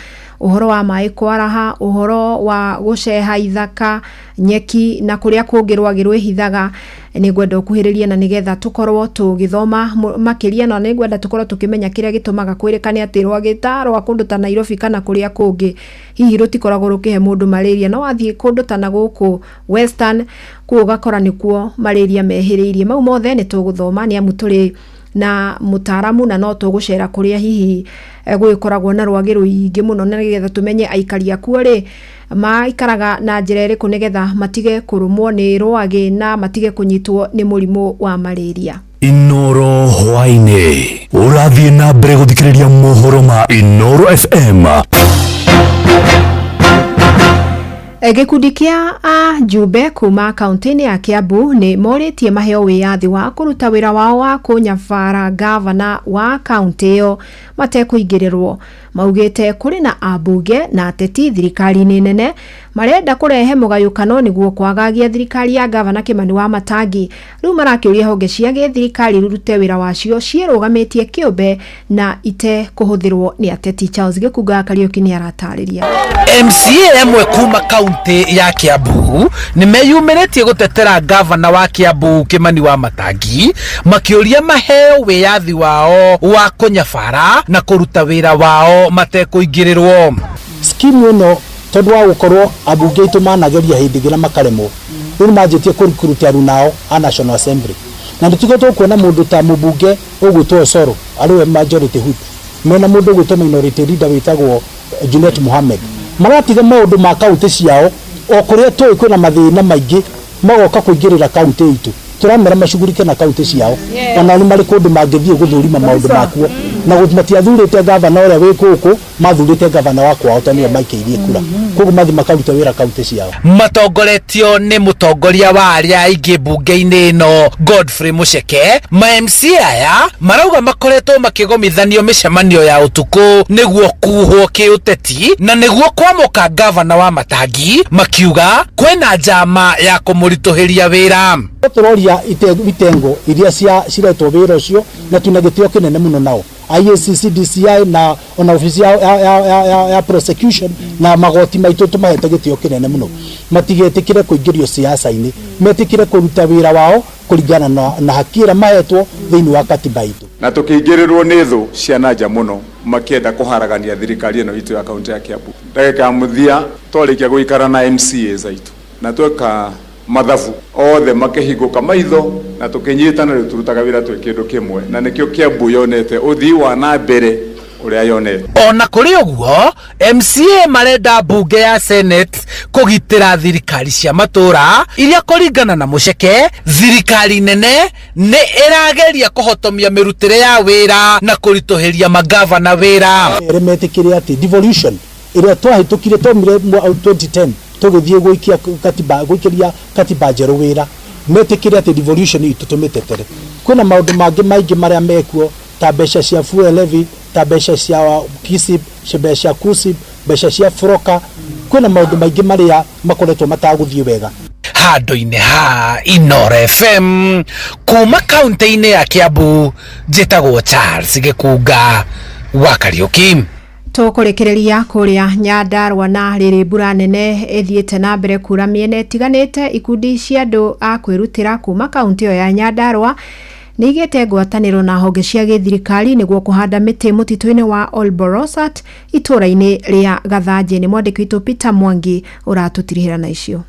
ũhoro wa maĩ kwaraha, ũhoro wa gũceha ithaka, nyeki na kũrĩa kũngĩ rwagĩ rwĩhithaga. Nĩ ngwenda ũkuhĩrĩrie na nĩgetha tũkorwo tũgĩthoma makĩria, na nĩ ngwenda tũkorwo tũkĩmenya kĩrĩa gĩtũmaga kwĩrĩkane atĩ rwagĩ ta rwa kũndũ ta Nairobi kana kũrĩa kũngĩ hihi rũtikoragwo rũkĩhe mũndũ malaria, no wathiĩ kũndũ ta na gũkũ Western kũu ũgakora nĩkuo malaria mehĩrĩirie. Mau mothe nĩ tũgũthoma nĩ amu tũrĩ na mũtaaramu, na no tũgũcera kũrĩa hihi gũgĩkoragwo na rwagĩ rũingĩ mũno, na nĩgetha tũmenye aikari akuo rĩ maikaraga na njĩra ĩrĩkũ nĩgetha matige kũrũmwo nĩ rwagĩ na matige kũnyitwo nĩ mũrimũ wa malaria. Inooro hwainĩ ũrathiĩ na mbere gũthikĩrĩria mohoro ma Inooro FM. Gĩkundi kĩa ajumbe kuma kaunti-inĩ ya Kiambu nĩ morĩtie maheo wĩyathi wa kũruta wĩra wao wa kũnyabara gavana wa kaunti ĩyo matekũingĩrĩrwo. Maugĩte kũrĩ na ambunge na ateti thirikari-inĩ nene marenda kũrehe mũgayũkano nĩguo kwagagia thirikari ya gavana Kimani wa Matangi. Rĩu marakĩũria honge cia gĩthirikari irute wĩra wacio ciĩrũgamĩtie kĩũmbe na ite kũhũthĩrwo nĩ ateti. Charles Gĩkunga Kariũki nĩ aratarĩria. MCA amwe kuma kaunti ya Kiambu nĩ meyumĩrĩtie gũtetera gavana wa Kiambu Kimani wa Matangi, makĩũria maheo wĩyathi wao wa kũnyabara na kũruta wĩra wao matekũingĩrĩrwo. Skimu ĩno tondũ wa gũkorwo ambunge aitũ manageria hĩndĩ ĩngĩ na makaremwo, rĩu nĩmanjĩtie kũrikuruta aruna ao a National Assembly, na nĩtiguo tũkuona mũndũ ta mũmbunge ũgwĩtwo Osoro arĩ we majority whip, mena mũndũ ũgwĩtwo minority leader wĩtagwo Junet Mohamed, maratiga maũndũ ma kaunti ciao o kũrĩa tũĩ kwĩna mathĩna maingĩ, magoka kũingĩrĩra kaunti itũ. Tũramera macugurike na kaunti ciao, ona nĩ marĩ kũndũ mangĩthiĩ gũthũrima maũndũ makuo, na matiathurĩte gavana ũrĩa wĩ gũkũ, mathurĩte gavana wa kwao tondũ nĩwe maikĩirie kura, koguo mathiĩ makarute wĩra kaunti ciao. Matongoretio nĩ mũtongoria wa arĩa aingĩ mbunge-inĩ ĩno Godfrey Mucheke, ma MCA aya marauga makoretwo makĩgomithanio mĩcemanio ya ũtukũ nĩguo kuhwo kĩũteti na nĩguo kwamũka gavana wa Matangi, makiuga kwĩna njama ya kũmũritũhĩria wĩra. Tũroria itengo iria ciretwo wĩra ũcio, na twĩna gĩtĩo kĩnene mũno nao IACC, DCI na ona ofisi ya prosecution na magoti maitũ, tũmahete gĩtĩo kĩnene mũno. Matigetĩkĩre kũingĩrio siasa-inĩ, metĩkĩre kũruta wĩra wao kũringana na haki ĩrĩa mahetwo thĩinĩ wa katiba itũ. Na tũkĩingĩrĩrwo nĩ thũ cia nanja mũno makĩenda kũharagania thirikari ĩno itũ ya kaunti ya Kiambu. Ndagĩka ya mũthia twarĩkia gũikara na MCAs aitũ na tweka mathabu othe makĩhingũka maitho na tũkĩnyitana, rĩu tũrutaga wĩra twĩ kĩndũ kĩmwe, na nĩkĩo Kiambu yonete ũthii wa na mbere ũrĩa yonete. Ona kũrĩ ũguo, MCA marenda mbunge ya Senate kũgitĩra thirikari cia matũra iria kũringana na Mucheke thirikari nene nĩ ĩrageria kũhotomia mĩrutĩre ya wĩra na kũritũhĩria magavana wĩra. Ere metĩkĩre atĩ devolution ĩrĩa twahĩtũkire twaumire 2010 tũgĩthiĩ gũikia katiba, gũikĩria katiba njerũ wĩra, metĩkĩre atĩ devolution itũ tũmĩtetere. Kwĩna maũndũ mangĩ maingĩ marĩa mekuo ta mbeca cia fuel levy, ta mbeca cia KISIP, mbeca cia KUSIP, mbeca cia FROKA, kwĩna maũndũ maingĩ marĩa makoretwo matagũthiĩ wega. Handũ-inĩ ha Inoro FM kuma kaunti-inĩ ya Kiambu, njĩtagwo Charles Gĩkunga wa Kariũki. Tũkũrĩkĩrĩria kũrĩa Nyandarua na rĩrĩ mbura nene ĩthiĩte na mbere kura mĩena ĩtiganĩte, ikundi cia andũ a kwĩrutĩra kuma kaunti ĩyo ya Nyandarua nĩ igĩte ngwatanĩro na honge cia gĩthirikari nĩguo kũhanda mĩtĩ mũtitũ-inĩ wa Olborosat itũũra-inĩ rĩa Gathanjĩ. Nĩ mwandĩki witũ Peter Mwangi ũratũtirihĩra na icio.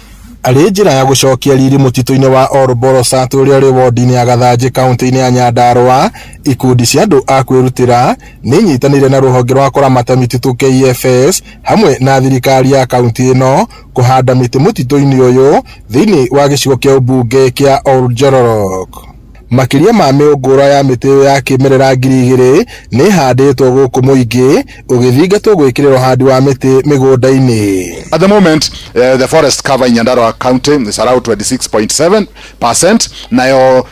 Arĩ njĩra ya gũcokia riri mũtitũ-inĩ wa Olborosat ũrĩa ũrĩ wodi-inĩ ya Gathanjĩ kaunti-inĩ ya Nyandarua, ikundi cia andũ a kwĩrutĩra nĩ inyitanĩire na rũhonge rwa kũramata mĩtitũ KFS hamwe na thirikari ya kaunti ĩno kũhanda mĩtĩ mũtitũ-inĩ ũyũ thĩinĩ wa gĩcigo kĩa ũmbunge kĩa Oljororok. Makĩria ma mĩũngũrwa ya mĩtĩ ĩyo ya kĩmerera 2000 nĩ ĩhandĩtwo gũkũ mũingĩ ũgĩthingatwo gwĩkĩrĩra ũhandi wa mĩtĩ mĩgũnda-inĩ. At the moment, the forest cover in Nyandarua County is around 26.7%. Nayo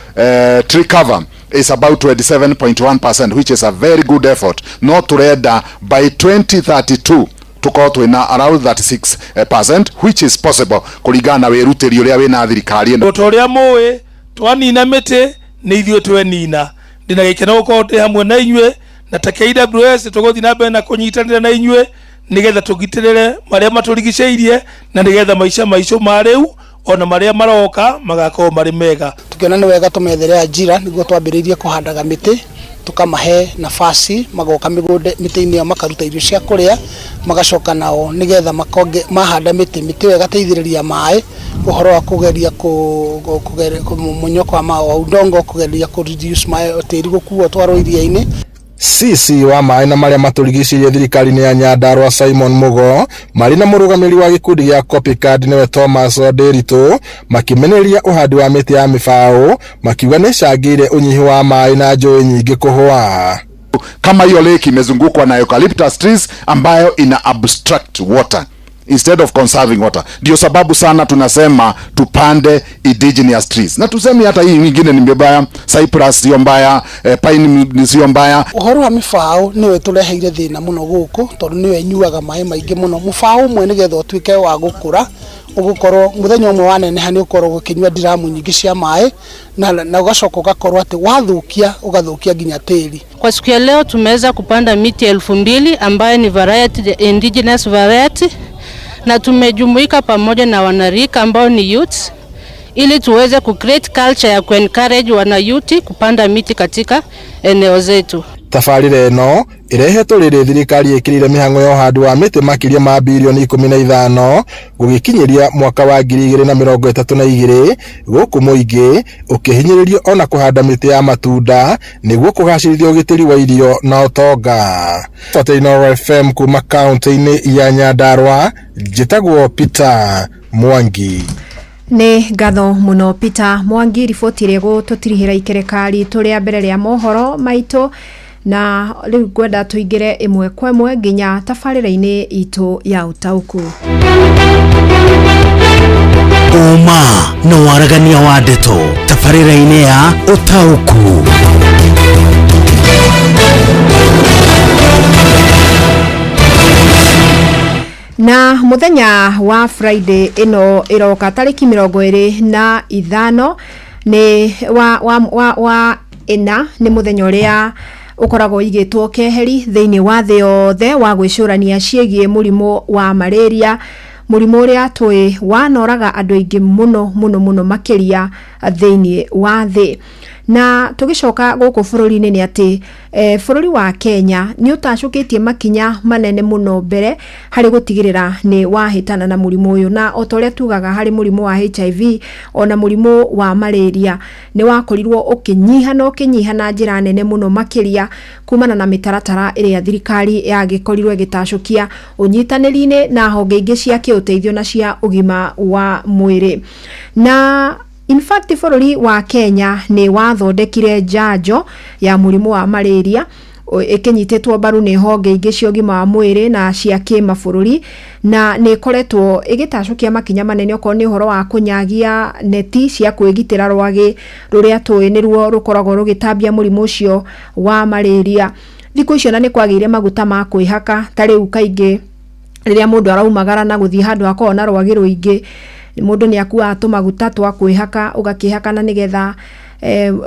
tree cover is about 27.1%, which is a very good effort. No turenda by 2032 tukorwo twina around 36%, which is possible kuringana na wirutĩri ũrĩa wĩna thirikari ĩno. Ta ũrĩa mũĩ, twanina mĩtĩ nĩ ithuĩ twenina. Ndĩna gĩkeno gũkorwo ndĩ hamwe na inyuĩ, na ta KWS tũgũthiĩ na mbere na kũnyitanĩra na inyuĩ nĩgetha tũgitĩrĩre marĩa matũrigicĩirie na nĩgetha maica maitũ ma rĩu ona marĩa maroka magakorwo marĩ mega. Tukiona nĩ wega tũmethere ajira nĩguo twambĩrĩirie kũhandaga mĩtĩ, tukamahe nafasi magoka mĩgũnda mĩtĩ-inĩ ĩyo makaruta irio cia kũrĩa, magacoka nao nĩgetha makonge mahanda mĩtĩ, mĩtĩ ĩyo ĩgateithĩrĩria maĩ ũhoro wa kũgeria mũnyoko wa udongo, kũgeria kũ reduce maĩ tĩri gũkuo twarwo iria-inĩ. CC wa maĩ na marĩa matũrigicĩirie thirikari-inĩ ya Nyandarua Simon Mugo marĩ na mũrũgamĩrĩri wa gĩkundi gĩa Copycat nĩwe Thomas Ndiritu makĩmenereria ũhandi wa mĩtĩ ya mĩbaũ, makiuga nĩ ĩcangĩire ũnyihu wa maĩ na njũĩ nyingĩ kũhũa. Kama hiyo lake imezungukwa na eucalyptus trees ambayo ina abstract water. instead of conserving water. Ndio sababu sana tunasema tupande indigenous trees, na tuseme hata hii nyingine ni mbaya, cypress sio mbaya, pine ni sio mbaya. Ũhoro wa mĩbaũ nĩwe tũreheire thĩna mũno gũkũ tondũ nĩwe ĩnyuaga maĩ maingĩ mũno. Mũbaũ ũmwe nĩgetha ũtuĩke wa gũkũra ũgũkorwo mũthenya ũmwe waneneha nĩ ũkorwo ũkĩnyua ndiramu nyingĩ cia maĩ na ũgacoka ũgakorwo atĩ wathũkia ũgathũkia nginya tĩri. Kwa siku ya leo tumeweza kupanda miti 2000 ambayo ni variety, the indigenous variety, na tumejumuika pamoja na wanarika ambao ni youths ili tuweze kucreate culture ya kuencourage wana youth kupanda miti katika eneo zetu. Tabarĩra ĩno ĩrehetwo rĩrĩ thirikari ĩkĩrĩire mĩhang'o ya ũhandi wa mĩtĩ makĩria ma birioni 15 gũgĩkinyĩria mwaka wa 2032 gũkũ mũingĩ ũkĩhinyĩrĩrio ona kũhanda mĩtĩ ya matunda nĩguo kũgacĩrithia ũgitĩri wa irio na ũtonga. Inooro FM kuma kaunti-inĩ ya Nyandarua, njĩtagwo Peter Mwangi. Nĩ ngatho mũno Peter Mwangi, riboti ĩrĩa ĩgũtũtirihĩra ikereka ritũ rĩa mbere rĩa mohoro maitũ, na rĩu ngwenda tũingĩre ĩmwe kwa ĩmwe nginya tabarĩra-inĩ itũ ya ũtaũku. Ũma na waragania wa ndeto tabarĩra-inĩ ya ũtaũku. Na muthenya wa Friday ĩno ĩroka tarĩki 25 nĩ wa ĩna nĩ mũthenya ũrĩa ũkoragwo ũigĩtwo keheri thĩinĩ wa thĩ yothe wa gwĩcũrania ciĩgiĩ mũrimũ wa malaria, mũrimũ ũrĩa tũĩ wanoraga andũ aingĩ mũno mũno mũno makĩria thĩinĩ wa thĩ. Na tũgĩcoka gũkũ bũrũri-inĩ nĩ atĩ bũrũri wa Kenya nĩ ũtacũkĩtie makinya manene mũno mbere harĩ gũtigĩrĩra nĩ wahĩtana na mũrimũ ũyũ, na o ta ũrĩa tugaga harĩ mũrimũ wa HIV ona mũrimũ wa malaria nĩ wakorirwo ũkĩnyiha na ũkĩnyiha na njĩra nene mũno makĩria kumana na mĩtaratara ĩrĩa thirikari yagĩkorirwo ĩgĩtacũkia ũnyitanĩri-inĩ na honge ingĩ cia kĩũteithio na cia ũgima wa mwĩrĩ. Na in fact bũrũri wa Kenya nĩ wathondekire njanjo ya mũrimũ wa malaria ĩkĩnyitĩtwo mbaru nĩ honge ingĩ cia ũgima wa mwĩrĩ na cia kĩmabũrũri, na nĩ ĩkoretwo ĩgĩtacũkia makinya manene okorwo nĩ ũhoro wa kũnyagia neti cia kwĩgitĩra rwagĩ rũrĩa tũĩ nĩruo rũkoragwo rũgĩtambia mũrimũ ũcio wa malaria. Thikũ icio na nĩ kwagĩire maguta ma kwĩhaka, ta rĩu kaingĩ rĩrĩa mũndũ araumagara na gũthiĩ handũ hakoragwo na rwagĩ rũingĩ, mũndũ nĩ akuaga tũmaguta twa kwĩhaka ũgakĩhaka na nĩgetha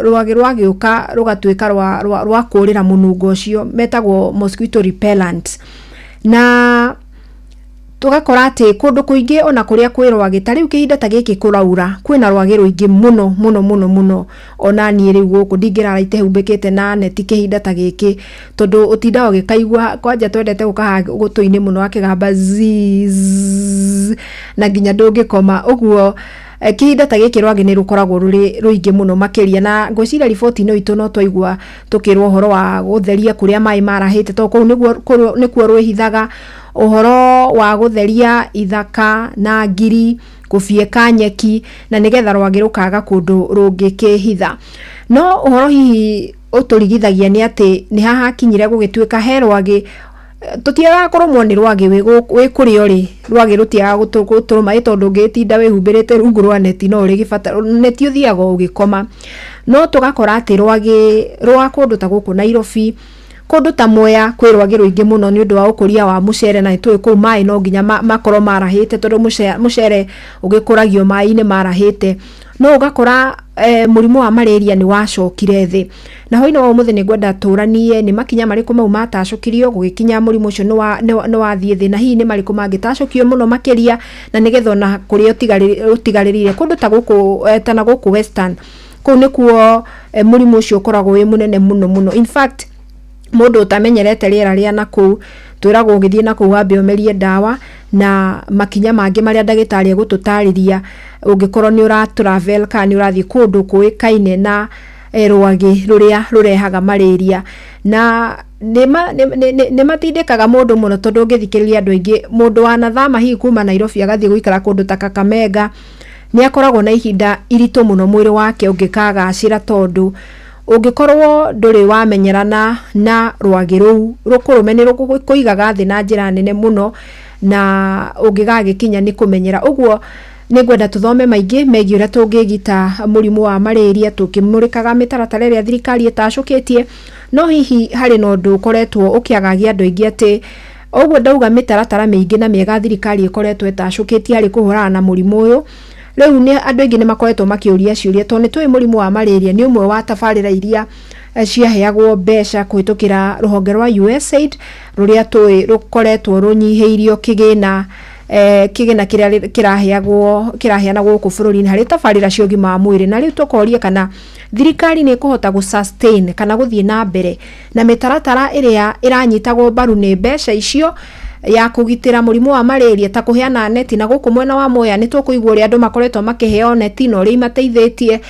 rwagĩ rwagĩũka rũgatuĩka rwa kũrĩra mũnungo ũcio, metagwo mosquito repellent. Na tũgakora atĩ kũndũ kũingĩ ona kũrĩa kwĩ rwagĩ, ta rĩu kĩhinda ta gĩkĩ kũraura kwĩna rwagĩ rũingĩ mũno mũno mũno mũno, ona niĩ rĩu gũkũ ndingĩrara itehumbĩkĩte na neti kĩhinda ta gĩkĩ, tondũ ũtindaga ũgĩkaigua kwanja twendete gũkaha gũtũ-inĩ mũno akĩgamba zzz, na nginya ndũngĩkoma. Ũguo kĩhinda ta gĩkĩ rwagĩ nĩ rũkoragwo rũrĩ rũingĩ mũno makĩria, na ngwĩciria riboti ĩno itũ no twaigua tũkĩrwo ũhoro wa gũtheria kũrĩa maĩ marahĩte, tondũ kũu nĩkuo rwĩhithaga, ũhoro wa gũtheria ithaka na ngiri, kũbieka nyeki, na nĩgetha rwagĩ rũkaga kũndũ rũngĩkĩhitha. No ũhoro hihi ũtũrigithagia nĩ atĩ nĩ hahakinyire gũgĩtuĩka he rwagĩ, tũtiagaga kũrũmwo nĩ rwagĩ wĩ kũrĩa ũrĩ, rwagĩ rũtiagaga gũtũrũma ĩ tondũ ũngĩtinda wĩhumbĩrĩte rungu rwa neti no ũrĩgĩbata neti ũthiaga ũgĩkoma. No tũgakora atĩ rwagĩ rwa kũndũ ta gũkũ Nairobi, kũndũ ta Mwea kwĩ rwagĩ rũingĩ mũno nĩ ũndũ wa ũkũria wa mũcere, na nĩtũĩ kũu maĩ no nginya makorwo marahĩte tondũ mũcere ũgĩkũragio maĩ-inĩ marahĩte. No ũgakora mũrimũ wa malaria nĩ wacokire thĩ. Na hwaĩ-inĩ wa ũmũthĩ nĩ ngwenda tũranie nĩ makinya marĩkũ mau matacũkirio gũgĩkinya mũrimũ ũcio nĩ wathiĩ thĩ, na hihi nĩ marĩkũ mangĩtacũkio mũno makĩria, na nĩgetha ona kũrĩa ũtigarĩrĩire kũndũ ta gũkũ, ta na gũkũ Western, kũu nĩkuo mũrimũ ũcio ũkoragwo wĩ mũnene mũno mũno. In fact mũndũ ũtamenyerete rĩera rĩa nakũu twĩragwo ũgĩthiĩ nakũu wambe ũmerie ndawa na makinya mangĩ marĩa ndagĩtarĩ egũtũtarĩria ũngĩkorwo nĩ ũra travel kana nĩ ũrathiĩ kũndũ kũĩkaine na rwagĩ rũrĩa rũrehaga malaria. Na nĩ matindĩkaga mũndũ mũno tondũ ũngĩthikĩrĩria andũ aingĩ, mũndũ wanathama hihi kuma Nairobi agathiĩ gũikara kũndũ ta Kakamega nĩ akoragwo na ihinda iritũ mũno mwĩrĩ wake ũngĩkagacĩra, tondũ ũngĩkorwo ndũrĩ wamenyerana na rwagĩ rũu rũkũrũme nĩ rũkũigaga thĩ na njĩra nene mũno, Na ũngĩgagĩkinya nĩ kũmenyera ũguo. Nĩ ngwenda tũthome maingĩ megiĩ ũrĩa tũngĩgita mũrimũ wa malaria tũkĩmũrĩkaga mĩtaratara ĩrĩa thirikari ĩtacũkĩtie. No hihi harĩ na ũndũ ũkoretwo ũkĩagagia andũ aingĩ, atĩ ũguo ndauga mĩtaratara mĩingĩ na mĩega thirikari ĩkoretwo ĩtacũkĩtie harĩ kũhũrana na mũrimũ ũyũ. Rĩu nĩ andũ aingĩ nĩ makoretwo makĩũria ciũria, tondũ nĩ tũĩ mũrimũ wa malaria nĩ ũmwe wa tabarĩra iria ciaheagwo mbeca kũhĩtũkĩra rũhonge rwa USAID, rũrĩa tũĩ rũkoretwo rũnyihĩirio kĩgĩna kĩrĩa kĩraheagwo, kĩraheanagwo gũkũ bũrũri-inĩ harĩ tabarĩra cia ũgima wa mwĩrĩ. Na rĩu tũkoria kana thirikari nĩ ĩkũhota gũ sustain kana gũthiĩ na mbere na mĩtaratara ĩrĩa ĩranyitagwo mbaru nĩ mbeca icio ya kũgitĩra mũrimũ wa malaria, ta kũheana neti. Na gũkũ mwena wa Mwea nĩ tũkũigua ũrĩa andũ makoretwo makĩheo neti na ũrĩa imateithĩtie.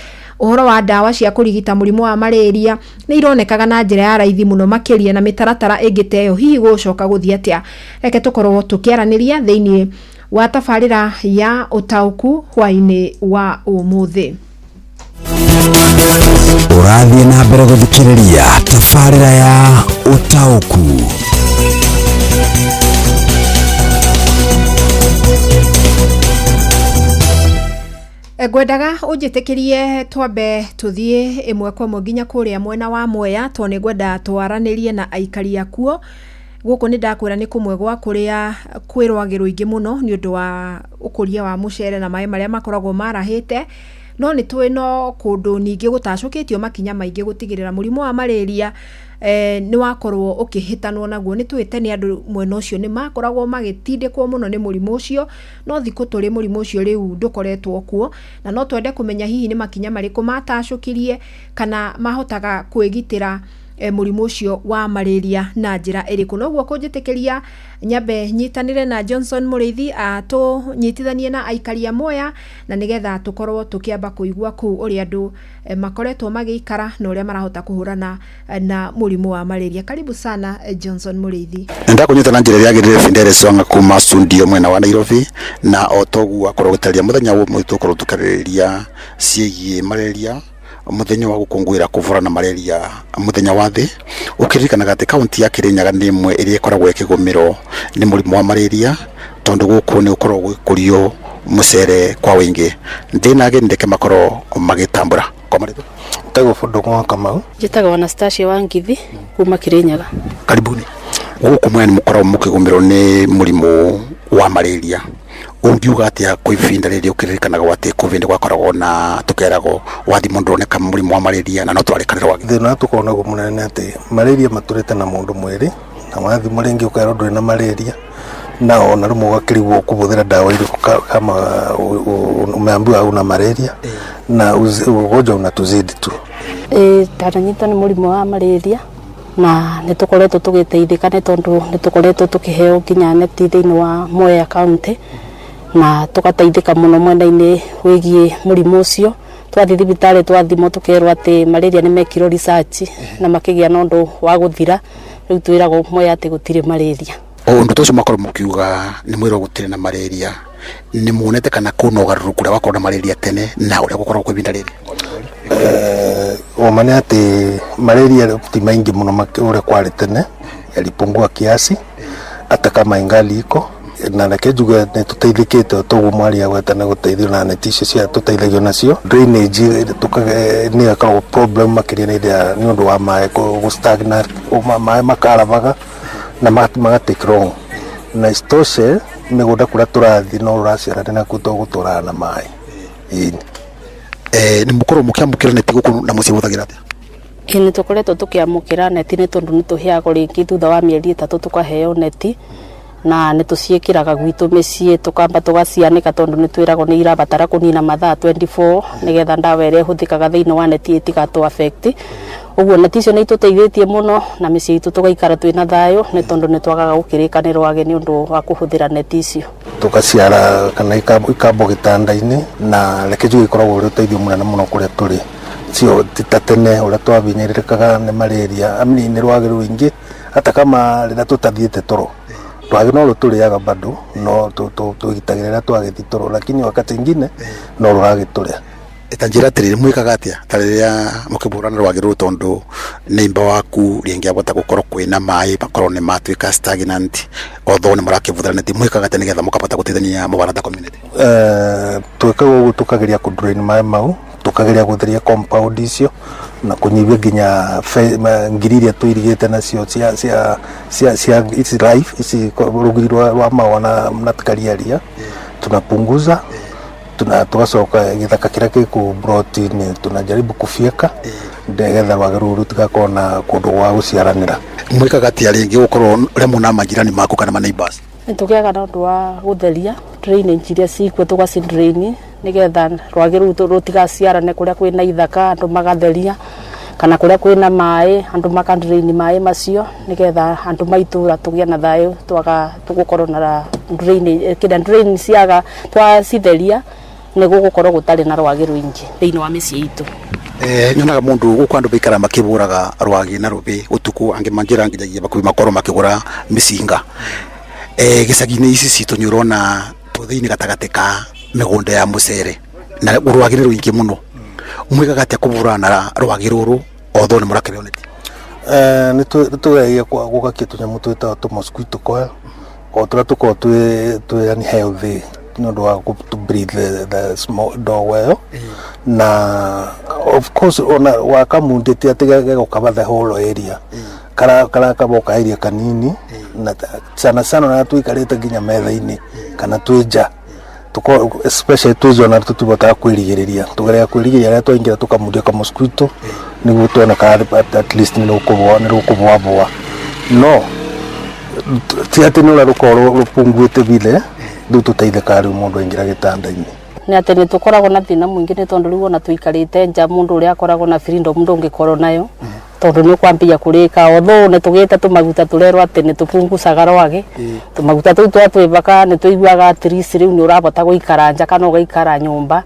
Ũhoro wa ndawa cia kũrigita mũrimũ wa malaria nĩ ironekaga na njĩra ya raithi mũno makĩria, na mĩtaratara ĩngĩ ta ĩyo. Hihi gũgũcoka gũthiĩ atĩa? Reke tũkorwo tũkĩaranĩria thĩinĩ wa tabarĩra ya Ũtaũku hwaĩ-inĩ wa ũmũthĩ. Ũrathiĩ na mbere gũthikĩrĩria tabarĩra ya Ũtaũku. Ngwendaga ũnjĩtĩkĩrie twambe tũthiĩ ĩmwe kwa ĩmwe nginya kũrĩa mwena wa Mwea, tondũ nĩ ngwenda twaranĩrie na aikari akuo. Gũkũ nĩ ndakwĩra nĩ kũmwe gwa kũrĩa kwĩ rwagĩ rũingĩ mũno nĩ ũndũ wa ũkũria wa mũcere na maĩ marĩa makoragwo marahĩte. No nĩ tũĩ no kũndũ ningĩ gũtacũkĩtio makinya maingĩ gũtigĩrĩra mũrimũ wa malaria nĩ wakorwo ũkĩhĩtanwo naguo. Nĩ tũĩ tene andũ mwena ũcio nĩ makoragwo magĩtindĩkwo mũno nĩ mũrimũ ũcio, no thikũ tũrĩ mũrimũ ũcio rĩu ndũkoretwo kuo. Na no twende kũmenya hihi nĩ makinya marĩkũ matacũkirie kana mahotaga kwĩgitĩra mũrimũ ũcio wa malaria na njĩra ĩrĩkũ. Noguo kũnjĩtĩkĩria nyambe nyitanĩre na Johnson Mũrĩithi, tũnyitithanie na aikari a Mwea, na nĩgetha tũkorwo tũkĩamba kũigua kũu ũrĩa andũ makoretwo magĩikara na ũrĩa marahota kũhũrana na mũrimũ wa malaria. Karibu sana, Johnson Mũrĩithi. Ndakũnyita na njĩra ĩrĩa yagĩrĩire, Fidelis Wanga kuma studio mwena wa Nairobi. Na o toguo akorwo gũtarĩria, mũthenya wa ũmũthĩ tũkorwo tũkarĩrĩria ciĩgiĩ malaria, mũthenya wa gũkũngũĩra kũhũrana malaria mũthenya wa thĩ, ũkĩririkanaga atĩ kaunti ya Kirinyaga nĩ ĩmwe ĩrĩa ĩkoragwo ĩkĩgũmĩrwo nĩ mũrimũ wa malaria, tondũ gũkũ nĩ gũkoragwo gũgĩkũrio mũcere kwa ũingĩ. Ndĩna ageni, reke makorwo magĩtambũra kwa marĩtwa. Njĩtagwo Ndũng'ũ wa Kamau. Njĩtagwo Anastasia wa Ngithi kuma Kirinyaga. Karibuni. Gũkũ mwena nĩ mũkoragwo mũkĩgũmĩrwo nĩ mũrimũ wa malaria, ũngiuga atĩa kwa ihinda rĩrĩ, ũkĩririkanaga atĩ covid gwakoragwo na tũkeragwo wathimwo ndũroneka mũrimũ wa malaria na no twarĩkanĩrwo wagĩ? Thĩna ũrĩa tũkoragwo naguo mũnene nĩ atĩ malaria matũrĩte na mũndũ mwĩrĩ, na wathimwo rĩngĩ ũkerwo ndũrĩ na malaria, na ona rĩmwe ũgakĩrigwo ũkũhũthĩra dawa irĩkũ kama umeambiwa una malaria na ugonjwa unatuzidi tu. Ĩĩ, ndananyitwo nĩ mũrimũ wa malaria na nĩ tũkoretwo tũgĩteithĩka, nĩ tondũ nĩ tũkoretwo tũkĩheo nginya neti thĩinĩ wa Mwea County, na tũgateithĩka mũno mwena-inĩ wĩgiĩ mũrimũ ũcio. Twathiĩ thibitarĩ, twathimwo, tũkerwo atĩ malaria nĩ mekirwo research na makĩgĩa na ũndũ wa gũthira. Rĩu twĩragwo Mwea atĩ gũtirĩ malaria. Ũndũ ta ũcio makorwo mũkiuga nĩ mwĩrwo gũtirĩ na malaria, nĩ muonete kana kwĩna ũgarũrũku ũrĩa wakorwo na malaria tene na ũrĩa gũkoragwo kwa ihinda rĩrĩ? Ũma nĩ atĩ malaria ti maingĩ mũno ũrĩa kwarĩ tene, yalipungua kiasi hata kama ingali iko. Na reke njuge nĩ tũteithĩkĩte toguo mwaria agweta nĩ gũteithio na neti icio cia tũteithagio nacio. Drainage nĩyo ĩkoragwo problem makĩria nĩ ĩrĩa nĩ ũndũ wa maĩ gũ stagnate, maĩ makarabaga na maga take long, na isitoshe mĩgũnda kũrĩa tũrathiĩ no rũraciarana nakuo to gũtwarana na maĩ, ĩni. Nĩ mũkorwo mũkĩamũkĩra neti gũkũ na mũcihũthagĩra atĩa? Ĩĩ, nĩ tũkoretwo tũkĩamũkĩra neti, nĩ tondũ nĩ tũheagwo rĩngĩ thutha wa mĩeri 3 tũkaheo neti, na nĩ tũciĩkĩraga gwitũ mĩciĩ, tũkamba tũgacianĩka, tondũ nĩ twĩragwo nĩ irabatara kũnina mathaa 24 nĩgetha ndawa ĩrĩa ĩhũthĩkaga thĩinĩ wa neti ĩtigatũ affect. Ũguo neti icio nĩ itũteithĩtie mũno na mĩciĩ itũ tũgaikara twĩna thayũ, nĩ tondũ nĩ twagaga gũkĩrĩka nĩ rwagĩ nĩ ũndũ wa kũhũthĩra neti icio. Tũgaciara kana ikambwo gĩtanda-inĩ, na reke njuge ikoragwo ũrĩ ũteithio mũnene mũno kũrĩa tũrĩ. Cio ti ta tene ũrĩa twabinyĩrĩrĩkaga nĩ malaria, I mean, nĩ rwagĩ rũingĩ, hata kama rĩrĩa tũtathiĩte toro rwagĩ no rũtũrĩaga bado, no twĩgitagĩra rĩrĩa twagĩthiĩ toro, lakini wakati ingine no rũragĩtũrĩa. Ta njĩra atĩrĩrĩ, mwĩkaga atĩa ta rĩrĩa mũkĩbũrana rwagĩ rũrũ, tondũ neighbor waku rĩngĩ abota gũkorwo kwĩna maĩ makorwo nĩ matuĩka stagnant, although nĩ mũrakĩbũthĩra neti, mwĩkaga atĩa nĩgetha mũkabota gũteithania mũbana ta community? Twĩkaga ũguo, tũkageria kũ drain maĩ mau, tũkageria gũtheria compound icio na kũnyihia nginya ngiri iria tũirigĩte nacio cia ici life ici, rũgiri rwa mahũa na kariaria tunapunguza, tuna tugacoka gĩthaka kĩrĩa gĩ kũu ploti-inĩ tunajaribu kufyeka nĩgetha rwagĩ rũu rũtigakorwo na kũndũ gwa gũciaranĩra. Mwĩkaga atĩa rĩngĩ gũkorwo rĩmwe na majirani maku kana ma neighbors? Nĩ tũgĩaga na ũndũ wa gũtheria drainage iria cikuo, tũgaci drain nĩgetha rwagĩ rũu rũtigaciarane. Kũrĩa kwĩna ithaka andũ magatheria, kana kũrĩa kwĩna maĩ andũ maka drain maĩ macio, nĩgetha andũ ma itũra tũgĩe na thayũ, twaga tũgũkorwo na drainage kĩrĩa drain ciaga twacitheria nĩ gũgũkorwo gũtarĩ na rwagĩ rũingĩ thĩinĩ wa mĩciĩ itũ. Nyonaga mundu guku andu baikara makiburaga rwagi na rubi utuku, angi manjira nginyagia bakubi makorwo makigura micinga. Gicagi-inĩ ici citũ nĩ ũrona tũ thĩinĩ gatagatĩ ka mĩgũnda ya mũcere na rwagĩ nĩ rũingĩ mũno. Mwĩkaga atĩa kũbũrana na rwagĩ rũrũ, although nĩ mũrakĩrĩo neti? Nĩ tũgeragia gũgakia tũnyamũ twĩtagwo tũ mosquito coil o tũrĩa tũkoragwo twĩ unhealthy nĩ ũndũ wa to breathe the small ndogo ĩyo. Na of course ona wakamundĩ ti atĩ gegũkaba the whole area, karakaba area kanini, na sana sana ona tũikarĩte nginya metha-inĩ kana twĩ nja, especially twĩ nja, ona tũtibotaga kwĩrigĩrĩria. Tũgeragia kwĩrigĩrĩria rĩrĩa twaingĩra tũkamundia ka mosquito nĩguo tuone kana at least nĩ rũkũbũabũa, no ti atĩ nĩ ũrĩa rũkorwo rũpunguĩte vile rĩu tũteithĩkaga rĩu mũndũ aingĩra gĩtanda-inĩ. Nĩ atĩ nĩ tũkoragwo na thĩna mũingĩ, nĩ tondũ rĩu ona tũikarĩte nja, mũndũ ũrĩa akoragwo na freedom ndũngĩkorwo nayo, tondũ nĩ ũkwambia kũrĩka. Although nĩ tũgĩte tũmaguta tũrerwo atĩ nĩ tũpungucaga rwagĩ, tũmaguta tũu twatwĩbaka nĩ tũiguaga at least rĩu nĩ ũrabota gũikara nja kana ũgaikara nyũmba,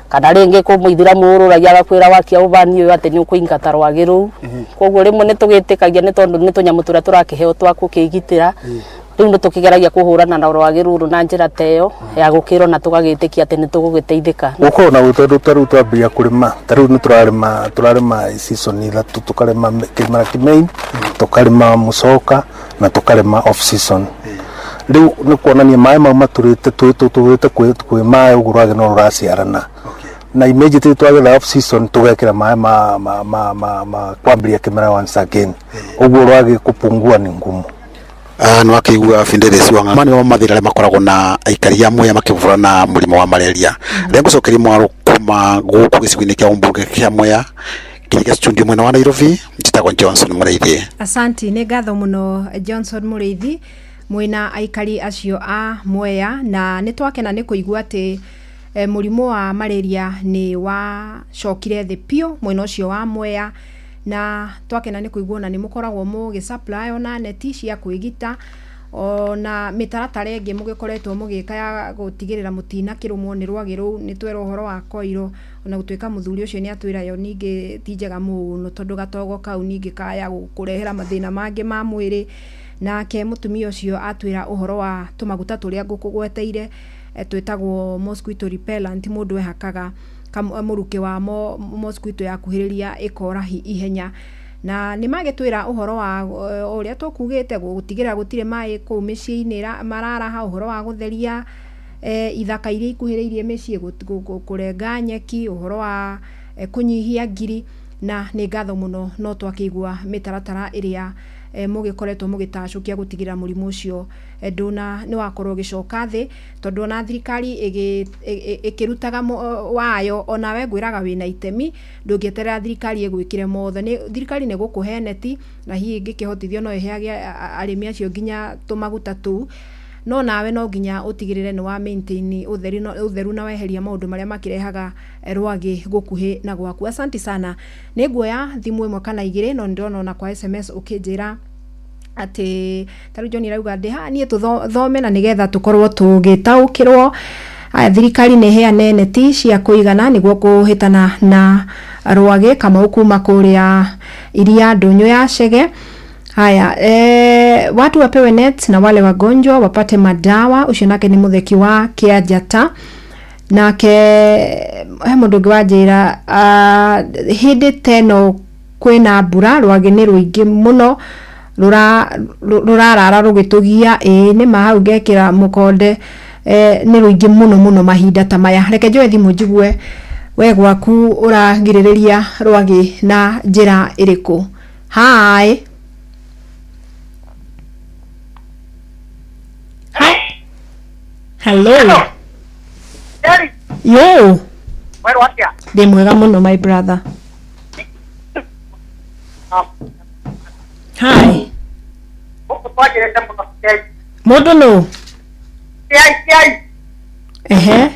kana rĩngĩ kũ mũithĩramu ũrũragia agakwĩra wakia ũbani ũyũ atĩ nĩ ũkũingata rwagĩ rũu. Koguo rĩmwe nĩ tũgĩtĩkagia, nĩ tondũ nĩ tũnyamũ tũrĩa tũrakĩheo twa gũkĩgitĩra. Rĩu nĩ tũkĩgeragia kũhũrana na rwagĩ rũrũ na njĩra ta ĩyo ya gũkĩrwo, na tũgagĩtĩkia atĩ nĩ tũgũgĩteithĩka. Gũkorwo na tondũ ta rĩu twambia kũrĩma, ta rĩu nĩ tũrarĩma season ithatũ, tũkarĩma kĩmera kĩmain, tũkarĩma mũcoka na tũkarĩma off season. Rĩu nĩ kuonania maĩ mau matũrĩte tũrĩte kwĩ maĩ ũguo, rwagĩ no rũraciarana, na immediately twagetha off season tũgekĩra maĩ ma kwambĩrĩria kĩmera once again, ũguo rwagĩ kũpungua ni ngumu. Nĩ wakĩigua Fidelis Wang'a, ma nĩmo mathĩna arĩa makoragwo na aikari a Mwea makĩbũra na mũrimũ wa malaria. Rĩrĩa ngũcokeria mwaro kuma gũkũ gĩcigo-inĩ kĩa ũmbunge kĩa Mwea nginya studio mwena wa Nairobi, njĩtagwo Johnson Mũrĩithi. Asanti, nĩ ngatho mũno Johnson Mũrĩithi mwĩna aikari acio a Mwea, na nĩ twakena nĩ kũigua atĩ mũrimũ wa malaria nĩ wacokire thĩ biũ mwena ũcio wa Mwea, na twakena nĩ kũigua ona nĩ mũkoragwo mũgĩ supply ona neti cia kwĩgita, ona mĩtaratara ĩngĩ mũgĩkoretwo mũgĩka ya gũtigĩrĩra mũtinakĩrũmwo nĩ rwagĩ rũu. Nĩ twerwo ũhoro wa koiro, ona gũtuĩka mũthuri ũcio nĩ atwĩra yo ningĩ ti njega mũno, tondũ gatogo kau ningĩ kaya gũkũrehera mathĩna mangĩ ma mwĩrĩ. Nake mũtumia ũcio atwĩra ũhoro wa tũmaguta tũrĩa ngũkũgweteire, twĩtagwo mosquito repellent, mũndũ ehakaga mũrukĩ wamo, mosquito yakuhĩrĩria ĩkora ihenya. Na nĩ magĩtwĩra ũhoro wa ũrĩa tũkugĩte gũtigĩrĩra gũtirĩ maĩ kũu mĩciĩ-inĩ mararaha, ũhoro wa gũtheria ithaka iria ikuhĩrĩirie mĩciĩ, kũrenga nyeki, ũhoro wa kũnyihia ngiri. Na nĩ ngatho mũno, no twakĩigua mĩtaratara ĩrĩa mũgĩkoretwo mũgĩtacũkia gũtigĩrĩra mũrimũ ũcio ndũna nĩ wakorwo ũgĩcoka thĩ, tondũ ona thirikari ĩkĩrutaga wayo, onawe ngwĩraga wĩna itemi. Ndũngĩeterera thirikari ĩgwĩkĩre mothe. Nĩ thirikari nĩ gũkũhe neti, na hihi ĩngĩkĩhotithio no ĩheage arĩmi acio nginya tũmaguta tũu, no nawe no nginya ũtigĩrĩre nĩ wa maintain ũtheru na weheria maũndũ marĩa makĩrehaga rwagĩ gũkuhĩ na gwaku. Asanti sana. Nĩ nguoya thimũ ĩmwe kana igĩrĩ, no nĩ ndĩrona ona kwa SMS ũkĩnjĩra atĩ tarĩu John arauga ndĩ haha niĩ tũthome na nĩgetha tũkorwo tũgĩtaũkĩrwo. Aya, thirikari nĩ ĩheane neti cia kũigana nĩguo kũhĩtana na rwagĩ. Kamau kuma kũrĩa iria ndũnyũ ya Chege. Haya, watu wapewe net na wale wagonjwa wapate madawa. Ũcio nake nĩ mũtheki wa Kĩanjata. Nake He mũndũ ũngĩ wanjĩra hĩndĩ ta ĩno kwĩna mbura, rwagĩ nĩ rũingĩ mũno, rũrarara rũgĩtũgia. Ĩĩ nĩma, hau ngekĩra mũkonde, nĩ rũingĩ mũno mũno mahinda ta maya. Reke njoe thimũ njigue we gwaku ũragirĩrĩria rwagĩ na njĩra ĩrĩkũ. Hi. Hi. Hello. Yo. Werwo atĩa? Ndĩ mwega mũno, my brother. Hi. Gũkũ twagĩrĩte mũno. Mũndũ nũ? Kĩai kĩai. Ehe.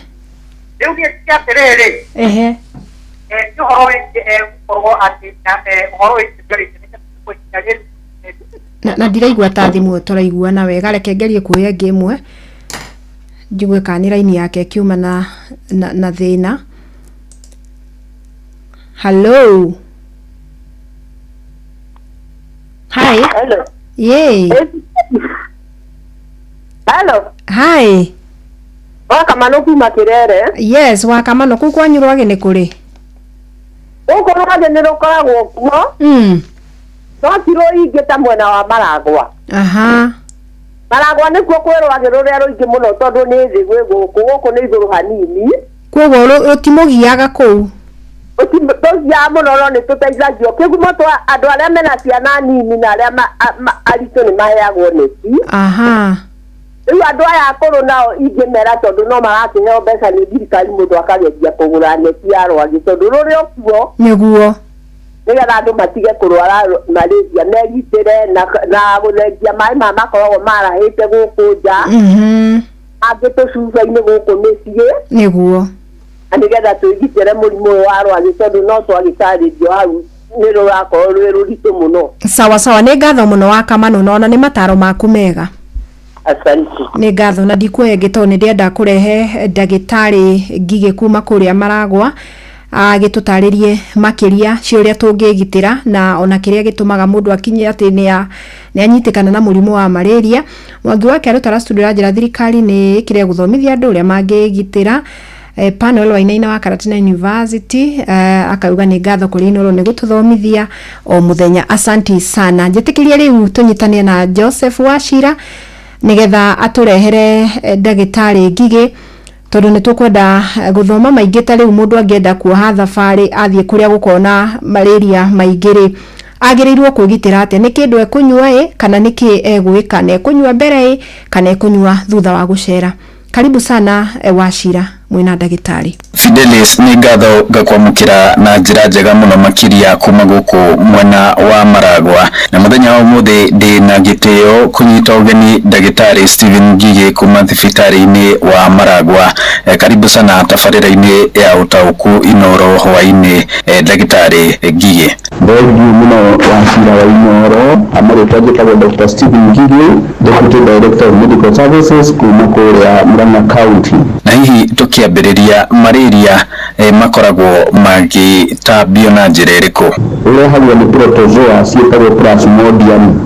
Rĩu niĩ ti atĩrĩrĩ, nĩ ũhoro wĩgiĩ gũkorwo atĩ na ũhoro wĩgiĩ ngarĩte rĩu. Na ndiraigua ta thimũ tũraiguana wega. Reke ngerie kuoya ĩngĩ ĩmwe njigue kana nĩ raini yake ĩkiuma na thĩna. Hello. Hi. Hello. Yay. Hello. Hi. Wakamano kuma Kirere. Yes, Wakamano, kũu kwanyu rwagĩ nĩ kũrĩ? Gũkũ rwagĩ nĩ rũkoragwo kuo, no ti rũingĩ ta mwena wa Maragwa. Maragwa nĩkuo kwĩ rwagĩ rũrĩa rũingĩ mũno, tondũ nĩ thĩ gwĩ gũkũ, gũkũ nĩ igũrũ hanini. Koguo rũtimũgiaga kũu? Tũgiaga mũno, no nĩ tũteithagio kĩgumo twa andũ arĩa mena ciana nini na arĩa aritũ nĩ maheagwo neti. Rĩu andũ aya akũrũ nao ingĩmera, tondũ no marakĩheo mbeca nĩ thirikari, mũndũ akageria kũgũra neti ya rwagĩ tondũ rũrĩ o kuo, nĩgetha andũ matige kũrwara malaria, megitĩre na gũthengia maĩ ma makoragwo marahĩte gũkũ nja, angĩ tũcuba-inĩ gũkũ mĩciĩ, na nĩgetha twĩgitĩre mũrimũ ũyũ wa rwagĩ, tondũ no twagĩtarĩrio hau nĩ rũrakorwo rwĩ rũritũ mũno. Sawa sawa, nĩ ngatho mũno Wakamano, na ona nĩ mataro maku mega. Asante. Nĩ ngatho, na ndikuoya ĩngĩ tondũ nĩ ndĩrenda kũrehe ndagĩtarĩ Ngigĩ kuma kũrĩa Maragwa agĩtũtarĩrie makĩria cia ũrĩa tũngĩgitĩra na ona kĩrĩa gĩtũmaga mũndũ akinye atĩ nĩ anyitĩkana na mũrimũ wa malaria. Mwangi wa Kĩarũtara studio ranjĩra thirikari nĩ ĩkĩre gũthomithia andũ ũrĩa mangĩgitĩra. Panel Wainaina wa Karatina University akauga nĩ ngatho kũrĩ Inooro nĩ gũtũthomithia o mũthenya, asanti sana. Njĩtĩkĩrie rĩu tũnyitane na Joseph Wachira nĩgetha atũrehere ndagĩtarĩ Ngigĩ, tondũ nĩ tũkwenda gũthoma maingĩ. Ta rĩu mũndũ angĩenda kuoha thabarĩ athiĩ kũrĩa gũkoragwo na malaria maingĩ rĩ, agĩrĩirwo kwĩgitĩra atĩa? Nĩ kĩndũ ekũnyua ĩ, kana nĩ kĩ egwĩka, na ekũnyua mbere ĩ, kana ekũnyua thutha wa gũcera? Karibu sana, Wachira, mwĩna ndagĩtarĩ. Fidelis, nĩ ngatho ngakwamũkĩra na njĩra njega mũno makĩria kuma gũkũ mwena wa Maragwa. Na mũthenya wa ũmũthĩ ndĩ na gĩtĩo kũnyita ũgeni ndagĩtarĩ Stephen Ngigĩ kuma thibitarĩ-inĩ wa Maragwa. Karibu sana tabarĩra-inĩ ya Ũtaũku Inooro hwaĩ-inĩ, ndagĩtarĩ Ngigĩ. Thengiũ mũno Wachira wa Inooro. Amarĩtwa njĩtagwo Dr. Stephen Ngigĩ, Deputy Director of Medical Services kuma kũrĩa Murang'a County. Na hihi tũkĩambĩrĩria, malaria makoragwo magĩtambio na njĩra ĩrĩkũ? Ũrehagwo nĩ protozoa ciĩtagwo Plasmodium.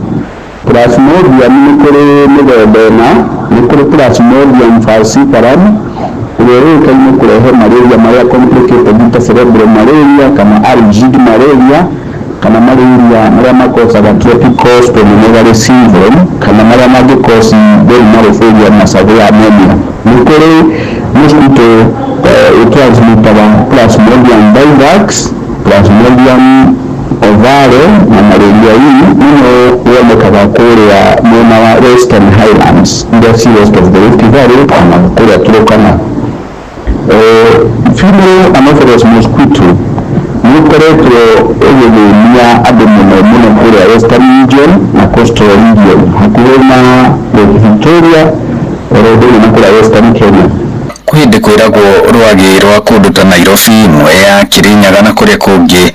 Plasmodium nĩ kũrĩ mĩthemba ĩna. Nĩ kũrĩ Plasmodium falciparum, ũrĩa ũĩkaine kũrehe malaria marĩa complicated ta cerebral malaria kana algid malaria, kana malaria marĩa makosaga tropical splenomegaly syndrome, kana marĩa mangĩkosi bone marrow failure na severe anemia. Nĩ kũrĩ mosquito ũtransmitaga Plasmodium vivax, Plasmodium ovale na malaria hii mũno wonekaga kũrĩa mwena wa Western Highlands iria ci west of the Rift Valley kana kũrĩa Turkana. Female Anopheles mosquito nĩ ũkoretwo ũgĩthĩnia andũ mũno mũno kũrĩa Western Region na Coastal Region, hakuhĩ na Lake Victoria, oro ũndũ ũmwe na kũrĩa Western Kenya. Kwĩ hĩndĩ kwĩragwo rwagĩ rwa kũndũ ta Nairobi, Mwea, Kirinyaga na kũrĩa kũngĩ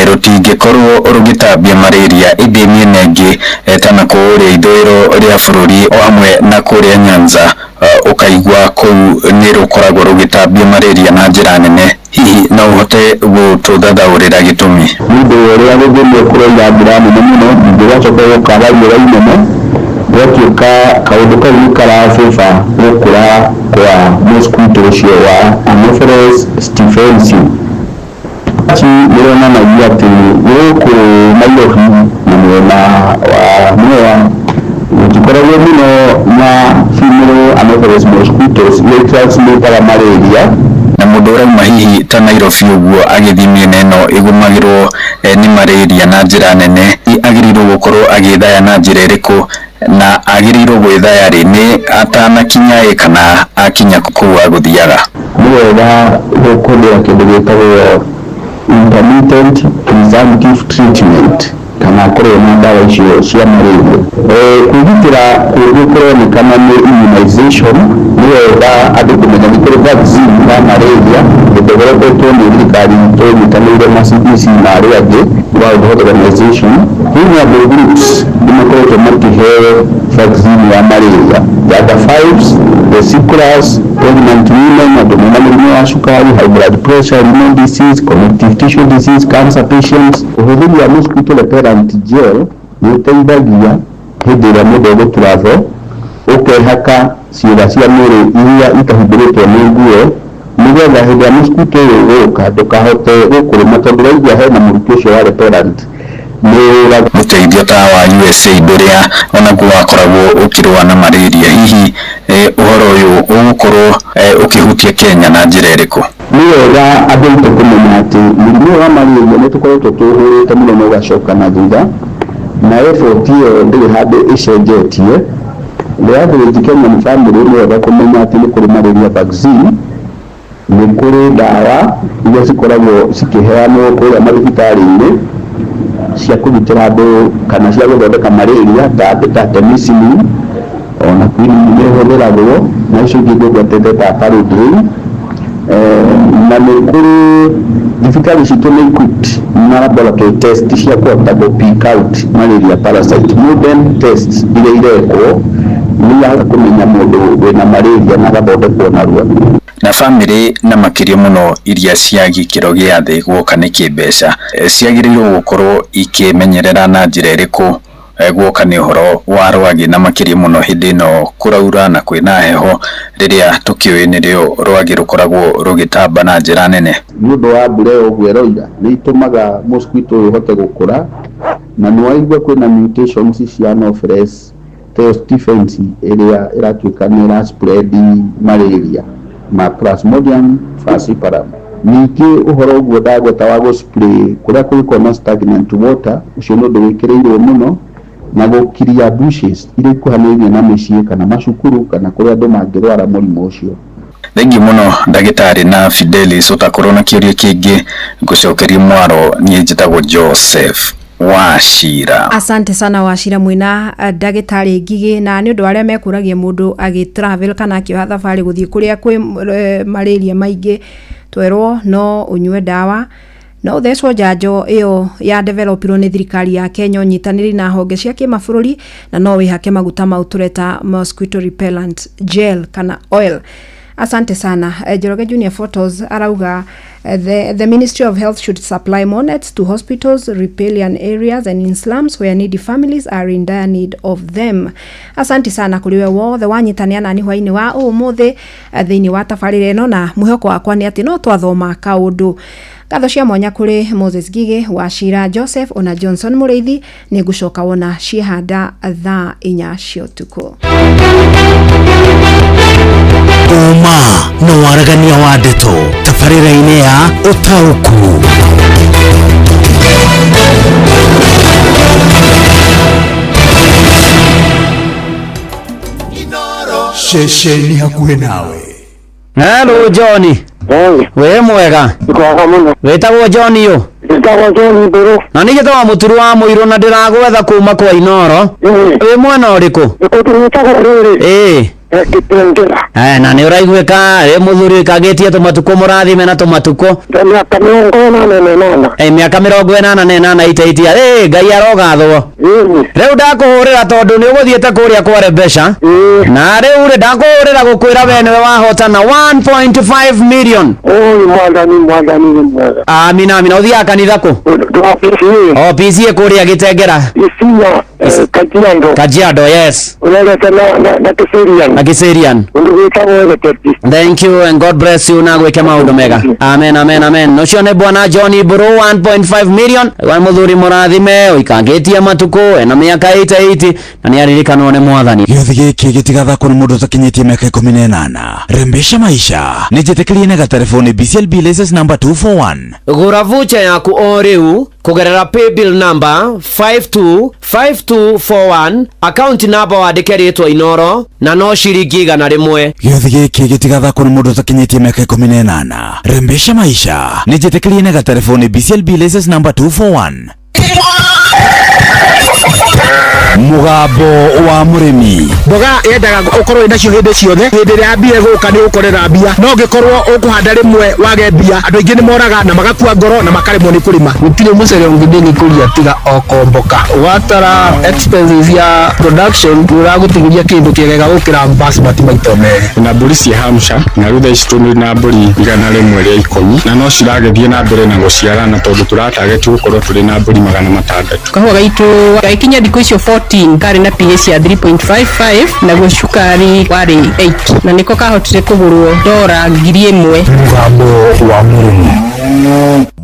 rũtingĩkorwo rũgĩtambia malaria, ĩndĩ mĩena ĩngĩ ta na kũrĩa ithũĩro rĩa bũrũri o hamwe na kũrĩa Nyanza, ũkaigua kũu nĩ rũkoragwo rũgĩtambia malaria na njĩra nene. Hihi no ũhote gũtũthathaũrĩra gĩtũmi? Nĩ ũndũ wa ũrĩa gũthĩnio kũraura mbura nene mũno, ningĩ gwacoka gũkaga riũa inene, gwatuĩka kaũndũ kau nĩ karabĩba gũkũra kwa mosquito ũcio wa Anopheles. Anopheles stephensi. Ici nĩ yonanagia atĩ gũkũ Nairobi na mwena wa Mwea gũtikoragwo mũno na female Anopheles mosquitoes iria transmitaga malaria. Na mũndũ ũrauma hihi ta Nairobi ũguo agĩthiĩ mĩena ĩno ĩgũmagĩrwo nĩ malaria na njĩra nene, agĩrĩirwo gũkorwo agĩthaya na njĩra ĩrĩkũ, na agĩrĩirwo gwĩthaya rĩ, nĩ atanakinya ĩ kana akinya kũu agũthiaga? Nĩ wega kũhũthĩra kĩndũ gĩtagwo intermittent presumptive treatment kana kũrĩa na ndawa icio cia malaria. Kwĩgitĩra kũngĩ kũronekana nĩ immunization. Nĩ wega andũ kũmenya nĩ kũrĩ vaccine ya malaria ĩthondeketwo nĩ thirikari itũ ĩnyitanĩire na CDC na arĩa angĩ, World Health Organization. Vulnerable groups nĩ makoretwo makĩheo vaccine ya malaria, the under fives, the sicklers, pregnant women, andũ mena mũrimũ wa cukari, high blood pressure, renal disease, connective tissue disease, cancer patients. Ũhũthĩri wa mosquito repellent gel nĩ ũteithagia hĩndĩ ĩrĩa mũndũ egũ travel, ũkehaka ciĩga cia mwĩrĩ iria itahumbĩrĩtwo nĩ nguo, nĩgetha hĩndĩ ĩrĩa mosquito ũyũ ũgũka ndũkahote gũkũrũma, tondũ waigua hena mũrukĩ ũcio wa repellent nĩ Ũteithio ta wa USAID ũrĩa onaguo wakoragwo ũkĩrũa na malaria, hihi ũhoro ũyũ ũgũkorwo ũkĩhutia Kenya na njĩra ĩrĩkũ? Nĩ wega andũ aitũ kũmenya atĩ mũrimũ wa malaria nĩ tũkoretwo tũhũrĩte mũno na ũgacoka na thutha, na effort ĩyo ndĩrĩ handũ ĩcenjetie. The average Kenyan family, nĩ wega kũmenya atĩ nĩ kũrĩ malaria vaccine, nĩ kũrĩ ndawa iria cikoragwo cikĩheanwo kũrĩa mathibitarĩ-inĩ cia kũgitĩra andũ kana cia gũthondeka malaria ta artemisinin, ona quinine nĩ ĩhũthĩragwo, na icio ingĩ ngũgwetete ta Paludrine. Na nĩ kũrĩ thibitarĩ citũ nĩ equipped na laboratory test cia kũhota gũ pick out malaria parasite. Modern tests iria irekwo nĩ irahota kũmenya mũndũ wĩna malaria na agathondekwo narua. Na bamĩrĩ na makĩria mũno iria cia gĩkĩro gĩa thĩ guoka nĩ kĩmbeca, ciagĩrĩirwo gũkorwo ikĩmenyerera na njĩra ĩrĩkũ guoka nĩ ũhoro wa rwagĩ, na makĩria mũno hĩndĩ ĩno kũraura na kwĩna heho, rĩrĩa tũkĩũĩ nĩrĩo rwagĩ rũkoragwo rũgĩtamba na njĩra nene? Nĩ ũndũ wa mbura ĩyo ũguo ĩroira, nĩ itũmaga mosquito ũyũ ũhote gũkũra, na nĩ waigua kwĩna mutations cia Anopheles stephensi ĩrĩa ĩratuĩka nĩ ĩra spread malaria ma Plasmodium falciparum. Ningĩ ũhoro ũguo ndagweta wa gũ spray kũrĩa kũngĩkorwo na stagnant water, ũcio nĩ ũndũ wĩkĩrĩirwo mũno, na gũkiria bushes iria ikuhanĩrĩirie na mĩciĩ kana macukuru kana kũrĩa andũ mangĩrwara mũrimũ ũcio. Thengiũ mũno, ndagĩtarĩ na Fidelis. Ũtakorwo na kĩũria kĩngĩ, ngũcokeria mwaro. Niĩ njĩtagwo Joseph Wachira. Asante sana, Wachira, mwina ndagĩtarĩ Ngigĩ. Na nĩ ũndũ wa arĩa mekũragia mũndũ agĩ travel kana akĩoha thabarĩ gũthiĩ kũrĩa kwĩ malaria maingĩ, twerwo no ũnyue ndawa, no ũthecwo njanjo ĩyo ya developirwo nĩ thirikari ya Kenya ũnyitanĩri na honge cia kĩmabũrũri, na no wĩhake maguta mau tũreta mosquito repellent gel kana oil. Asante sana. Njoroge Junior Photos arauga the Ministry of Health should supply more nets to hospitals, riparian areas and in slums where needy families are in dire need of them. Asante sana kũrĩ we wothe wanyitania nani hwainĩ wa ũmũthĩ thĩinĩ wa tabarĩra ĩno, na mwĩhoko wakwa nĩ atĩ no twathoma kaũndũ. Ngatho cia mwanya kũrĩ Moses Gige, Wachira Joseph ona Johnson Mũrĩithi. Nĩ ngũcoka wona ciĩhanda thaa 4 cia ũtukũ. Ũma na waragania wa ndeto tabarĩra-inĩ ya Ũtaũku. Ceceni hakuhĩ nawe. Hello Johnny. Wĩ mwega? Mwega mũno. Wĩtagwo John ũ? Njĩtagwo John Mbũrũ. Na niĩ njĩtagwo Mũturu wa Mũirũ na ndĩragwetha kuma kwa Inoro. Wĩ mwena ũrĩkũ? Kũndũ gwĩtagwo rĩrĩ. Gĩtengera. Na nĩ ũraiguĩka ĩ mũthuri kagĩtie tũmatukũ mũrathime na tũmatukũ. Mĩaka 88. Mĩaka 88 itaitia. Ngai arogathwo. Rĩu ndakũhũrĩra tondũ nĩ ũgũthiĩte kũrĩa kwa Rebesha. Na rĩu rĩ, ndakũhũrĩra gũkwĩra we nĩwe wahotana 1.5 million. Oi, Mwathani, Mwathani nĩ mwega. Amina, amina. Ũthiaga kanitha kũ? PCA. O PCA kũrĩa Gĩtengera. Isinya, Kajiado. Kajiado, yes. Ũrerete na Kiserian. Na Na Kiserian. Thank you and God bless you na gwike maundu mega. Amen, amen, amen. Ucio nĩ bwana John Mburu, 1.5 million wa muthuri mũrathime ũikangitie matuku ena mĩaka 88 na nĩ aririkanwo nĩ mwathani. Gĩathĩ gĩkĩ gĩtigathakwo nĩ mũndũ ũtakinyĩtie mĩaka 18. Rembesha maisha nĩ njĩtĩkĩrie na gatelefoni BCLB license number 241. Gũra vucha yaku o rĩu kũgerera paybill number 525241, account number wandĩke rĩtwa Inoro na no ciringi 100. Gĩathĩ gĩkĩ gĩtigathakwo nĩ mũndũ ũtakinyĩtie mĩaka 18. Rembesha maisha nĩ njĩtĩkĩrie na gatelefoni BCLB license number 241. Mũgambo wa mũrĩmi. Mboga yendaga ũkorwo wĩnacio hĩndĩ ciothe, hĩndĩ ĩrĩa mbia ĩgũka nĩ ũkorera mbia, no ũngĩkorwo ũkũhanda rĩmwe wage mbia, andũ aingĩ nĩ moraga na magakua ngoro na makaremwo nĩ kũrĩma. Gũtirĩ mũcere ũngĩthĩĩ kũria tiga o komboka, watara expenses ya production ũragũtigĩria kĩndũ kĩega gũkĩra basmati maita merĩ. Na mbũri cia Hampshire na rĩu thaa ici tũrĩ na mbũri 110 na no ciragĩthiĩ na mbere na gũciarana tondũ tũratageti gũkorwo tũrĩ na mbũri 600. Kahũa gaitũ gagĩkinya thikũ icio 14 karĩ na pH ya 3.55, naguo cukari warĩ 8, na nĩko kahotire kũgũrwo dora 1000. Mũgambo wa mũrĩmi.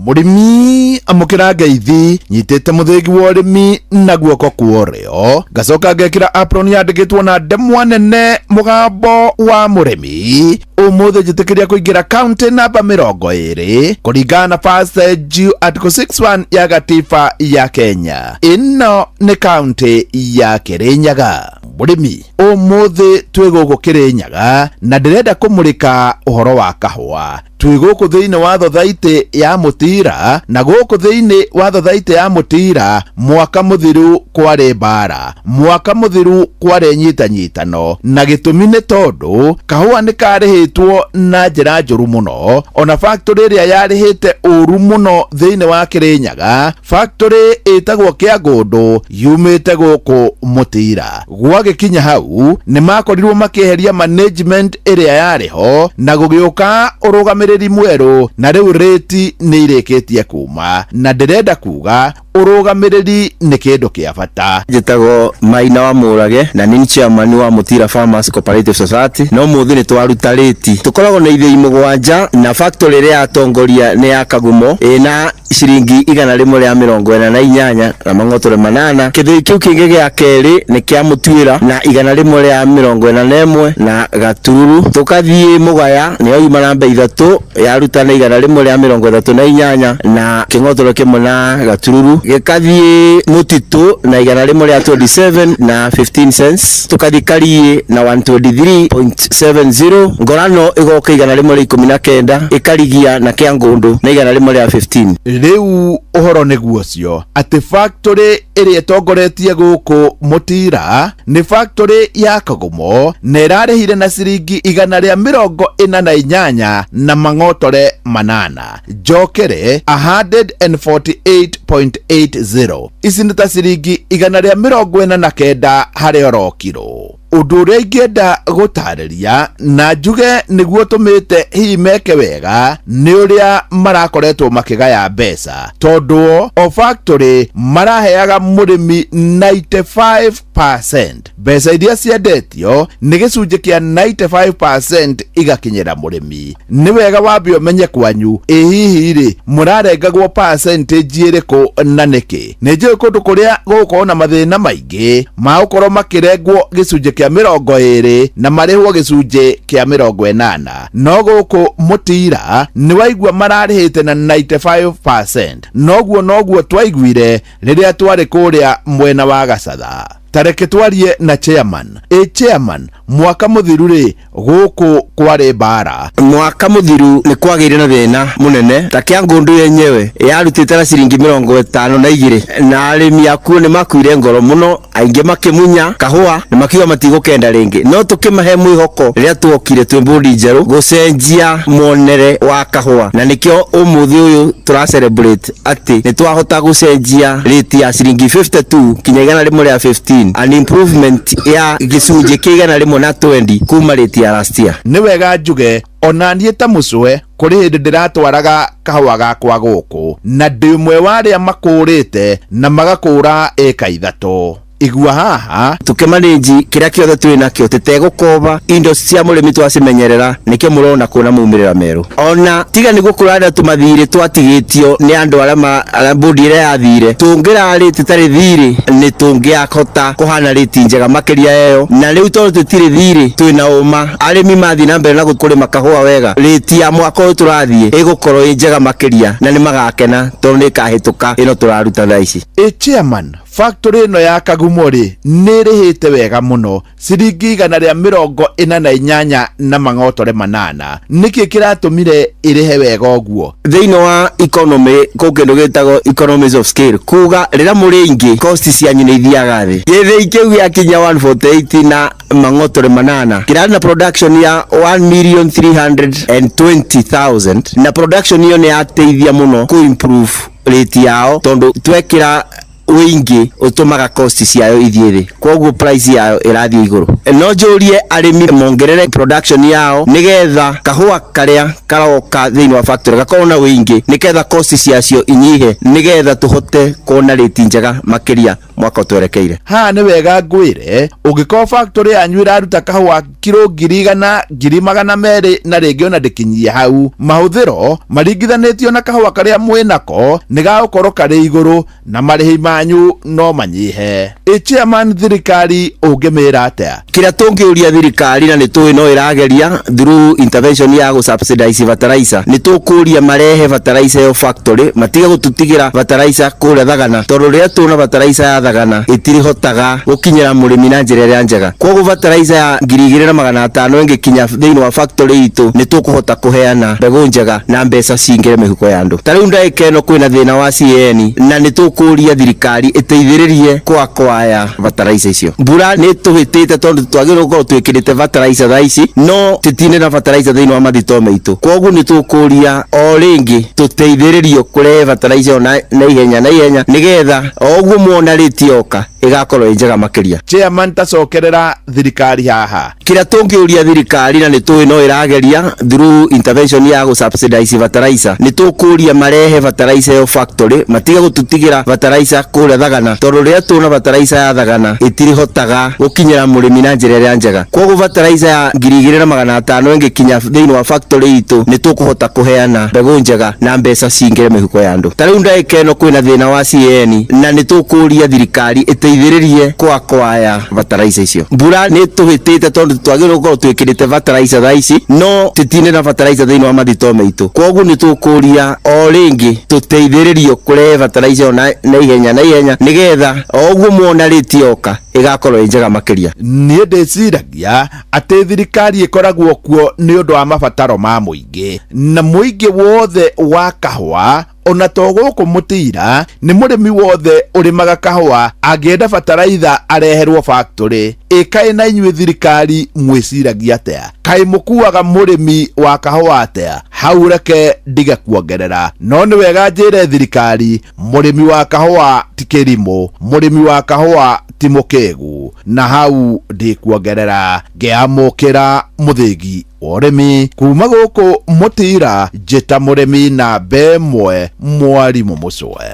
Mũrĩmi amũkĩra ngeithi, nyitĩte mũthĩgi wa ũrĩmi na guoko kwa ũrĩo, ngacoka ngekĩra apron yandĩkĩtwo na ndemwa nene mũgambo wa mũrĩmi. Ũmũthĩ njĩtĩkĩria kũingĩra kaunti namba 20 kũringana na First Due Article 61 ya gatiba ya Kenya. Ĩno nĩ kaunti ya Kĩrĩnyaga. Mũrĩmi, ũmũthĩ twĩ gũkũ Kĩrĩnyaga na ndĩrenda kũmũrĩka ũhoro wa kahũa. Twĩ gũkũ thĩinĩ wa thothaitĩ ya Mũtira, na gũkũ thĩinĩ wa thothaitĩ ya Mũtira mwaka mũthiru kwarĩ mbara, mwaka mũthiru kwarĩ nyitanyitano, na gĩtũmi nĩ tondũ kahũa nĩ karĩhĩtwo na njĩra njũru mũno. Ona factory ĩrĩa yarĩhĩte ũru mũno thĩinĩ wa Kĩrĩnyaga, factory ĩtagwo Kĩangũndũ, yumĩte gũkũ Mũtira. Gwagĩkinya hau nĩ makorirwo makĩeheria management ĩrĩa yarĩ ho na gũgĩũka ũrũgamĩrĩri mwerũ, na rĩu rĩti nĩ irĩkĩtie kuma, na ndĩrenda kuga ũrũgamĩrĩri nĩ kĩndũ kĩa bata. Njĩtagwo Maina wa Mũrage na nĩ chairman wa Mũtira Farmers Cooperative Society. No mũthĩ nĩ twaruta rĩti, tũkoragwo na ithĩi 7 na factory ĩrĩa yatongoria nĩ ya Kagumo ĩna ciringi 148 na mang'otore 8. Kĩthĩi kĩu kĩngĩ gĩa kerĩ nĩ kĩa Mũtuĩra na 141 na gatururu. Tũkathiĩ Mũgaya nĩyo yuma namba 3 yaruta na 138 na kĩng'otore kĩmwe na gatururu. Gĩkathiĩ Mũtitũ na 127 na 15 cents. Tũkathiĩ Kariĩ na 123.70. Ngorano ĩgoka 119 ĩkarigia na Kĩangũndũ na 115. Rĩu ũhoro nĩguo ũcio atĩ factory ĩrĩa ĩtongoretie gũkũ Mũtira nĩ factory ya Kagumo na ĩrarĩhire na ciringi 148 na mang'otore 8. Njokere 148.80, ici nĩ ta ciringi 149 harĩ oro kiro. Ũndũ ũrĩa ingĩenda gũtarĩria na njuge nĩguo tũmĩte hihi meke wega nĩ ũrĩa marakoretwo makĩgaya mbeca, tondũ o factory maraheaga mũrĩmi 95%. Mbeca iria ciendetio nĩ gĩcunjĩ kĩa 95% igakinyĩra mũrĩmi. Nĩ wega wambe ũmenye kwanyu ĩ hihi rĩ mũrarengagwo percentage ĩrĩkũ na nĩkĩ. Nĩ njũĩ kũndũ kũrĩa gũgũkorwo na mathĩna maingĩ ma gũkorwo makĩrengwo gĩcunjĩ kĩa 20 na marĩhwo gĩcunjĩ kĩa 80, no gũkũ Mũtira nĩ waigua mararĩhĩte na 95%. Noguo twaiguire rĩrĩa twarĩ kũrĩa mwena wa Gacatha. Tareke twarie na chairman. Chairman, mwaka mũthiru rĩ gũkũ kwarĩ mbara. Mwaka mũthiru nĩ kwagĩire na thĩna mũnene ta Kĩangũndũ yenyewe yarutĩte na ciringi 52 na arĩmi akuo nĩ makuire ngoro mũno, aingĩ makĩmunya kahũa na makiuga matigũkenda rĩngĩ, no tũkĩmahe mwĩhoko rĩrĩa tuokire twĩ mbũndi njerũ gũcenjia muonere wa kahũa, na nĩkĩo ũmũthĩ ũyũ tũra celebrate atĩ nĩ twahota gũcenjia rate ya ciringi 52 kinya 115, an improvement ya gĩcunjĩ kĩa 120 kuma rate ya last year. Nĩ wega njuge ona niĩ ta mũcwe kũrĩ hĩndĩ ndĩratwaraga kahũa gakwa gũkũ na ndĩ ũmwe wa arĩa makũrĩte na magakũra ĩka 3. Igua haha Tũkĩmanĩnji kĩrĩa kĩothe twĩ nakĩo tũtegũkoba indo cia mũrĩmi twacimenyerera nĩkĩo mũrona kwĩna maumĩrĩra merũ. Ona tiga nĩguo kũrarĩa tũmathirĩ twatigĩtio nĩ andũ arĩa bodi ĩrĩa yathire, tũngĩrarĩ tũtarĩ thirĩ nĩ tũngĩahota kũhana rĩti njega makĩria ĩyo. Na rĩu tondũ tũtirĩ thirĩ twĩna ũma arĩmi mathiĩ na mbere na kũrĩma kahũa wega, rĩti ya mwaka ũyũ tũrathiĩ ĩgũkorwo ĩ njega makĩria na nĩ magakena tondũ nĩ ĩkahĩtũka ĩno tũraruta thaa ici. Ĩ chairman, factory ĩno ya Kagumo rĩ nĩ ĩrĩhĩte wega mũno ciringi 148 na mang'otore 8. Nĩkĩ kĩratũmire ĩrĩhe wega ũguo? Thĩinĩ wa economy kũ kĩndũ gĩtagwo economies of scale, kuga rĩrĩa mũrĩ aingĩ cost cianyu nĩ ithiaga thĩ. Gĩthĩi kĩu gĩakinya 148 na mang'otore 8 kĩrarĩ na production ya 1,320,000 na production ĩyo nĩ yateithia mũno kũ improve rate yao tondũ twekĩra ũingĩ ũtũmaga cost ciayo ithiĩ thĩ, koguo price yayo ĩrathiĩ igũrũ. No njũrie arĩmi mongerere production yao nĩgetha kahũa karĩa karoka thĩinĩ wa factory gakorwo na ũingĩ nĩgetha cost ciacio inyihe nĩgetha tũhote kuona rate njega makĩria mwaka twerekeire. Haha nĩ wega ngwĩre ũngĩkorwo factory yanyu ĩraruta kahũa kiro 100,000 200,000 na rĩngĩ ona ndĩkinyie hau, mahũthĩro maringithanĩtio na kahũa karĩa mwĩnako nĩ gagũkorwo karĩ igũrũ na marĩhi manyu no manyihe. Ĩ chairman, thirikari ũngĩmĩra atĩa? Kĩrĩa tũngĩũria thirikari na nĩ tũĩ no ĩrageria through intervention ya gũ subsidize fertilizer, nĩ tũkũria marehe fertilizer ĩyo factory, matige gũtũtigĩra fertilizer kũrĩa Thagana tondũ rĩrĩa tũna fertilizer ya Thagana ĩtirihotaga gũkinyĩra mũrĩmi na njĩra ĩrĩa njega. Koguo fertilizer ya 2,500 ĩngĩkinya thĩinĩ wa factory itũ nĩ tũkũhota kũheana mbegũ njega na mbeca cingĩre mĩhuko ya andũ. Ta rĩu ndagĩka ĩno kwĩna thĩna wa CAN na nĩ tũkũria thirikari ĩteithĩrĩrie kwaya fertilizer icio. Mbura nĩ tũhĩtĩte tondũ twagĩrĩirwo gũkorwo twĩkĩrĩte fertilizer thaa ici no tũtirĩ na fertilizer thĩinĩ wa mathitoo maitũ. Koguo nĩ tũkũria o rĩngĩ tũteithĩrĩrio kũrehe fertilizer ĩyo na ihenya nĩgetha o ũguo muona rĩti yoka ĩgakorwo ĩ njega makĩria. Chairman, tacokerera thirikari haha. Kĩrĩa tũngĩũria thirikari na nĩ tũĩ no ĩrageria through intervention ya gũ subsidize fertilizer, nĩ tũkũria marehe fertilizer ĩyo factory, matige gũtũtigĩra fertilizer kũrĩa Thagana tondũ rĩrĩa tũna fertilizer ya Thagana ĩtirihotaga gũkinyĩra mũrĩmi na njĩra ĩrĩa njega. Koguo fertilizer ya 2,500 ĩngĩkinya thĩinĩ wa factory itũ nĩ tũkũhota kũheana mbegũ njega na mbeca cingĩre mĩhuko ya andũ. Ta rĩu ndagĩka ĩno kwĩna thĩna wa CAN na nĩ tũkũria thirikari ĩteithĩrĩrie kwaya fertilizer icio. Mbura nĩ tũhĩtĩte tondũ twagĩrĩirwo gũkorwo twĩkĩrĩte fertilizer thaa ici no tũtirĩ na fertilizer thĩinĩ wa mathitoo maitũ. Koguo nĩ tũkũria o rĩngĩ tũteithĩrĩrio kũrehe fertilizer ĩyo na ihenya nĩgetha o ũguo muona rĩti yoka ĩgakorwo ĩ njega makĩria. Niĩ ndĩciragia atĩ thirikari ĩkoragwo kuo nĩ ũndũ wa mabataro ma mũingĩ na mũingĩ wothe wa kahũa ona to gũkũ Mũtira nĩ mũrĩmi wothe ũrĩmaga kahũa angĩenda bataraitha areherwo factory. Ĩ kaĩ na inyuĩ thirikari mwĩciragia atĩa? Kaĩ mũkuaga mũrĩmi wa kahũa atĩa? Hau reke ndige kuongerera, no nĩ wega njĩre thirikari mũrĩmi wa kahũa ti kĩrimũ, mũrĩmi wa kahũa ti mũkĩgu, na hau ndikuongerera. Ngĩamũkĩra mũthĩgi wa ũrĩmi kuma gũkũ Mũtira, njĩta mũrĩmi na 1 mwarimũ Mũcwe.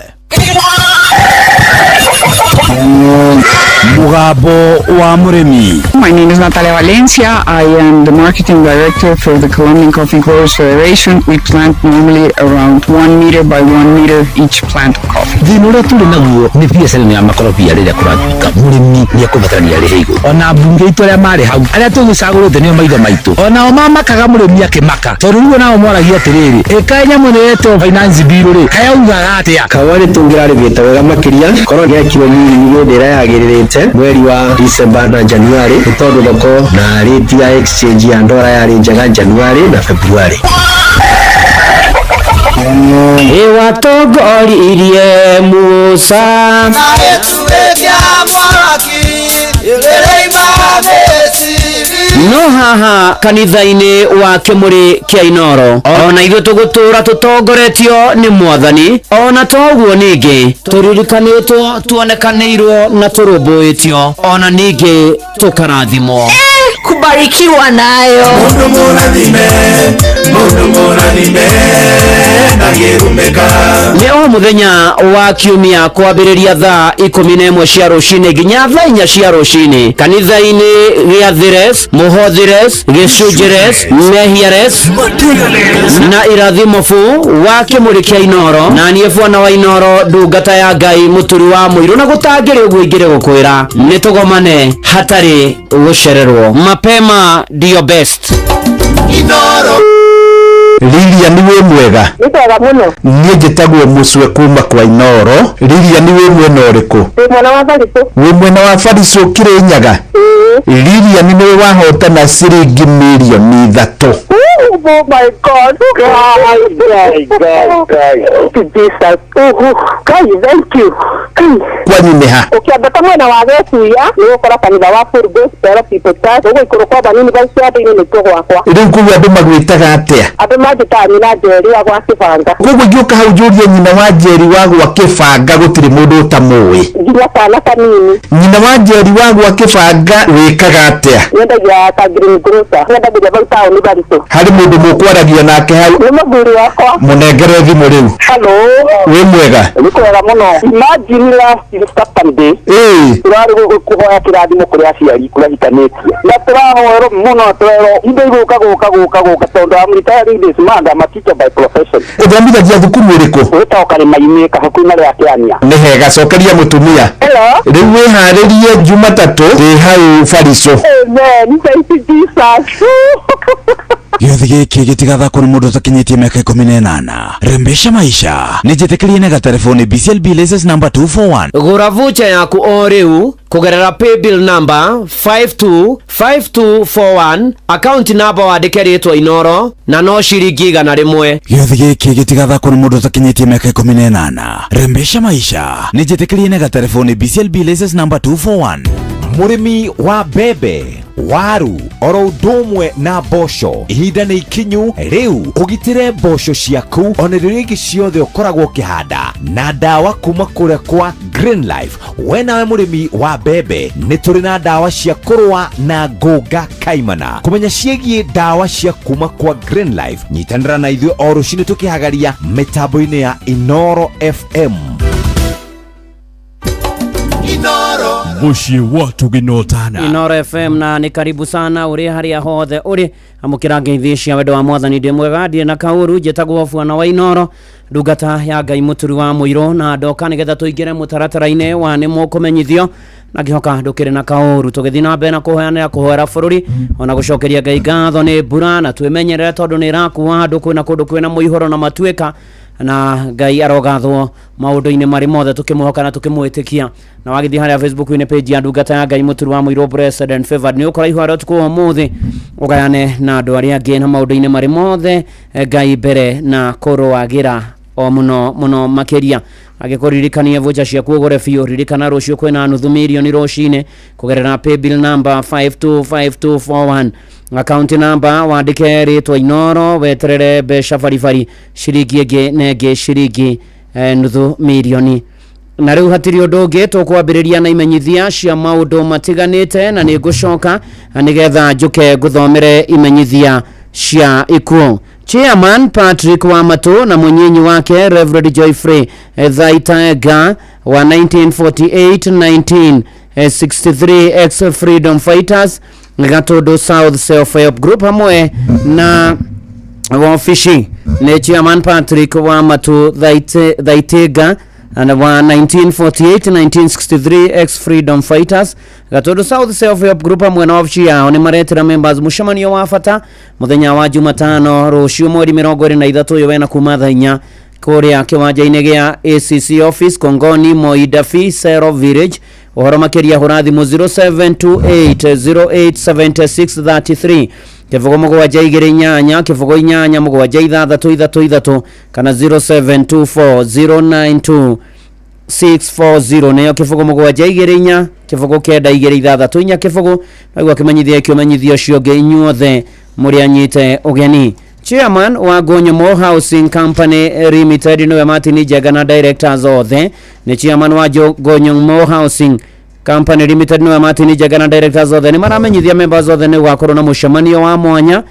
Mugambo wa mũrĩmi. My name is Natalia Valencia. I am the marketing director for the Colombian Coffee Growers Federation. We plant normally around 1 meter by 1 meter each plant of coffee. Thĩna ũrĩa tũrĩ naguo nĩ biacara ya makorobia rĩrĩa kũratuĩka mũrĩmi nĩ ekũbatarania arĩhe igũrũ. Ona mbunge itũ arĩa marĩ hau arĩa tũgĩcagũrĩte nĩo maitho maitũ, onao mamakaga mũrĩmi akĩmaka tondũ rĩu onao moragia atĩrĩrĩ, ĩkaĩ nyamũ ĩno yetwo finance bill rĩ, kayaugaga atĩa? Kahũa nĩ tũngĩrarĩmĩte wega makĩria korwo gĩakirwo nyingi hĩndĩ ĩrĩa yagĩrĩrĩte mweri wa December na January nĩ tondũ thoko na rate ya exchange ya ndora yarĩ njega January na February. Ĩwatongoririe Musa no haha kanitha-inĩ wa Kĩmũrĩ kĩa Inoro ona ithuĩ tũgũtũra tũtongoretio nĩ Mwathani, ona toguo ningĩ tũririkanĩtwo, tuonekanĩirwo na tũrũmbũĩtio, ona ningĩ tũkarathimwo. Kubarikiwa nayo. Mundu mũrathime, Mundu mũrathime, na Ndangĩrumĩka. Nĩ o mũthenya wa kiumia kwambĩrĩria thaa 11 cia rũcinĩ nginya thaa 4 cia rũcinĩ kanitha-inĩ gĩa Thires, Mũhothires, Gĩcunjĩres, Mehiares na Irathimo bu wa kĩmũrĩ kĩa Inoro na niĩ bwana wa Inoro ndungata ya Ngai mũturi wa mũirũ na gũtangĩrĩ ũguo ingĩrĩ gũkwĩra nĩ tũgomane hatarĩ gũcererwo. Mapema ndio best. Inoro. Lilian wĩ mwega? Nĩ kwega mũno. Niĩ njĩtagwo Mũcwe kuma kwa Inoro. Lilian wĩ mwena ũrĩkũ? Ndĩ mwena wa Baritũ. Wĩ mwena wa Baritũ Kĩrĩnyaga? Lilian nĩwe wahotana ciringi mirioni 3. Oh my God. God, God, God, God. Jesus. Oh, God, thank you. Kwanyu nĩ ha? Ũkĩambata mwena wa Gĩtuya nĩ ũgũkora kanitha wa Full Gospel People Church, ũgũikũrũka banini bau cianda-inĩ nĩkuo gwakwa. Rĩu kũu andũ magwĩtaga atĩa? Andũ manjĩtaga nyina Njeri wa gwa Kĩbanga. Koguo ingĩũka hau njũrie nyina wa Njeri wa gwa Kĩbanga gũtirĩ mũndũ ũtamũĩ? Nginya kana kanini. Nyina wa Njeri wa gwa Kĩbanga wĩkaga atĩa? Nyendagia ta green grocer. Nyendagĩria bau taũni Baritũ. Harĩ mũndũ mũkwaragia nake hau? Nĩ mũthuri wakwa. Mũnengere thimũ rĩu. Hello. Wĩ mwega? Nĩ kwega mũno. Imagine last Saturday. Tũrarĩ kũhoya kĩrathimo kũrĩ aciari kũrĩa hikanĩtie. Na tũrahoerwo mũno twerwo indo igũka gũka gũka gũka tondũ I'm retiring this month, I'm a teacher by profession. Ũthomithagia thukuru ĩrĩkũ? Wĩtagwo Karĩma-inĩ kahakuhĩ na rĩa Kĩania. Nĩ hega, cokeria mũtumia. Hello. Rĩu wĩharĩrie Jumatatũ ndĩ hau Baritũ. Amen. Thank you Jesus. Gĩathĩ gĩkĩ gĩtigathakwo nĩ mũndũ ũtakinyĩtie mĩaka 18. Rembesha maisha nĩ njĩtĩkĩrie na gaterefoni BCLB license number 241. Gũra voucher yaku o rĩu kũgerera paybill number 525241, account number wandĩke rĩtwa Inoro na no ciringi 100. Gĩathĩ gĩkĩ gĩtigathakwo nĩ mũndũ ũtakinyĩtie mĩaka 18. Rembesha maisha nĩ njĩtĩkĩrie na gaterefoni BCLB license number 241. Mũrĩmi wa mbembe, waru oro ũndũ ũmwe na mboco, ihinda nĩ ikinyu rĩu ũgitĩre mboco ciaku ona irio iria ingĩ ciothe ũkoragwo ũkĩhanda na ndawa kuma kũrĩa kwa Green Life. We nawe mũrĩmi wa mbembe, nĩ tũrĩ na ndawa cia kũrũa na ngũnga kaimana. Kũmenya ciĩgiĩ ndawa cia kuma kwa Green Life, nyitanĩra na ithuĩ o rũcinĩ tũkĩhagaria mĩtambo-inĩ ya Inoro FM. Inoro. Mũciĩ wa tũgĩnotana. Inoro FM na nĩ karibu sana ũrĩ harĩa hothe ũrĩ amũkĩra ngeithi cia wendo wa mwathani. Ndĩ mwega, ndirĩ na kaũru. Njĩtagwo bwana wa Inoro, ndungata ya Ngai mũturi wa mũirũ, na ndoka nĩgetha tũingĩre mũtaratara-inĩ wa nĩ mũkũmenyithio na ngĩhoka ndũkĩrĩ na kaũru. Tũgĩthiĩ na mbere na kũhoyanĩra kũhoera bũrũri ona gũcokeria Ngai ngatho nĩ mbura, na twĩmenyerere tondũ nĩ ĩrakua handũ kwĩna kũndũ kwĩna mũihũro na matuĩka, na Ngai arogathwo maũndũ-inĩ marĩ mothe tũkĩmũhoka na tũkĩmwĩtĩkia. Na wagĩthiĩ harĩa Facebook-inĩ page ya ndungata ya Ngai mũturi wa mũirũ Blessed and Favored nĩ ũkora ihũa rĩa ũtukũ wa ũmũthĩ ũgayane na andũ arĩa angĩ na maũndũ-inĩ marĩ mothe Ngai mbere na kũrũagĩra o mũno mũno makĩria. Angĩkũririkania voucher ciaku ũgũre biũ, ririkana rũciũ kwĩna nuthu mirioni rũcinĩ kũgerera paybill number 525241, account number wandĩke rĩtwa Inoro, weterere mbeca baribari ciringi ĩngĩ na ĩngĩ ciringi nuthu mirioni. Na rĩu hatirĩ ũndũ ũngĩ, tũkwambĩrĩria na imenyithia cia maũndũ matiganĩte, na nĩ ngũcoka nĩgetha njũke ngũthomere imenyithia cia ikuũ. Chairman Patrick Wamatu na mũnyinyi wake Reverend Joyfrey Thaitaga wa 1948 1963 ex Freedom Fighters Gatundu South Self Help Group hamwe na wabici nĩ Chairman Patrick Wamatu Thaitĩnga na wa 1948 1963 ex Freedom Fighters Gatundu South Self Help Group hamwe na wabici yao nĩ maretĩra members mũcemanio wa bata mũthenya wa Jumatano rũciũ mweri 23 ũyũ wena kuma thaa 4 kũrĩa kĩwanja-inĩ gĩa ACC office Kongoni Moidafi Sero Village. Ũhoro makĩria hũra thimũ 0728 0876 33 kĩbũgũ 7 2 8 kĩbũgũ 8 7 6 3 3 kana 0724 092 640 nĩyo kĩbũgũ 7 2 4 kĩbũgũ 9 2 6 4 kĩbũgũ. Naguo kĩmenyithia kĩmenyithio ũcio ũngĩ inyuothe mũrĩ anyite ũgeni. Chairman wa Gonyomo Housing Company Limited nĩwe Martin Njenga na directors othe. Nĩ chairman wa Gonyomo Housing Company Limited nĩwe Martin Njenga na directors othe nĩ maramenyithia members othe nĩ gũgakorwo na mũcemanio wa mwanya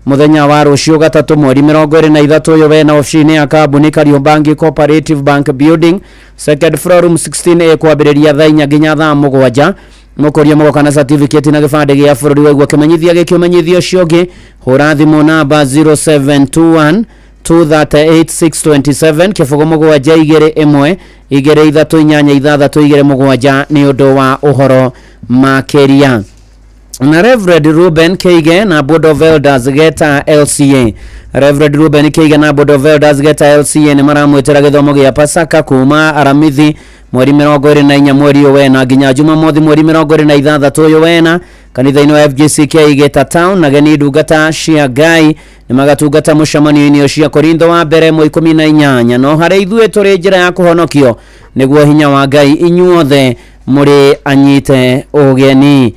Muthenya wa rucio gatatu mweri 23 uyu wena ofici-inĩ ya kambuni Kariobangi Cooperative Bank Building, second floor, room 16A, kwambĩrĩria thaa 4 nginya thaa 7. Mũkũria mũgoka na certificate na gĩbandĩ gĩa bũrũri. Waigua kĩmenyithia gĩkĩ, ũmenyithio ũcio ũngĩ, hũra thimũ namba 0721 238 627, 0 7 2 1 2 3 8 6 2 7 nĩ ũndũ wa ũhoro makĩria. Na Reverend Ruben Keige na Board of Elders Geta LCA, Reverend Ruben Keige na Board of Elders Geta LCA nĩ maramwĩtĩra gĩthomo gĩa Pasaka kuma Aramithi mweri 24 mweri ũyũ wena nginya Jumamothi mweri 26 ũyũ wena kanitha-inĩ wa FGCK Geta Town. Na geni ndungata cia Ngai nĩ magatungata mũcemanio-inĩ ũcio. Korintho wa mbere 18, no harĩ ithuĩ tũrĩ njĩra ya kũhonokio nĩguo hinya wa Ngai, inyuothe mũrĩ anyite ũgeni.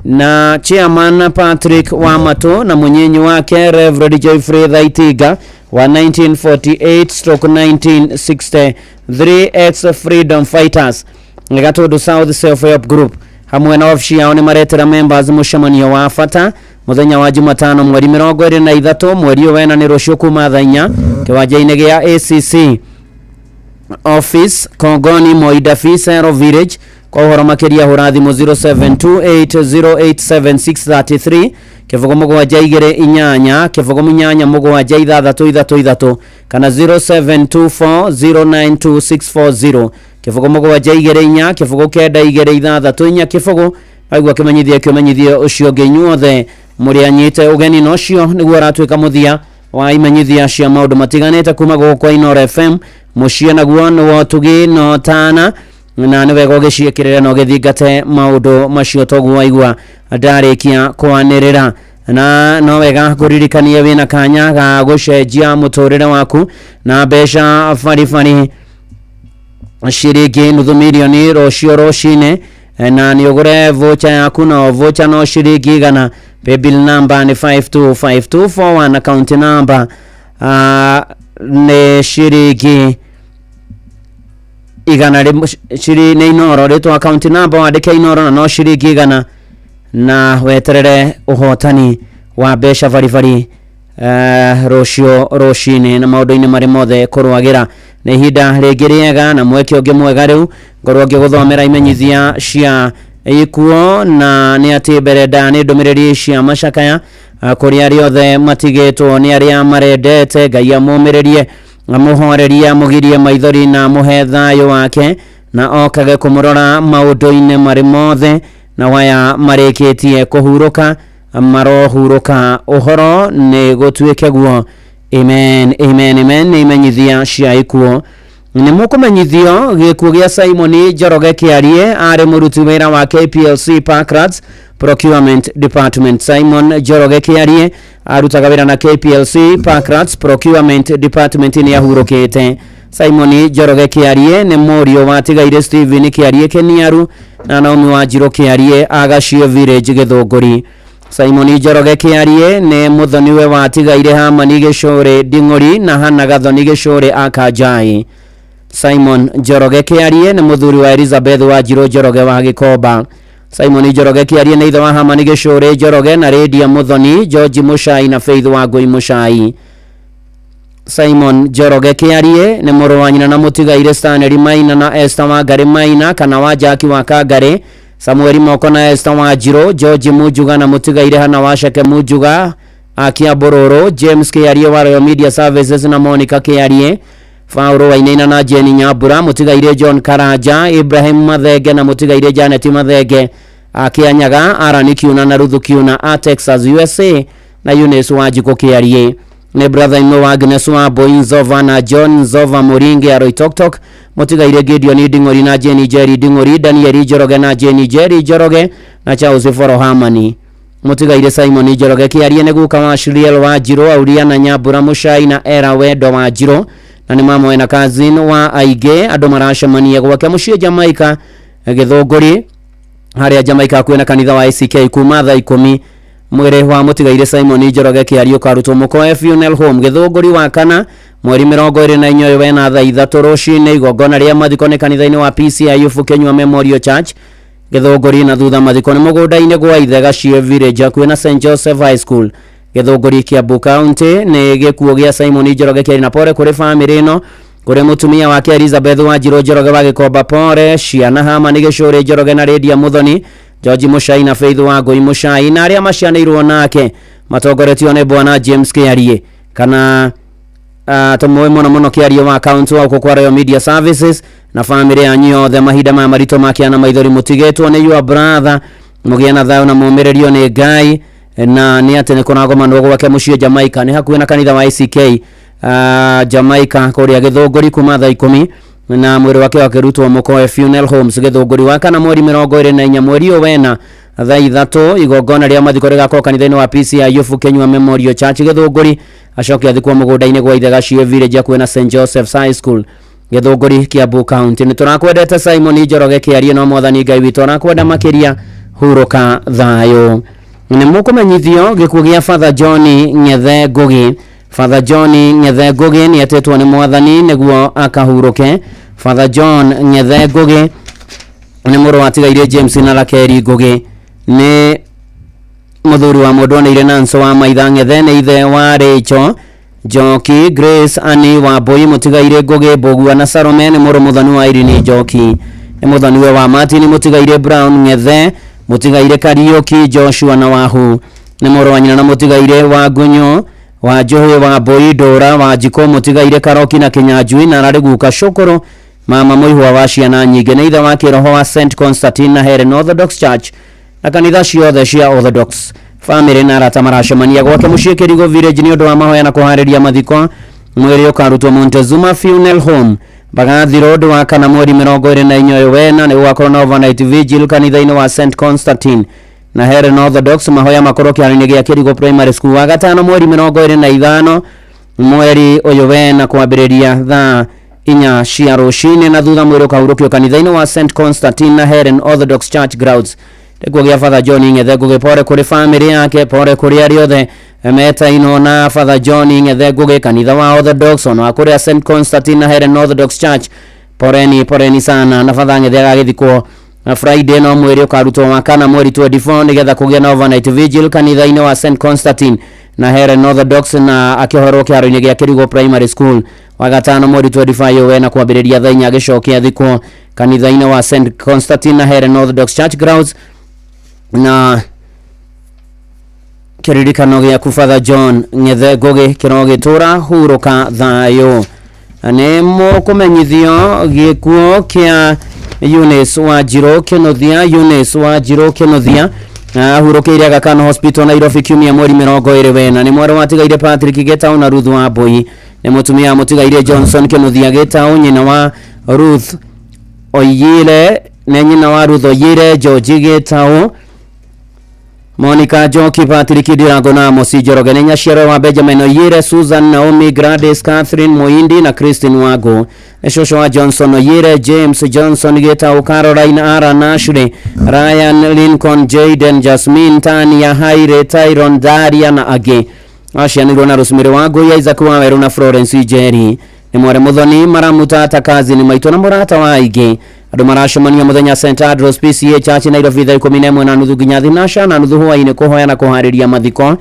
Na chairman Patrick Wamato na mũnyinyi wake Reverend Geoffrey Thaitinga wa 1948/1963 ex freedom fighters, Gatundu South Self Help Group hamwe na ofici yao nĩ maretera members mũcemanio wa bata muthenya wa Jumatano mweri 23 mweri ũyũ wena, nĩ rũciũ, kuma thaa 4 kĩwanja-inĩ gĩa ACC office, Kongoni, Moidafi Sero Village. Kwa ũhoro makĩria hũra thimũ 0728087633, 0 7 2 8 0 8 7 6 3 3, kana 0724092640, 0 7 2 4 0 9 2 6 4 0. Waigua kĩmenyithia kĩmenyithia ũcio ũngĩ, inyuothe mũrĩ anyite ũgeni. Na ũcio nĩguo ũratuĩka mũthia wa imenyithia cia maũndũ matiganĩte kuma gũkũ kwa Inoro FM. Mũciĩ naguo nĩ wotugi no tana, na nĩ wega ũgĩciĩkĩrĩre na ũgĩthingate maũndũ macio toguo waigua ndarĩkia kwanĩrĩra. Na no wega ngũririkanie wĩna kanya ga gũcenjia mũtũrĩre waku na mbeca baribari ciringi nuthu mirioni rũciũ rũcinĩ, na nĩ ũgũre voucher yaku, na voucher no ciringi 100. Paybill number nĩ 525241, account number nĩ ciringi 100, ciri nĩ Inoro rĩtwa, account number wandĩke Inoro, na no ciringi 100, na weterere ũhotani wa mbeca baribari rũciũ rũcinĩ. Na maũndũ-inĩ marĩ mothe kũrũagĩra nĩ ihinda rĩngĩ rĩega na mweke ũngĩ mwega rĩu ngorwo ngĩgũthomera imenyithia cia ikuo, na nĩ atĩ mbere nda nĩ ndũmĩrĩri cia macakaya kũrĩ arĩa othe matigĩtwo nĩ arĩa marendete. Ngai amũmĩrĩrie, amũhorerie, amũgirie maithori na amũhe thayũ wake, na okage kũmũrora maũndũ-inĩ marĩ mothe, na waya marĩkĩtie kũhurũka marohurũka ũhoro nĩ gũtuĩke guo. Amen, amen, amen. Nĩ imenyithia cia ikuo. Nĩ mũkũmenyithio gĩkuũ gĩa Simon Njoroge Kĩarie, arĩ mũruti wĩra wa KPLC Parkrats Procurement Department. Simon Njoroge Kĩarie arutaga wĩra na KPLC Parkrats Procurement Department, nĩ ahurũkĩte. Simon Njoroge Kĩarie nĩ mũriũ wa tigaire Stephen Kĩarie Keniaru na Naomi Wanjirũ Kĩarie, Agacio Village, Gĩthũngũri. Simon Njoroge Kĩarie nĩ mũthoniwe wa tigaire Hamani Gĩcũrĩ Nding'ũri na Hana Gathoni Gĩcũrĩ Akanjai. Simon Njoroge Kĩarie nĩ mũthuri wa Elizabeth Wanjirũ Njoroge wa Gĩkomba. Simon Njoroge Kĩarie nĩ ithe wa Hamani Gĩcũrĩ Njoroge na Rĩndia Mũthoni, George Mũcai na Faith Wangũi Mũcai. Simon Njoroge Kĩarie nĩ mũrũ wa nyina na mũtigaire Stanley Maina na Esther Wangarĩ Maina, kana wa Jaki wa Kangarĩ, Samuel Moko na Esther Wanjirũ, George Munjuga na mũtigaire Hana Waceke Munjuga Akiambũrũrũ, James Kĩarie wa Royal Media Services na Monica Kĩarie, Paulo Wainaina na Jenny Nyambura, mũtigaire John Karanja, Ibrahim Mathenge na mũtigaire Janet Mathenge Akianyaga, Aaron Kiuna na Ruthu Kiuna a Texas, USA, na Eunice Wanjikũ Kĩarie. Nĩ brother in law wa Agnes Wambui Nzova na John Nzova Mũringi Aroitoktok, mũtigaire Gideon Nding'ori na Jenny Jerry Nding'ori, Daniel Njoroge na Jenny Jerry Njoroge na Charles Foro Hamani. Mũtigaire Simon Njoroge Kĩarie nĩ guka wa Shriel Wanjirũ, Auria na Nyambura Mũcai na Era Wendo Wanjirũ, na nĩ mamwe na cousin wa aingĩ. Andũ maracemania gwake mũciĩ Jamaica, Gĩthũngũri, harĩa Jamaica hakuhĩ na kanitha wa ACK, kuma thaa 10. Mwĩrĩ wa mũtigaire Simon Njoroge Kĩarie ũkarutwo Mũkoe Funeral Home, Gĩthũngũri, wa kana mweri 24 ũyũ wena thaa 3 rũcinĩ. Igongona rĩa mathiko nĩ kanitha-inĩ wa PCIU Kenyua Memorial Church, Gĩthũngũri, na thutha mathiko nĩ mũgũnda-inĩ gwa ithe, Gacie Village, hakuhĩ na St Joseph High School. Gĩthũngũri, Kiambu County. Nĩ gĩkuũ gĩa Simon Njoroge kĩarĩ na pore kũrĩ famĩlĩ ĩno, kũrĩ mũtumia wake Elizabeth Wanjirũ Njoroge wa Gĩkomba, pore ciana Hama nĩ Gĩcũrĩ Njoroge na Lydia Muthoni, George Muchai na Faith Wangũi Muchai, na arĩa macianĩirwo nake matongoretio nĩ bwana James Kĩarie kana tũmũĩ mũno mũno Kĩarie wa account wa gũkũ kwa Royal Media Services na famĩlĩ yanyu yothe. Mahinda maya maritũ makĩa na maithori mũtigĩtwo nĩ your brother. Mũgĩe na thayũ na mũmĩrĩrio nĩ Ngai. Na nĩ atĩ nĩ kũragomanwo gwake mũciĩ Jamaica, nĩ hakuhĩ na kanitha wa ICK Jamaica kũrĩa Gĩthũngũri kuma thaa 10, na mwĩrĩ wake wakĩrutwo Mũkoe Funeral Homes Gĩthũngũri. Wa kana mweri 24 mweri ũyũ wena thaa 3, igongona rĩa mathiko rĩgakorwo kanitha-inĩ wa PCEA Ayubu Kinyua Memorial Church Gĩthũngũri, acoke athikwo mũgũnda-inĩ gwa ithe Gaciĩ Village hakuhĩ na St Joseph's High School, Gĩthũngũri, Kiambu County. Nĩ tũrakwendete Simon Njoroge Kĩarie, no mwathani Ngai witũ arakwenda makĩria. Hurũka thayũ. Nĩ mũkũmenyithio gĩkuũ gĩa Father John Ng'ethe Ngugi. Father John Ng'ethe Ngugi nĩ etĩtwo nĩ mwathani nĩguo akahurũke. Father John Ng'ethe Ngugi nĩ mũrũ wa tigaire James na Rakeri Ngugi, nĩ mũthuri wa mũndũ oneire Nanso wa Maitha Ng'ethe, nĩ ithe wa Rachel Njoki, Grace, Annie Wambui, mũtigaire Ngugi, Mbũgua na Salome, nĩ mũrũ mũthoni wa Irini Njoki, nĩ mũthoniwe wa Martin mũtigaire Brown Ng'ethe, mũtigaire Kariuki, Joshua na Wahu, nĩ mũrũ wa nyina na mũtigaire wa Ngunyo wa Njohi wa Mbui, Ndũra wa Njiko, mũtigaire Karoki na Kinyanjui, na ararĩ guka cũkũrũ, mama mũihwa wa ciana nyingĩ, nĩ ithe wa kĩroho wa St Constantine na Helen Orthodox Church na kanitha ciothe cia Orthodox. Famĩlĩ na arata maracemania gwake mũciĩ Kĩrigo Village nĩ ũndũ wa mahoya na kũharĩria mathiko. Mwĩrĩ ũkarutwo Montezuma Funeral Home, Mbagathi Road, wa kana mweri 24 ũyũ wena. Nĩ gũgakorwo na overnight vigil kanitha-inĩ wa St Constantine na Helen Orthodox. Mahoya makorwo kĩharo-inĩ gĩa Kĩrigo Primary School wa gatano mweri 25 mweri ũyũ wena kwambĩrĩria thaa 4 cia rũcinĩ, na thutha mwĩrĩ ũkahurũkio kanitha-inĩ wa St Constantine na Helen Orthodox Church grounds. Gĩkuũ gĩa Father John Ng'ethe Ngugi, pore kũrĩ famĩlĩ yake, pore kũrĩ arĩa othe metainwo na Father John Ng'ethe Ngugi, kanitha wa Orthodox ona wa kũrĩa St Constantine na Helen Orthodox Church. Poreni, poreni sana. Na Father Ng'ethe agagĩthikwo na Friday, no mwĩrĩ ũkarutwo wa kana mweri 24 nĩgetha kũgĩa na overnight vigil kanitha-inĩ wa St Constantine na Helen Orthodox, na akĩhorwo kĩharo-inĩ gĩa Kĩrigo Primary School wa gatano mweri 25 wena kwambĩrĩria thaa 4, agĩcokia athikwo kanitha-inĩ wa St Constantine na Helen Orthodox Church grounds. Na kĩririkano gĩaku Father John Ng'ethe Ngugi kĩrogĩtũra. Hurũka thayũ. Nĩ mũkũmenyithio gĩkuũ kĩa Eunice Wanjirũ Kĩnuthia. Eunice Wanjirũ Kĩnuthia ahurũkĩire Aga Khan Hospital Nairobi kiumia mweri 20 wena. Nĩ mwarĩ watigaire Patrick Gĩtaũ na Ruth Wambui, nĩ mũtumia mũtigaire Johnson Kĩnuthia Gĩtaũ, nyina wa Ruth Oyire, nĩ nyina wa Ruth Oyire, George Gĩtaũ, Monica Njoki, Patrick Ndirango na Amos Njoroge, nĩ nyaciaro wa Benjamin Oyire, Susan, Naomi, Gladys, Catherine Muindi na Christine Wango, nĩ cũcũ wa Johnson Oyire, James Johnson Gĩtaũ, Caroline, Aaron, Ashley, Ryan, Lincoln, Jaden, Jasmine, Tania, Haire, Tyron, Daria na angĩ. Acianĩirwo na Rosemary Wangui, Isaac Waweru na Florence Njeri, nĩ mwarĩ mũthoni maramutata kazini maitũ na mũrata wa aingĩ. Andũ maracemania mũthenya St Andrews PCEA Church Nairobi thaa 11:30 nginya 4:30 hwaĩ-inĩ kũhoya na kũharĩria mathiko,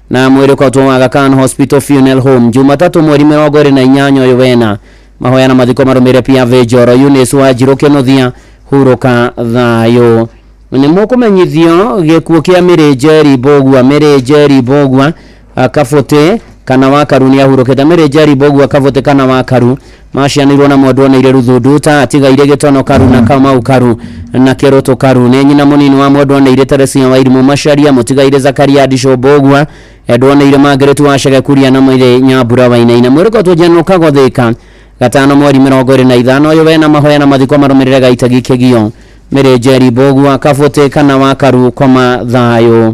na mwĩrĩ ũkarutwo Aga Khan Hospital Funeral Home Jumatatũ mweri 28 ũyũ wena. Mahoya na mathiko marũmĩrĩre Piave Njoro. Eunice Wanjirũ Kĩnuthia, hurũka thayũ. Nĩ mũkũmenyithio gĩkuũ kĩa Mary Njeri Mbũgua. Mary Njeri Mbũgua Kabũtĩ kana wa Karu nĩ ahurũkĩte. Mary Njeri Mbũgua Kabũtĩ kana wa Karu macianĩirwo na mwendwa oneire Ruthu Nduta, atigaire Gĩtono Karu na Kamau Karu na Kĩrũtũ Karu, nĩ nyina mũnini wa mwendwa oneire Teresia Wairimũ Macharia, mũtigaire Zakaria Ndicũ Mbũgua, endwa oneire Margaret wa Chege Kuria na Maithe Nyambura Wainaina. Mwĩrĩ ũkotwo General Kagothĩka gatano mweri 25 ũyũ wena. Mahoya na mathiko marũmĩrĩre Gaitagi Kĩgio. Mary Njeri Mbũgua Kabũtĩ kana wa Karu, koma thayũ.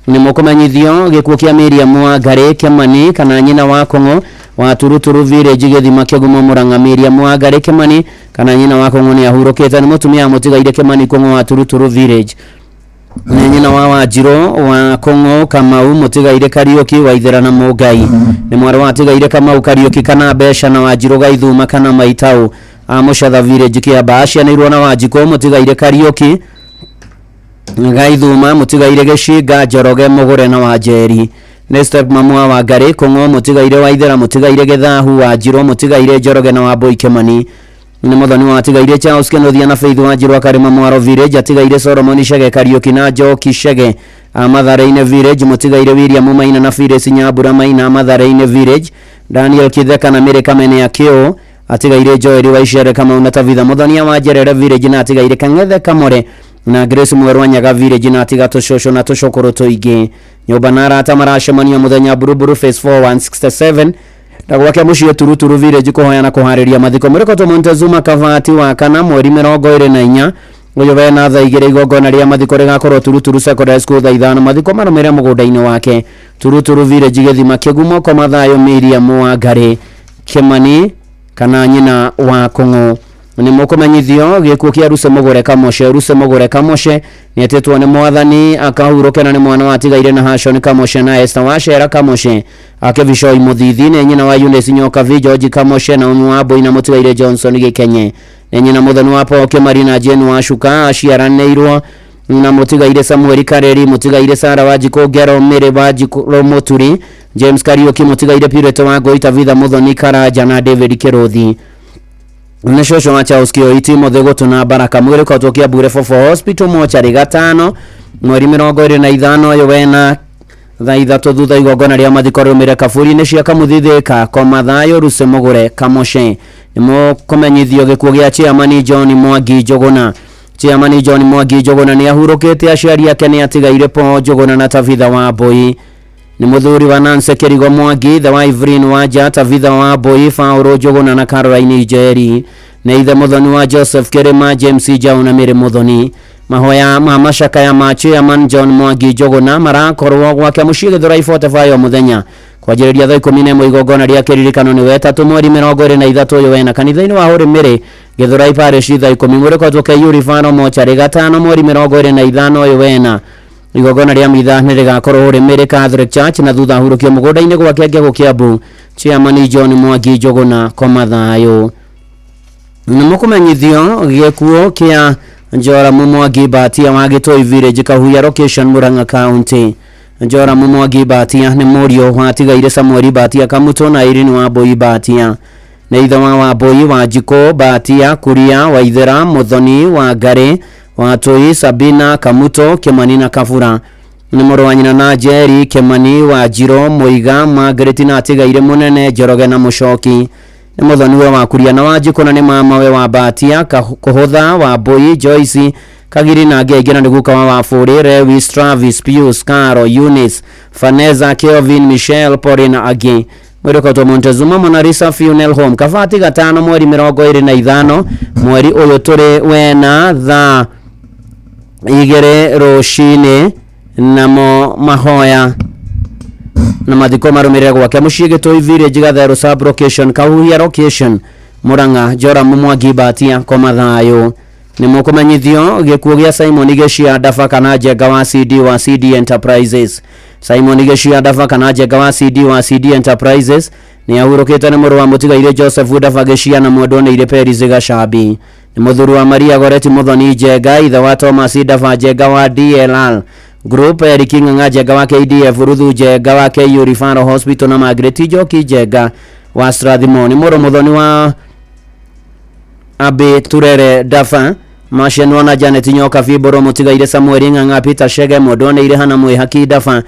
Nĩ mũkũmenyithio gĩkuũ kĩa Miriam Wangari Kĩmani kana nyina wa Kong'o wa Turuturu Village, Gĩthima Kĩgumo, Murang'a. Miriam Wangari Kĩmani kana nyina wa Kong'o nĩ ahurũkĩte. Nĩ mũtumia mũtigaire Kĩmani Kong'o wa Turuturu Village, nĩ nyina wa Wanjirũ wa Kong'o, Kamau mũtigaire Kariũki wa Ithera na Mũngai, nĩ mwarĩ wa tigaire Kamau Kariũki kana Mbeca na Wanjirũ Gaithuma kana Maitau a Mũcatha Village, Kĩamba. Acianĩirwo na Wanjikũ mũtigaire Kariũki Gaithuma, mũtigaire Gĩcinga, Njoroge, Mũgũre na Wanjeri, Nĩ step mamu wa Wangari Kũng'o, mũtigaire Waithera, mũtigaire Gĩthahu, Wanjirũ, mũtigaire Njoroge na Wambũi Kĩmani. Nĩ mũthoni wa atigaire Charles Kĩnuthia na Faith Wanjirũ akarĩma Mwaro Village, atigaire Solomon Chege Kariũki na Njoki Chege a Mathare-inĩ Village, mũtigaire William Maina na Phyllis Nyambura Maina a Mathare-inĩ Village, Daniel Kitheka na Mary Kamene ya Kĩũ, atigaire Joel Waicere Kamau na Tabitha Mũthonia wa Njerere Village, na atigaire Kang'ethe Kamore na Grace Mwerwa Nyaga Village, na atiga tũcũcũ na tũcũkũrũ tũingĩ. Nyũmba na arata maracemania mũthenya Buruburu Phase 4167 na gwake mũciĩ Turuturu Village kũhoya na kũharĩria mathiko. Mũrĩkotwo Montezuma Kavati wa kana mweri 24 ũyũ wena thaa 2 igongona rĩa mathiko rĩgakorwo Turuturu Secondary School thaa 5, mathiko marũmĩrĩre mũgũnda-inĩ wake Turuturu Village gĩthima kĩgumo koma thayũ Miriam Wangari Kĩmani kana nyina wa Kũng'ũ. Nĩ mũkũmenyithio gĩkuũ kĩa Ruse Mũgũre Kamoshe. Ruse Mũgũre Kamoshe nĩetĩtwo nĩ mwathani akahurũke na nĩ mwana watigaire na Hashon Kamoshe na Esther Wacera Kamoshe akĩbicoi Mũthithi, nĩ nyina wa Eunice Nyokabi, George Kamoshe na Naomi Wambui na mũtigaire Johnson Gĩkenye, nĩ nyina mũthoni wa Paul Kĩmari na Jane Wacuka, aciaranĩirwo na mũtigaire Samuel Kareri, mũtigaire Sara Wanjikũ Ngero, Mary Wanjikũ Mũturi, James Kariũki, mũtigaire Purity Wangũi, Tabitha Mũthoni Karanja na David Kĩrũthi. Nĩ cũcũ wa Charles Kĩoi, Timothy Gũtũ na Baraka. Mwĩrĩ ũkoretwo Kiambu Referral Hospital mocarĩ gatano mweri 25 ũyũ wena thaa 3 thutha igongona rĩa mathiko rĩrũmĩrĩre kaburi-inĩ cia Kamũthithĩka koma thayũ Ruse Mũgũre Kamoshe. Nĩ mũkũmenyithio gĩkuũ gĩa Chairman John Mwangi Njũgũna. Chairman John Mwangi Njũgũna nĩ ahurũkĩte, aciari ake nĩ atigaire Paul Njũgũna na Tabitha Wambui. Nĩ mũthuri wa Nancy Kĩrigo Mwangi, ithe wa Evelyn Wanja, Tabitha Wambui, Paul Njũgũna na Caroline Njeri. Nĩ ithe mũthoni wa Joseph Kĩrĩma, James Njaũ na Mary Mũthoni. Mahoya ma macakaya ma Chairman John Mwangi Njũgũna marakorwo gwake mũciĩ Gĩthũrai 45 o mũthenya kwanjĩrĩria thaa 11 igongona rĩa kĩririkano nĩ wetatũ mweri 23 ũyũ wena kanitha-inĩ wa Hũrĩmĩrĩ Gĩthũrai Parish thaa 10. Mũrĩkotwo KU Referral mocarĩ gatano mweri 25 ũyũ wena igongona rĩa mitha nĩ rĩgakorwo Hũrĩmĩrĩ Catholic Church na thutha ahurũkio mũgũnda-inĩ gwake Ngegũ Kiambu. Chairman John Mwangi Njũgũna koma thayũ. Nĩ mũkũmenyithio gĩkuũ kĩa Njoramu Mwangi Mbatia wa Gĩtũi Village Kahuhia Location Murang'a County. Njoramu Mwangi Mbatia nĩ mũriũ watigaire Samuel Mbatia Kamutũ na Irene Wambui Mbatia. Nĩ ithe wa Wambui Wanjikũ Mbatia Kuria Waithera Mũthoni Wangari Watũi Sabina Kamutũ Kĩmani na Kabura. Nĩ mũrũ wa nyina na Njeri Kĩmani Wanjirũ Mũiga Margaret na atigaire Mũnene Njoroge na Mũcoki. Nĩ mũthoni we wa Kuria na Wanjikũ na nĩ mamawe wa Mbatia Kũhũtha Wambui Joyce Kagiri na angĩ aingĩ na nĩ guka wa Wabũrĩ Lewis Travis Pius Caro Eunice Faneza Kelvin Michelle Pori na angĩ. Mwĩrĩ Montezuma Monarisa Funeral Home Kabati gatano mweri 25 mweri ũyũ tũrĩ wena thaa 2 rũcinĩ namo mahoya na mathiko marũmĩrĩre gwake mũciĩ Gĩtũi Village Gatherũ sub location Kahuhia location Murang'a Joramu Mwangi Mbatia koma thayũ. Nĩ mũkũmenyithio gĩkuũ gĩa Simon Gĩcia Ndaba kana Njenga wa CD wa CD Enterprises. Simon Gĩcia Ndaba kana Njenga wa CD wa CD Enterprises nĩ ahurũkĩte nĩ mũrũ wa mũtigaire Joseph Ndaba Gĩcia na mwendwa nĩ Peris Gacambi. Nĩ mũthuri wa Maria Goreti Mũthoni Njenga, ithe wa Thomas Ndaba Njenga wa DLR Group, Eric Ng'ang'a Njenga wa KDF, Ruthu Njenga wa KU Referral Hospital na Margaret Njoki Njenga wa Strathmore. Nĩ mũrũ mũthoni wa Abe Turere Dafa Mashenwa na Janet Nyoka Fiboro mũtigaire Samuel Ng'ang'a Peter Shege mwendwa nĩ Hana Mwĩhaki Dafa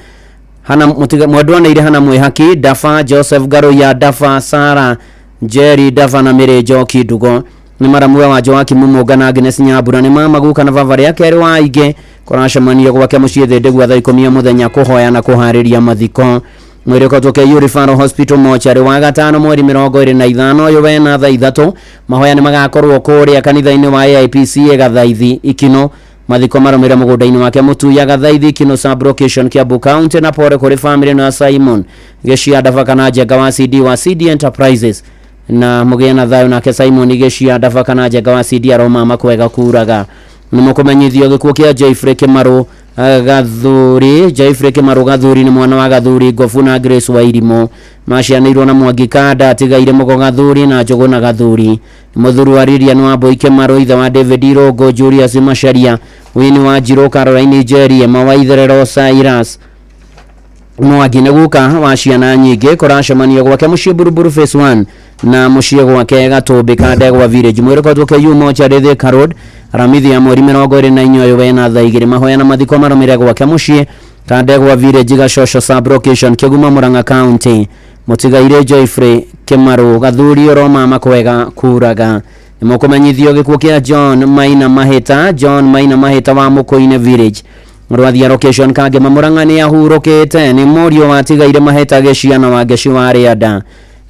Hana mwendwa nĩ Hana Mwĩhaki Dafa Joseph Garoya Dafa Sara Jerry Dafa na Mary Njoki Ndugo. Nĩ maramuwe wa Joakim Mũnga na Agnes Nyambura. Nĩ mama guka na baba rĩa kerĩ wa aingĩ kũracemanio gwake mũciĩ Thĩndĩgua thaa 10 mũthenya kũhoya na kũharĩria mathiko. Mwĩrĩ ũkoretwo KU Referral Hospital mocarĩ wa gatano mweri 25 ũyũ wena thaa 3 mahoya nĩ magakorwo kũrĩa kanitha-inĩ wa AIPCA Gathaithi Ikino. Mathiko marũmĩrĩre mũgũnda-inĩ wake Mũtuya Gathaithi Ikino sub location Kiambu County na pore kũrĩ family na Simon Gĩcia Ndaba kana Njenga wa CD wa CD Enterprises na mũgĩe na thayũ nake Simon Gĩcia Ndaba kana Njenga wa CD aroma makwega kuraga. Nĩ mũkũmenyithio gĩkuũ kĩa Jeffrey Kĩmarũ Gathuri. Jeffrey Kĩmarũ Gathuri nĩ mwana wa Gathuri Ngobu na Grace Wairimũ. Macianĩirwo na Mwangi Kanda atigaire Mũgo Gathuri na Njũgũna Gathuri. Mũthuri wa Lilian Wambui Kĩmarũ, ithe wa David Irũngũ, Julius Macharia, Winnie Wanjirũ, Caroline Njeri, Emma Waitherero, Cyrus Mwangi nĩ guka wa ciana nyingĩ kũracemanio gwake mũciĩ Buruburu Phase 1 na mũciĩ gwake Gatũmbĩ ka Ndegwa Village. Mwĩrĩ ũkoretwo KU Mortuary Thika Road Aramithi ya mweri 24 ũyũ wena thaa 2. Mahoya na mathiko marũmĩrĩre gwake mũciĩ ka Ndegwa Village Gacoco Sub Location Kĩgumo Murang'a County. Mũtigairĩ Joyfrey Kĩmarũ Gathuri ũromama kwega kuraga. Nĩ mũkũmenyithio gĩkuũ kĩa John Maina Mahĩta. John Maina Mahĩta wa Mũkũinĩ Village Rwathia Location Kangema Murang'a nĩ ahurũkĩte. Nĩ mũriũ watigaire Mahĩta Gĩciana wa Ngeci wa Rĩanda.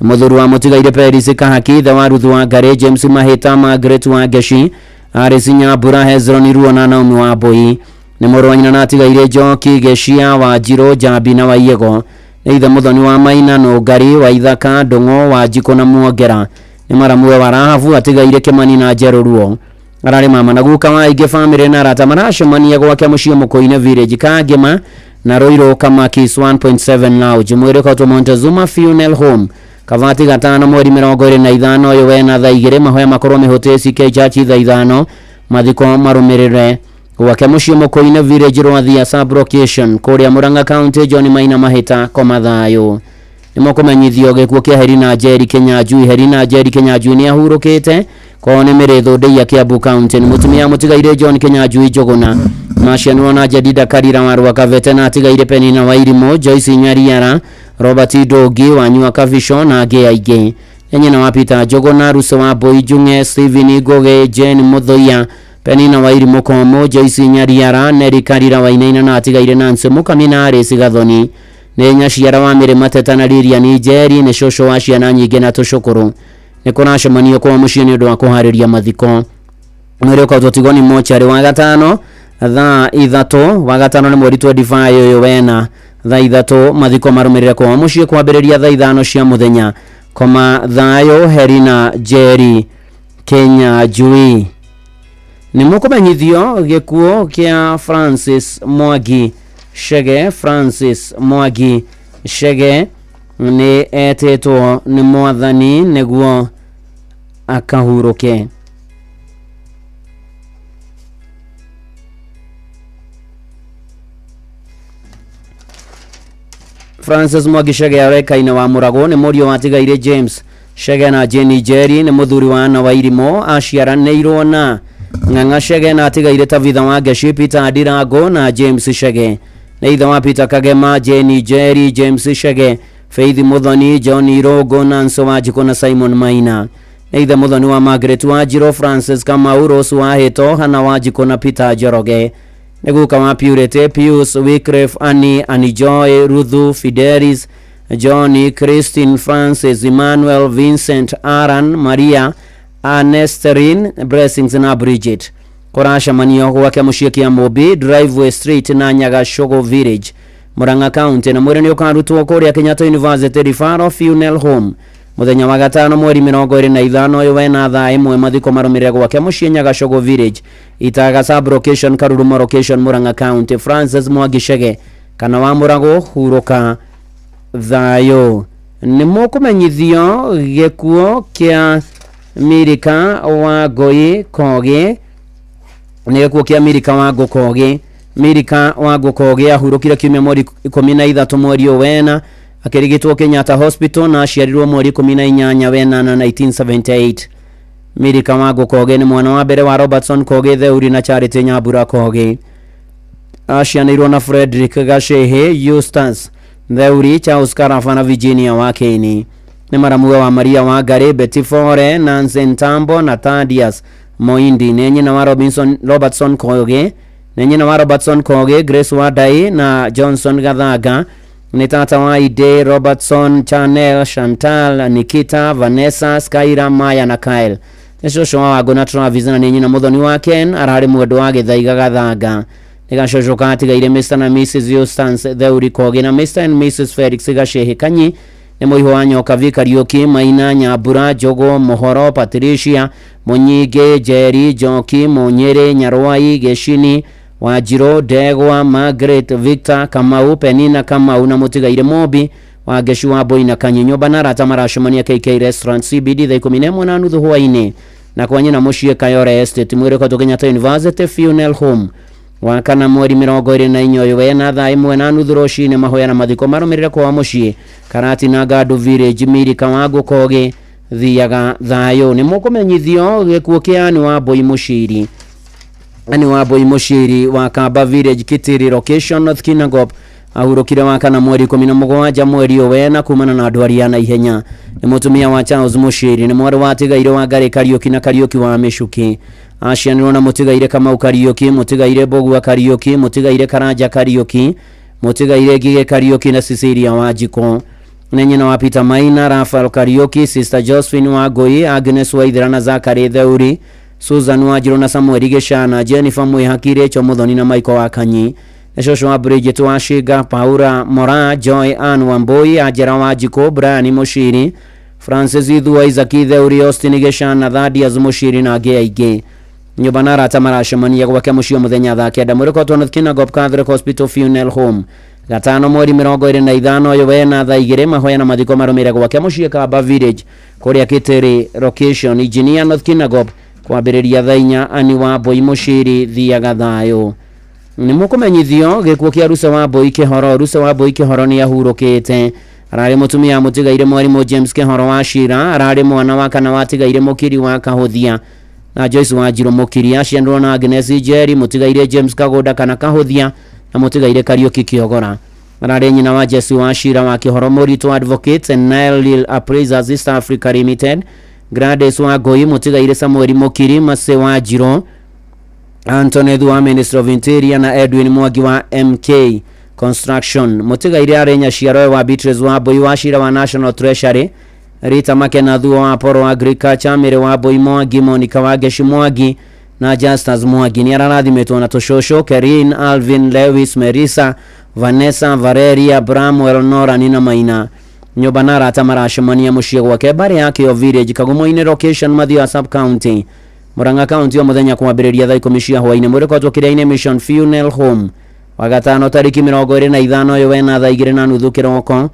Nĩ mũthuri wa mũtigaire Peris Kahaki, ithe wa Ruthu wa Ngarĩ, James Mahĩta, Margaret wa Ngeci, Alice Nyambura, Hezron Ruo na Naomi wa Mbui. Nĩ mũrũ wa nyina na atigaire Njoki Gĩcia wa Njirũ, Njambi na Waiego. Nĩ ithe mũthoni wa Maina Nũngari, wa Ithaka, Ndũng'ũ, wa Njikũ na Muongera. Nĩ maramuwe wa Rahabu, atigaire Kĩmani na Njerũ Ruo. Ararĩ mama na guka wa aingĩ famĩlĩ na arata maracemania gwake mũciĩ Mũkũinĩ Village Kangema na Ruiru Kamakis 1.7 Lounge. Mwĩrĩ ũkoretwo Montezuma Funeral Home Kabati gatano mweri 25 ũyũ wena thaa 2. Mahoya makorwo Mĩhũtĩ CK Church thaa 5. Mathiko marũmĩrĩre gwake mũciĩ Mũkũinĩ Village Rwathia Sub Location kũrĩa Murang'a County. John Maina Mahĩta koma thayũ. Nĩ mũkũmenyithio gĩkuũ kĩa Herina Njeri Kĩnyanjui. Herina Njeri Kĩnyanjui nĩ ahurũkĩte kwao nĩ Mĩrĩthũ Ndĩia Kiambu County. Nĩ mũtumia mũtigaire John Kĩnyanjui Njũgũna macianirwo na Jedida Karira wa Rwakavete na atigaire Penina Wairimũ, Joyce Nyariara, Robert Ndũngi Wanyua Kavisho na angĩ aingĩ. Nĩ nyina wa Peter Njũgũna, Ruso wa Mbui Njung'e, Stephen Ngũgĩ, Jane Mũthũiya, Penina Wairimũ Komũ, Joyce Nyariara, Neri Karira Wainaina na atigaire Nancy Mũkami na Alice Gathoni. Nĩ nyaciara wa Mĩrĩ Mateta na Lilian Njeri. Nĩ cũcũ wa ciana nyingĩ na tũcũkũrũ. Nĩ kũracemanio kwa mũciĩ nĩ ũndũ wa kũharĩria mathiko. Mwĩrĩ ũkoretwo Tigoni mochari wa gatano thaa 3. Wa gatano nĩ mweri 25 ũyũ wena thaa 3. Mathiko marũmĩrĩre kwa mũciĩ kwambĩrĩria thaa 5 cia mũthenya. Koma thayũ Herina Njeri Kĩnyanjui. Nĩ mũkũmenyithio gĩkuũ kĩa Francis Mwangi Chege. Francis Mwangi Chege nĩ etĩtwo nĩ mwathani nĩguo akahurũke. Francis Mwangi Chege arekaine wa Mũragũ. Nĩ mũriũ watigaire James Chege na Jane Njeri. Nĩ mũthuri wa Anna Wairimũ. Aciaranĩirwo na Ng'ang'a Chege na atigaire Tabitha wa Ngeci, Peter Ndirango na James Chege. Nĩ ithe wa Peter Kagema, Jane Njeri, James Chege, Faith Muthoni, John Irongo, Nancy Wanjikũ na Simon Maina. Nĩ ithe mũthoni wa Margaret Wanjirũ, Francis Kamau, Rose Wahĩto, Hannah Wanjikũ na Peter Njoroge. Nĩ guka wa Purity, Pius, Wycliffe, Annie, Annie Joy, Ruthu, Fidelis, Johnny, Christine, Francis, Emmanuel, Vincent, Aaron, Maria, Anesterin, Blessings na Bridget. Kũracemanio gwake mũciĩ kĩa Mũmbi, Driveway Street na Nyagacũgũ Village, Murang'a County. Na mwĩrĩ nĩ ũkarutwo kũrĩa Kenyatta University Referral Funeral Home mũthenya wa gatano mweri 25 ũyũ wena thaa 1. Mathiko marũmĩrĩre gwake mũciĩ Nyagacũgũ Village, Itaga Sub Location, Karurumo Location, Murang'a County. Francis Mwangi Chege kana wa Mũragũ, hurũka thayũ. Nĩ mũkũmenyithio gĩkuũ kĩa Mirika wa Ngũi Kogi. Nĩ gĩkuũ kĩa Mirika wa Ngũkogi. Mirika wa Ngũkogi ahurũkire kiumia mweri 13 mweri ũyũ wena akĩrigitwo Kenyatta Hospital na aciarirwo mweri 18 wenana 1978. Mirika wa Ngũkogi nĩ mwana wa mbere wa Robertson Kogi Theuri na Charity Nyambura Kogi. Acianĩirwo na Frederick Gacehe, Eustace Theuri, Charles Karafa na Virginia wa Keni. Nĩ maramuwe wa Maria wa Ngarĩ, Betty Fore, Nancy Ntambo na Thaddeus Moindi. Nĩ nyina wa Robertson Kogi. Nĩ nyina wa Robertson Kogi, Grace Wadai na Johnson Gathanga. Nĩ tata wa Ide, Robertson, Chanel, Chantal, Nikita, Vanessa, Skyra, Maya na Kyle. Nĩ cũcũ wa Wangũ na Travis na nĩ nyina mũthoni wa Ken. Ararĩ mwendwa wa Gĩthaiga Gathanga. Nĩ gacũcũ gatigaire Mr na Mrs Eustace Theuri Kogi na Mr and Mrs Felix Gacehe Kanyi. Nĩ mũihũ wa Nyoka Vi Kariũki, Maina, Nyambura, Njũgũ, Mũhoro, Patricia, Mũnyingĩ, Njeri, Njoki, Mũnyĩrĩ, Nyarwai, Gĩcini, Wanjirũ, Ndegwa, Margaret, Victor, Kamau, Penina Kamau na mũtigaire Mombi wa Ngeci wa Mbui na Kanyi. Nyũmba na arata maracemania KK Restaurant CBD thaa 11:30 hwaĩ-inĩ na kwa nyina mũciĩ Kayore Estate. Mwĩrĩ ũkoretwo Kenyatta University Funeral Home Wa kana mweri 24 ũyũ wena thaa 1:30 rũcinĩ mahoya na mathiko marũmĩrĩre kwa mũciĩ Karati na Ngandũ Village Mirika wa Ngũkogi thiaga thayũ. Nĩ mũkũmenyithio gĩkuũ kĩa Anne Wambui Mũciri. Anne Wambui Mũciri wa Kamba Village Kitiri location North Kinangop ahurũkire wa kana mweri 17 mweri ũyũ wena kumana na ndwari ya naihenya. Nĩ mũtumia wa Charles Mũciri, nĩ mwarĩ wa Tigaire wa Ngarĩ Kariũki na Kariũki wa Mĩcuki. Aciarirwo na mũtigaire Kamau Kariũki, mũtigaire Mbũgua Kariũki, mũtigaire Karanja Kariũki, mũtigaire Ngigĩ Kariũki na Cecilia Wanjikũ. Nĩ nyina wa Peter Maina, Raphael Kariũki, Sister Josephine Wangũi, Agnes Waithera na Zachary Theuri, Susan Wanjirũ na Samuel Gĩcana, Jennifer Mwĩhaki, Rachel Muthoni na Michael Wakanyi. Nĩ cũcũ wa Bridget Washinga, Paula Mora, Joy Ann Wambui, Angela Wanjikũ, Brian Mũciri, Francis Ithua, Isaac Theuri, Austin Gĩcana, Thaddeus Mũciri na angĩ aingĩ. Nyũmba na arata maracemania gwake mũciĩ mũthenya thaa 9 mwĩrĩ North Kinangop Catholic Hospital Funeral Home. Gatano mweri 25 ũyũ wena thaa 2 mahoya na mathiko marũmĩrĩre gwake mũciĩ Kamba Village kũrĩa Kitiri location Engineer North Kinangop kwambĩrĩria thaa 4. Anne Wambui Mũciri thiaga thayũ. Nĩ mũkũmenyithio gĩkuũ kĩa Ruse Wambui Kĩhoro. Ruse Wambui Kĩhoro nĩ ahurũkĩte. Ararĩ mũtumia mũtigaire mwarimũ James Kĩhoro wa Cira, ararĩ mwana wa kana watigaire Mũkiri wa Kahũthia na Joyce Wanjirũ Mũkiri. Aciarirwo na Agnes Njeri, mũtigaire James Kagũnda kana Kahũthia na mũtigaire Kariũki Kĩogora. Ararĩ nyina wa Jesse wa Cira wa Kĩhoro Mũritũ Advocates and Nile Lil Appraisers East Africa Limited, Gladys Wangũi, mũtigaire Samuel Mũkiri, Mercy Wanjirũ, Anthony wa Ministry of Interior na Edwin Mwangi wa MK Construction. Mũtigaire arĩ nyaciaro wa Beatrice Wambui wa Cira wa National Treasury, Rita Makena Thuo wa Apollo Agriculture, Mary Wambui Mwangi, Monica Wangeshi Mwangi na Justus Mwangi. Nĩ ararathimĩtwo na tũcũcũ Kerin, Alvin, Lewis, Merisa, Vanessa, Valeria, Bramwell, Norani na Maina. Nyũmba na arata maracemania mũciĩ gwake mbarĩ ya Kĩo Village Kagumo-inĩ location Mathioya sub county Murang'a County o mũthenya kwambĩrĩria thaa 10 cia hwaĩ-inĩ. Mwĩrĩ kĩrĩa-inĩ Mission Funeral Home. Wagatano tarĩki 25 ũyũ wena thaa 2:30 kĩroko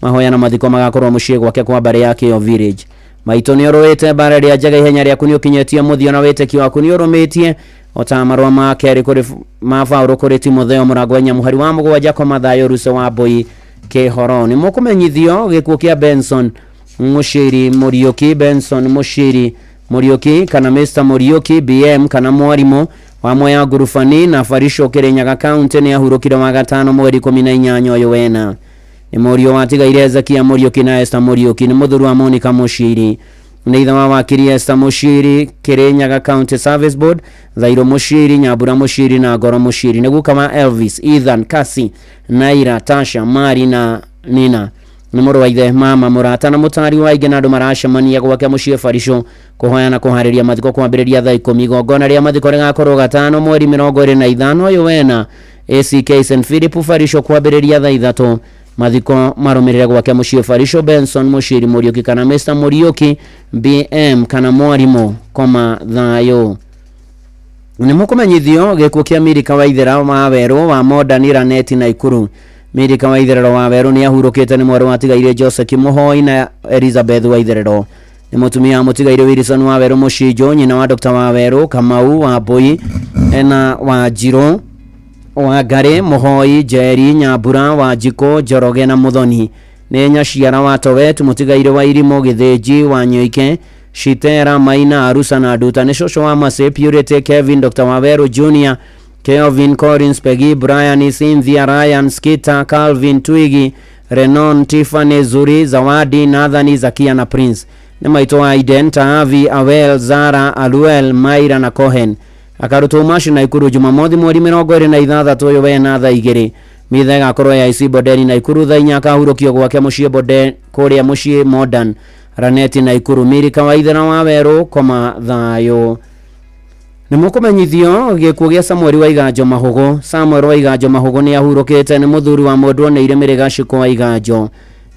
mahoya na mathiko magakorwo mũciĩ gwake kwa mbarĩ ya Kĩo Village. Maitũ nĩ ũrũĩte mbara ĩrĩa njega, ihenya rĩaku nĩ ũkinyĩtie mũthia na wĩtĩkio waku nĩ ũrũmĩtie o ta marũa ma kerĩ kũrĩ ma Paũlũ kũrĩ Timotheo mũrango wa 4 mũhari wa 7 koma thayũ Ruse Wambui Kĩhoro. Nĩ mũkũmenyithio gĩkuũ kĩa Benson Mũciri Mũriũki. Benson Mũciri Mũriũki kana Mr Mũriũki BM kana mwarimũ wa Mwea Ngurubani na Barisho Kirinyaga County nĩ ahurũkire wa gatano mweri 18 ũyũ wena. Nĩ mũriũ watigaire Ezekia Mũriũki na Esther Mũriũki. Nĩ mũthuri wa Monica Mũciri. Nĩ ithe wa wakiri Esther Mũciri Kirinyaga County Service Board, Thairũ Mũciri, Nyambura Mũciri na Ngoro Mũciri. Nĩ guka wa Elvis, Ethan, Kasi, Naira, Tasha, Mari na Nina. Nĩ mũrũ wa ithe, mama, mũrata na mũtari wa aingĩ na andũ maracemania gwake mũciĩ Barisho kũhoya na kũharĩria mathiko kwambĩrĩria thaa 10. Igongona rĩa mathiko rĩgakorwo gatano mweri 25 ũyũ wena ACK St Philip Barisho kwambĩrĩria thaa 3. Mathiko marũmĩrĩre gwake mũciĩ Barisho Benson Mũciri Mũriũki kana Mr Mũriũki BM kana mwarimũ koma thayũ. Nĩ mũkũmenyithio gĩkuũ kĩa Mirika Waithera wa Werũ wa Modern Raneti Naikuru. Mirika Waitherero wa Werũ nĩ ahurũkĩte. Nĩ mwarĩ watigaire Joseph Mũhoi na Elizabeth Waitherero. Nĩ mũtumia wa mũtigaire Wilson wa Werũ Mũcinjũ, nyina wa Dr. wa Werũ Kamau wa Mbui na Wanjirũ wa Ngarĩ Mũhoi Njeri Nyambura Wanjikũ Njoroge na Mũthoni. Nĩ nyaciara wa Towet mũtigaire wa Irimũ Gĩthĩnji wa Nyoike Shitera Maina Arusa na Nduta. Nĩ cũcũ wa Mercy Purity Kevin Dr. Waweru Junior Kelvin Collins Peggy Brian Cynthia Ryan Skita Calvin Twigi Renon Tiffany Zuri Zawadi Nathan Zakia na Prince. Nĩ maitũ wa Aiden Taavi Awel Zara Aluel Maira na Cohen. Akarutwo maci Naikuru Jumamothi mweri 26 ũyũ wena thaa 2. Mitha ĩgakorwo ya IC Bodeni Naikuru thaa 4. Akahurũkio gwake mũciĩ Boden kũrĩa mũciĩ Modern Raneti Naikuru. Mirika Waithera wa Werũ koma thayũ. Nĩ mũkũmenyithio gĩkuũ gĩa Samuel Waiganjo Mahũgũ. Samuel Waiganjo Mahũgũ nĩ ahurũkĩte. Nĩ mũthuri wa mũndũ oneire Mĩrĩga Shiko Waiganjo.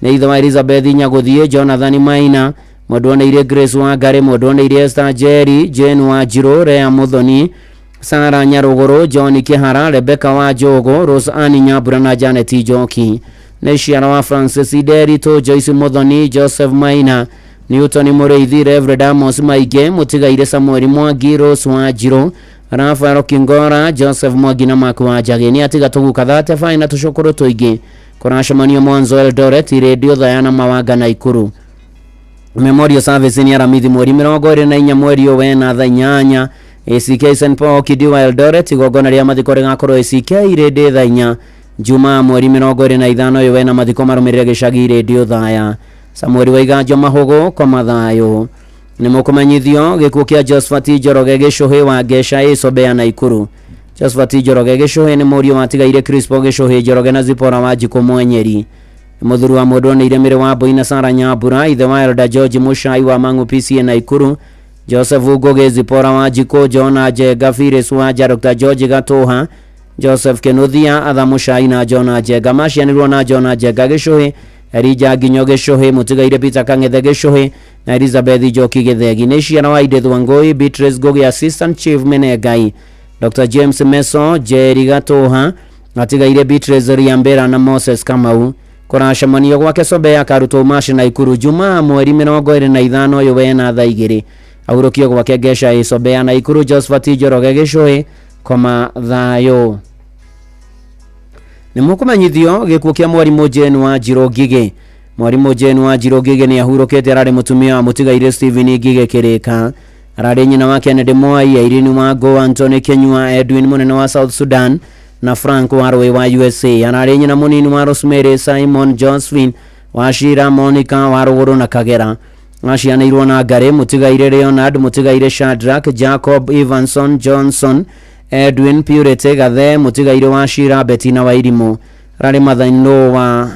Nĩ ithe wa Elizabeth Nyagũthiĩ, Jonathan Maina, mũndũ oneire Grace Wangari, mũndũ oneire Esther Njeri, Jane Wanjirũ, Rea Muthoni, Sara Nyarũgũrũ, John Kĩhara, Rebecca Wanjũgũ, Rose Ann Nyambura na Janet Njoki. Nĩ ciara wa Francis Nderitu, Joyce Muthoni, Joseph Maina, Newton Mũrĩithi, Reverend Amos Maingĩ, mũtigaire Samuel Mwangi, Rose Wanjirũ, Rafael Kingora, Joseph Mwangi na Mark Wanjagi. Nĩ atiga tũguka 35 na tũcũkũrũ tũingĩ. Kũracemanio Mwanzo Eldoret, Radio Thayana Mawanga Naikuru. Memorial service nĩ Aramithi mweri 24 mweri ũyũ wena thaa 8 ACK St Paul Kidiwa Eldoret. Igongona rĩa mathiko rĩgakorwo ACK Irĩndĩ thaa 4 Jumaa mweri 25 ũyũ wena mathiko marũmĩrĩre gĩcagi Radio Thaya. Samuel Waiganjo Mahũgũ koma thayũ. Nĩ mũkũmenyithio gĩkuũ kĩa Josephat Njoroge Gĩcũhĩ wa Ngeca Ĩcobea Naikuru. Josephat Njoroge Gĩcũhĩ nĩ mũriũ watigaire Crispo Gĩcũhĩ Njoroge na Zipora Wanjikũ Mwenyeri. Nĩ mũthuri wa mũndũ oneire mĩrĩ wa Mbui na Sara Nyambura, ithe wa Elda George Muchai wa Mang'u PCA Naikuru, Joseph Ngugi, Zipora Wanjikũ, Jona Njenga, Phyllis Wanja, Dr. George Gatuha, Joseph Kinuthia, Atha Muchai na Jona Njenga. Macianirwo na Jona Njenga Gĩcũhĩ, Elijah Nginyo Gĩcũhĩ, mũtigaire Peter Kang'ethe Gĩcũhĩ na Elizabeth Njoki Gĩthegi. Nĩ ciana wa Edith Wangui, Beatrice Ngugi, Assistant Chief Menengai, Dr. James Meso, Jerry Gatuha, atigaire Beatrice Riambera na Moses Kamau. Kũracemanio gwake Sobea akarutwo Maci Naikuru Jumaa mweri 25 ũyũ wena thaa 2. Ahurũkio gwake Ngeca Ĩcobea Naikuru. Josephat Njoroge Gĩcũhĩ koma thayũ. Nĩ mũkũmenyithio gĩkuũ kĩa mwarimũ Jane Wanjirũ Ngigĩ. Mwarimũ Jane Wanjirũ Ngigĩ nĩ ahurũkĩte. Ararĩ mũtumia wa mũtigaire Stephen Ngigĩ Kĩrĩka. Ararĩ nyina wa Kennedy Mwai, Irene Wango, Anthony Kinyua, Edwin mũnene wa South Sudan na Frank Warũĩ wa USA. Ararĩ nyina mũnini wa Rosemary, Simon, Josephine Wachira, Monica wa Rũgũrũ na Kagera. Acianĩirwo na Ngarĩ, mũtigaire Leonard, mũtigaire Shadrack, Jacob, Evanson, Johnson, Edwin, Purity, Gathe, mũtigaire Wachira, Bettina Wairimũ. Ararĩ mother-in-law wa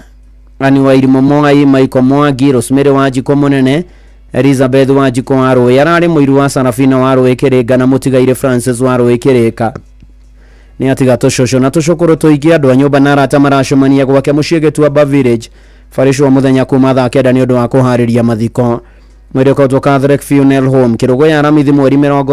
Ani Wairimũ Mwai, Michael Mwangi, Rosemary Wanjikũ mũnene, Elizabeth Wanjikũ wa Rũĩ. Ararĩ mũiru wa Sarafina wa Rũĩ Kĩrĩnga na mũtigaire Francis wa Rũĩ Kĩrĩka. Nĩ atiga tũcũcũ na tũcũkũrũ tũingĩ. Andũ a nyũmba na arata maracemania gwake mũciĩ Gĩtuamba Village Faricwo mũthenya kuma thaa 9 nĩ ũndũ wa kũharĩria mathiko. Mwĩrĩ ũkoretwo Catholic Funeral Home Kĩrũgũ ya Aramithi mweri 24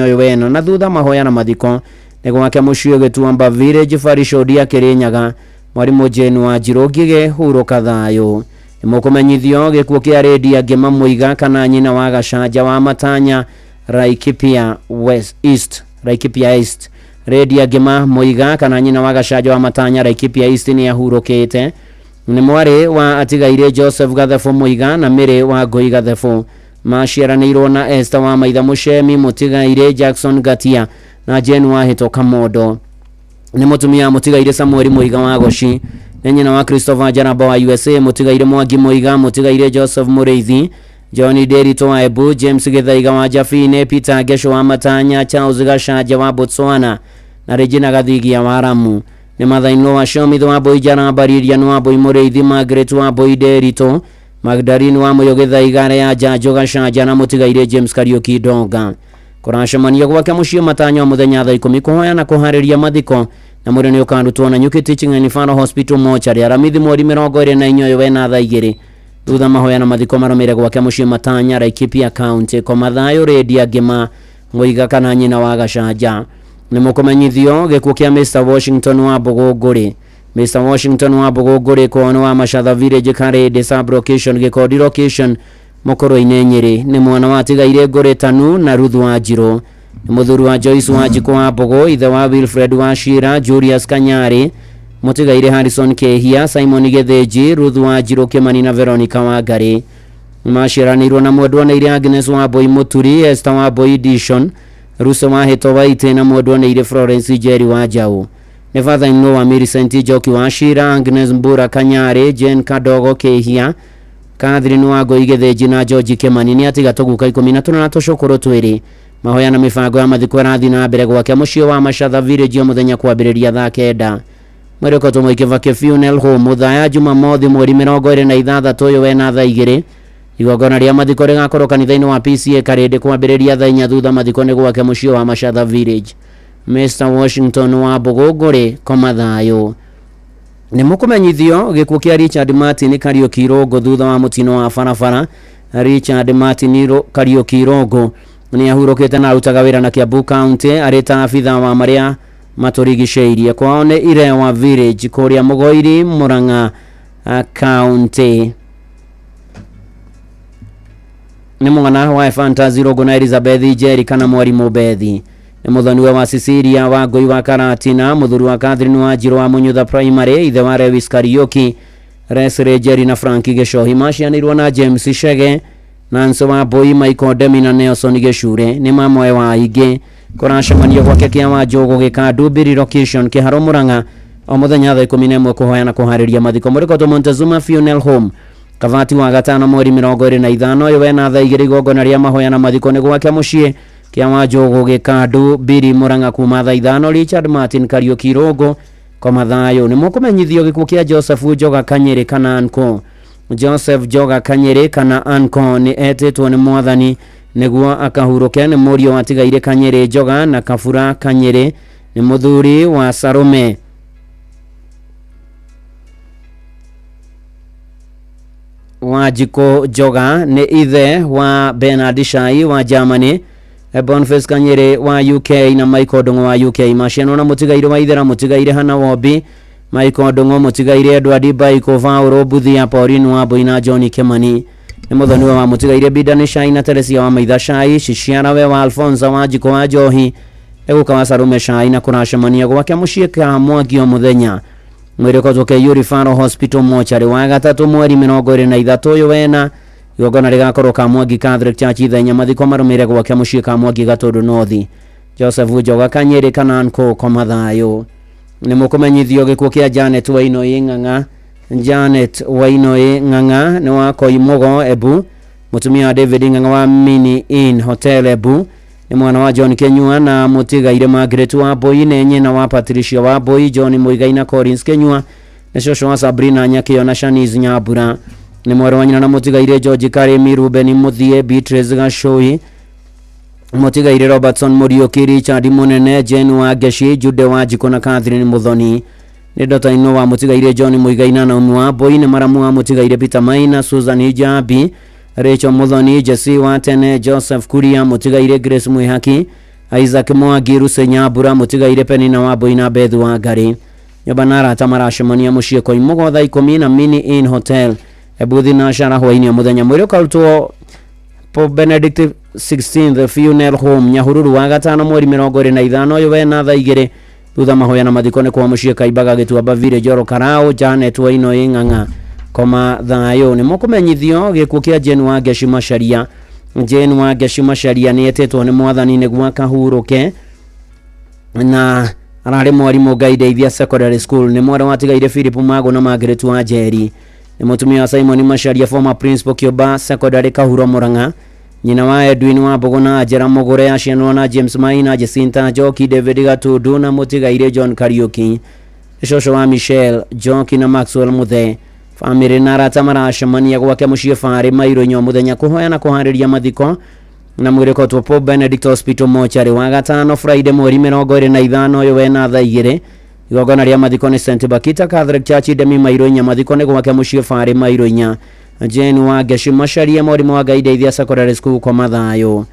ũyũ wena na thutha mahoya na mathiko nĩ gwake mũciĩ Gĩtuamba Village Faricwo Ndia Kĩrĩnyaga. Mwarimũ Jane Wanjirũ Ngigĩ hurũka thayũ. Nĩ mũkũmenyithio gĩkuũ kĩa Lady Ngĩma Mũiga kana nyina wa Gacanja wa Matanya Laikipia West East. Laikipia East. Lady Ngĩma Mũiga kana nyina wa Gacanja wa Matanya Laikipia East nĩ ahurũkĩte. Nĩ mwarĩ wa atigaire Joseph Gathebo Mũiga na Mary wa Ngũi Gathebo. Maciaranĩirwo na Esther wa Maitha Mũcemi, mũtigaire Jackson Gatia na Jane Wahĩto Kamondo. Nĩ mũtumia wa mũtigaire Samuel Mũiga wa Goci. Nĩ nyina wa Christopher Njaramba wa USA, mũtigaire Mwangi Mũiga, mũtigaire Joseph Mũrĩithi, John Nderitu wa Embu, James Gĩthaiga wa Jabine, Peter Ngesho wa Matanya, Charles Gacanja wa Botswana na Regina Gathigia wa Ramu. Nĩ mother-in-law wa Shomith wa Mbui Njaramba, Lilian wa Mbui Mũrĩithi, Margaret wa Mbui Nderitu, Magdalene wa Mũyũ Gĩthaiga, Lea Njanjo Gacanja na mũtigaire James Kariuki Ndonga. Kũracemanio gwake mũciĩ Matanya o mũthenya thaa 10 kũhoya na kũharĩria mathiko na mwĩrĩ nĩ ũkarutwo na Nyuki Teaching and Referral Hospital mortuary Aramithi mweri 24 ũyũ wena thaa 2. Thutha mahoya na mathiko marũmĩrĩre gwake mũciĩ Matanya Laikipia County. Koma thayũ Lady Ngĩma Mũiga kana nyina wa Gacanja. Nĩ mũkũmenyithio gĩkuũ kĩa Mr Washington wa Mbũgũngũrĩ. Mr Washington wa Mbũgũngũrĩ kwao nĩ wa Macatha Village Karĩndĩ sub location Gĩkondi location Mũkũrũ-inĩ Nyĩrĩ. Nĩ mwana wa atigaire Ngũrĩ Tanu na Ruth Wanjirũ. Nĩ mũthuri wa Joyce Wanjikũ wa Mbũgũ, ithe wa Wilfred Wachira, Julius Kanyarĩ, mũtigaire Harrison Kehia, Simon Gĩthĩnji, Ruth Wanjirũ Kĩmani na Veronica Wangarĩ. Maciaranĩirwo na mwendwa nĩire Agnes wa Mbui Mũturi, Esther wa Mbui Dishon, Ruso wa Hĩto Waitĩ na mwendwa nĩire Florence Njeri wa Njaũ. Nĩ father-in-law wa Millicent Njoki wa Shira, Agnes Mbura Kanyarĩ, Jane Kadogo Kehia, Catherine wa Ngũi Gĩthĩnji na George Kĩmani. Nĩ atiga tũguka 14 na tũcũkũrũ twĩrĩ. Mahoya na mĩbango ya mathiko ĩrathiĩ na mbere gwake mũciĩ wa Macatha Village o mũthenya kwambĩrĩria thaa 9. Mwĩrĩ ũkoretwo Mwai Kibaki Funeral Home Mũthaya Jumamothi mweri 26 ũyũ wena thaa 2. Igongona rĩa mathiko rĩgakorwo kanitha-inĩ wa PCA Karĩndĩ kwambĩrĩria thaa 4 thutha mathiko nĩ gwake mũciĩ wa Macatha Village. Mr Washington wa Mbũgũngũrĩ koma thayũ. Nĩ mũkũmenyithio gĩkuũ kĩa Richard Martin Kariuki Irũngũ thutha wa mũtino wa barabara. Richard Martin Kariuki Irũngũ nĩ ahurũkĩte na arutaga wĩra na Kiambu County arĩ ta abitha wa marĩa matũrigicĩirie. Kwao nĩ Irewa Village kũrĩa Mũgoiri Murang'a County. Nĩ mwana wa Fantasy Irũngũ na Elizabeth Njeri kana mwarimũ Bethi. Nĩ mũthoniwe wa Cecilia wa Ngũi wa Karatina, mũthuri wa Catherine wa Njirũ wa Munyutha Primary, ithe wa Lewis Kariuki, Leslie Njeri na Frank Gĩcohi. Macianĩirwo na James Chege, Nancy wa Mbui, Michael Demi na Nelson Gĩcure. Nĩ mamwe wa aingĩ. Kũracemanio gwake kĩa Wanjũgũ Gĩkandu Location Kĩharo Mũrang'a o mũthenya thaa 11 kũhoya na kũharĩria mathiko. Mũrĩkotwo Montezuma Funeral Home Kabati wa gatano mweri 25 ũyũ wena thaa 2 igongona rĩa mahoya na mathiko nĩ gwake mũciĩ kĩa Wanjũgũ Gĩkandu Biri Mũrang'a kuma thaa 5. Richard Martin Kariuki Irũngũ koma thayũ. Nĩ mũkũmenyithio gĩkuũ kĩa Joseph Njoga Kanyĩrĩ kana Anko. Joseph Njoga Kanyĩrĩ kana Anko nĩ etĩtwo nĩ mwathani nĩguo akahurũke. Nĩ mũriũ watigaire Kanyĩrĩ Njoga na Kabura Kanyĩrĩ, nĩ mũthuri wa Salome Wanjikũ Njoga, nĩ ithe wa Bernard Shai wa Germany, Boniface Kanyĩrĩ wa UK na Michael Ndung'u wa UK. Macianwo na mũtigaire wa Ithera, mũtigaire Hana Wombi, Michael Ndung'u, mũtigaire Edward Baiko, Vaũrũ Mbuthia, Pauline Wambui na John Kimani. Nĩ mũthoniwe wa mũtigaire Bidani Shai na Teresia wa Maitha Shai, Ciciarawe wa Alfonso wa Njikũ wa Njohi, Eguka wa Sarume Shai, na kũracemania gwake mũciĩ ka Mwangi o mũthenya. Mwĩrĩ KU Referral Hospital mochari wa gatatũ mweri 23 ũyũ wena igongona rĩgakorwo ka Mwangi Catholic Church thaa 4, mathiko marũmĩrĩre gwake mũciĩ ka Mwangi Gatũndũ North. Joseph Njoga Kanyĩrĩ kana Anko koma thayũ. Nĩ mũkũmenyithio gĩkuũ kĩa Janet Wainoi Ng'ang'a. Janet Wainoi Ng'ang'a nĩ wa Koimugo Embu, mũtumia wa David Ng'ang'a wa Mini Inn Hotel Embu, nĩ mwana wa John Kenyua na mũtigaire Margaret Wambui, nĩ nyina wa Patricia Wambui, John Muigai na Collins Kenyua, nĩ cũcũ wa Sabrina Nyakĩo na Shanice Nyambura, nĩ mwarĩ wa nyina na mũtigaire George Karimi, Ruben Muthie, Beatrice Gacũi, mũtigaire Robertson Mũriũki, Richard Mũnene, Jane Wangeci, Jude Wanjikũ na Catherine Muthoni. Nĩ daughter-in-law wa mũtigaire John Muigai na Naomi Wambui, nĩ maramu wa mũtigaire Peter Maina, Susan Hijabi, Rachel Muthoni, Jesse wa Tene, Joseph Kuria, mũtigaire Grace Mwihaki, Isaac Mwangi, Ruse Nyambura, mũtigaire Penina Wambui na Beth Wangari. Nyũmba na arata maracemania mũciĩ Koimugo thaa 10 na Mini Inn Hotel Ebuthi na Shara hwainĩ o mũthenya. Mwĩrĩ ũkarutwo Pope Benedict 16th Funeral Home Nyahururu wa gatano mweri 25 ũyũ wena thaa 2 thutha mahoya na mathiko nĩ kwa mũciĩ Kaimbaga Gĩtuamba Village Oro Karau. Janet Wainoi Ng'ang'a koma thayũ. Nĩ mũkũmenyithio gĩkuũ kĩa Jane Wangeci Macharia. Jane Wangeci Macharia nĩ etĩtwo nĩ mwathani nĩguo akahurũke na ararĩ mwarimũ Ngai Secondary School. Nĩ mwarĩ watigaire Philip Mago na Margaret wa Njeri. Nĩ mũtumia wa Simon Macharia, former principal Kĩũmba Secondary Kahuro Murang'a, nyina wa Edwin wa Mbũgũ na Angela Mũgũre, acianwo na James Maina, Jacinta Njoki, David Gatundu na mũtigaire John Kariuki. Nĩ cũcũ wa Michelle Njoki na Maxwell Muthe. Famĩlĩ na arata maracemania gwake mũciĩ Barĩ Mairũ o mũthenya kũhoya na kũharĩria mathiko na mwĩrĩ kotwo Pope Benedict Hospital mochari wa gatano Friday mweri 25 ũyũ wena thaa 2 igongona rĩa mathiko nĩ St Bakita Catholic Church Demi Mairũ 4, mathiko nĩ gwake mũciĩ Barĩ Mairũ 4. Jane Wangeci Macharia, mwarimũ wa Ngai Ndeithia Secondary School koma thayũ.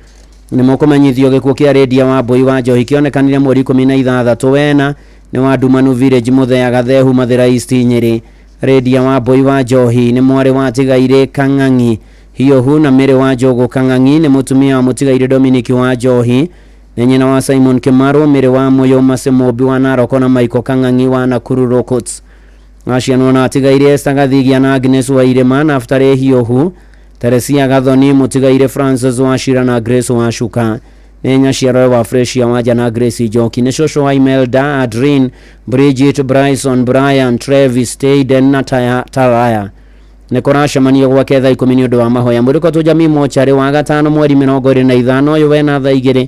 Nĩ mũkũmenyithio gĩkuũ kĩa Rĩndia wa Mbui wa Njohi kĩonekanire mweri 16 wena nĩ wa Ndumanu Village Mũthea Gathehu Mathĩra East Nyĩrĩ. Rĩndia wa Mbui wa Njohi nĩ mwarĩ wa Tigaire Kang'ang'i Hiũhu na Mĩrĩ wa Njũgũ Kang'ang'i, nĩ mũtumia wa mũtigaire Dominic wa Njohi, nĩ nyina wa Simon Kĩmarũ, Mĩrĩ wa Mũyũ, Macĩ Mũmbi wa Naroko na Michael Kang'ang'i wa Nakuru Rokots. Acianwo na atigaire Esther Gathigia na Agnes wa Irĩma, Naftali Hiũhu, Teresia Gathoni, mũtigaire Francis wa Shira na Grace wa Shuka. Nĩ nyaciaro wa Fresia Wanja na Grace Njoki. Nĩ cũcũ wa Imelda, Adrin, Bridget, Bryson, Brian, Travis, Tayden na Taraya. Nĩ kũracemania gwake thaa 10 nĩ ũndũ wa mahoya. Mwĩrĩ ũkotwo Jamii mochari wa gatano mweri 25 ũyũ wena thaa 2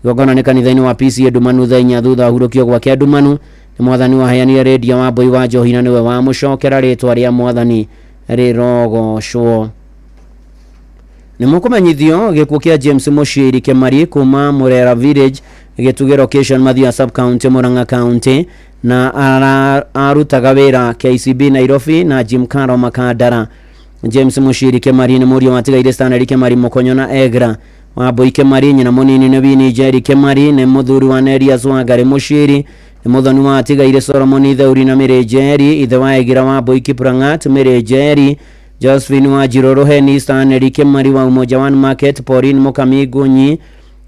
igongona nĩ kanitha-inĩ wa PCA Ndumanu thaa 4 thutha hurũkio gwake Ndumanu. Nĩ mwathani waheanire Rĩndia wa Mbui wa Njohi na nĩwe wamũcokera rĩtwa rĩa mwathani rĩrogocwo. Nĩ mũkũmenyithio gĩkuũ kĩa James Mũciri Kĩmari kuma Murera Village Gĩtugĩ location Mathia sub county Murang'a county, na arutaga wĩra KCB Nairobi na Jim Caro Makandara. James Mũciri Kĩmari nĩ mũriũ watigaire Stanley Kĩmari Mũkonyo na Egra wa Mbui Kĩmari. Nyina mũnini nĩ Winnie Njeri Kĩmari, nĩ mũthuri wa Nerias Wangari Mũciri, nĩ mũthoni wa atigaire Solomon Theuri na Mĩrĩ Njeri, ithe wa Egira wa Mbui Kiprang'at, Mĩrĩ Njeri, Josephine wa Njirũ Rũheni, Stanley Kĩmari wa Umoja One Market, Pauline Mũkami Ngunyi,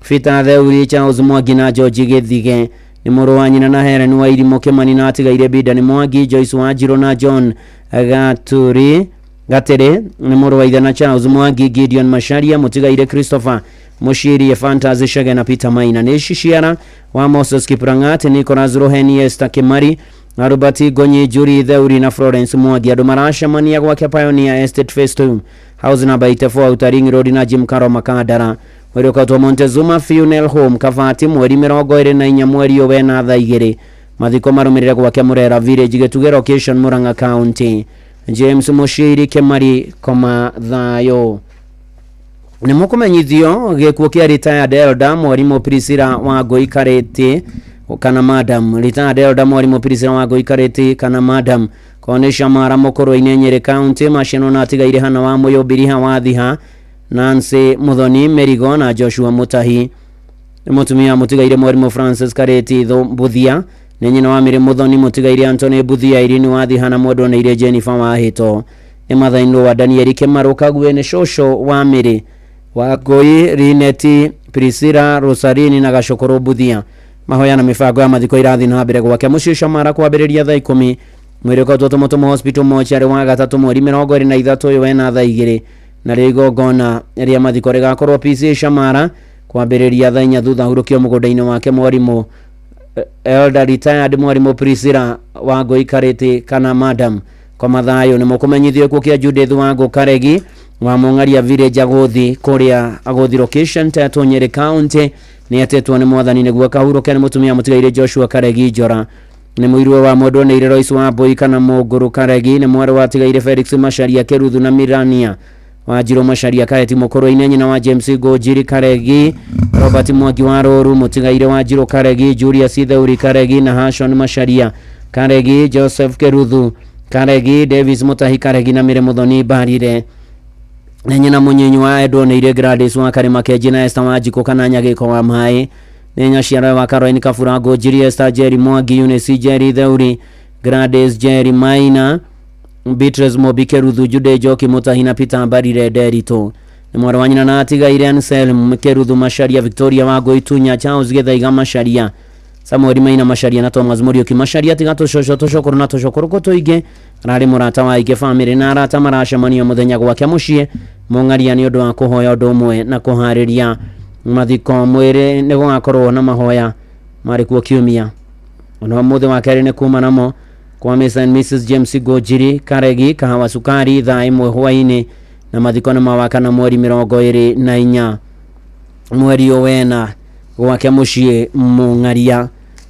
Peter Theuri, Charles Mwangi na George Githige. Nĩ mũrũ wa nyina na Helen wa Irimũ Kĩmani na atigaire Bida Mwangi, Joyce Wanjirũ na John Gaturi Gatĩrĩ. Nĩ mũrũ wa ithe na Charles Mwangi, Gideon Macharia, mũtigaire Christopher Mũciri, Fantasy Shege na Peter Maina. Nĩ Ciciara wa Moses Kiprangat, Nicholas Roheni, Esther Kimari, Robert Gonyi, Juri Theuri na Florence Mwangi. Andũ maracemania gwake Pioneer Estate Phase 2 house number 84 Outer Ring Road na Jim Karo Makandara. Mwĩrĩ ũkatwo Montezuma Funeral Home Kabati mweri 24 mweri ũyũ wena thaa 2. Mathiko marũmĩrĩre gwake Murera Village, Gĩtugĩ location, Murang'a County. James Mushiri Kemari, koma thayũ. Nĩ mũkũmenyithio gĩkuũ kĩa retired elder mwarimũ Priscilla Wangũi Karĩtĩ kana madam. Retired elder mwarimũ Priscilla Wangũi Karĩtĩ kana madam Konisha Mara Mũkũrwe-inĩ, Nyĩrĩ County. Maciano na atigaire Hana wa Mũyũmbiriha wa Thiha, Nancy Muthoni Merigo na Joshua Mutahi. Nĩ mũtumia mũtigaire mwarimũ Francis Karĩti Mbuthia. Nĩ nyina wa Mĩrĩ Muthoni, mũtigaire Anthony Mbuthia, Irene wa Thiha na mwendwa nĩ ire Jennifer wa Hĩto. Nĩ mathainwo wa Danieli Kĩmarũ Kague. Nĩ cũcũ wa Mĩrĩ Wangũi, Rineti, Priscilla, Rosarini na Gacũkũrũ Mbuthia. Mahoya na mĩbango ya mathiko irathiĩ na mbere gwake mũciĩ Camara kwambĩrĩria thaa 10. Mwĩrĩ ũkotwo Tũmũtũmũ Hospital mocarĩ wa gatatũ mweri 23 ũyũ wena thaa 2, narĩo igongona rĩa mathiko rĩgakorwo PCA Camara kwambĩrĩria thaa 4 thutha hurũkio mũgũnda-inĩ wake mwarimũ elder retired mwarimũ Priscilla Wangũi Karĩtĩ kana madam, koma thayũ. Nĩ mũkũmenyithio gĩkuũ kĩa Judith Wangũ Karegi wa Mũng'aria Village Agũthi, kũrĩa Agũthi location, Tetũ, Nyĩrĩ County. Nĩ atetwo nĩ mwathani nĩguo kahurũke. Nĩ mũtumia mũtigaire Joshua Karegi Njora. Nĩ mũirwe wa mwendwo nĩ ire Royce wa Mbui kana Mũngũrũ Karegi. Nĩ mwarĩ wa tigaire Felix Macharia Kĩruthu na Mirania Wanjirũ Macharia Kareti Mũkũrwe-inĩ. Nyina wa James Ngũnjiri Karegi, Robert Mwangi wa Rũru, mũtigaire Wanjirũ Karegi, Julius Theuri Karegi na Hashon Macharia Karegi, Joseph Keruthu Karegi, Davis Mutahi Karegi na Mĩrĩ Mũthoni Mbarire. Nĩ nyina mũnyinyi wa Edwo nĩ ire Gladys wa Karĩma Kenji na Esther wa Njikũ kana Nyagĩko wa Maĩ. Nĩ nyaciara wa Caroline Kabura Ngũnjiri, Esther Jerry Mwangi, Eunice Jerry Theuri, Gladys Jerry Maina, Beatrice Mobi Keruthu, Jude Njoki Mutahi na Peter Mbarire Nderitũ. Nĩ mwarĩ wa nyina na atigaire Anselm Keruthu Macharia, Victoria Wangũi Tunya, Charles Gĩthaiga Macharia, Samuel Maina Macharia na Thomas Mũriũki Macharia. Tiga tũcũcũ, tũcũkũrũ na tũcũkũrũkũ tũingĩ. Ararĩ mũrata wa aingĩ. Bamĩrĩ na arata maracemania mũthenya gwake mũciĩ Mũng'aria nĩ ũndũ wa kũhoya ũndũ ũmwe na kũharĩria mathiko. Mwĩrĩ nĩ gũgakorwo na mahoya marĩ kuo kiumia ona ũmũthĩ wa kerĩ nĩ kuma namo kwa Mr and Mrs James Ngũnjiri Karegi, Kahawa Sukari, thaa 1 hwaĩ-inĩ, na mathiko nĩ ma wakana mweri 24 mweri ũyũ wena gwake mũciĩ Mũng'aria.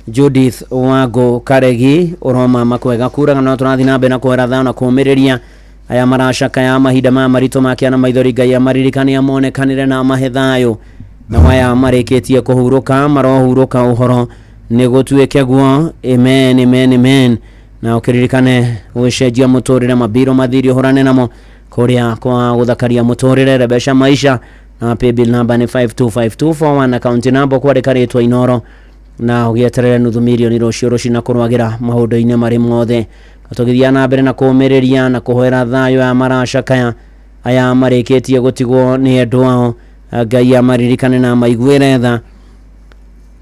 Judith Wango Karegi, ũroma makwega kuraga no tũrathiĩ na mbere na kũhera thayũ na kũũmĩrĩria aya maracakaya mahinda maya maritũ makĩa na maithori. Ngai amaririkane, amonekanĩre na amahe thayũ, na aya marĩkĩtie kũhurũka marohurũka ũhoro nĩ gũtuĩke guo. Amen, amen, amen. Na ũkĩririkane gũcenjia mũtũrĩre, mabiro mathiri ũhũrane namo kũrĩa kwa gũthakaria mũtũrĩre, Rebesha Maisha, na paybill number nĩ 525241, account number kwandĩka rĩtwa Inoro, na ũgĩeterere nuthu mirioni rũciũ rũcina kũrwagĩra maũndũ-inĩ marĩ mothe. Tũgĩthiĩ na mbere na kũũmĩrĩria na kũhoera thayũ aya maracakaya, aya marĩkĩtie gũtigwo nĩ endwa ao. Ngai amaririkane na amaiguĩre tha.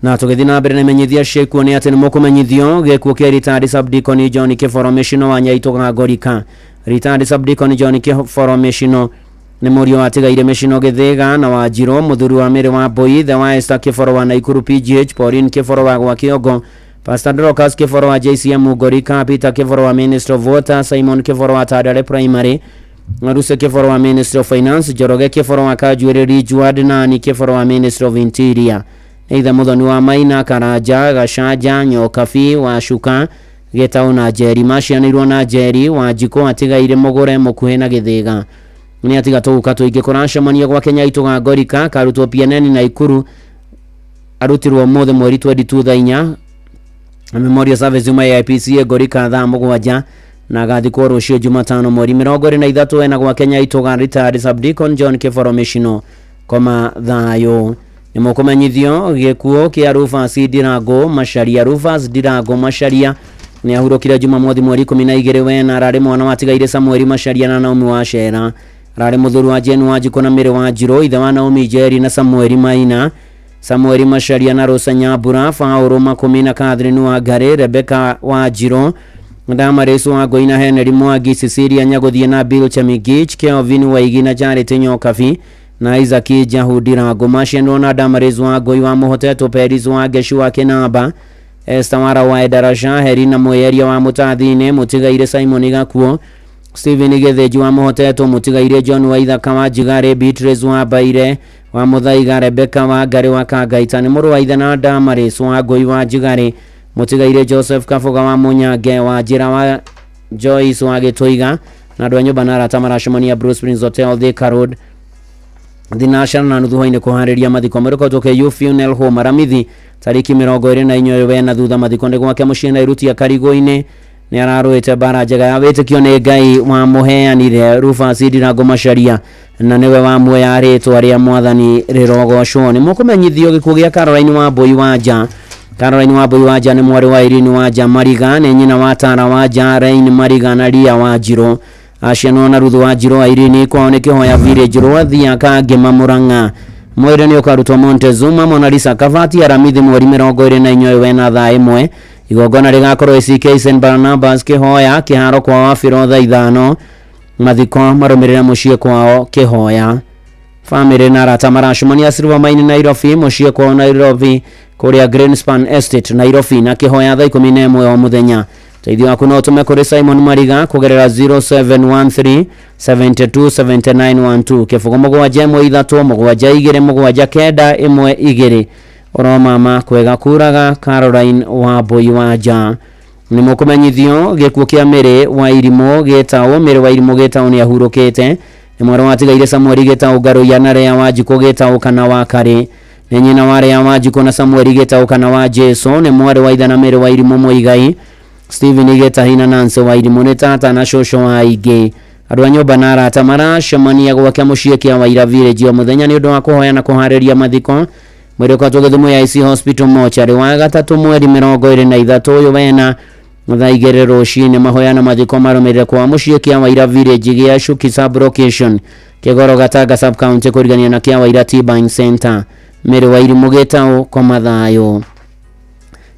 Na tũgĩthiĩ na mbere na imenyithia cia ikuũ nĩ atĩ nĩ mũkũmenyithio gĩkuũ kĩa retired subdeacon John Kĩboro Mĩcino wa Nyaitũ Gangorika. Retired subdeacon John Kĩboro Mĩcino nĩ mũriũ watigaire Mĩcino Gĩthĩga na Wanjirũ, mũthuri wa Mĩrĩ wa Mbũi, ithe wa Esther Kĩboro wa Naikuru PGH, Pauline Kĩboro wa Gwakĩongo, Pastor Dorcas Kĩboro wa JCM Ngorika, Peter Kĩboro wa Ministry of Water, Simon Kĩboro wa Tandare Primary, Maruse Kĩboro wa Ministry of Finance, Njoroge Kĩboro wa Kanjuĩrĩri Juad, Nani Kĩboro wa Ministry of Interior. Nĩ ithe Mũthoni wa Maina, Karanja, Gacanja, Nyokabi, Wacuka, Gĩtaũ na Njeri. Macianĩirwo na Njeri Wanjikũ, atigaire Mũgũre Mũkuhĩ na Gĩthĩga. Nĩ atiga tũguka tũingĩ. Kũracemania gwake Nyaitũ Gangorika, karutwo PNN na Ikuru, arutirwo ũmũthĩ mweri 22 thaa 4, na memorial service yuma AIPCA Ngorika thaa 7, na agathikwo rũciũ Jumatano mweri 23 ena gwake Nyaitũ ga retired subdeacon John Kĩboro Mĩcino, koma thayũ. Nĩ mũkũmenyithio gĩkuũ kĩa Rufus Ndirango Macharia. Rufus Ndirango Macharia nĩ ahurũkire Jumamothi mweri 12 wena. Ararĩ mwana watigaire Samueli Macharia na Naomi Wacera. Ararĩ mũthuri wa Jane Wanjikũ na Mĩrĩ Wanjirũ, ithe wa Naomi Njeri na Samueli Maina. Samueli Macharia na Rosa Nyambura, Paũlũ Makũmi na Catherine Wangari, Rebecca Wanjirũ, Damaris Wangũi na Henry Mwangi, Cecilia Nyagũthiĩ na Bill Chemigich, Kelvin Waigi na Charity Nyokabi na Isaac Jahu Ndirango. Macianirwo na Damaris Wangũi wa Mũhotetwo, Peris wa Ngecu wa Kĩnamba, Esther Wara wa Endarasha, Herina Mweyeria wa Mũtathi-inĩ, Mũtigaire Simon Gakuo, Stephen Gĩthĩnji wa Mũhotetwo, Mũtigaire John Waithaka wa Njigarĩ, Beatrice wa Mbaire wa Mũthaiga, Rebecca wa Ngarĩ wa Kangaita, nĩ mũrũ wa ithe na Damaris wa Ngũi wa Njigarĩ, Mũtigaire Joseph Kaboga wa Mũnyange wa Njĩra wa Joyce wa Gĩtũiga, na andũ a nyũmba na arata maracemania Bruce Springs Hotel, Thika Road, thinacara na nuthu hwainĩ kũharĩria mathiko. Mwĩrĩ KU Funeral Home Aramithi tarĩki 24 ũyũ wena thutha. Mathiko nĩ gwake mũciĩ Nairuti Karigũ-inĩ. Nĩ ararũĩte mbara njega ya wĩtĩkio, nĩ Ngai wamũheanire Rufus Ndirango Macharia na nĩwe wamuoya, rĩtwa rĩa Mwathani rĩrogocwo. Nĩ mũkũmenyithio gĩkuũ gĩa Caroline Wambui Wanja. Caroline Wambui Wanja nĩ mwarĩ wa Irene Wanja Mariga, nĩ nyina wa Tara Wanja, Rain Mariga na Ria Wanjirũ. Acianwo na Ruthu Wanjirũ Irene. Kwao nĩ Kĩhoya Village, Rwathia, Kangema, Murang'a. Mwĩrĩ nĩ ũkarutwo Montezuma Mona Lisa Kabati Aramithi mweri 24 ũyũ wena thaa 1. Igongona rĩgakorwo ACK St Barnabas Kĩhoya kĩharo kwa Wabĩro thaa 5. Mathiko marũmĩrĩre mũciĩ kwao Kĩhoya. Famĩlĩ na arata maracemania Silver Mine Nairobi, mũciĩ kwao Nairobi kũrĩa Greenspan Estate Nairobi na Kĩhoya thaa 11 o mũthenya. Ũteithio waku no ũtũme kũrĩ Simon Mariga kũgerera 0713 72 79 12 0 7 1 3 7 2 7 9 1 2. Ũromama kwega kuraga. Caroline Wambui Wanja. Nĩ mũkũmenyithio gĩkuũ kĩa Mary wa Irimũ Gĩtaũ. Mary wa Irimũ Gĩtaũ nĩ ahurũkĩte, nĩ mwarĩ watigaire Samueli Gĩtaũ Ngarũiya na Rea Wanjikũ Gĩtaũ kana wa Karĩ, nĩ nyina wa Rea Wanjikũ na Samueli Gĩtaũ kana wa Jesu, nĩ mwarĩ wa ithe na Mary wa Irimũ Mũigai, Stephen Gĩtahi na Nancy wa Irimũ, nĩ tata na cũcũ wa aingĩ. Andũ a nyũmba na arata maracemania gwake mũciĩ kĩa Waira Village o mũthenya nĩ ũndũ wa kũhoya na kũharĩria mathiko. Mwĩrĩ ũkoretwo Gĩthumo ya IC Hospital mochari wa gatatũ mweri 23 ũyũ wena thaa 2 rũcinĩ. Mahoya na mathiko marũmĩrĩre kwa mũciĩ kĩa Waira Village gĩa Shuki sub location, Kĩgoro, Gatanga sub county, kũrigania na kĩa Waira Tea Buying Center. Mary wa Irimũ Gĩtaũ, koma thayũ.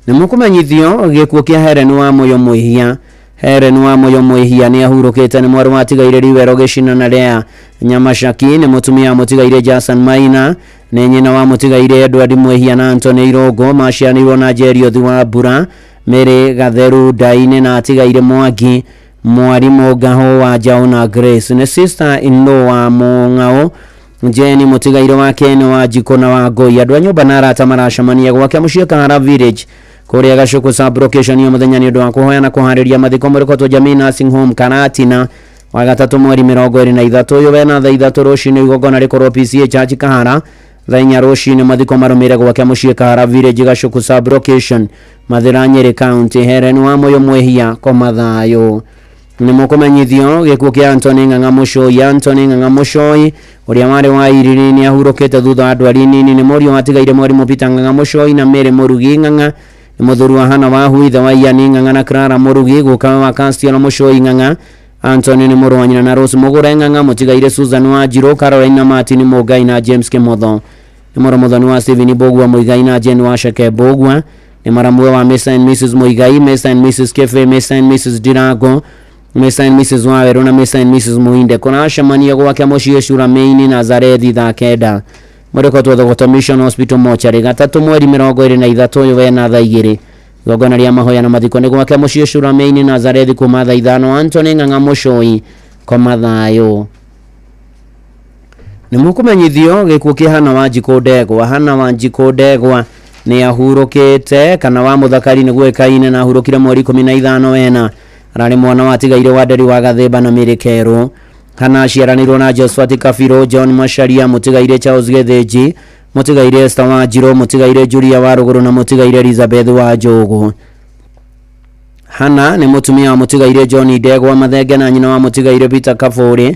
Nĩ mũkũmenyithio gĩkuũ kĩa Helen wa Mũyo Mwĩhia. Helen wa Mũyo Mwĩhia nĩ ahurũkĩte, nĩ mwarĩ watigaire Riwero Gĩcina na Lea Nyamacaki, nĩ mũtumia wa mũtigaire Jason Maina, nĩ nyina wa mũtigaire Edward Mwĩhia na Anthony Irũngũ. Maciaranĩirwo na Jeriothi wa Mbura, Mary Gatheru Ndainĩ na atigaire Mwangi Mwarimũ Ngahũ wa Njaũ na Grace, nĩ sister in law wa Mũng'aũ Jeni, mũtigaire wa Ken wa Njikũ na wa Ngũi. Andũ a nyũmba na arata maracemania gwake mũciĩ Kahara Village kũrĩa Gacũkũ sub location o mũthenya nĩ ũndũ wa kũhoya na kũharĩria mathiko. Mũrĩkotwo Jamii Nursing Home Karatina wa gatatũ mweri 23 ũyũ wena thaa 3 rũcinĩ. Igongona rĩkorwo PCA Church Kahara thaa 4 rũcinĩ. Mathiko marũmĩrĩre gwake mũciĩ Kahara Village, Gacũkũ sub location, Mathĩra, Nyĩrĩ County. Helen wa Mũyũ Mwĩhia, koma thayũ. Nĩ mũkũmenyithio gĩkuũ kĩa Anthony Ng'ang'a Mũcoi. Anthony Ng'ang'a Mũcoi ũrĩa warĩ wa Iriri nĩ ahurũkĩte thutha wa ndwari nini, nĩ mũriũ watigaire mwarimũ Peter Ng'ang'a Mũcoi na Mary Mũrugi Ng'ang'a, nĩ mũthuri wa Hana wa ithe wa Ian Ng'ang'a na Clara Mũrugi, gukawe wa Castiel Mũcoi Ng'ang'a. Anthony nĩ mũrũ wa nyina na Rose Mũgũre Ng'ang'a, mũtigaire Susan Wanjirũ, Caroline na Martin Mũngai na James Kĩmotho, nĩ mũrũ mũthoni wa Stephen Mbũgua Mũigai na Jane Waceke Mbũgua, nĩ maramwe wa Mr and Mrs Mũigai, Mr and Mrs Kefe, Mr and Mrs Ndirango, Mr and Mrs Wawerũ na Mr and Mrs Muinde. Kũracemania gwake mũciĩ Curameini Nazarethi thaa 9. Mũrĩkotwo Thogoto Mission Hospital mochari gatatũ mweri 23 ũyũ wena thaa 2. Igongona rĩa mahoya na mathiko nĩ gwake mũciĩ Curameini Nazarethi kuma thaa 5. Anthony Ng'ang'a Mũcoi, koma thayũ. Nĩ mũkũmenyithio gĩkuũ kĩa Hana Wanjikũ Ndegwa. Hana Wanjikũ Ndegwa nĩ ahurũkĩte kana wa Mũthakari nĩguo ĩkaine na ahurũkire mweri 15 wena. Ararĩ mwana watigaire wa Nderi wa Gathĩmba na Mĩrĩ Kerũ. Hana aciaranĩirwo na Josephat Kabirũ, John Macharia, mũtigaire Charles Gĩthĩnji, mũtigaire Esther Wanjirũ, mũtigaire Julia wa Rũgũrũ na mũtigaire Elizabeth wa Njũgũ. Hana nĩ mũtumia wa mũtigaire John Ndegwa Mathenge na nyina wa mũtigaire Peter Kabũrĩ,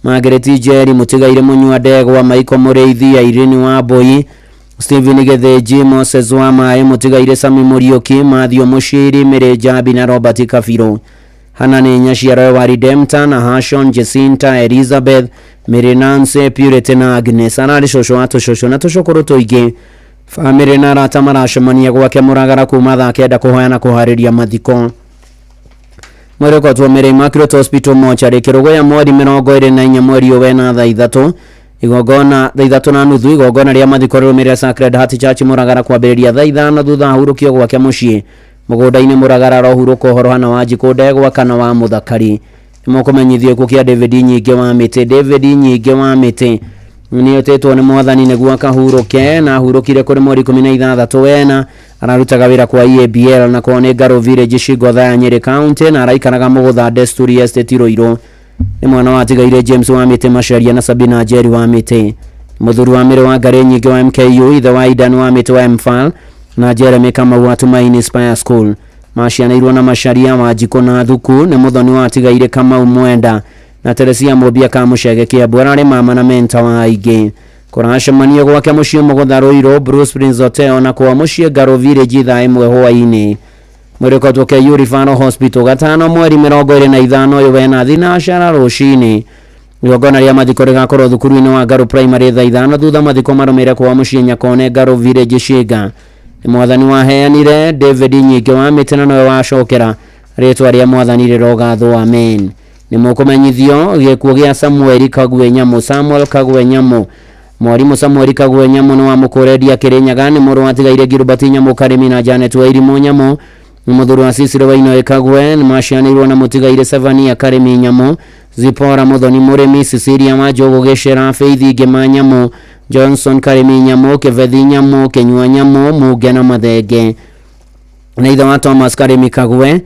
Margaret Njeri, mũtigaire Mũnyua Ndegwa, Michael Mũrĩithi, Irene Wambui, Stephen Gĩthĩnji, Moses wa Maĩ, mũtigaire Sami Mũriũki, Mathew Mũciri, Mary Njambi na Robert Kabirũ. Hana nĩ nyaciarawe wa Redemptor na Hashon, Jacinta, Elizabeth, Mary Nancy, Purity na Agnes. Ararĩ cũcũ wa tũcũcũ na tũcũkũrũ tũingĩ. Bamĩrĩ na arata maracemania gwake Mũragara kuma thaa 9 kũhoya na kũharĩria mathiko. Mwĩrĩ ũkotwo Mary Immaculate Hospital mochari Kĩrũgũya mweri 24 mweri ũyũ wena thaa 3 igongona thaa 3:30 igongona rĩa mathiko rĩrũmĩrĩra Sacred Heart Church Mũragara kwambĩrĩria thaa 5 thutha ahurũkio gwake mũciĩ mũgũnda-inĩ Mũragara arohurũka ũhoro hana wa Njikũ Ndegwa kana wa Mũthakari. Nĩmũkũmenyithio gĩkuũ kĩa David Nyingĩ wa Mĩtĩ. David Nyingĩ wa Mĩtĩ nĩetĩtwo nĩ mwathani nĩguo akahurũke na ahurũkire kũrĩ mweri 16 wena ararutaga wĩra kwa EABL na kwao nĩ Ngaro Village Shigotha ya Nyeri County na araikaraga Mũgũtha Desturi Estate Ruiru. Nĩ mwana wa atigaire James wa Mĩtĩ Macharia na Sabina Njeri wa Mĩtĩ. Mũthuri wa Mĩrĩ wa Ngarĩ Nyingĩ wa MKU, ithe wa Aidan wa Mĩtĩ wa MFAL na Jeremy Kamau wa Tumaini Spire School. Macianĩirwo na Macharia wa Njikũ na Thuku. Nĩ mũthoni wa atigaire Kamau Mwenda na Teresia Mũmbia Kamũcege Kĩambu. Ararĩ mama na menta wa aingĩ. Kũracemanio gwake mũciĩ Mũgũtha Ruiru Bruce Prince Hotel na kwa mũciĩ Ngaro Village thaa 1 hwaĩ-inĩ. Mwĩrĩ ũkotwo KU Referral Hospital gatano mweri 25 ũyũ wena thinacara rũcinĩ. Igongona rĩa mathiko rĩgakorwo thukuru-inĩ wa Ngaro Primary thaa 5 thutha mathiko marũmĩrĩre kwa mũciĩ Nyakone Ngaro Village Shinga. Nĩ mwathani waheanire David Nyingĩ wa Mĩtĩ na nowe wacokera rĩtwa rĩa mwathani rĩrogathwo amen. Nĩ mũkũmenyithio gĩkuũ gĩa Samuel Kagwe Nyamu. Samuel Kagwe Nyamu, mwarimũ Samuel Kagwe Nyamu nĩ wa Mũkũrendia Kĩrĩnyaga, nĩ mũrũ watigaire Gilbert Nyamu Karĩmi na Janet Wairimũ Nyamu. Nĩ mũthuri wa Cecily Wainoĩ Kagwe, nĩ macianĩirwo na mũtigaire Sevania Karĩmi Nyamu, Zipora Mũthoni Mũrĩmi, Cecilia wa Njũgũ Gĩcera, Faith Ngĩma Nyamu, Johnson Karĩmi Nyamu, Kĩbethi Nyamu, Kĩnyua Nyamu, Munge na Mathenge. Na ithe wa Thomas Karĩmi Kagwe,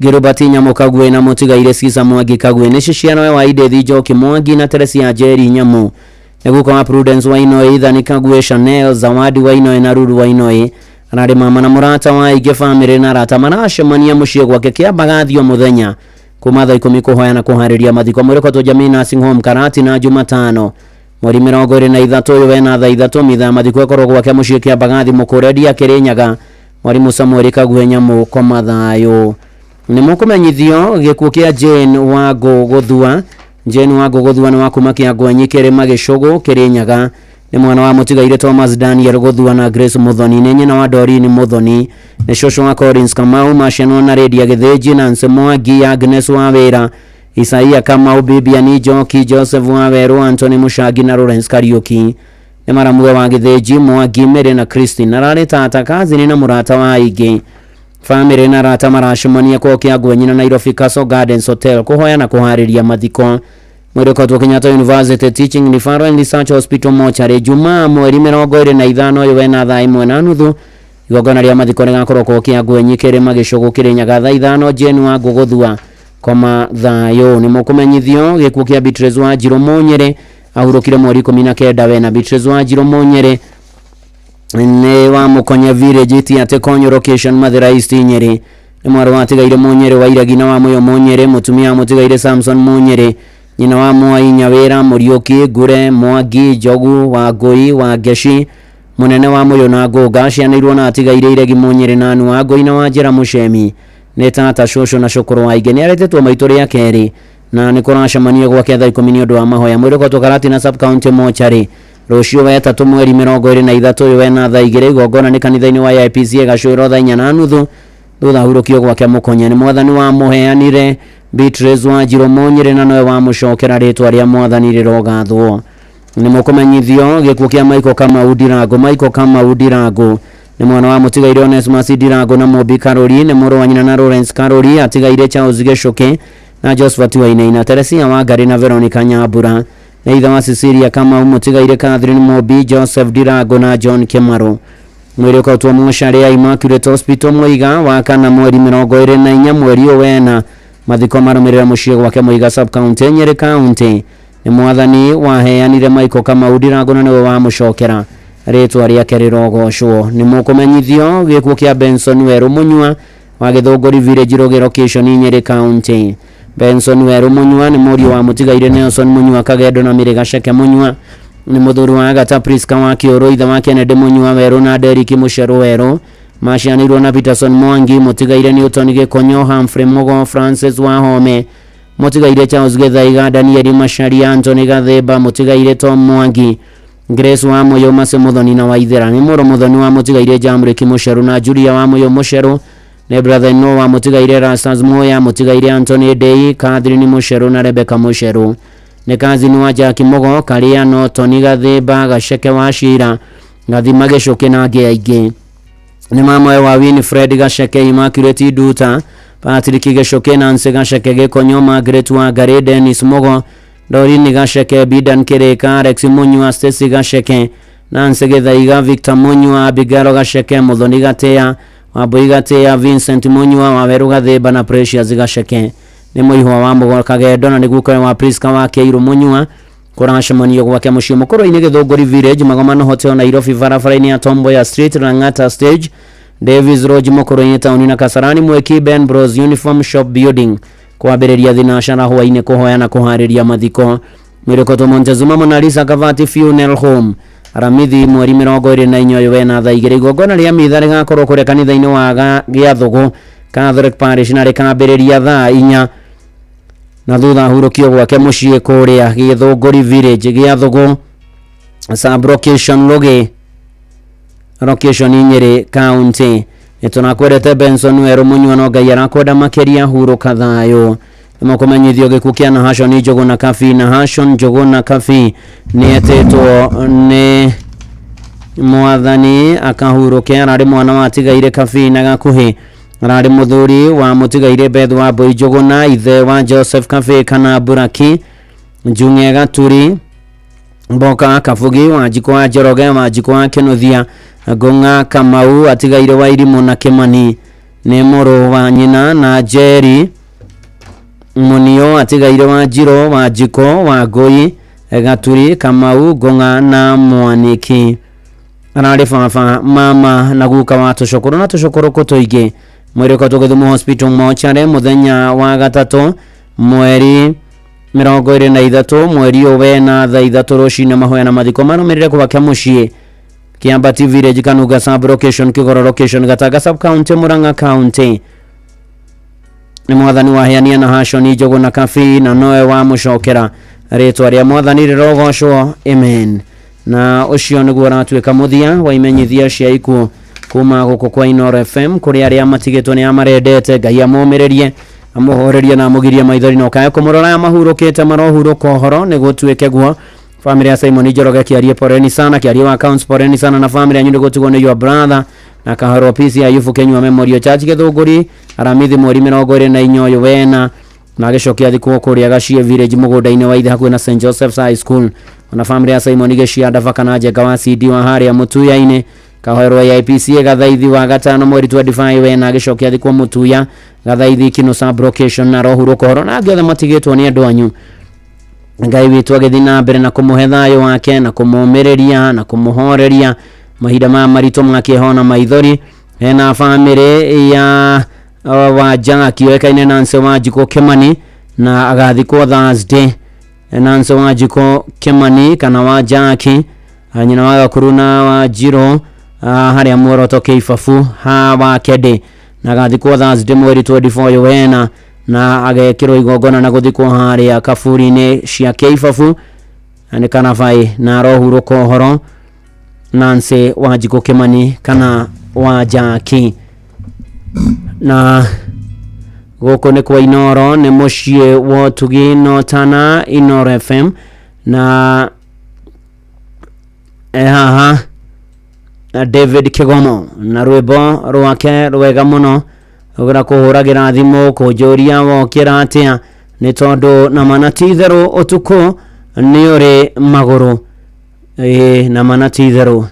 Gilbert Nyamu Kagwe na mũtigaire Cisa Mwangi Kagwe. Nĩ ciana wa Edith Njoki Mwangi na Teresia Njeri Nyamu. Nĩ guka wa Prudence Wainoĩ, Ethani Kagwe, Chanel Zawadi Wainoĩ na Ruru Wainoĩ. Ararĩ mama na mũrata wa aingĩ bamĩrĩ na arata maracemania mũciĩ gwake Kĩambagathi o mũthenya kuma thaa 10 kũhoya na kũharĩria mathiko. Mwĩrĩ ũkotwo Jamii Nursing Home Karati na Jumatano mweri 23 ũyũ wena thaa 3 mitha mathiko ĩkorwo gwake mũciĩ Kĩambagathi Mũkũrendia Kĩrĩnyaga. Mwarimũ Samuel Kagwe Nyamu koma thayũ. Nĩ mũkũmenyithio gĩkuũ kĩa Jane Wangũ Gũthua. Jane Wangũ Gũthua nĩ wa kuma Kĩangwenyi Kĩrĩma Gĩcũgũ Kĩrĩnyaga. Nĩ mwana wa mũtigaire Thomas Daniel Gũthua na Grace Mũthoni. Nĩ nyina wa Doreen Mũthoni. Nĩ cũcũ wa Collins Kamau macianwo na Lydia Gĩthĩnji, Nancy Mwangi, Agnes Wawĩra, Isaia Kamau, Bibian Njoki, Joseph Wawerũ, Anthony Mũcangi na Lawrence Kariuki. Nĩ maramuwe wa Gĩthĩnji, Mwangi, Mary na Christine. Ararĩ tata, kazini na mũrata wa aingĩ. Bamĩrĩ na arata maracemania kwao Kĩangwenyi na Nairobi Castle Gardens Hotel kũhoya na kũharĩria mathiko. Mwĩrĩ ũkotwo Kenyatta University Teaching Referral and Research Hospital mochari Jumaa mweri 25 ũyũ wena thaa 1:30. Igongona rĩa mathiko rĩgakorwo kwao Kĩangwenyi Kĩrĩma Gĩcũgũ Kĩrĩnyaga thaa 5. Jane Wangũ Gũthua koma thayũ. Nĩ mũkũmenyithio gĩkuũ kĩa Beatrice Wanjirũ Mũnyĩrĩ ahurũkire mweri 19 wena. Beatrice Wanjirũ Mũnyĩrĩ nĩ wa Mũkonye Village Itiatĩ Konyo location Mathĩra East Nyĩrĩ. Nĩ mwarĩ wa atigaire Mũnyĩrĩ wa Iregi na wa Mũyũ Mũnyĩrĩ, mũtumia wa mũtigaire Samson Mũnyĩrĩ, nyina wa Mwai Nyawĩra, Mũriũki, Ngure, Mwangi, Njogu, Wangũi, Wangeci, mũnene wa Mũyũ na Ngũnga. Acianĩirwo na atigaire Iregi Mũnyĩrĩ na Anu Wangũi na Wanjĩra Mũcemi. Nĩ tata, cũcũ na cũkũrũ wa aingĩ. Nĩ aretĩtwo maitũ rĩa kerĩ na nĩ kũracemanio gwake thaa 10 nĩ ũndũ wa mahoya. Mwĩrĩ ũkotwo Karatina Sub County mochari rũciũ wetatũ mweri 23 ũyũ wena thaa 2. Igongona nĩ kanitha-inĩ wa AIPCA Gacũĩro thaa 4:30 thutha ahurũkio gwake Mũkonye. Nĩ mwathani wamũheanire Beatrice Wanjirũ Mũnyĩrĩ na nowe wamũcokera rĩtwa rĩa mwathani rĩrogathwo. Nĩ mũkũmenyithio gĩkuũ kĩa Michael Kamau Ndirango. Michael Kamau Ndirango nĩ mwana wa mũtigaire Onesmus Ndirango na Mũmbi Karori. Nĩ mũrũ wa nyina na Lawrence Karori. Atigaire Charles Gĩcũkĩ na Josephat Wainaina, Teresia Wangari na Veronica Nyambura. Nĩ ithe wa Cecilia Kamau, mũtigaire Catherine Mũmbi, Joseph Ndirango na John Kĩmarũ. Mwĩrĩ ũkotwo mocarĩ ya Immaculate Hospital Mũiga wa kana mweri 24 mweri ũyũ wena. Mathiko marũmĩrĩra mũciĩ gwake Mũiga Sub County Nyĩrĩ County. Nĩ mwathani waheanire Michael Kamau Ndirango na nĩwe wamũcokera rĩtwa rĩake rĩrogocwo. Nĩ mũkũmenyithio gĩkuũ kĩa Benson Werũ Mũnyua wa Gĩthũngũri Village Rũgĩ location Nyĩrĩ County. Benson Werũ Mũnyua nĩ mũriũ wa mũtigaire Nelson Mũnyua Kagendo na Mĩrĩ Gaceke Mũnyua. Nĩ mũthuri wa Agatha Priska wa Kĩũrũ, ithe wa Kennedy Mũnyua Werũ na Derrick Mũcerũ Werũ. Macianĩirwo na Peterson Mwangi, mũtigaire Newton Gĩkonyo, Humphrey Mugo, Francis Wahome, mũtigaire Charles Gĩthaiga, Daniel Macharia, Anthony Gathemba, mũtigaire Tom Mwangi. Grace wa Muyo Mase Muthoni na Waithera nĩ mũrũ Muthoni wa mũtigaire Jamriki Mũceru na Julia wa Muyo Mũceru nĩ brother in law wa mũtigaire Rastas Moya mũtigaire Anthony Dei Catherine Mũceru na Rebecca Mũceru nĩ kazini wa Jackie Mugo Kariano Tony Gathimba Gaceke wa Cira Gathima Gĩcũkĩ na angĩ aingĩ nĩ mamawe wa Winfred Gaceke Immaculate Nduta Patrick Gĩcũkĩ Nancy Gaceke Gĩkonyo Margaret Wangari Dennis Mugo Dorini Gaceke Bidan Kirika Alex Munyua Stacy Gaceke Nancy Githaiga Victor Munyua Abigail Gaceke Muthoni Gatea Wambui Gatea Vincent Munyua Waweru Gathimba na Precious Gaceke nĩ mũihwa wa Mugo Kagendo na nĩ guka wa Priska wa Keiru Munyua kũracemanio gwake mũciĩ mũkũrũ-inĩ Gĩthũngũri Village Magomano Hotel Nairobi barabara-inĩ ya Tom Mboya Street Lang'ata Stage Davis Road mũkũrũ-inĩ taũni na Kasarani Mweki Ben Bros Uniform Shop Building kwambĩrĩria thinacara hwaĩ-inĩ kũhoya na kũharĩria mathiko Mĩrĩkotwo Montezuma Monalisa Kavati Funeral Home Aramithi mweri 24 ũyũ wena thaa 2 igongona rĩa mitha rĩgakorwo kũrĩa kanitha-inĩ wa Gĩathũgũ Catholic Parish na rĩkambĩrĩria thaa 4 na thutha hurũkio gwake mũciĩ kũrĩa Gĩthũngũri Village Gĩathũgũ sub-location Rũgĩ location Nyĩrĩ County nĩtũrakwendete Benson Werũ Mũnyua no Ngai arakwenda makĩria hurũka thayũ nĩmũkũmenyithio gĩkuũ kĩa Nahashon Njũgũna Kabi Nahashon Njũgũna Kabi nĩetĩtwo nĩ mwathani akahurũke ararĩ mwana wa tigaire Kabi na Gakuhĩ ararĩ mũthuri wa mũtigaire Beth wa Mbui Njũgũna ithe wa Joseph Kabi kana Buraki Njung'e Gaturi Mboka Kabugi Wanjikũ wa Njoroge Wanjikũ wa Kĩnuthia Ngũng'a Kamau atigaire wa Irimũ na Kĩmani nĩ mũrũ wa nyina na Njeri Munio atigaire wa Njiro Wanjikũ wa Ngũi Gaturi Kamau Ngũng'a na Mwaniki ararĩ baba mama na guka wa tũcũkũrũ na tũcũkũrũ tũingĩ mwĩrĩ ũkoretwo Gĩthumo Hospital mochare mũthenya wa gatatũ mweri 23 mweri ũyũ wena thaa 3 rũcinĩ mahoya na mathiko marũmĩrĩre gwake mũciĩ Kĩambati Village Kanuga sub location Kĩgoro location Gatanga sub county Murang'a county nĩ mwathani waheania Nahashon Njũgũna Kabi na nowe wamũcokera rĩtwa rĩa mwathani rĩrogocwo amen na ũcio nĩguo ũratuĩka mũthia wa imenyithia cia ikuũ kuma gũkũ kwa Inooro FM kũrĩ arĩa matigĩtwo nĩ amarendete Ngai amũmĩrĩrie amũhorerie na amũgirie maithori na ũkae kũmũrora aya mahurũkĩte marohurũka ũhoro nĩguo tuĩke guo family ya Simon Njoroge kĩarie poleni sana kĩarie wa accounts poleni sana na family yanyu nĩgũtigwo nĩ your brother na kahoro peace ya Yufu Kenyua Memorial Church Gĩthũngũri Aramithi mweri 24 ũyũ wena na agĩcokia thikũ kũrĩa Gacie Village mũgũnda-inĩ wa ithe hakuhĩ na St Joseph's High School ona family ya Simon Gĩcia Ndaba kana Njenga wa CD wa harĩa Mũtuya-inĩ kahoerwo AIPC Gathaithi wa gatano mweri 25 wena agĩcokia thikũ Mũtuya Gathaithi Kino sub location na rohurũka ũhoro na angĩ othe matigĩtwo nĩ andũ anyu Ngai witũ agĩthiĩ na mbere na kũmũhe thayũ wake na kũmũmĩrĩria na kũmũhoreria mahinda maya maritũ ma kĩeha na maithori hena family ya wa Jackie yoĩkaine Nancy Wanjikũ Kĩmani na agathikwo Thursday Nancy Wanjikũ Kĩmani kana wa Jackie nyina wa Gakuru na wa Njirũ harĩa Muoroto Kĩibabu ha wa Kende na agathikwo Thursday mweri 24 ũyũ wena na agekĩrwo igongona na gũthikwo harĩa kaburi-inĩ cia Kĩibabu nĩ Kanabai na arohurũka ũhoro Nancy Wanjikũ Kĩmani kana wa Jackie na gũkũ nĩ kwa Inooro nĩ mũciĩ wa ũtugi Notana Inooro FM na haha David Kĩgomo na rwĩmbo rwake rwega mũno ũgĩra kũhũragĩra thimũ kũnjũria wokĩra atĩa nĩ tondũ na mana ti itherũ ũtukũ nĩ ũrĩ magũrũ ĩĩ na mana ti itherũ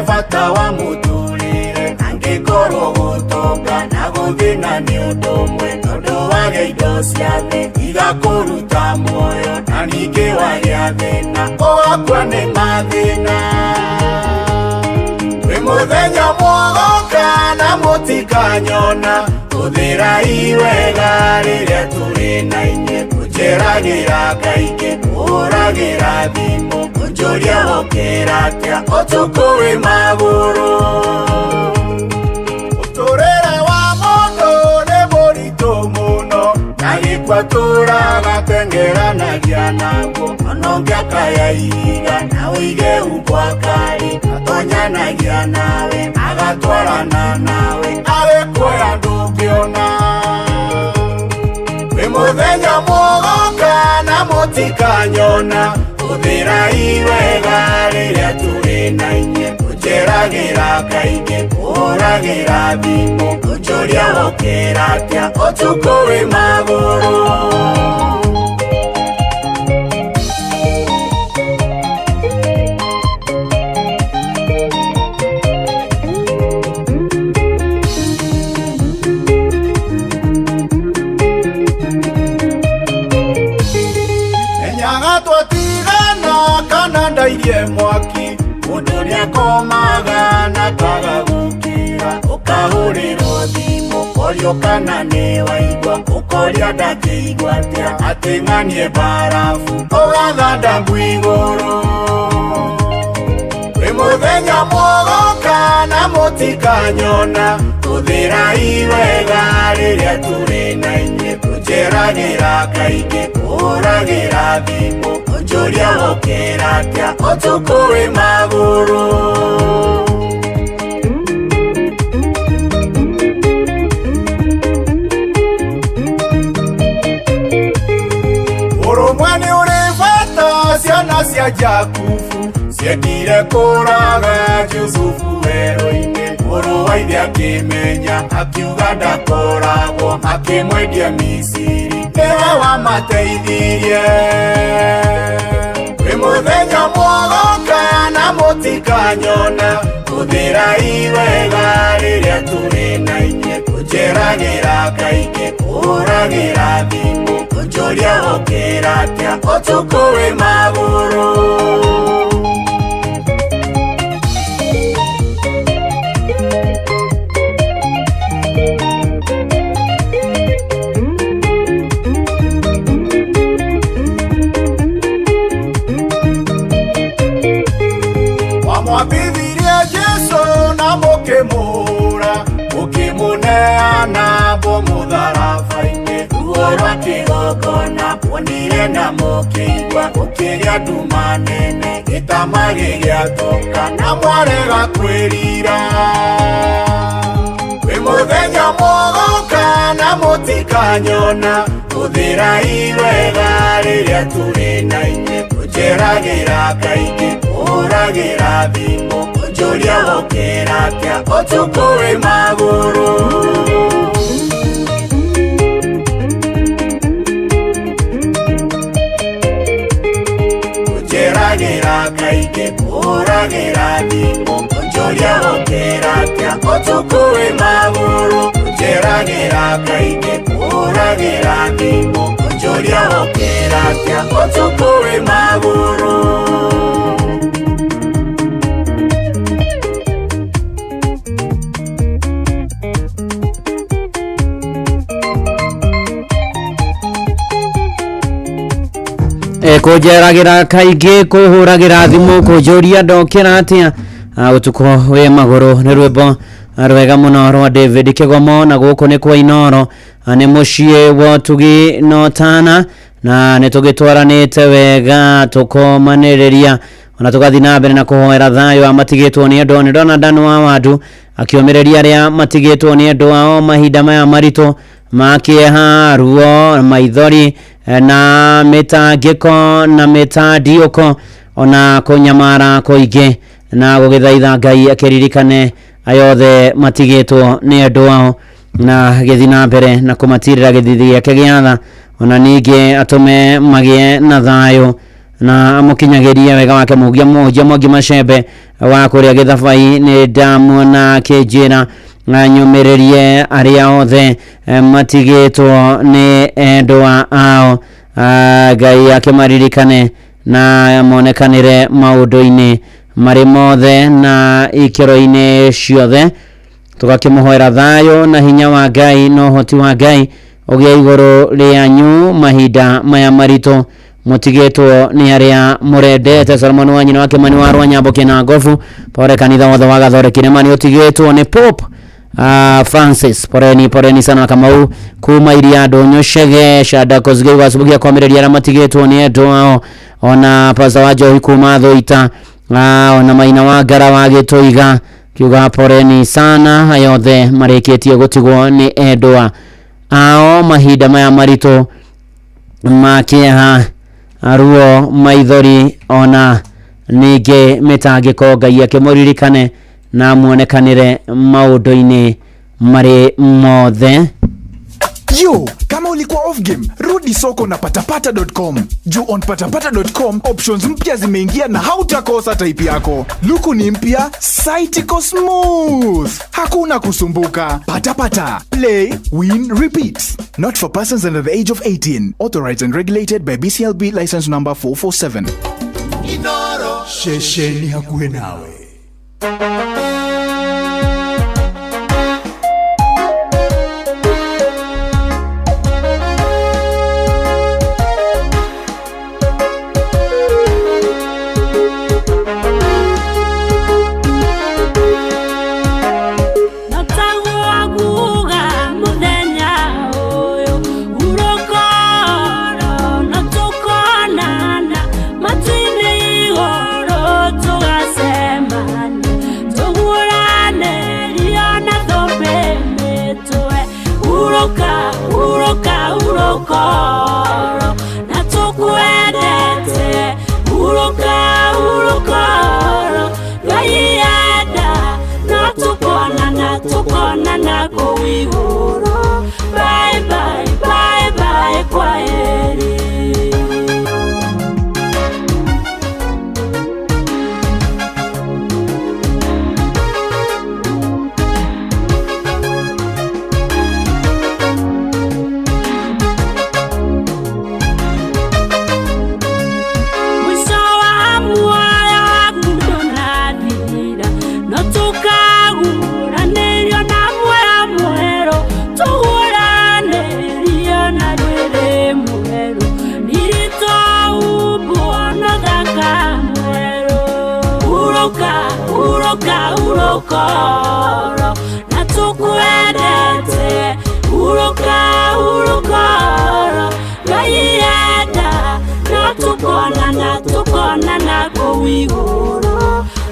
Bata wa muturire angikorwo gutonga na guthina ni undu umwe tondu wage indo cia thi igakuruta muoyo na ningi wagĩa thĩna ũgakua nĩ mathĩna twĩ mũthenya mwogoka na mũtikanyona Hũthĩrai wega rĩrĩa tũrĩ na inyuĩ kũnjeragĩra kaingĩ kũhũragĩra thimũ kũnjũria wokĩra atĩa ũtukũ wĩ magũrũ. Mũtũrĩre wa mũndũ nĩ mũritũ mũno na gĩkua tũragateng'eranagia naguo ona ũngĩakaya ihiga na ũige umbwa kari atonyanagia nawe agatwarana nawe agĩkuoya ndũngĩona. Wĩ mũthenya mũgoka na mũtikanyona hũthĩrai wega rĩrĩa tũrĩ na inyuĩ kũnjeragĩra kaingĩ kũhũragĩra thimũ kũnjũria wokĩra atĩa ũtukũ wĩ magũrũ. Menyaga twatigana kana ndairie mwaki mũndũ nĩakomaga na kaga gũkĩra ũkahũrĩrwo thimũ ũkorio kana nĩwaigua ũkoria ndangĩigua atĩa atĩ ng'anie mbarabu ũgathanda ngui igũrũ. Wĩ mũthenya mũgoka na mũtikanyona hũthĩrai wega rĩrĩa tũrĩ na inyuĩ kũnjeragĩra kaingĩ kũhũragĩra thimũ kũnjũria wokĩra atĩa ũtukũ wĩ magũrũ. Ũrũmwe nĩ ũrĩ bata ciana cia Jakubu ciendire kũraga Jusufu werũ-inĩ mũrũ wa ithe akĩmenya akiuga ndakoragwo akĩmwendia Misiri nĩwe wamateithirie. Wĩ mũthenya mũgoka na mũtikanyona hũthĩrai wega rĩrĩa tũrĩ na inyuĩ kũnjeragĩra kaingĩ kũhũragĩra thimũ kũnjũria wokĩra atĩa ũtukũ wĩ magũrũ. Wamwambithirie Jesũ na mũkĩmũhũra mũkĩmũneana bo mũtharaba-inĩ ruo rwa kĩgongona muonire na mũkĩigua gũkĩgĩa nduma nene gĩtama gĩgĩatũka na mwarega kwĩrira. Wĩ mũthenya mũgoka na mũtikanyona hũthĩrai wega rĩrĩa tũrĩ na inyuĩ kũnjeragĩra kaingĩ kũhũragĩra thimũ kũnjũria wokĩra atĩa ũtukũ wĩ magũrũ. Kũnjeragĩra kaingĩ kũhũragĩra thimũ kũnjũria wokĩra atĩa ũtukũ wĩ magũrũ. Kũnjeragĩra kaingĩ kũhũragĩra thimũ kũnjũria wokĩra atĩa ũtukũ wĩ magũrũ. Kũnjeragĩra kaingĩ kũhũragĩra thimũ kũnjũria ndokĩra atĩa ũtukũ wĩ magũrũ nĩ rwĩmbo rwega mũno rwa David Kĩgomo na gũkũ nĩ kwa Inoro nĩ mũciĩ wa ũtugi na ũtana na nĩ tũgĩtwaranĩte wega tũkomanĩrĩria ona tũgathiĩ na mbere na kũhoera thayũ a matigĩtwo nĩ andũ. Nĩ ndona Dan wa Wandu akĩũmĩrĩria arĩa matigĩtwo nĩ andũ ao mahinda maya maritũ ma kĩeha, ruo, maithori na mĩtangĩko na mĩtandiũko ona kũnyamara kũingĩ na gũgĩthaitha Ngai akĩririkane aya othe matigĩtwo nĩ andũ ao na gĩthiĩ na mbere na kũmatirĩra gĩthithi gĩake gĩa tha ona ningĩ atũme magĩe na thayũ na amũkinyagĩrie wega wake. Mũhunjia Mwangi Macembe wa kũrĩa Gĩthabai nĩ ndamuona akĩnjĩra nyũmĩrĩrie arĩa othe matigĩtwo nĩ endwa ao, Ngai akĩmaririkane na monekanĩre maũndũ-inĩ marĩ mothe na ikĩro-inĩ ciothe. Tũgakĩmũhoera thayũ na hinya wa Ngai na ũhoti wa Ngai ũgĩe igũrũ rĩanyu mahinda maya maritũ mũtigĩtwo nĩ arĩa mũrendete. Solomon wa nyina wa Kĩmani wa Rwanyambo kĩna ngobu pore kanitha wothe wa Gathoreki nĩ mani ũtigĩtwo nĩ Pope Francis. Poreni poreni sana Kamau kuma iria ndũnyũ Chege Shada Kosgei wa Subukia kwamĩrĩria arĩa matigĩtwo nĩ endwa ao, ona Pastor wa Njohi kuma Thũita, ona Maina wa Ngara wa Gĩtũiga kiuga poreni sana ayothe marĩkĩtie gũtigwo nĩ endwa ao mahinda maya maritũ ma kĩeha, ruo, maithori ona ningĩ mĩtangĩko. Ngai akĩmũririkane na muonekanĩre maũndũ-inĩ marĩ mothe. Yo, kama ulikuwa off game, rudi soko na patapata.com. Juu on patapata.com options mpya zimeingia na hautakosa type yako. Luku ni mpya, site iko smooth. Hakuna kusumbuka. Patapata, play, win, repeat. Not for persons under the age of 18. Authorized and regulated by BCLB license number 447. Shesheni hakuwe nawe. Bye bye, bye bye, kwaheri. Mwisho wa muoyo waku ndũnathira, no tũkagũranĩrio na muoyo mwerũ, tũgũranĩrio na rwĩrĩ mwerũ, riri tũhumbwo na ũthaka mwerũ. Hurũka, hurũka, hurũka oro, na tũkwendete. Hurũka, hurũka oro, Ngai enda, no tũkonana, tũkonana kũu igũrũ.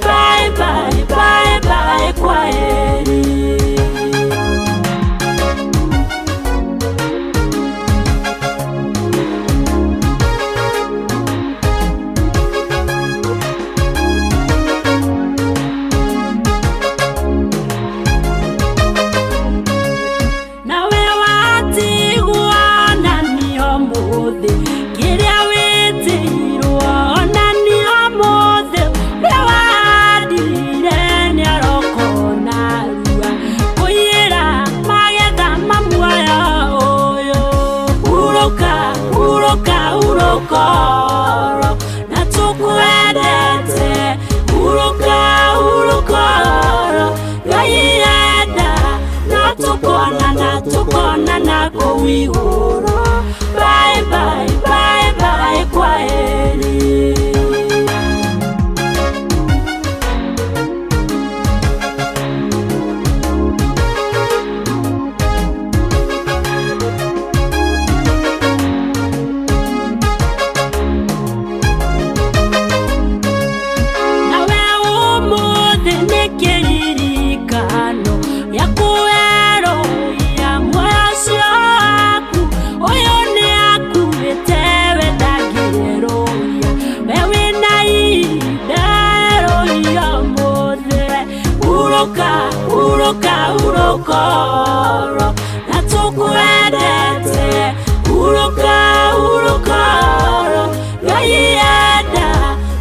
Bye bye, bye bye, kwaheri. Nawe watigwo na niĩ ũmũthĩ, kĩrĩa wĩtĩirwo na niĩ ũmũthĩ, ũrĩa wahandire nĩaroka narua, kũiyĩra magetha ma muoyo ũyũ. Hurũka, hurũka, hurũka oro, na tũkwendete. Hurũka, hurũka oro, Ngai enda, no tũkonana, tũkonana kũu igũrũ. Bye bye, bye bye, kwaheri. Nawe ũmũthĩ nĩ kĩririkano gĩa kwerũhia muoyo ũcio waku, ũyũ nĩakuĩte we ndangĩerũhia, we wĩna ihinda erũhia ũmũthĩ. Hurũka, hurũka, hurũka oro, na tũkwendete. Hurũka, hurũka oro, Ngai enda,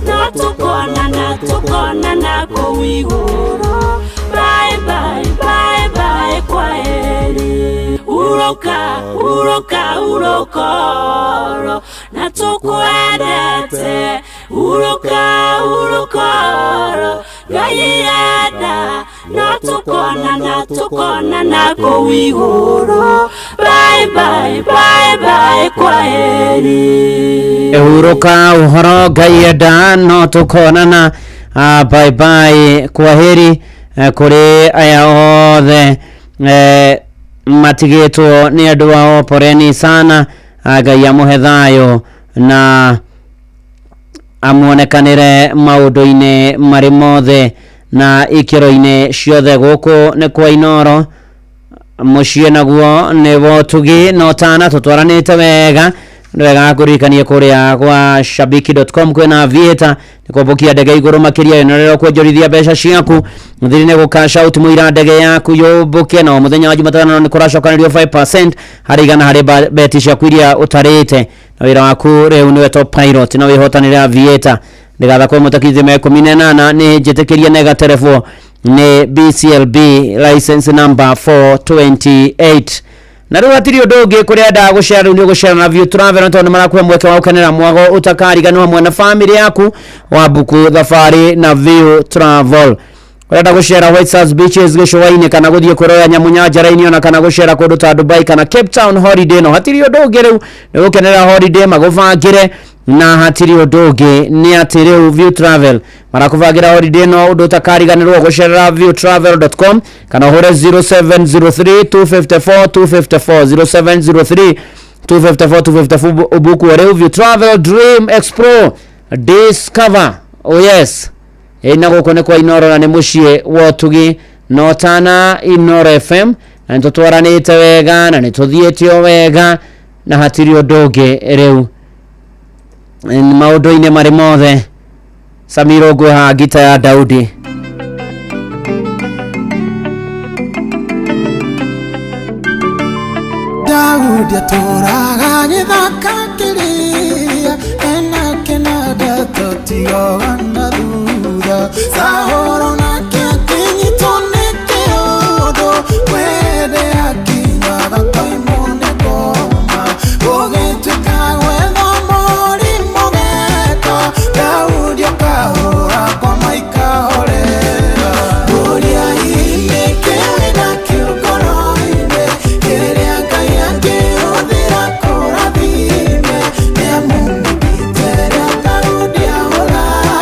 no tũkonana, tũkonana kũu igũrũ. Bye bye, bye bye, kwaheri. Hurũka, hurũka, hurũka oro, na tũkwendete. Hurũka, hurũka oro, Ngai enda no tukonana tukonana kũu igũrũ. Bye bye bye bye kwaheri. Huruka uhoro Ngai enda no tukonana. Bye bye kwaheri kuri aya othe matigĩtwo nĩ andũ ao poreni sana. Ngai amũhe thayũ na amuonekanĩre maũndũ-inĩ marĩ mothe na ikĩro-inĩ ciothe. Gũkũ nĩ kwa Inoro mũciĩ naguo nĩ wotugi no tana tũtwaranĩte wega wega kũririkanie kũrĩa kwa shabiki.com kwĩna aviator nĩ kwambũkia ndege igũrũ makĩria ĩno rĩrĩa ũkwenjorithia mbeca ciaku thiri nĩ gũ cash out mũira ndege yaku yũmbũke na o mũthenya wa Jumatano nĩ kũracokanĩrio 5% harĩ igana harĩ beti ciaku iria ũtarĩte na wĩra waku rĩu nĩwe top pilot na wĩhotanĩre aviator ndĩgathakwo mũtakithi me 18 nĩ njĩtĩkĩrie negaterefo nĩ BCLB license number 428 na rĩu hatirĩ ũndũ ũngĩ kũrĩa endaga gũcera rĩu nĩ ũgũcera na View Travel tondũ nĩ marakũhe mweke wa gũkenera mwago ũtakariganĩrwo hamwe na family yaku wa Buku Thabarĩ na View Travel. Ũrenda gũcera White Sands Beaches gĩcũa-inĩ kana gũthiĩ kwĩrorera nyamũ nyanjara-inĩ ona kana gũcera kũndũ ta Dubai kana Cape Town holiday no hatirĩ ũndũ ũngĩ rĩu nĩ gũkenera holiday magũbangĩre na hatirĩ ũndũ ũngĩ nĩ atĩ rĩu View Travel marakũbangĩra holiday no ũndũ ũtakariganĩrwo gũcerera viewtravel.com kana ũhũre 0703 254 254 0703 254 254 ũbuku rĩu View Travel Dream Explore Discover. Oh yes, na gũkũ nĩ kwa Inoro na nĩ mũciĩ wa ũtugi no tana Inoro FM na nĩ tũtwaranĩte wega na nĩ tũthiĩte o wega na hatirĩ ũndũ ũngĩ rĩu maũndũ-inĩ marĩ mothe. Samiro ngwĩha ngita ya Daudi. Daudi atũraga gĩthaka kĩrĩa ena kĩnanda tũtigoga na thutha Saũlũ nake akĩnyitwo nĩ kĩũndũ kwende akinywaga koimwo nĩ ngoma gũgĩtuĩka gwetha mũrimũ geko Daudi akahũra ngoma ikahorera Gũria-inĩ kĩrĩ nakĩo ngoro-inĩ kĩrĩa Ngai angĩhũthĩra kũrathime nĩamu rĩrĩa Daudi ahũraga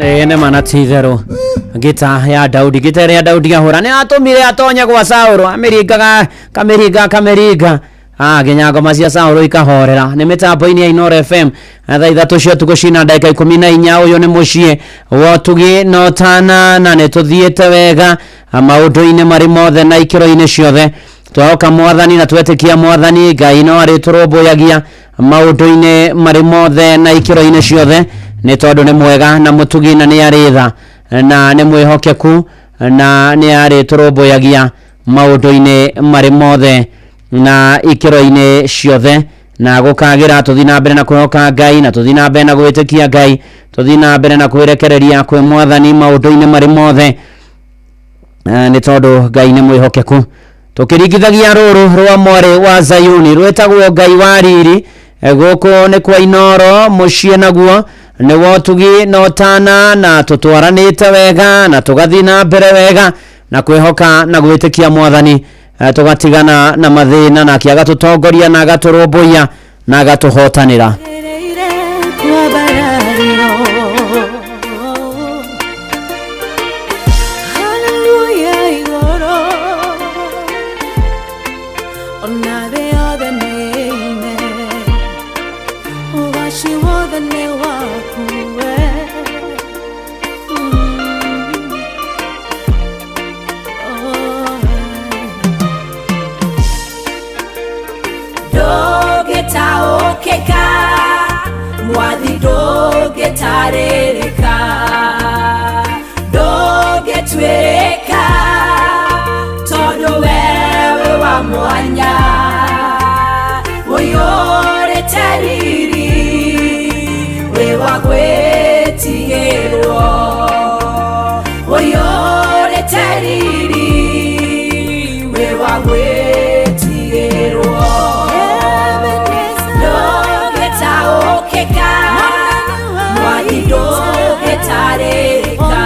Ĩĩ nĩ ma na ti itherũ. Ngita ya Daudi, ngita ĩrĩa Daudi ahũra nĩ atũmire atonye gwa Saũlũ, amĩringaga kamĩringa kamĩringa. Ah, nginya ngoma cia Saũlũ ikahorera. Nĩ mĩtambo-inĩ ya Inooro FM. Thaa 3 cia ũtukũ cina ndagĩka 14. Ũyũ nĩ mũciĩ wa ũtugi na ũtana, na nĩ tũthiĩte wega maũndũ-inĩ marĩ mothe na ikĩro-inĩ ciothe. Twahoka Mwathani na twetĩkia Mwathani Ngai no arĩtũrũmbũyagia maũndũ-inĩ marĩ mothe na ikĩro-inĩ ciothe, nĩ tondũ nĩ mwega na mũtugi na nĩ arĩ tha na nĩ mwĩhokeku na nĩ arĩtũrũmbũyagia maũndũ-inĩ marĩ mothe na ikĩro-inĩ ciothe. Na gũkagĩra tũthiĩ na mbere na kwĩhoka Ngai, na tũthiĩ na mbere na gwĩtĩkia Ngai, tũthiĩ na mbere na kwĩrekereria kwĩ Mwathani maũndũ-inĩ marĩ mothe, nĩ tondũ Ngai nĩ mwĩhokeku. Tũkĩringithagia rũrũ rwa mwarĩ wa Zayuni rwĩtagwo Ngai wa riri. Gũkũ nĩ kwa Inooro mũciĩ naguo nĩ wotugi na ũtana, na tũtwaranĩte wega na tũgathiĩ na mbere wega na kwĩhoka na gwĩtĩkia Mwathani, tũgatigana na mathĩna, nake agatũtongoria na agatũrũmbũiya na agatũhotanĩra. Ndũngĩtaũkĩka mwathi, ndũngĩtarĩrĩka, ndũngĩtuĩrĩka, tondũ wewe wa mwanya ũiyũrĩte riri, wĩ wa gwĩtigĩrwo, ũiyũrĩte riri, wĩ wa gwĩtigĩrwo. Ndũngĩtaũkĩka mwathi, ndũngĩtarĩrĩka,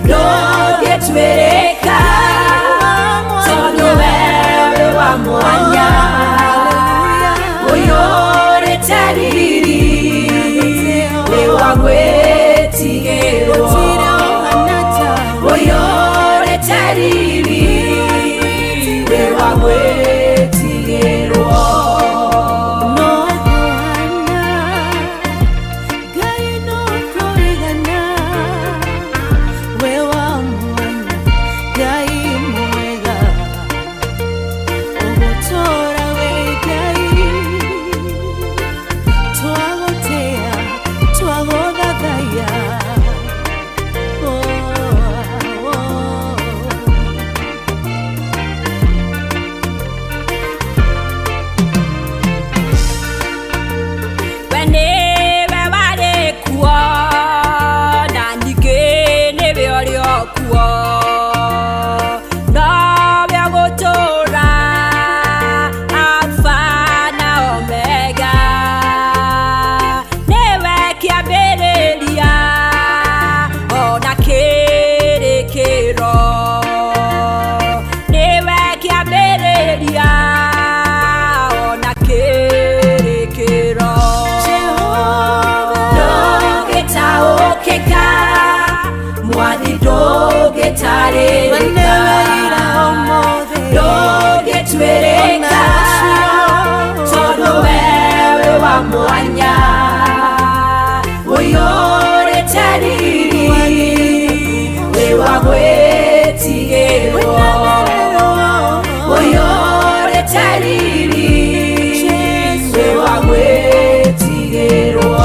ndũngĩtuĩrĩka, tondũ wewe wa mwanya ũiyũrĩte riri, wĩ wa gwĩtigĩrwo, ũiyũrĩte riri, wĩ wa gwĩtigĩrwo. We nĩwe warĩ kuo na ningĩ nĩwe ũrĩ o kuo, nowe ũgũtũũra Alpha na Omega, nĩwe kĩambĩrĩria ona kĩrĩkĩro, nĩwe kĩambĩrĩria ona kĩrĩkĩro. Ndũngĩtaũkĩka mwathi, ndũngĩtarĩrĩka, ndũngĩtuĩrĩka, tondũ wewe wa mwanya ũiyũrĩte riri, wĩ wa gwĩtigĩrwo, ũiyũrĩte riri, wĩ wa gwĩtigĩrwo.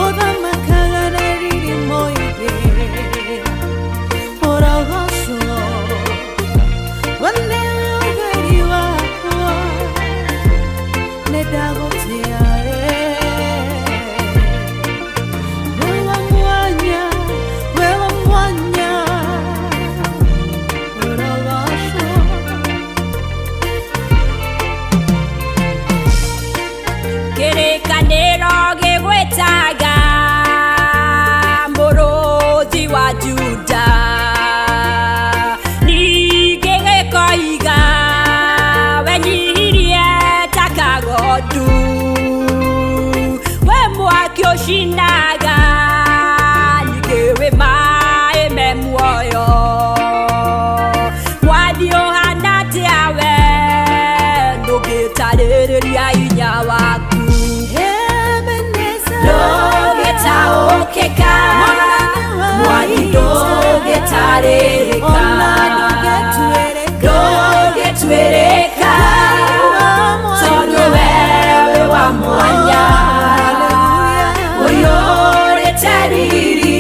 Ũthamakaga Tuĩria hinya waku ndũngĩtaũkĩka Mwathi ndũngĩtarĩrĩka ndũngĩtuĩrĩka tondũ wewe wa mwanya ũiyũrĩte riri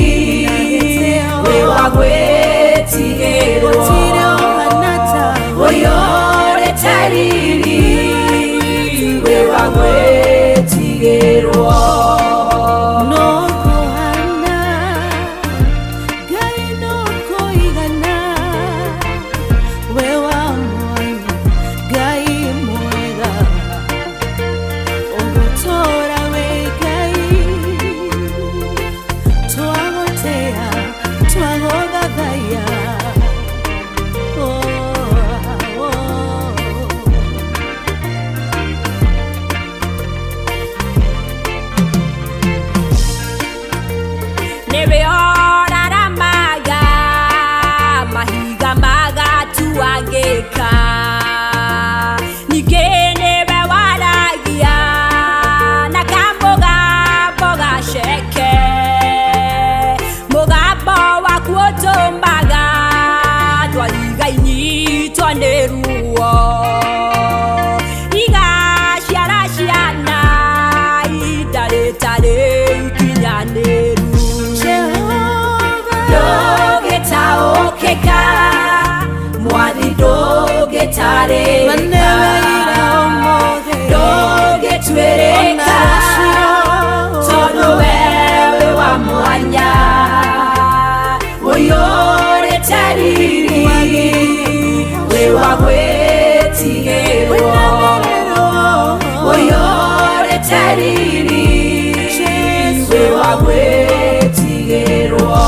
wĩ wa gwĩtigĩrwo ũiyũrĩte riri wĩ wa gwĩtigĩrwo. Mwathi ndũngĩtarĩrĩka ndũngĩtuĩrĩka tondũ wewe wa mwanya ũiyũrĩte riri wĩ wa gwĩtigĩrwo ũiyũrĩte riri wĩ wa gwĩtigĩrwo.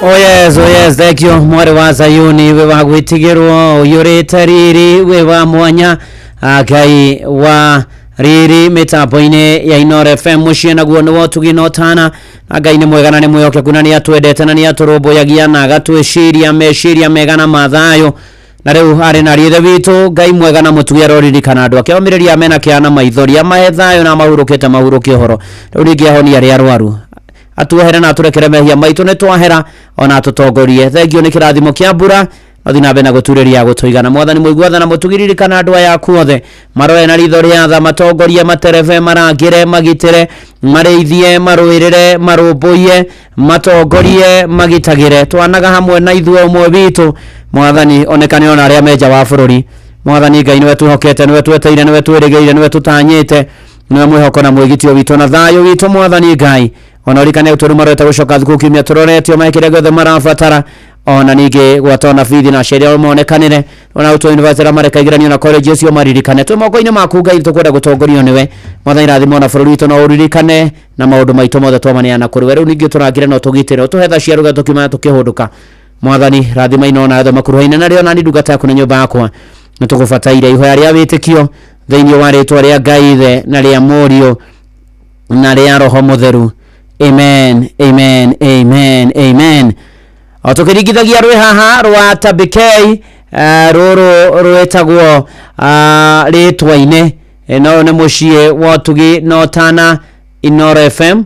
Oh yes, thank you mwari wa Zayuni we wa gwitigirwo uyurite riri we wa mwanya Ngai wa riri mitambo-inĩ ya Inooro FM muciĩ naguo nĩ wotugi na ũtana na Ngai nĩ mwega na nĩ mwĩhokeku na nĩ atwendete na nĩ atũrũmbũyagia na agatwĩciria meciria mega na mathayo na rĩu arĩ na riithe witũ Ngai mwega na mũtugi aroririkana andũ ake omĩrĩria mena kĩeha na maithori amahe thayũ na mahurũkĩte mahurũke ũhoro rĩu ningĩ ahonie arĩa arwaru atuohere na aturekere mehia maitu nĩ twahera ona atutongorie thengio nĩ kĩrathimo kĩa mbura mathi na mbere na gũturĩria gũtũigana mwathani mũigua tha na mũtugĩririkana andũ aya aku othe maroe na ritho rĩa tha matongorie materebe marangĩre magitĩre marĩithie marũĩrĩre marũmbũiye matongorie magitagĩre twanaga hamwe na ithuĩ ũmwe witũ mwathani onekane ona arĩa me nja wa bũrũri mwathani Ngai nĩwe twĩhokete nĩwe tweteire nĩwe twĩrĩgĩrĩire nĩwe tũtanyĩte nĩwe mwĩhoko na mwĩgitio witũ na thayũ witũ mwathani Ngai ona ũririkane ũtũru marorete gũcoka thukuru kiumia tũroretio mahe kĩrĩa gĩothe marabatara ona ningĩ gwata ona bithi na aciari ao monekanĩre ona ũtũ university arĩa mareka igeranio na college icio maririkane twĩ moko-inĩ maku Ngai tũkwenda gũtongorio nĩwe mwathani rathima ona bũrũri witũ no ũririkane na maũndũ maitũ mothe twamaneana kũrĩ we rĩu ningĩ tũrangĩre na ũtũgitĩre ũtũhe tha cia rũgendo tũkiuma tũkĩhũndũka mwathani rathima ino na othe makuruhaine na rĩo nani ndungata yaku na nyũmba yakwa nĩ tũgũbataire ihoya rĩa wĩtĩkio thĩinĩ wa rĩtwa rĩa Ngai Ithe na rĩa Mũriũ na rĩa Roho Mũtheru. Amen, amen, amen, amen. O tũkĩringithagia rwĩ haha rwa Tabikei rũrũ rwĩtagwo rĩtwa-inĩ no nĩ mũciĩ wa ũtugi na ũtana Inooro FM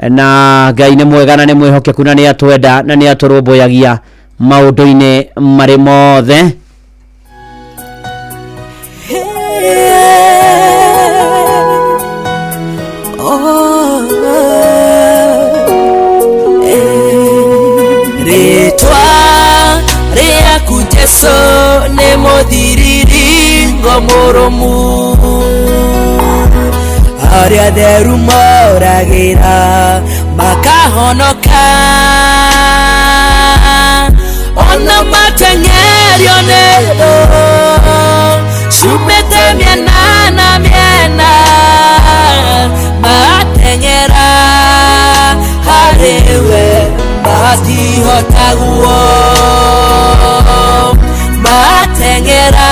na Ngai nĩ mwega na nĩ mwĩhokeku na nĩ atwenda na nĩ atũrũmbũyagia maũndũ-inĩ marĩ mothe. Rĩtwa rĩaku Jesũ nĩ mũthiriringo mũrũmu arĩa atheru moragĩra makahonoka ona mateng'erio nĩ thũ ciumĩte mĩena na mĩena mateng'era harĩ we matihotagwo mateng'era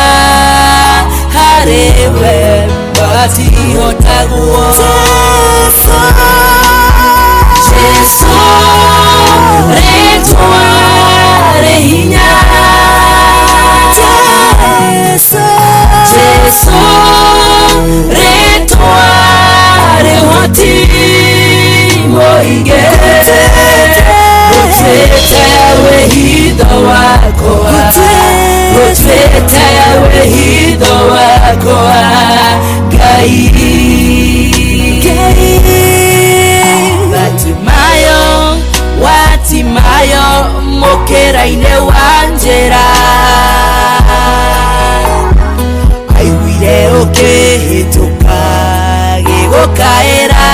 harĩ we matihotagwo. Rĩtwa rĩ hinya. Jesu, rĩtwa rĩ ũhoti mũingĩ. Gũtuĩte wĩhitho wakwa, gũtuĩte wĩhitho wakwa, Ngai. Batimayo, Watimayo, mũkĩra-inĩ wa njĩra, aiguire ũkĩhĩtũka gĩgũkaĩra,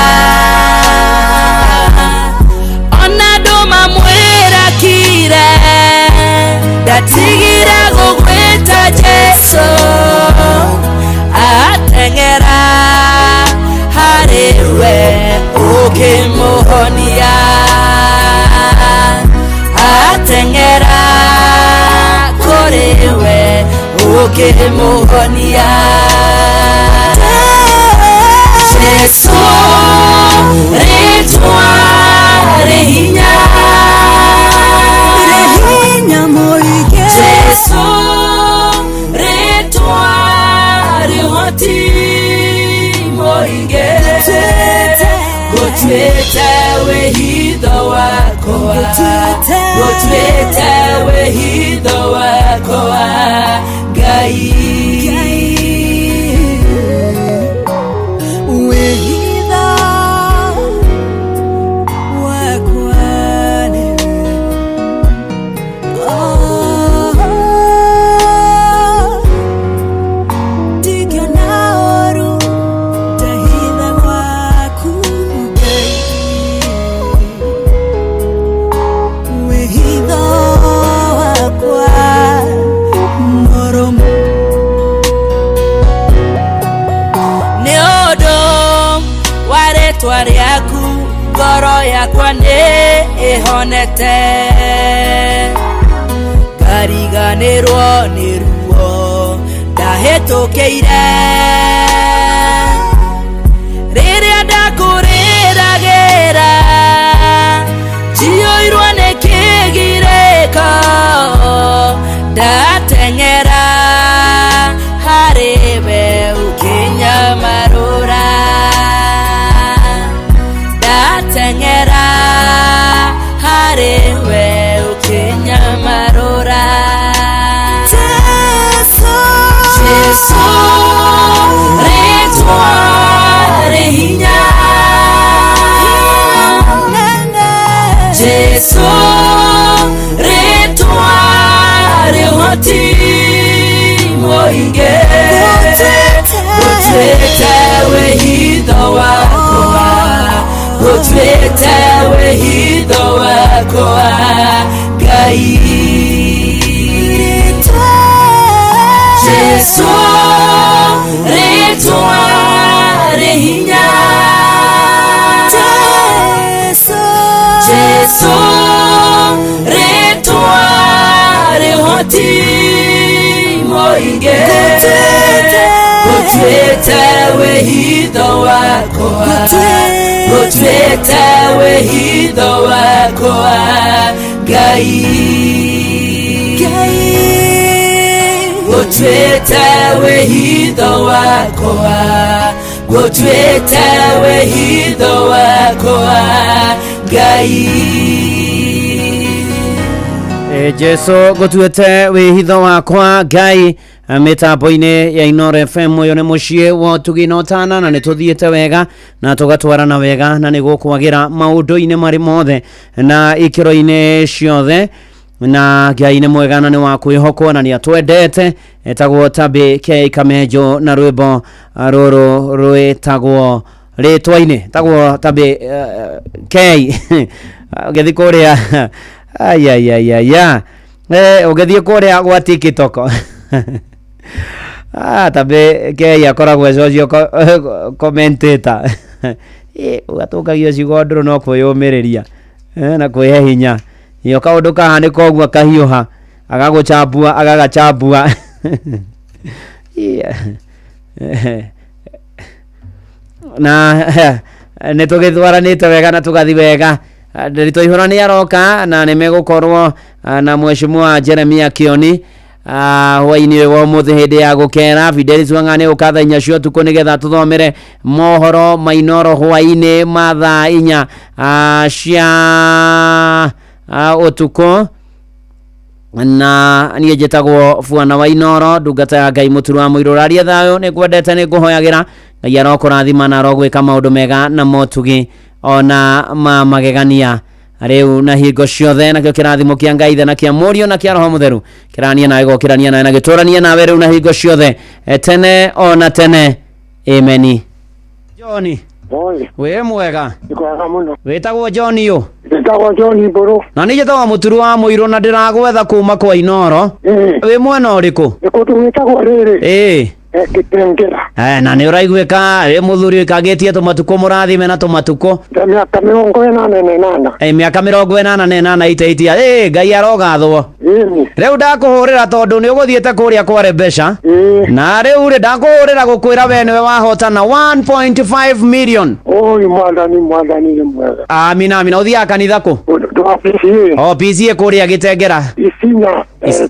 ona andũ mamwĩra kire, ndatigire gũgwĩta Jesu, ateng'era harĩ we ũkĩmũhonia, ateng'era kũrĩ we ũkĩmũhonia. Jesu, rĩtwa rĩ hinya, Jesu, rĩtwa rĩ ũhoti mũingĩ. Gũtuĩte wĩhitho wakwa, gũtuĩte wĩhitho wakwa, Ngai. Wĩhitho wakwa nĩwe. Oh, ndingĩona ũũru ndahitha gwaku, Ngai. Wĩhitho wakwa mũrũmu. Nĩ ũndũ wa rĩtwa rĩaku ngoro yakwa nĩ ĩhonete, ngariganĩrwo nĩ ruo ndahĩtũkĩire, rĩrĩa ndakũrĩragĩra njiyũirwo nĩ kĩgirĩko, ndateng'era harĩ we ũkĩnyamarũra, ndateng'era harĩ we ũkĩnyamarũra. Jesu, rĩtwa rĩ hinya. Jesu, rĩtwa rĩ ũhoti mũingĩ. Gũtuĩte wĩhitho wakwa, gũtuĩte wĩhitho wakwa, Ngai. Jesu, rĩtwa rĩ hinya. Jesu, rĩtwa rĩ ũhoti mũingĩ. Gũtuĩte wĩhitho wakwa, gũtuĩte wĩhitho wakwa, Ngai. Gũtuĩte wĩhitho wakwa, gũtuĩte wĩhitho wakwa, Ngai. Jesu gũtuĩte wĩhitho wakwa, Ngai. Mĩtambo-inĩ ya Inoro FM, ũyũ nĩ mũciĩ wa ũtugi na ũtana, na nĩ tũthiĩte wega na tũgatwarana wega, na nĩ gũkwagĩra maũndũ-inĩ marĩ mothe na ikĩro-inĩ ciothe, na Ngai nĩ mwega na nĩ wa kwĩhokwo na nĩ atwendete. Etagwo Tabi K Kamenjo na rwĩmbo rũrũ rwĩtagwo rĩtwa-inĩ, tagwo Tabi K. Ũgĩthiĩ kũrĩa, ayayayaya, ũgĩthiĩ kũrĩa gwa TikTok, Tabi K akoragwo e social commentator. Ũgatũngagio ciugo ndũrũ no kwĩyũmĩrĩria na kwĩhe hinya. Iyo kaũndũ kahanĩka ũguo akahiũha agagũchambua, agagachambua. Yeah. Na nĩ tũgĩtwaranĩte wega na tũgathi wega. Ndiritu Ihura nĩ aroka na nĩ megũkorwo na mheshimiwa Jeremia Kioni hwainĩ ũyũ wa ũmũthĩ hĩndĩ ya gũkera. Fidelis Wang'a nĩ ũka thaa 4 cia ũtukũ nĩgetha tũthomere mohoro ma Inooro hwainĩ ma thaa 4 cia ũtukũ. Na niĩ njĩtagwo Bwana wa Inooro, ndungata ya Ngai mũturu wa mũirũ ũraria thayũ, nĩ ngwendete, nĩ ngũhoyagĩra Ngai arokũrathima na arogwĩka maũndũ mega na motugi ona ma magegania rĩu na hingo ciothe. Nakĩo kĩrathimo kĩa Ngai Ithe na kĩa Mũriũ na kĩa Roho Mũtheru kĩranie nawe, gũkĩrania nawe na gĩtũranie nawe rĩu na hingo ciothe, tene ona tene, ameni. John, wĩ mwega? Nĩ kwega mũno. Wĩtagwo John ũ? Njĩtagwo John Mbũrũ. Na nĩ njĩtagwo mũturu wa mũirũ na ndĩragwetha kuma kwa Inooro. Wĩ mwena ũrĩkũ? Nĩ kũndũ gwĩtagwo rĩrĩ. Gĩtengera. Na nĩ ũraiguĩka wĩ mũthuri ũikangĩtie tũmatukũ mũrathime na tũmatukũ. Nda mĩaka 88. Mĩaka 88 iteitia. Ngai arogathwo. Rĩu ndakũhũrĩra tondũ nĩ ũgũthiĩte kũrĩa kware mbeca. Na rĩu rĩ ndakũhũrĩra gũkwĩra we nĩwe wahotana 1.5 million. Oi Mwathani, Mwathani nĩ mwega. Amina, amina. Ũthiaga kanitha kũ? Ndwa PCA. O PCA kũrĩa Gĩtengera. Isinya,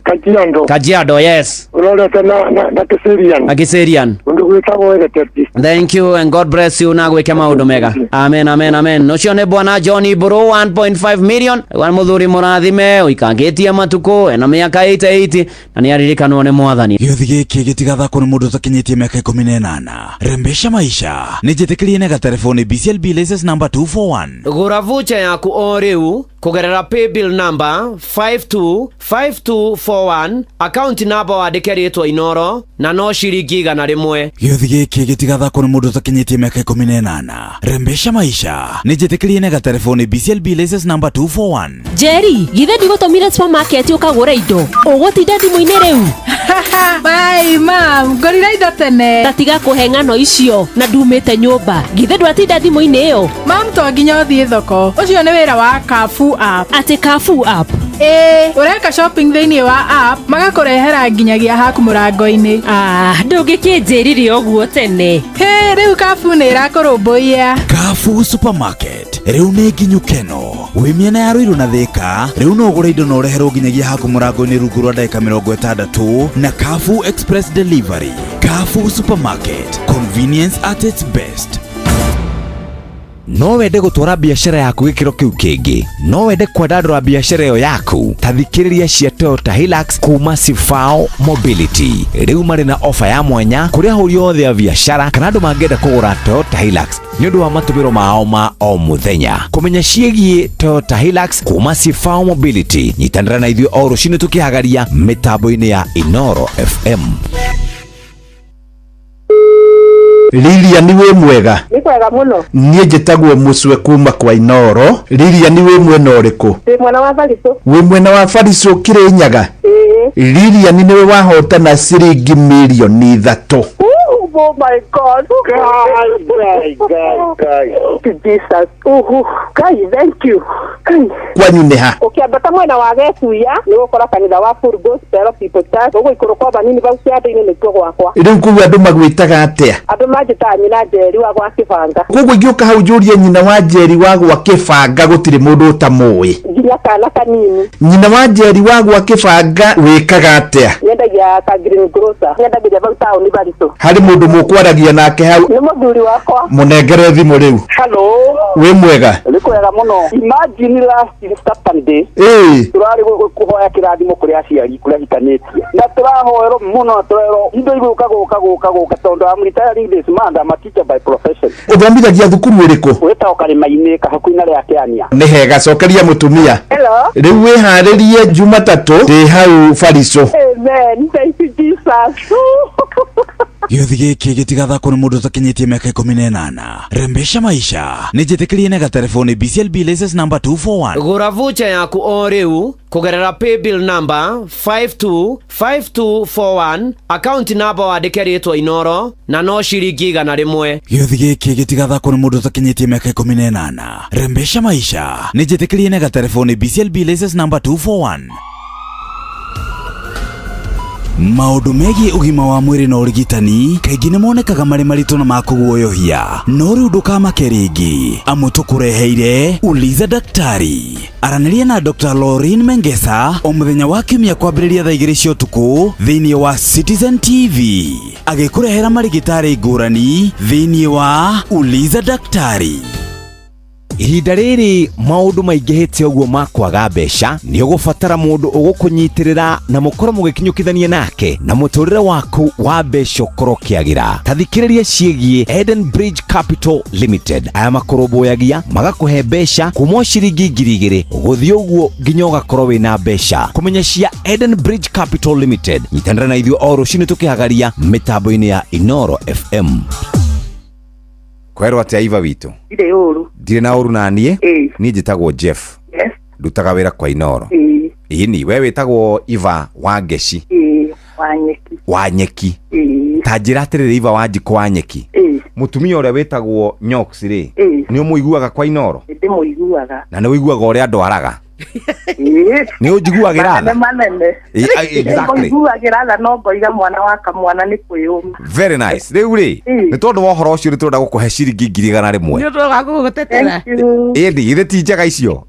Kajiado. Kajiado, yes. Ũrorete na Kiserian. Na Kiserian. Kũndũ gwĩtagwo Ereteti. Thank you and God bless you na gwĩke maũndũ mega. Amen, amen, amen. Ũcio nĩ bwana John Mbũrũ, 1.5 million. Wa mũthuri mũrathime ũikangĩtie matukũ ena mĩaka 88 na nĩ aririkanwo nĩ Mwathani. Gĩũthi gĩkĩ gĩtigathakwo nĩ mũndũ ũtakinyĩtie mĩaka 18. Rembesha maisha nĩ njĩtĩkĩrie na gatelefoni BCLB license number 241. Gũra voucher yaku o rĩu kũgerera paybill number 525241, account number wandĩke rĩtwa Inooro na no ciringi 100. Gĩũthi gĩkĩ gĩtigathakwo nĩ mũndũ ũtakinyĩtie mĩaka 18. Rembesha maisha nĩ njĩtĩkĩrie na gatelefoni BCLB license number 241. Jerry, githĩ ndigũtũmire supermarket ũkagũre indo? Ũgũtinda thimũ-inĩ rĩu? Bye, mam, ngũrire indo tene. Ta tiga kũhe ng'ano icio na ndumĩte nyũmba. Githĩ ndwatinda thimũ-inĩ ĩyo? Mam, to nginya ũthiĩ thoko. Ũcio nĩ wĩra wa Carrefour app. Atĩ Carrefour app? Ĩĩ, ũreka shopping thĩinĩ wa app, magakũrehera nginyagia haku mũrango-inĩ. Ah, ndũngĩkĩnjĩrire ũguo tene. Hĩ, rĩu Carrefour nĩ ĩrakũrũmbũiya. Carrefour Supermarket rĩu nĩ nginyu keno. Wĩ mĩena ya Ruiru na Thĩka, rĩu no ũgũre indo na ũreherwo nginyagia haku mũrango-inĩ rungu rwa ndagĩka 60 na Carrefour Express Delivery. Carrefour Supermarket, convenience at its best. No wende gũtwara biacara yaku gĩkĩro kĩu kĩngĩ, no wende kwandandũra biacara ĩyo yaku, ta thikĩrĩria cia Toyota Hilux kuma Sifao Mobility. Rĩu marĩ na ofa ya mwanya kũrĩ ahũri othe a biacara kana andũ mangĩenda kũgũra Toyota Hilux nĩ ũndũ wa matũmĩro mao ma o mũthenya. Kũmenya ciĩgiĩ Toyota Hilux kuma Sifao Mobility, nyitanĩra na ithuĩ o rũcinĩ tũkĩhagaria mĩtambo-inĩ ya Inooro FM. Lilian wĩ mwega? Nĩ kwega mũno. Niĩ njĩtagwo Mũcwe kuma kwa Inooro. Lilian wĩ mwena ũrĩkũ? Ndĩ mwena wa Baritũ. Wĩ mwena wa Baritũ Kĩrĩnyaga? Ĩĩ. Lilian nĩwe wahotana ciringi mirioni 3. Oh my God. God, God, God. Jesus. Guy, thank you. Guy. Kwanyu nĩ ha? Ũkĩambata mwena wa Gĩkuya nĩ ũgũkora kanitha wa Full Gospel People Church. Ũgũikũrũka o hanini hau kĩanda-inĩ nĩkuo gwakwa. Rĩu kũu andũ magwĩtaga atĩa? Andũ manjĩtaga nyina Njeri wa gwa Kĩbanga. Koguo ingĩũka hau njũrie nyina wa Njeri wa gwa Kĩbanga gũtirĩ mũndũ ũtamũĩ. Nginya kana kanini. Nyina wa Njeri wa gwa Kĩbanga wĩkaga atĩa? Nyendagia ka green grocer. Nyendagĩria hau taũni Baritũ. Harĩ mũndũ mũkwaragia nake hau? Nĩ mũthuri wakwa. Mũnengere thimũ rĩu. Hello. Wĩ mwega? Nĩ kwega mũno. Imagine last Saturday. Tũrarĩ kũhoya kĩrathimo kũrĩ aciari kũrĩa hikanĩtie. Na tũrahoerwo mũno na tũrerwo indo igũka gũka gũka gũka tondũ I'm retiring this month, I'm a teacher by profession. Ũthomithagia thukuru ĩrĩkũ? Wĩtagwo Karĩma-inĩ kahakuĩ na rĩa Kĩania. Nĩ hega, cokeria mũtumia. Hello. Rĩu wĩharĩrie Jumatatũ ndĩ hau Baritũ. Amen. Thank you Jesus. Gĩũthi gĩkĩ gĩtigathakwo nĩ mũndũ ũtakinyĩtie mĩaka 18. Rembesha maisha nĩ njĩtĩkĩrie na gatelefoni BCLB license number 241. Gũra voucher yaku o rĩu kũgerera paybill number 525241, account number wandĩke rĩtwa Inooro na no ciringi 100. Gĩũthi gĩkĩ gĩtigathakwo nĩ mũndũ ũtakinyĩtie mĩaka 18. Rembesha maisha nĩ njĩtĩkĩrie na gatelefoni BCLB license number 241. Maũndũ megiĩ ũgima wa mwĩrĩ na ũrigitani kaingĩ nĩ monekaga marĩ maritũ na ma kũguoyohia, no rĩu ndũkamake rĩngĩ, amu tũkũreheire Uliza Daktari. Aranĩria na Dr. Lauren Mengesa o mũthenya wa kiumia kwambĩrĩria thaa 2 cia ũtukũ thĩinĩ wa Citizen TV, agĩkũrehera marigĩtarĩ ngũrani thĩinĩ wa Uliza Daktari. Ihinda rĩrĩ maũndũ maingĩhĩte ũguo ma kwaga mbeca, nĩ ũgũbatara mũndũ ũgũkũnyitĩrĩra na mũkorwo mũgĩkinyũkithania nake na mũtũrĩre waku wa mbeca ũkorwo ũkĩagĩra. Ta thikĩrĩria ciĩgiĩ Eden Bridge Capital Limited. Aya makũrũmbũyagia magakũhe mbeca kuma o ciringi 2000 gũthiĩ ũguo nginya ũgakorwo wĩna mbeca. Kũmenya cia Eden Bridge Capital Limited, nyitanĩra na ithuĩ o rũcinĩ tũkĩhagaria mĩtambo-inĩ ya Inoro FM. Kwerwo atĩa Iva witũ? Ndirĩ ũru. Ndirĩ na ũru na niĩ. Ĩĩ. Niĩ njĩtagwo Jeff. Yes. Ndutaga wĩra kwa Inoro. Ĩĩ. Ĩni, we wĩtagwo Iva wa Ngeci. Ĩĩ, wa nyeki. Wa nyeki. Ĩĩ. Ta njĩra atĩrĩrĩ Iva wa Njikũ wa nyeki. Ĩĩ. Mũtumia ũrĩa wĩtagwo Nyox rĩ, Ĩĩ. nĩ ũmũiguaga kwa Inoro? Nĩndĩmũiguaga. Na nĩ ũiguaga ũrĩa ndwaraga? Ĩĩ. Nĩ ũnjiguagĩra tha? Manene manene. Ĩĩ, exactly. Nĩngũiguagĩra tha no ngoiga mwana wa kamwana nĩ kwĩyũma. Very nice. Rĩu rĩ, nĩ tondũ wa ũhoro ũcio nĩ tũrenda gũkũhe ciringi 100,000. Nĩ ũndũ wa gũgũtetera. Ĩndĩ, githĩ ti njega icio?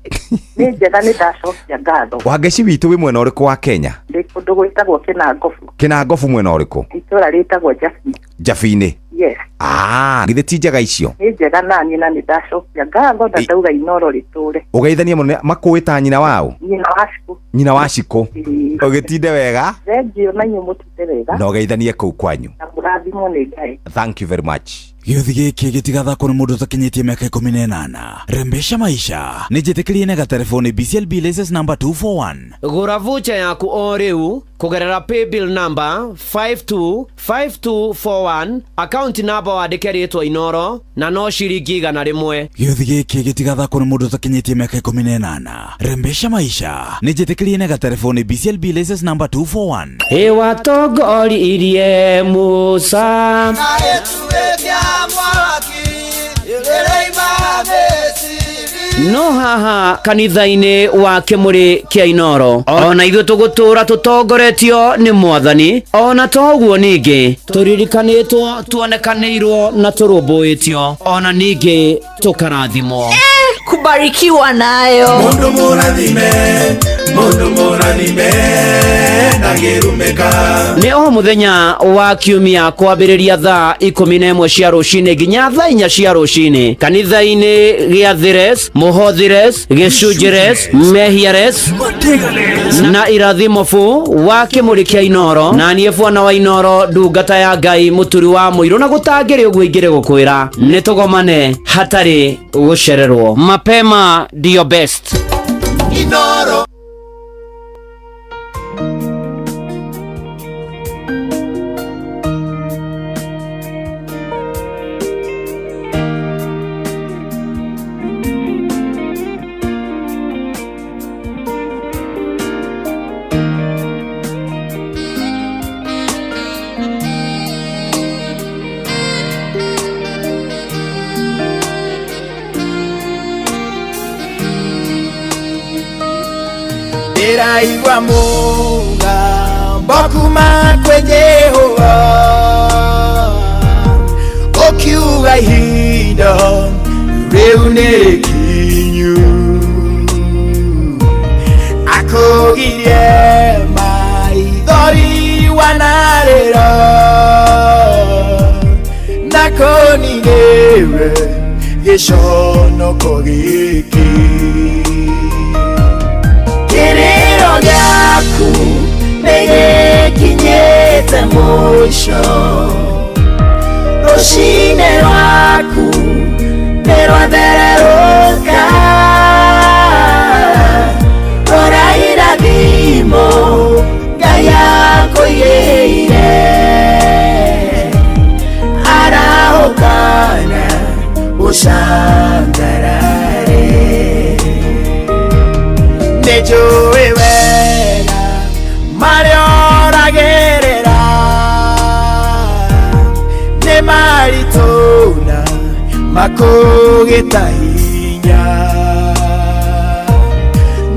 Nĩ njega, nĩ ndacokia ngatho. Wangeci witũ wĩ mwena ũrĩkũ wa Kenya? Ndĩ kũndũ gwĩtagwo Kĩnangobu. Kĩnangobu mwena ũrĩkũ? Itũũra rĩtagwo Njabi. Njabi-inĩ. Yes. Ah, githĩ ti njega icio? Nĩ njega naniĩ na nĩ ndacokia ngatho na ndauga Inoro rĩtũre. Ũgeithanie mũno makũĩ ta nyina wao? Nyina wa Cikũ. Nyina wa Cikũ. Ĩĩ. Ũgĩtinde wega Thengiũ na inyuĩ mũtinde wega. na ũgeithanie kũu kwanyu. Na mũrathimwo nĩ Ngai. Thank you very much. Gĩũthi gĩkĩ gĩtigathakwo nĩ mũndũ ũtakinyĩtie mĩaka 18. Rembesha maisha nĩ njĩtĩkĩrie na gatelefoni BCLB license number 241. Gũra vucha yaku o rĩu kũgerera paybill number 525241, account number wandĩke rĩtwa Inoro na no ciringi 100. Gĩũthi gĩkĩ gĩtigathakwo nĩ mũndũ ũtakinyĩtie mĩaka 18. Rembesha maisha nĩ njĩtĩkĩrie na gatelefoni BCLB license number 241. Ĩ watongoririe Musa. No haha kanitha-inĩ wa kĩmũrĩ kĩa Inoro ona ithuĩ tũgũtũra tũtongoretio nĩ mwathani, ona toguo ningĩ tũririkanĩtwo, tuonekanĩirwo na tũrũmbũĩtio, ona ningĩ tũkarathimwo. Kubarikiwa nayo. Mundu mũrathime, mundu mũrathime, ndangĩrumĩka. Nĩ o mũthenya wa kiumia kwambĩrĩria thaa 11 cia rũcinĩ nginya thaa 4 cia rũcinĩ kanitha-inĩ gĩa Thires, Mũhothires, Gĩcunjĩres, Mehiares na Irathimobu wa kĩmũrĩ kĩa Inoro, na niĩ bwana wa Inoro, ndungata ya Ngai, mũturi wa mũirũ, na gũtangĩrĩ ũguo ingĩrĩ gũkwĩra nĩ tũgomane hatarĩ gũcererwo. Mapema ndio best. Inoro. Ndĩraigua mũgambo kuma kwĩ Jehova ũkiuga ihinda rĩu nĩ rĩkinyu, akũgirie maithori wanarĩra na kũninĩre gĩconoko gĩkĩ. Kĩrĩro gĩaku nĩgĩkinyĩte mũico, rũcinĩ rwaku nĩrwathererũka, rora irathimo Ngai akũigĩire, arahũkana ũcangarare. Nĩnjũĩ wega marĩa ũragerera nĩ maritũ na makũgĩta hinya,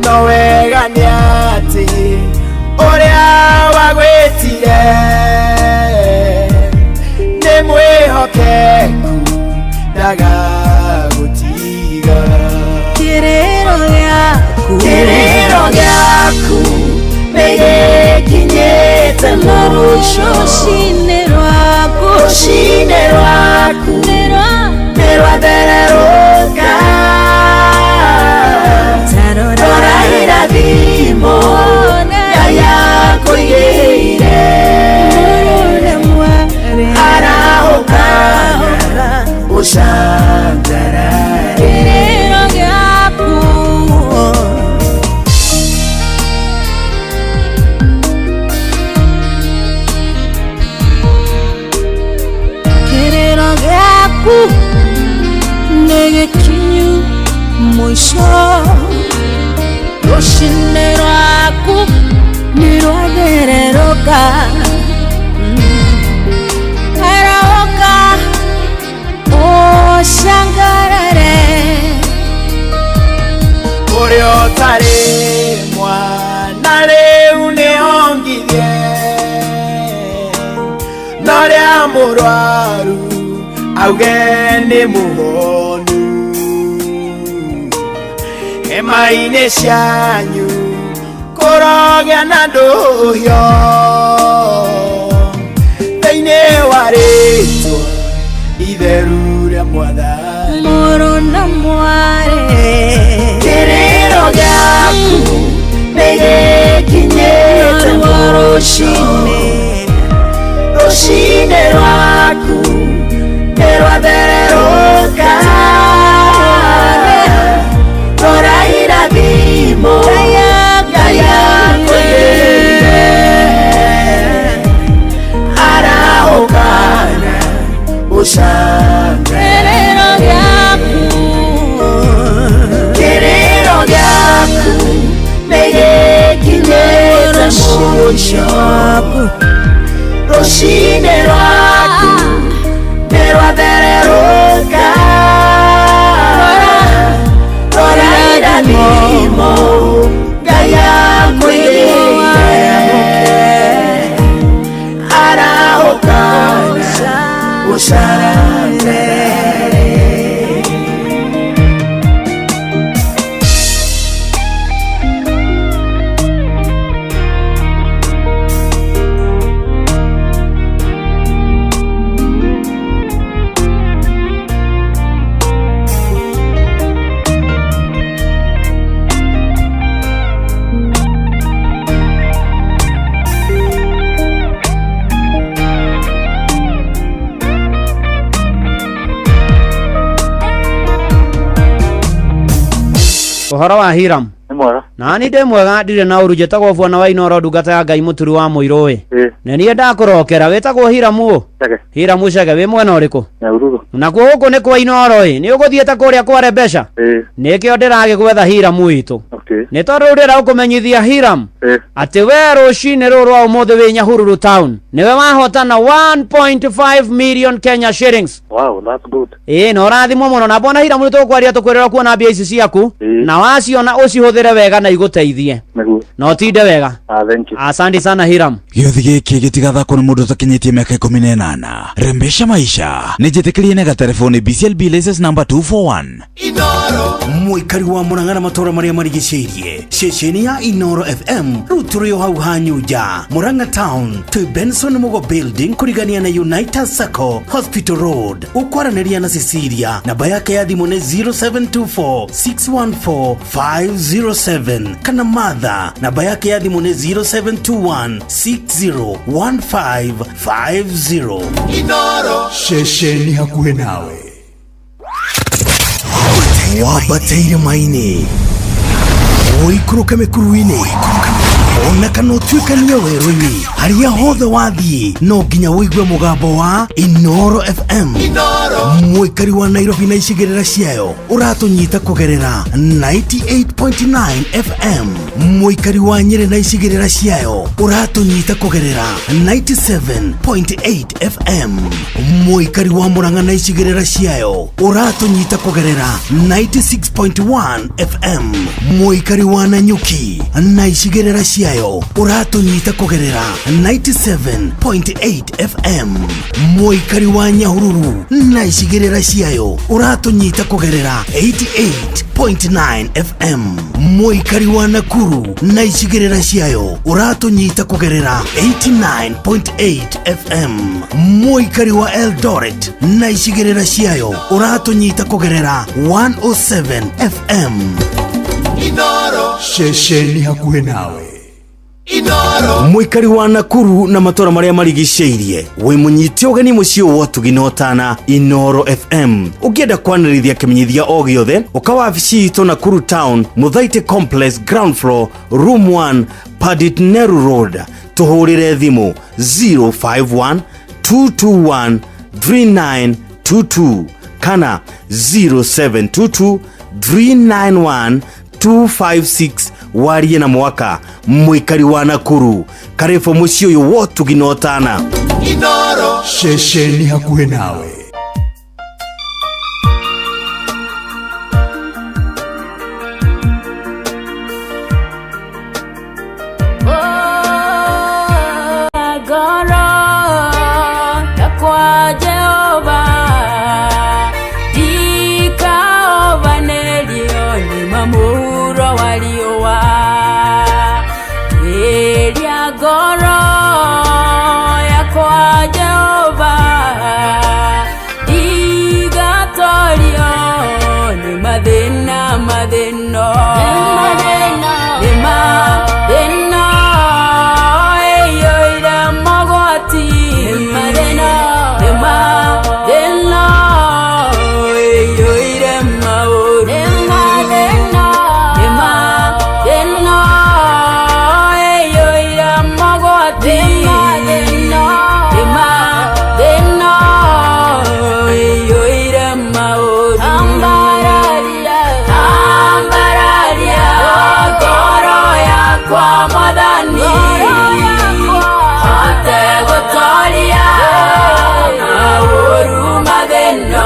no wega nĩ atĩ ũrĩa Wagwĩtire nĩ mwĩhokeku ndagagũtiga. Kĩrĩro gĩaku, kĩrĩro gĩaku nĩgĩkinyĩte mũico. Rũcinĩ rwaku, rũcinĩ rwaku nĩrwathererũka. Rora irathimo Ngai akũigĩire, arahũka ũcangarare. Kĩrĩro gĩaku. Kĩrĩro gĩaku nĩgĩkinyu mũico. Rũcinĩ rwaku nĩrwathererũka. Arahũka ũcangarare. Ũrĩa ũtarĩ mwana rĩu nĩongithie, na ũrĩa mũrwaru auge nĩ mũhonu. Hema-inĩ cianyu kũrogĩa na ndũhio, thĩinĩ wa rĩtwa itheru rĩa Mwathani. Mũrũ na mwarĩ, kĩrĩro gĩaku nĩgĩkinyĩte mũico. Rũcinĩ rwaku nĩrwathererũka. Rora irathimo Ngai akũigĩire, arahũka ũcangarare. Kĩrĩro gĩaku, kĩrĩro gĩaku nĩgĩkinyĩte mũico. Rũcinĩ rwaku nĩrwathererũka. Rora irathimo Ngai akũigĩire, arahũka ũcangarare. Ũhoro wa Hiram? Nĩ mwega. Na ni ndĩ mwega, ndirĩ na ũru. Njĩtagwo bwana wa Inoro, ndungata ya Ngai mũturu wa mũirũ ĩ. Ĩĩ. Nĩ niĩ ndakũrokera. Wĩtagwo Hiramu ũ? Chege. Hiramu Chege, wĩ mwena ũrĩkũ? Nyahururu. Nakuo gũkũ nĩ kwa Inoro ĩ. Nĩ ũgũthiĩte kũrĩa kware mbeca? Ĩĩ. Nĩkĩo ndĩragĩgwetha Hiramu witũ. Okay. Nĩ tondũ rĩu ndĩrenda gũkũmenyithia Hiram Ĩĩ. atĩ we rũcinĩ rũrũ rwa ũmũthĩ wĩ Nyahururu town nĩwe wahotana 1.5 million Kenya shillings. Wow, that's good. Ĩĩ, na ũrathimwo mũno. Na mbona Hiramu nĩ tũkwaria tũkwĩrĩra kuona mbia ici ciaku, na waciona ũcihũthĩre wega na igũteithie. Nĩguo. Na ũtinde wega. Ah, thank you. Asante sana Hiram. Gĩothi gĩkĩ gĩtigathakwo nĩ mũndũ ũtakinyĩtie mĩaka 18. Rembesha maisha nĩ njĩtĩkĩrie na gatelefoni BCLB license number 241. Mũikari wa Mũrang'a na matũra marĩa marigicĩirie, ceceni ya Inoro FM rĩu tũrĩ o hau hanyunja Mũrang'a town, twĩ Benson Mugo building kũrigania na United Sacco, Hospital Road. Ũkwaranĩria na Cecilia, namba yake ya thimũ nĩ 0724 614 507, kana Martha, namba yake ya thimũ nĩ 0721 601550. Inoro. Ceceni hakuhĩ nawe. Wambateire maini, ũikũrũke mĩkuru-inĩ, ona kana ũtuĩkanie werũ-inĩ, harĩa hothe wathiĩ no nginya ũigue mũgambo wa Inoro FM. Mũikari wa Nairobi na icigĩrĩra ciayo ũratũnyita kũgerera 98.9 FM. Mũikari wa Nyĩrĩ na icigĩrĩra ciayo ũratũnyita kũgerera 97.8 FM. Mũikari wa Mũrang'a na icigĩrĩra ciayo ũratũnyita kũgerera 96.1 FM. Mũikari wa Nanyuki na icigĩrĩra ciayo ciayo ũratũnyita kũgerera 97.8 FM. Mũikari wa Nyahururu na icigĩrĩra ciayo ũratũnyita kũgerera 88.9 FM. Mũikari wa Nakuru na icigĩrĩra ciayo ũratũnyita kũgerera 89.8 FM. Mũikari wa Eldoret na icigĩrĩra ciayo ũratũnyita kũgerera 107 FM. Inoro ceceni hakuhĩ nawe. Inoro Mũikari wa Nakuru na matũra marĩa marigicĩirie wĩ mũnyite ũgeni mũciĩ wa ũtugi na ũtana Inoro FM. Ũngĩenda kwanĩrĩria kĩmenyithia o gĩothe ũka wabici itũ Nakuru Town, Muthaiti Complex, ground floor, room 1, Pandit Nehru Road. Tũhũrĩre thimũ 051 221 3922 kana 0722 391 256. Warie na mwaka mũikari wa Nakuru karibu mũciĩ ũyũ wa ũtugi na ũtana. Inoro ceceni hakuhĩ nawe. Ngoro yakwa Jehova ndikaobanĩrio nĩ mamũhuro wa riũa. Ĩrĩa ngoro yakwa Jehova ndigatorio nĩ mathĩna mathĩno nĩ mathĩna ĩiyũire mogwati nĩ mathĩna ĩiyũire maũru nĩ mathĩna ĩiyũire mogwati nĩ mathĩna ĩiyũire maũru. Ambararia ngoro yakwa Mwathani hote gũtoria maũru mathĩna.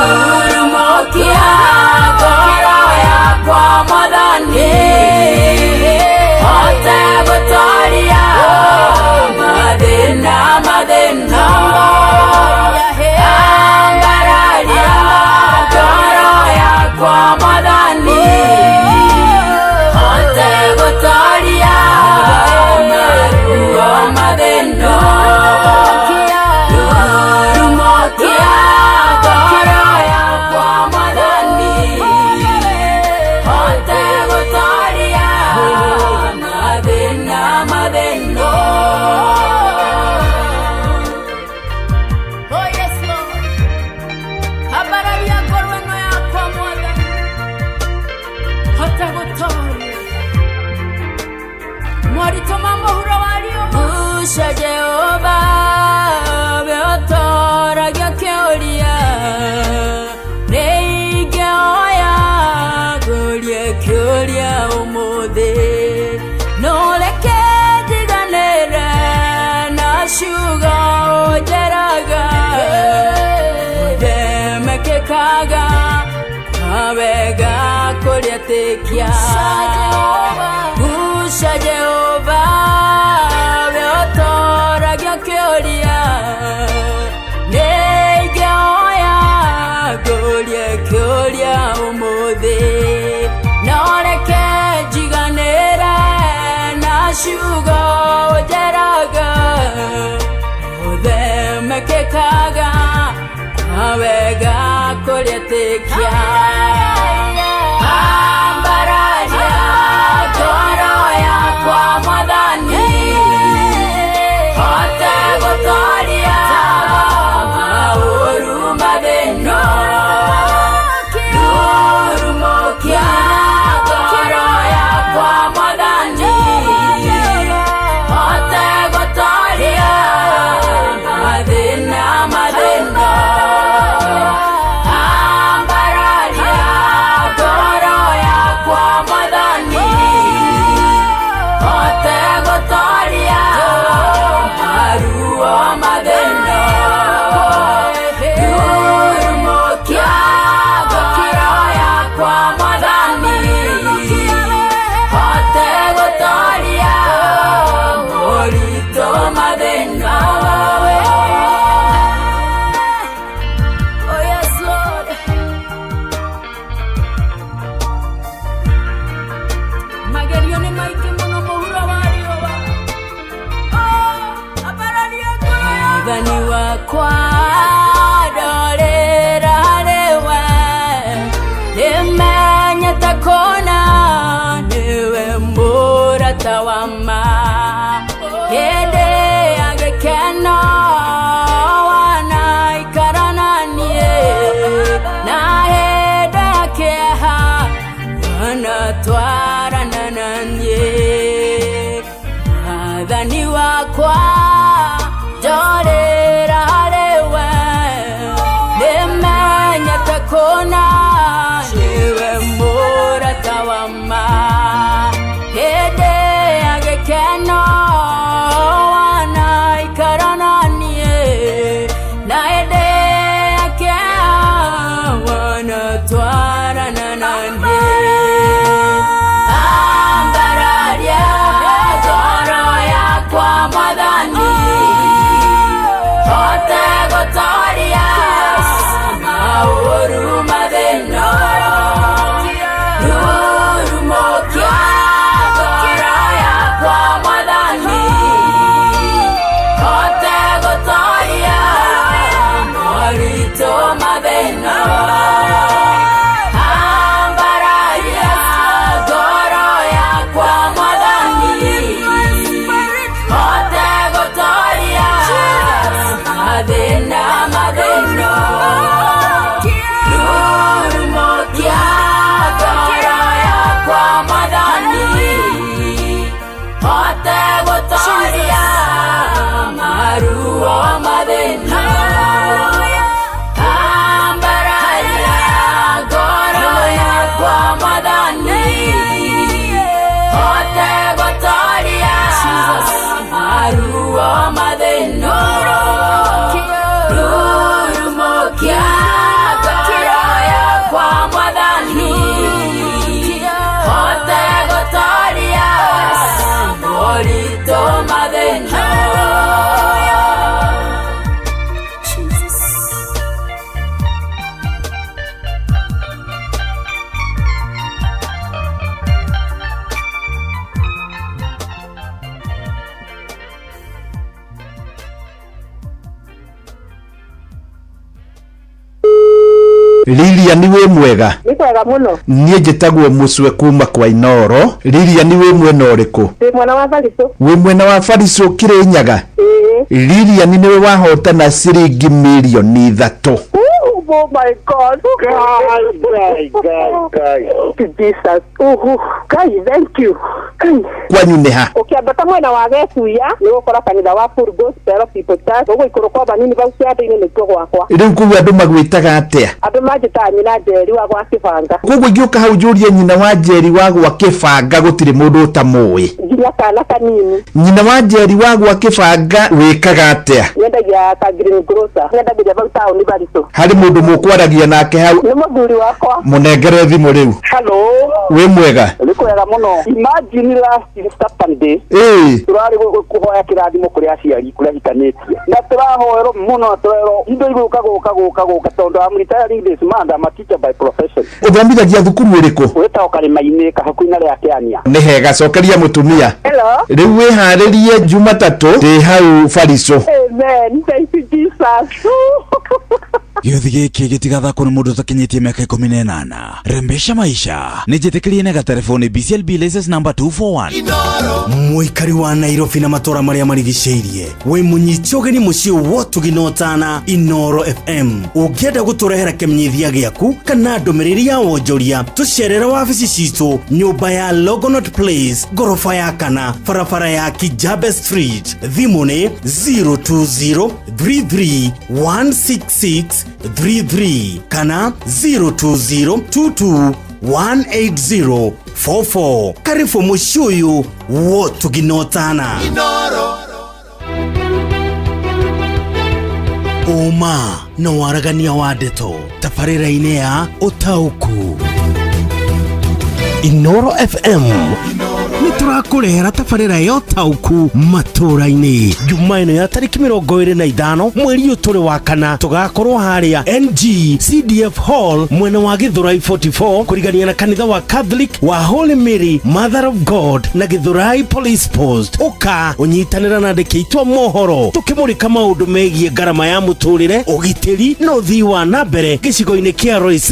Rurumũkia ngoro yakwa Mwathani hote gũtoria mathĩna mathĩna. Ambararia ngoro yakwa Mwathani hote gũtoria maruo mathĩna. Rurumũkia ngoro yakwa Mwathani hote gũtoria mathĩna mathĩna. Oh yes Lord. Ambararia ngoro ĩno yakwa Mwathani hote gũtoria moritũ ma mũhuro wa riũa. Guca Jehova we ũtoragia kĩũria nĩingĩoya ngũrie kĩũria ũmũthĩ nũreke njiganĩre na ciugo ũnjĩraga ũthemekĩkaga kwa wega kũrĩa tĩkia. Guca Jehova we ũtoragia kĩũria nĩingĩoya ngũrie kĩũria ũmũthĩ noreke njiganĩre na ciugo ũnjĩraga ũthemekĩkaga kwa wega kũrĩa tĩkia. Ambararia ngoro yakwa Mwathani hote gũtoria maũru mathĩna. Rurumũkia ngoro yakwa Mwathani hote gũtoria mathĩna mathĩna. Ambararia Mwathani wakwa ndorera harĩ we, nĩmenyete kũna nĩwe mũrata wa ma. Hĩndĩ ya gĩkeno wanaikara na niĩ, na hĩndĩ ya kĩeha wanatwarana na niĩ. Mwathani wakwa ndorera harĩ we, nĩmenyete kũna nĩwe mũrata wa ma. Hĩndĩ ya gĩkeno wanaikara na niĩ, na hĩndĩ ya kĩeha wanatwarana na niĩ. Ambararia ngoro yakwa Mwathani, hote gũtoria maũru mathĩna. Rurumũkia ngoro yakwa Mwathani, hote gũtoria moritũ mathĩna. Ambararia ngoro yakwa Mwathani, hote gũtoria mathĩna mathĩna. Rurumũkia ngoro yakwa Mwathani, hote gũtoria maruo mathĩna. Ambararia ngoro yakwa Mwathani, hote gũtoria maruo mathĩna. Rurumũkia ngoro yakwa Mwathani, hote gũtoria moritũ mathĩna. Lilian, wĩ mwega? Nĩ kwega mũno. Niĩ njĩtagwo Mũcwe kuma kwa Inoro. Lilian, wĩ mwena ũrĩkũ? Ndĩ mwena wa Baritũ. Wĩ mwena wa Baritũ, Kĩrĩnyaga? Ĩĩ. Lilian, nĩwe wahotana ciringi mirioni 3. Oh my God. Guy, guy, guy. Jesus. Oh, Guy, thank you. Guy. Kwanyu nĩ ha? Ũkĩambata mwena wa Getuya nĩ ũgũkora kanitha wa Full Gospel People Church, ũgũikũrũka o banini bau kĩanda-inĩ nĩkuo gwakwa. Rĩu kũu andũ magwĩtaga atĩa? Andũ manjĩtaga nyina Njeri wa gwa Kĩbanga. Koguo ingĩũka hau njũrie nyina wa Njeri wa gwa Kĩbanga, gũtirĩ mũndũ ũtamũĩ? Nginya kana kanini. Nyina wa Njeri wa gwa Kĩbanga, wĩkaga atĩa? Nyendagia ka green grocer, nyendagĩria bau taũni Baritũ. Harĩ mũndũ mũkwaragia nake hau? Nĩ mũthuri wakwa. Mũnengere thimũ rĩu. Hello. Wĩ mwega? Nĩ kwega mũno. Imagine last Saturday. Tũrarĩ kũhoya kĩrathimo kũrĩ aciari kũrĩa hikanĩtie. Na tũrahoerwo mũno na tũrerwo indo igũka gũka gũka gũka tondũ I'm retiring this month. I'm a teacher by profession. Ũthomithagia thukuru ĩrĩkũ? Wĩtagwo Karĩma-inĩ kahakuĩ na rĩa Kĩania. Nĩ hega, cokeria mũtumia. Hello. Rĩu wĩharĩrie Jumatatũ, ndĩ hau Baritũ. Amen. Thank you, Jesus. Gĩũthi gĩkĩ gĩtigathakwo nĩ mũndũ ũtakinyĩtie mĩaka 18. Rembesha maisha nĩ njĩtĩkĩrie na gatelefoni BCLB license number 241. Mũikari wa Nairobi na matũra marĩa marigicĩirie, wĩ mũnyite ũgeni mũciĩ wotugi na ũtana Inoro FM. Ũngĩenda gũtũrehera kĩmenyithia gĩaku kana ndũmĩrĩri ya wonjoria, tũcerere wabici citũ nyũmba ya Longonot Place, ngoroba ya kana, barabara ya Kijabe Street. Thimũ nĩ 02033 166 33 kana 02022 18044. Karibu mũciĩ ũyũ wotugi na ũtana. Ũma na waragania wa ndeto tabarĩra-inĩ ya ũtaũku, Inoro FM. Nĩ Tũrakũrehera tabarĩra ya ũtaũku matũũra-inĩ. Juma ĩno ya tarĩki 25 mweri ũyũ tũrĩ wa kana, tũgakorwo harĩa NG CDF Hall, mwena wa Gĩthũrai 44, kũrigania na kanitha wa Catholic wa Holy Mary Mother of God na Gĩthũrai Police Post. Ũka ũnyitanĩra na andĩki aitũ a mohoro tũkĩmũrĩka maũndũ megiĩ ngarama ya mũtũrĩre, ũgitĩri na ũthii wa na mbere gĩcigo-inĩ kĩa Royce.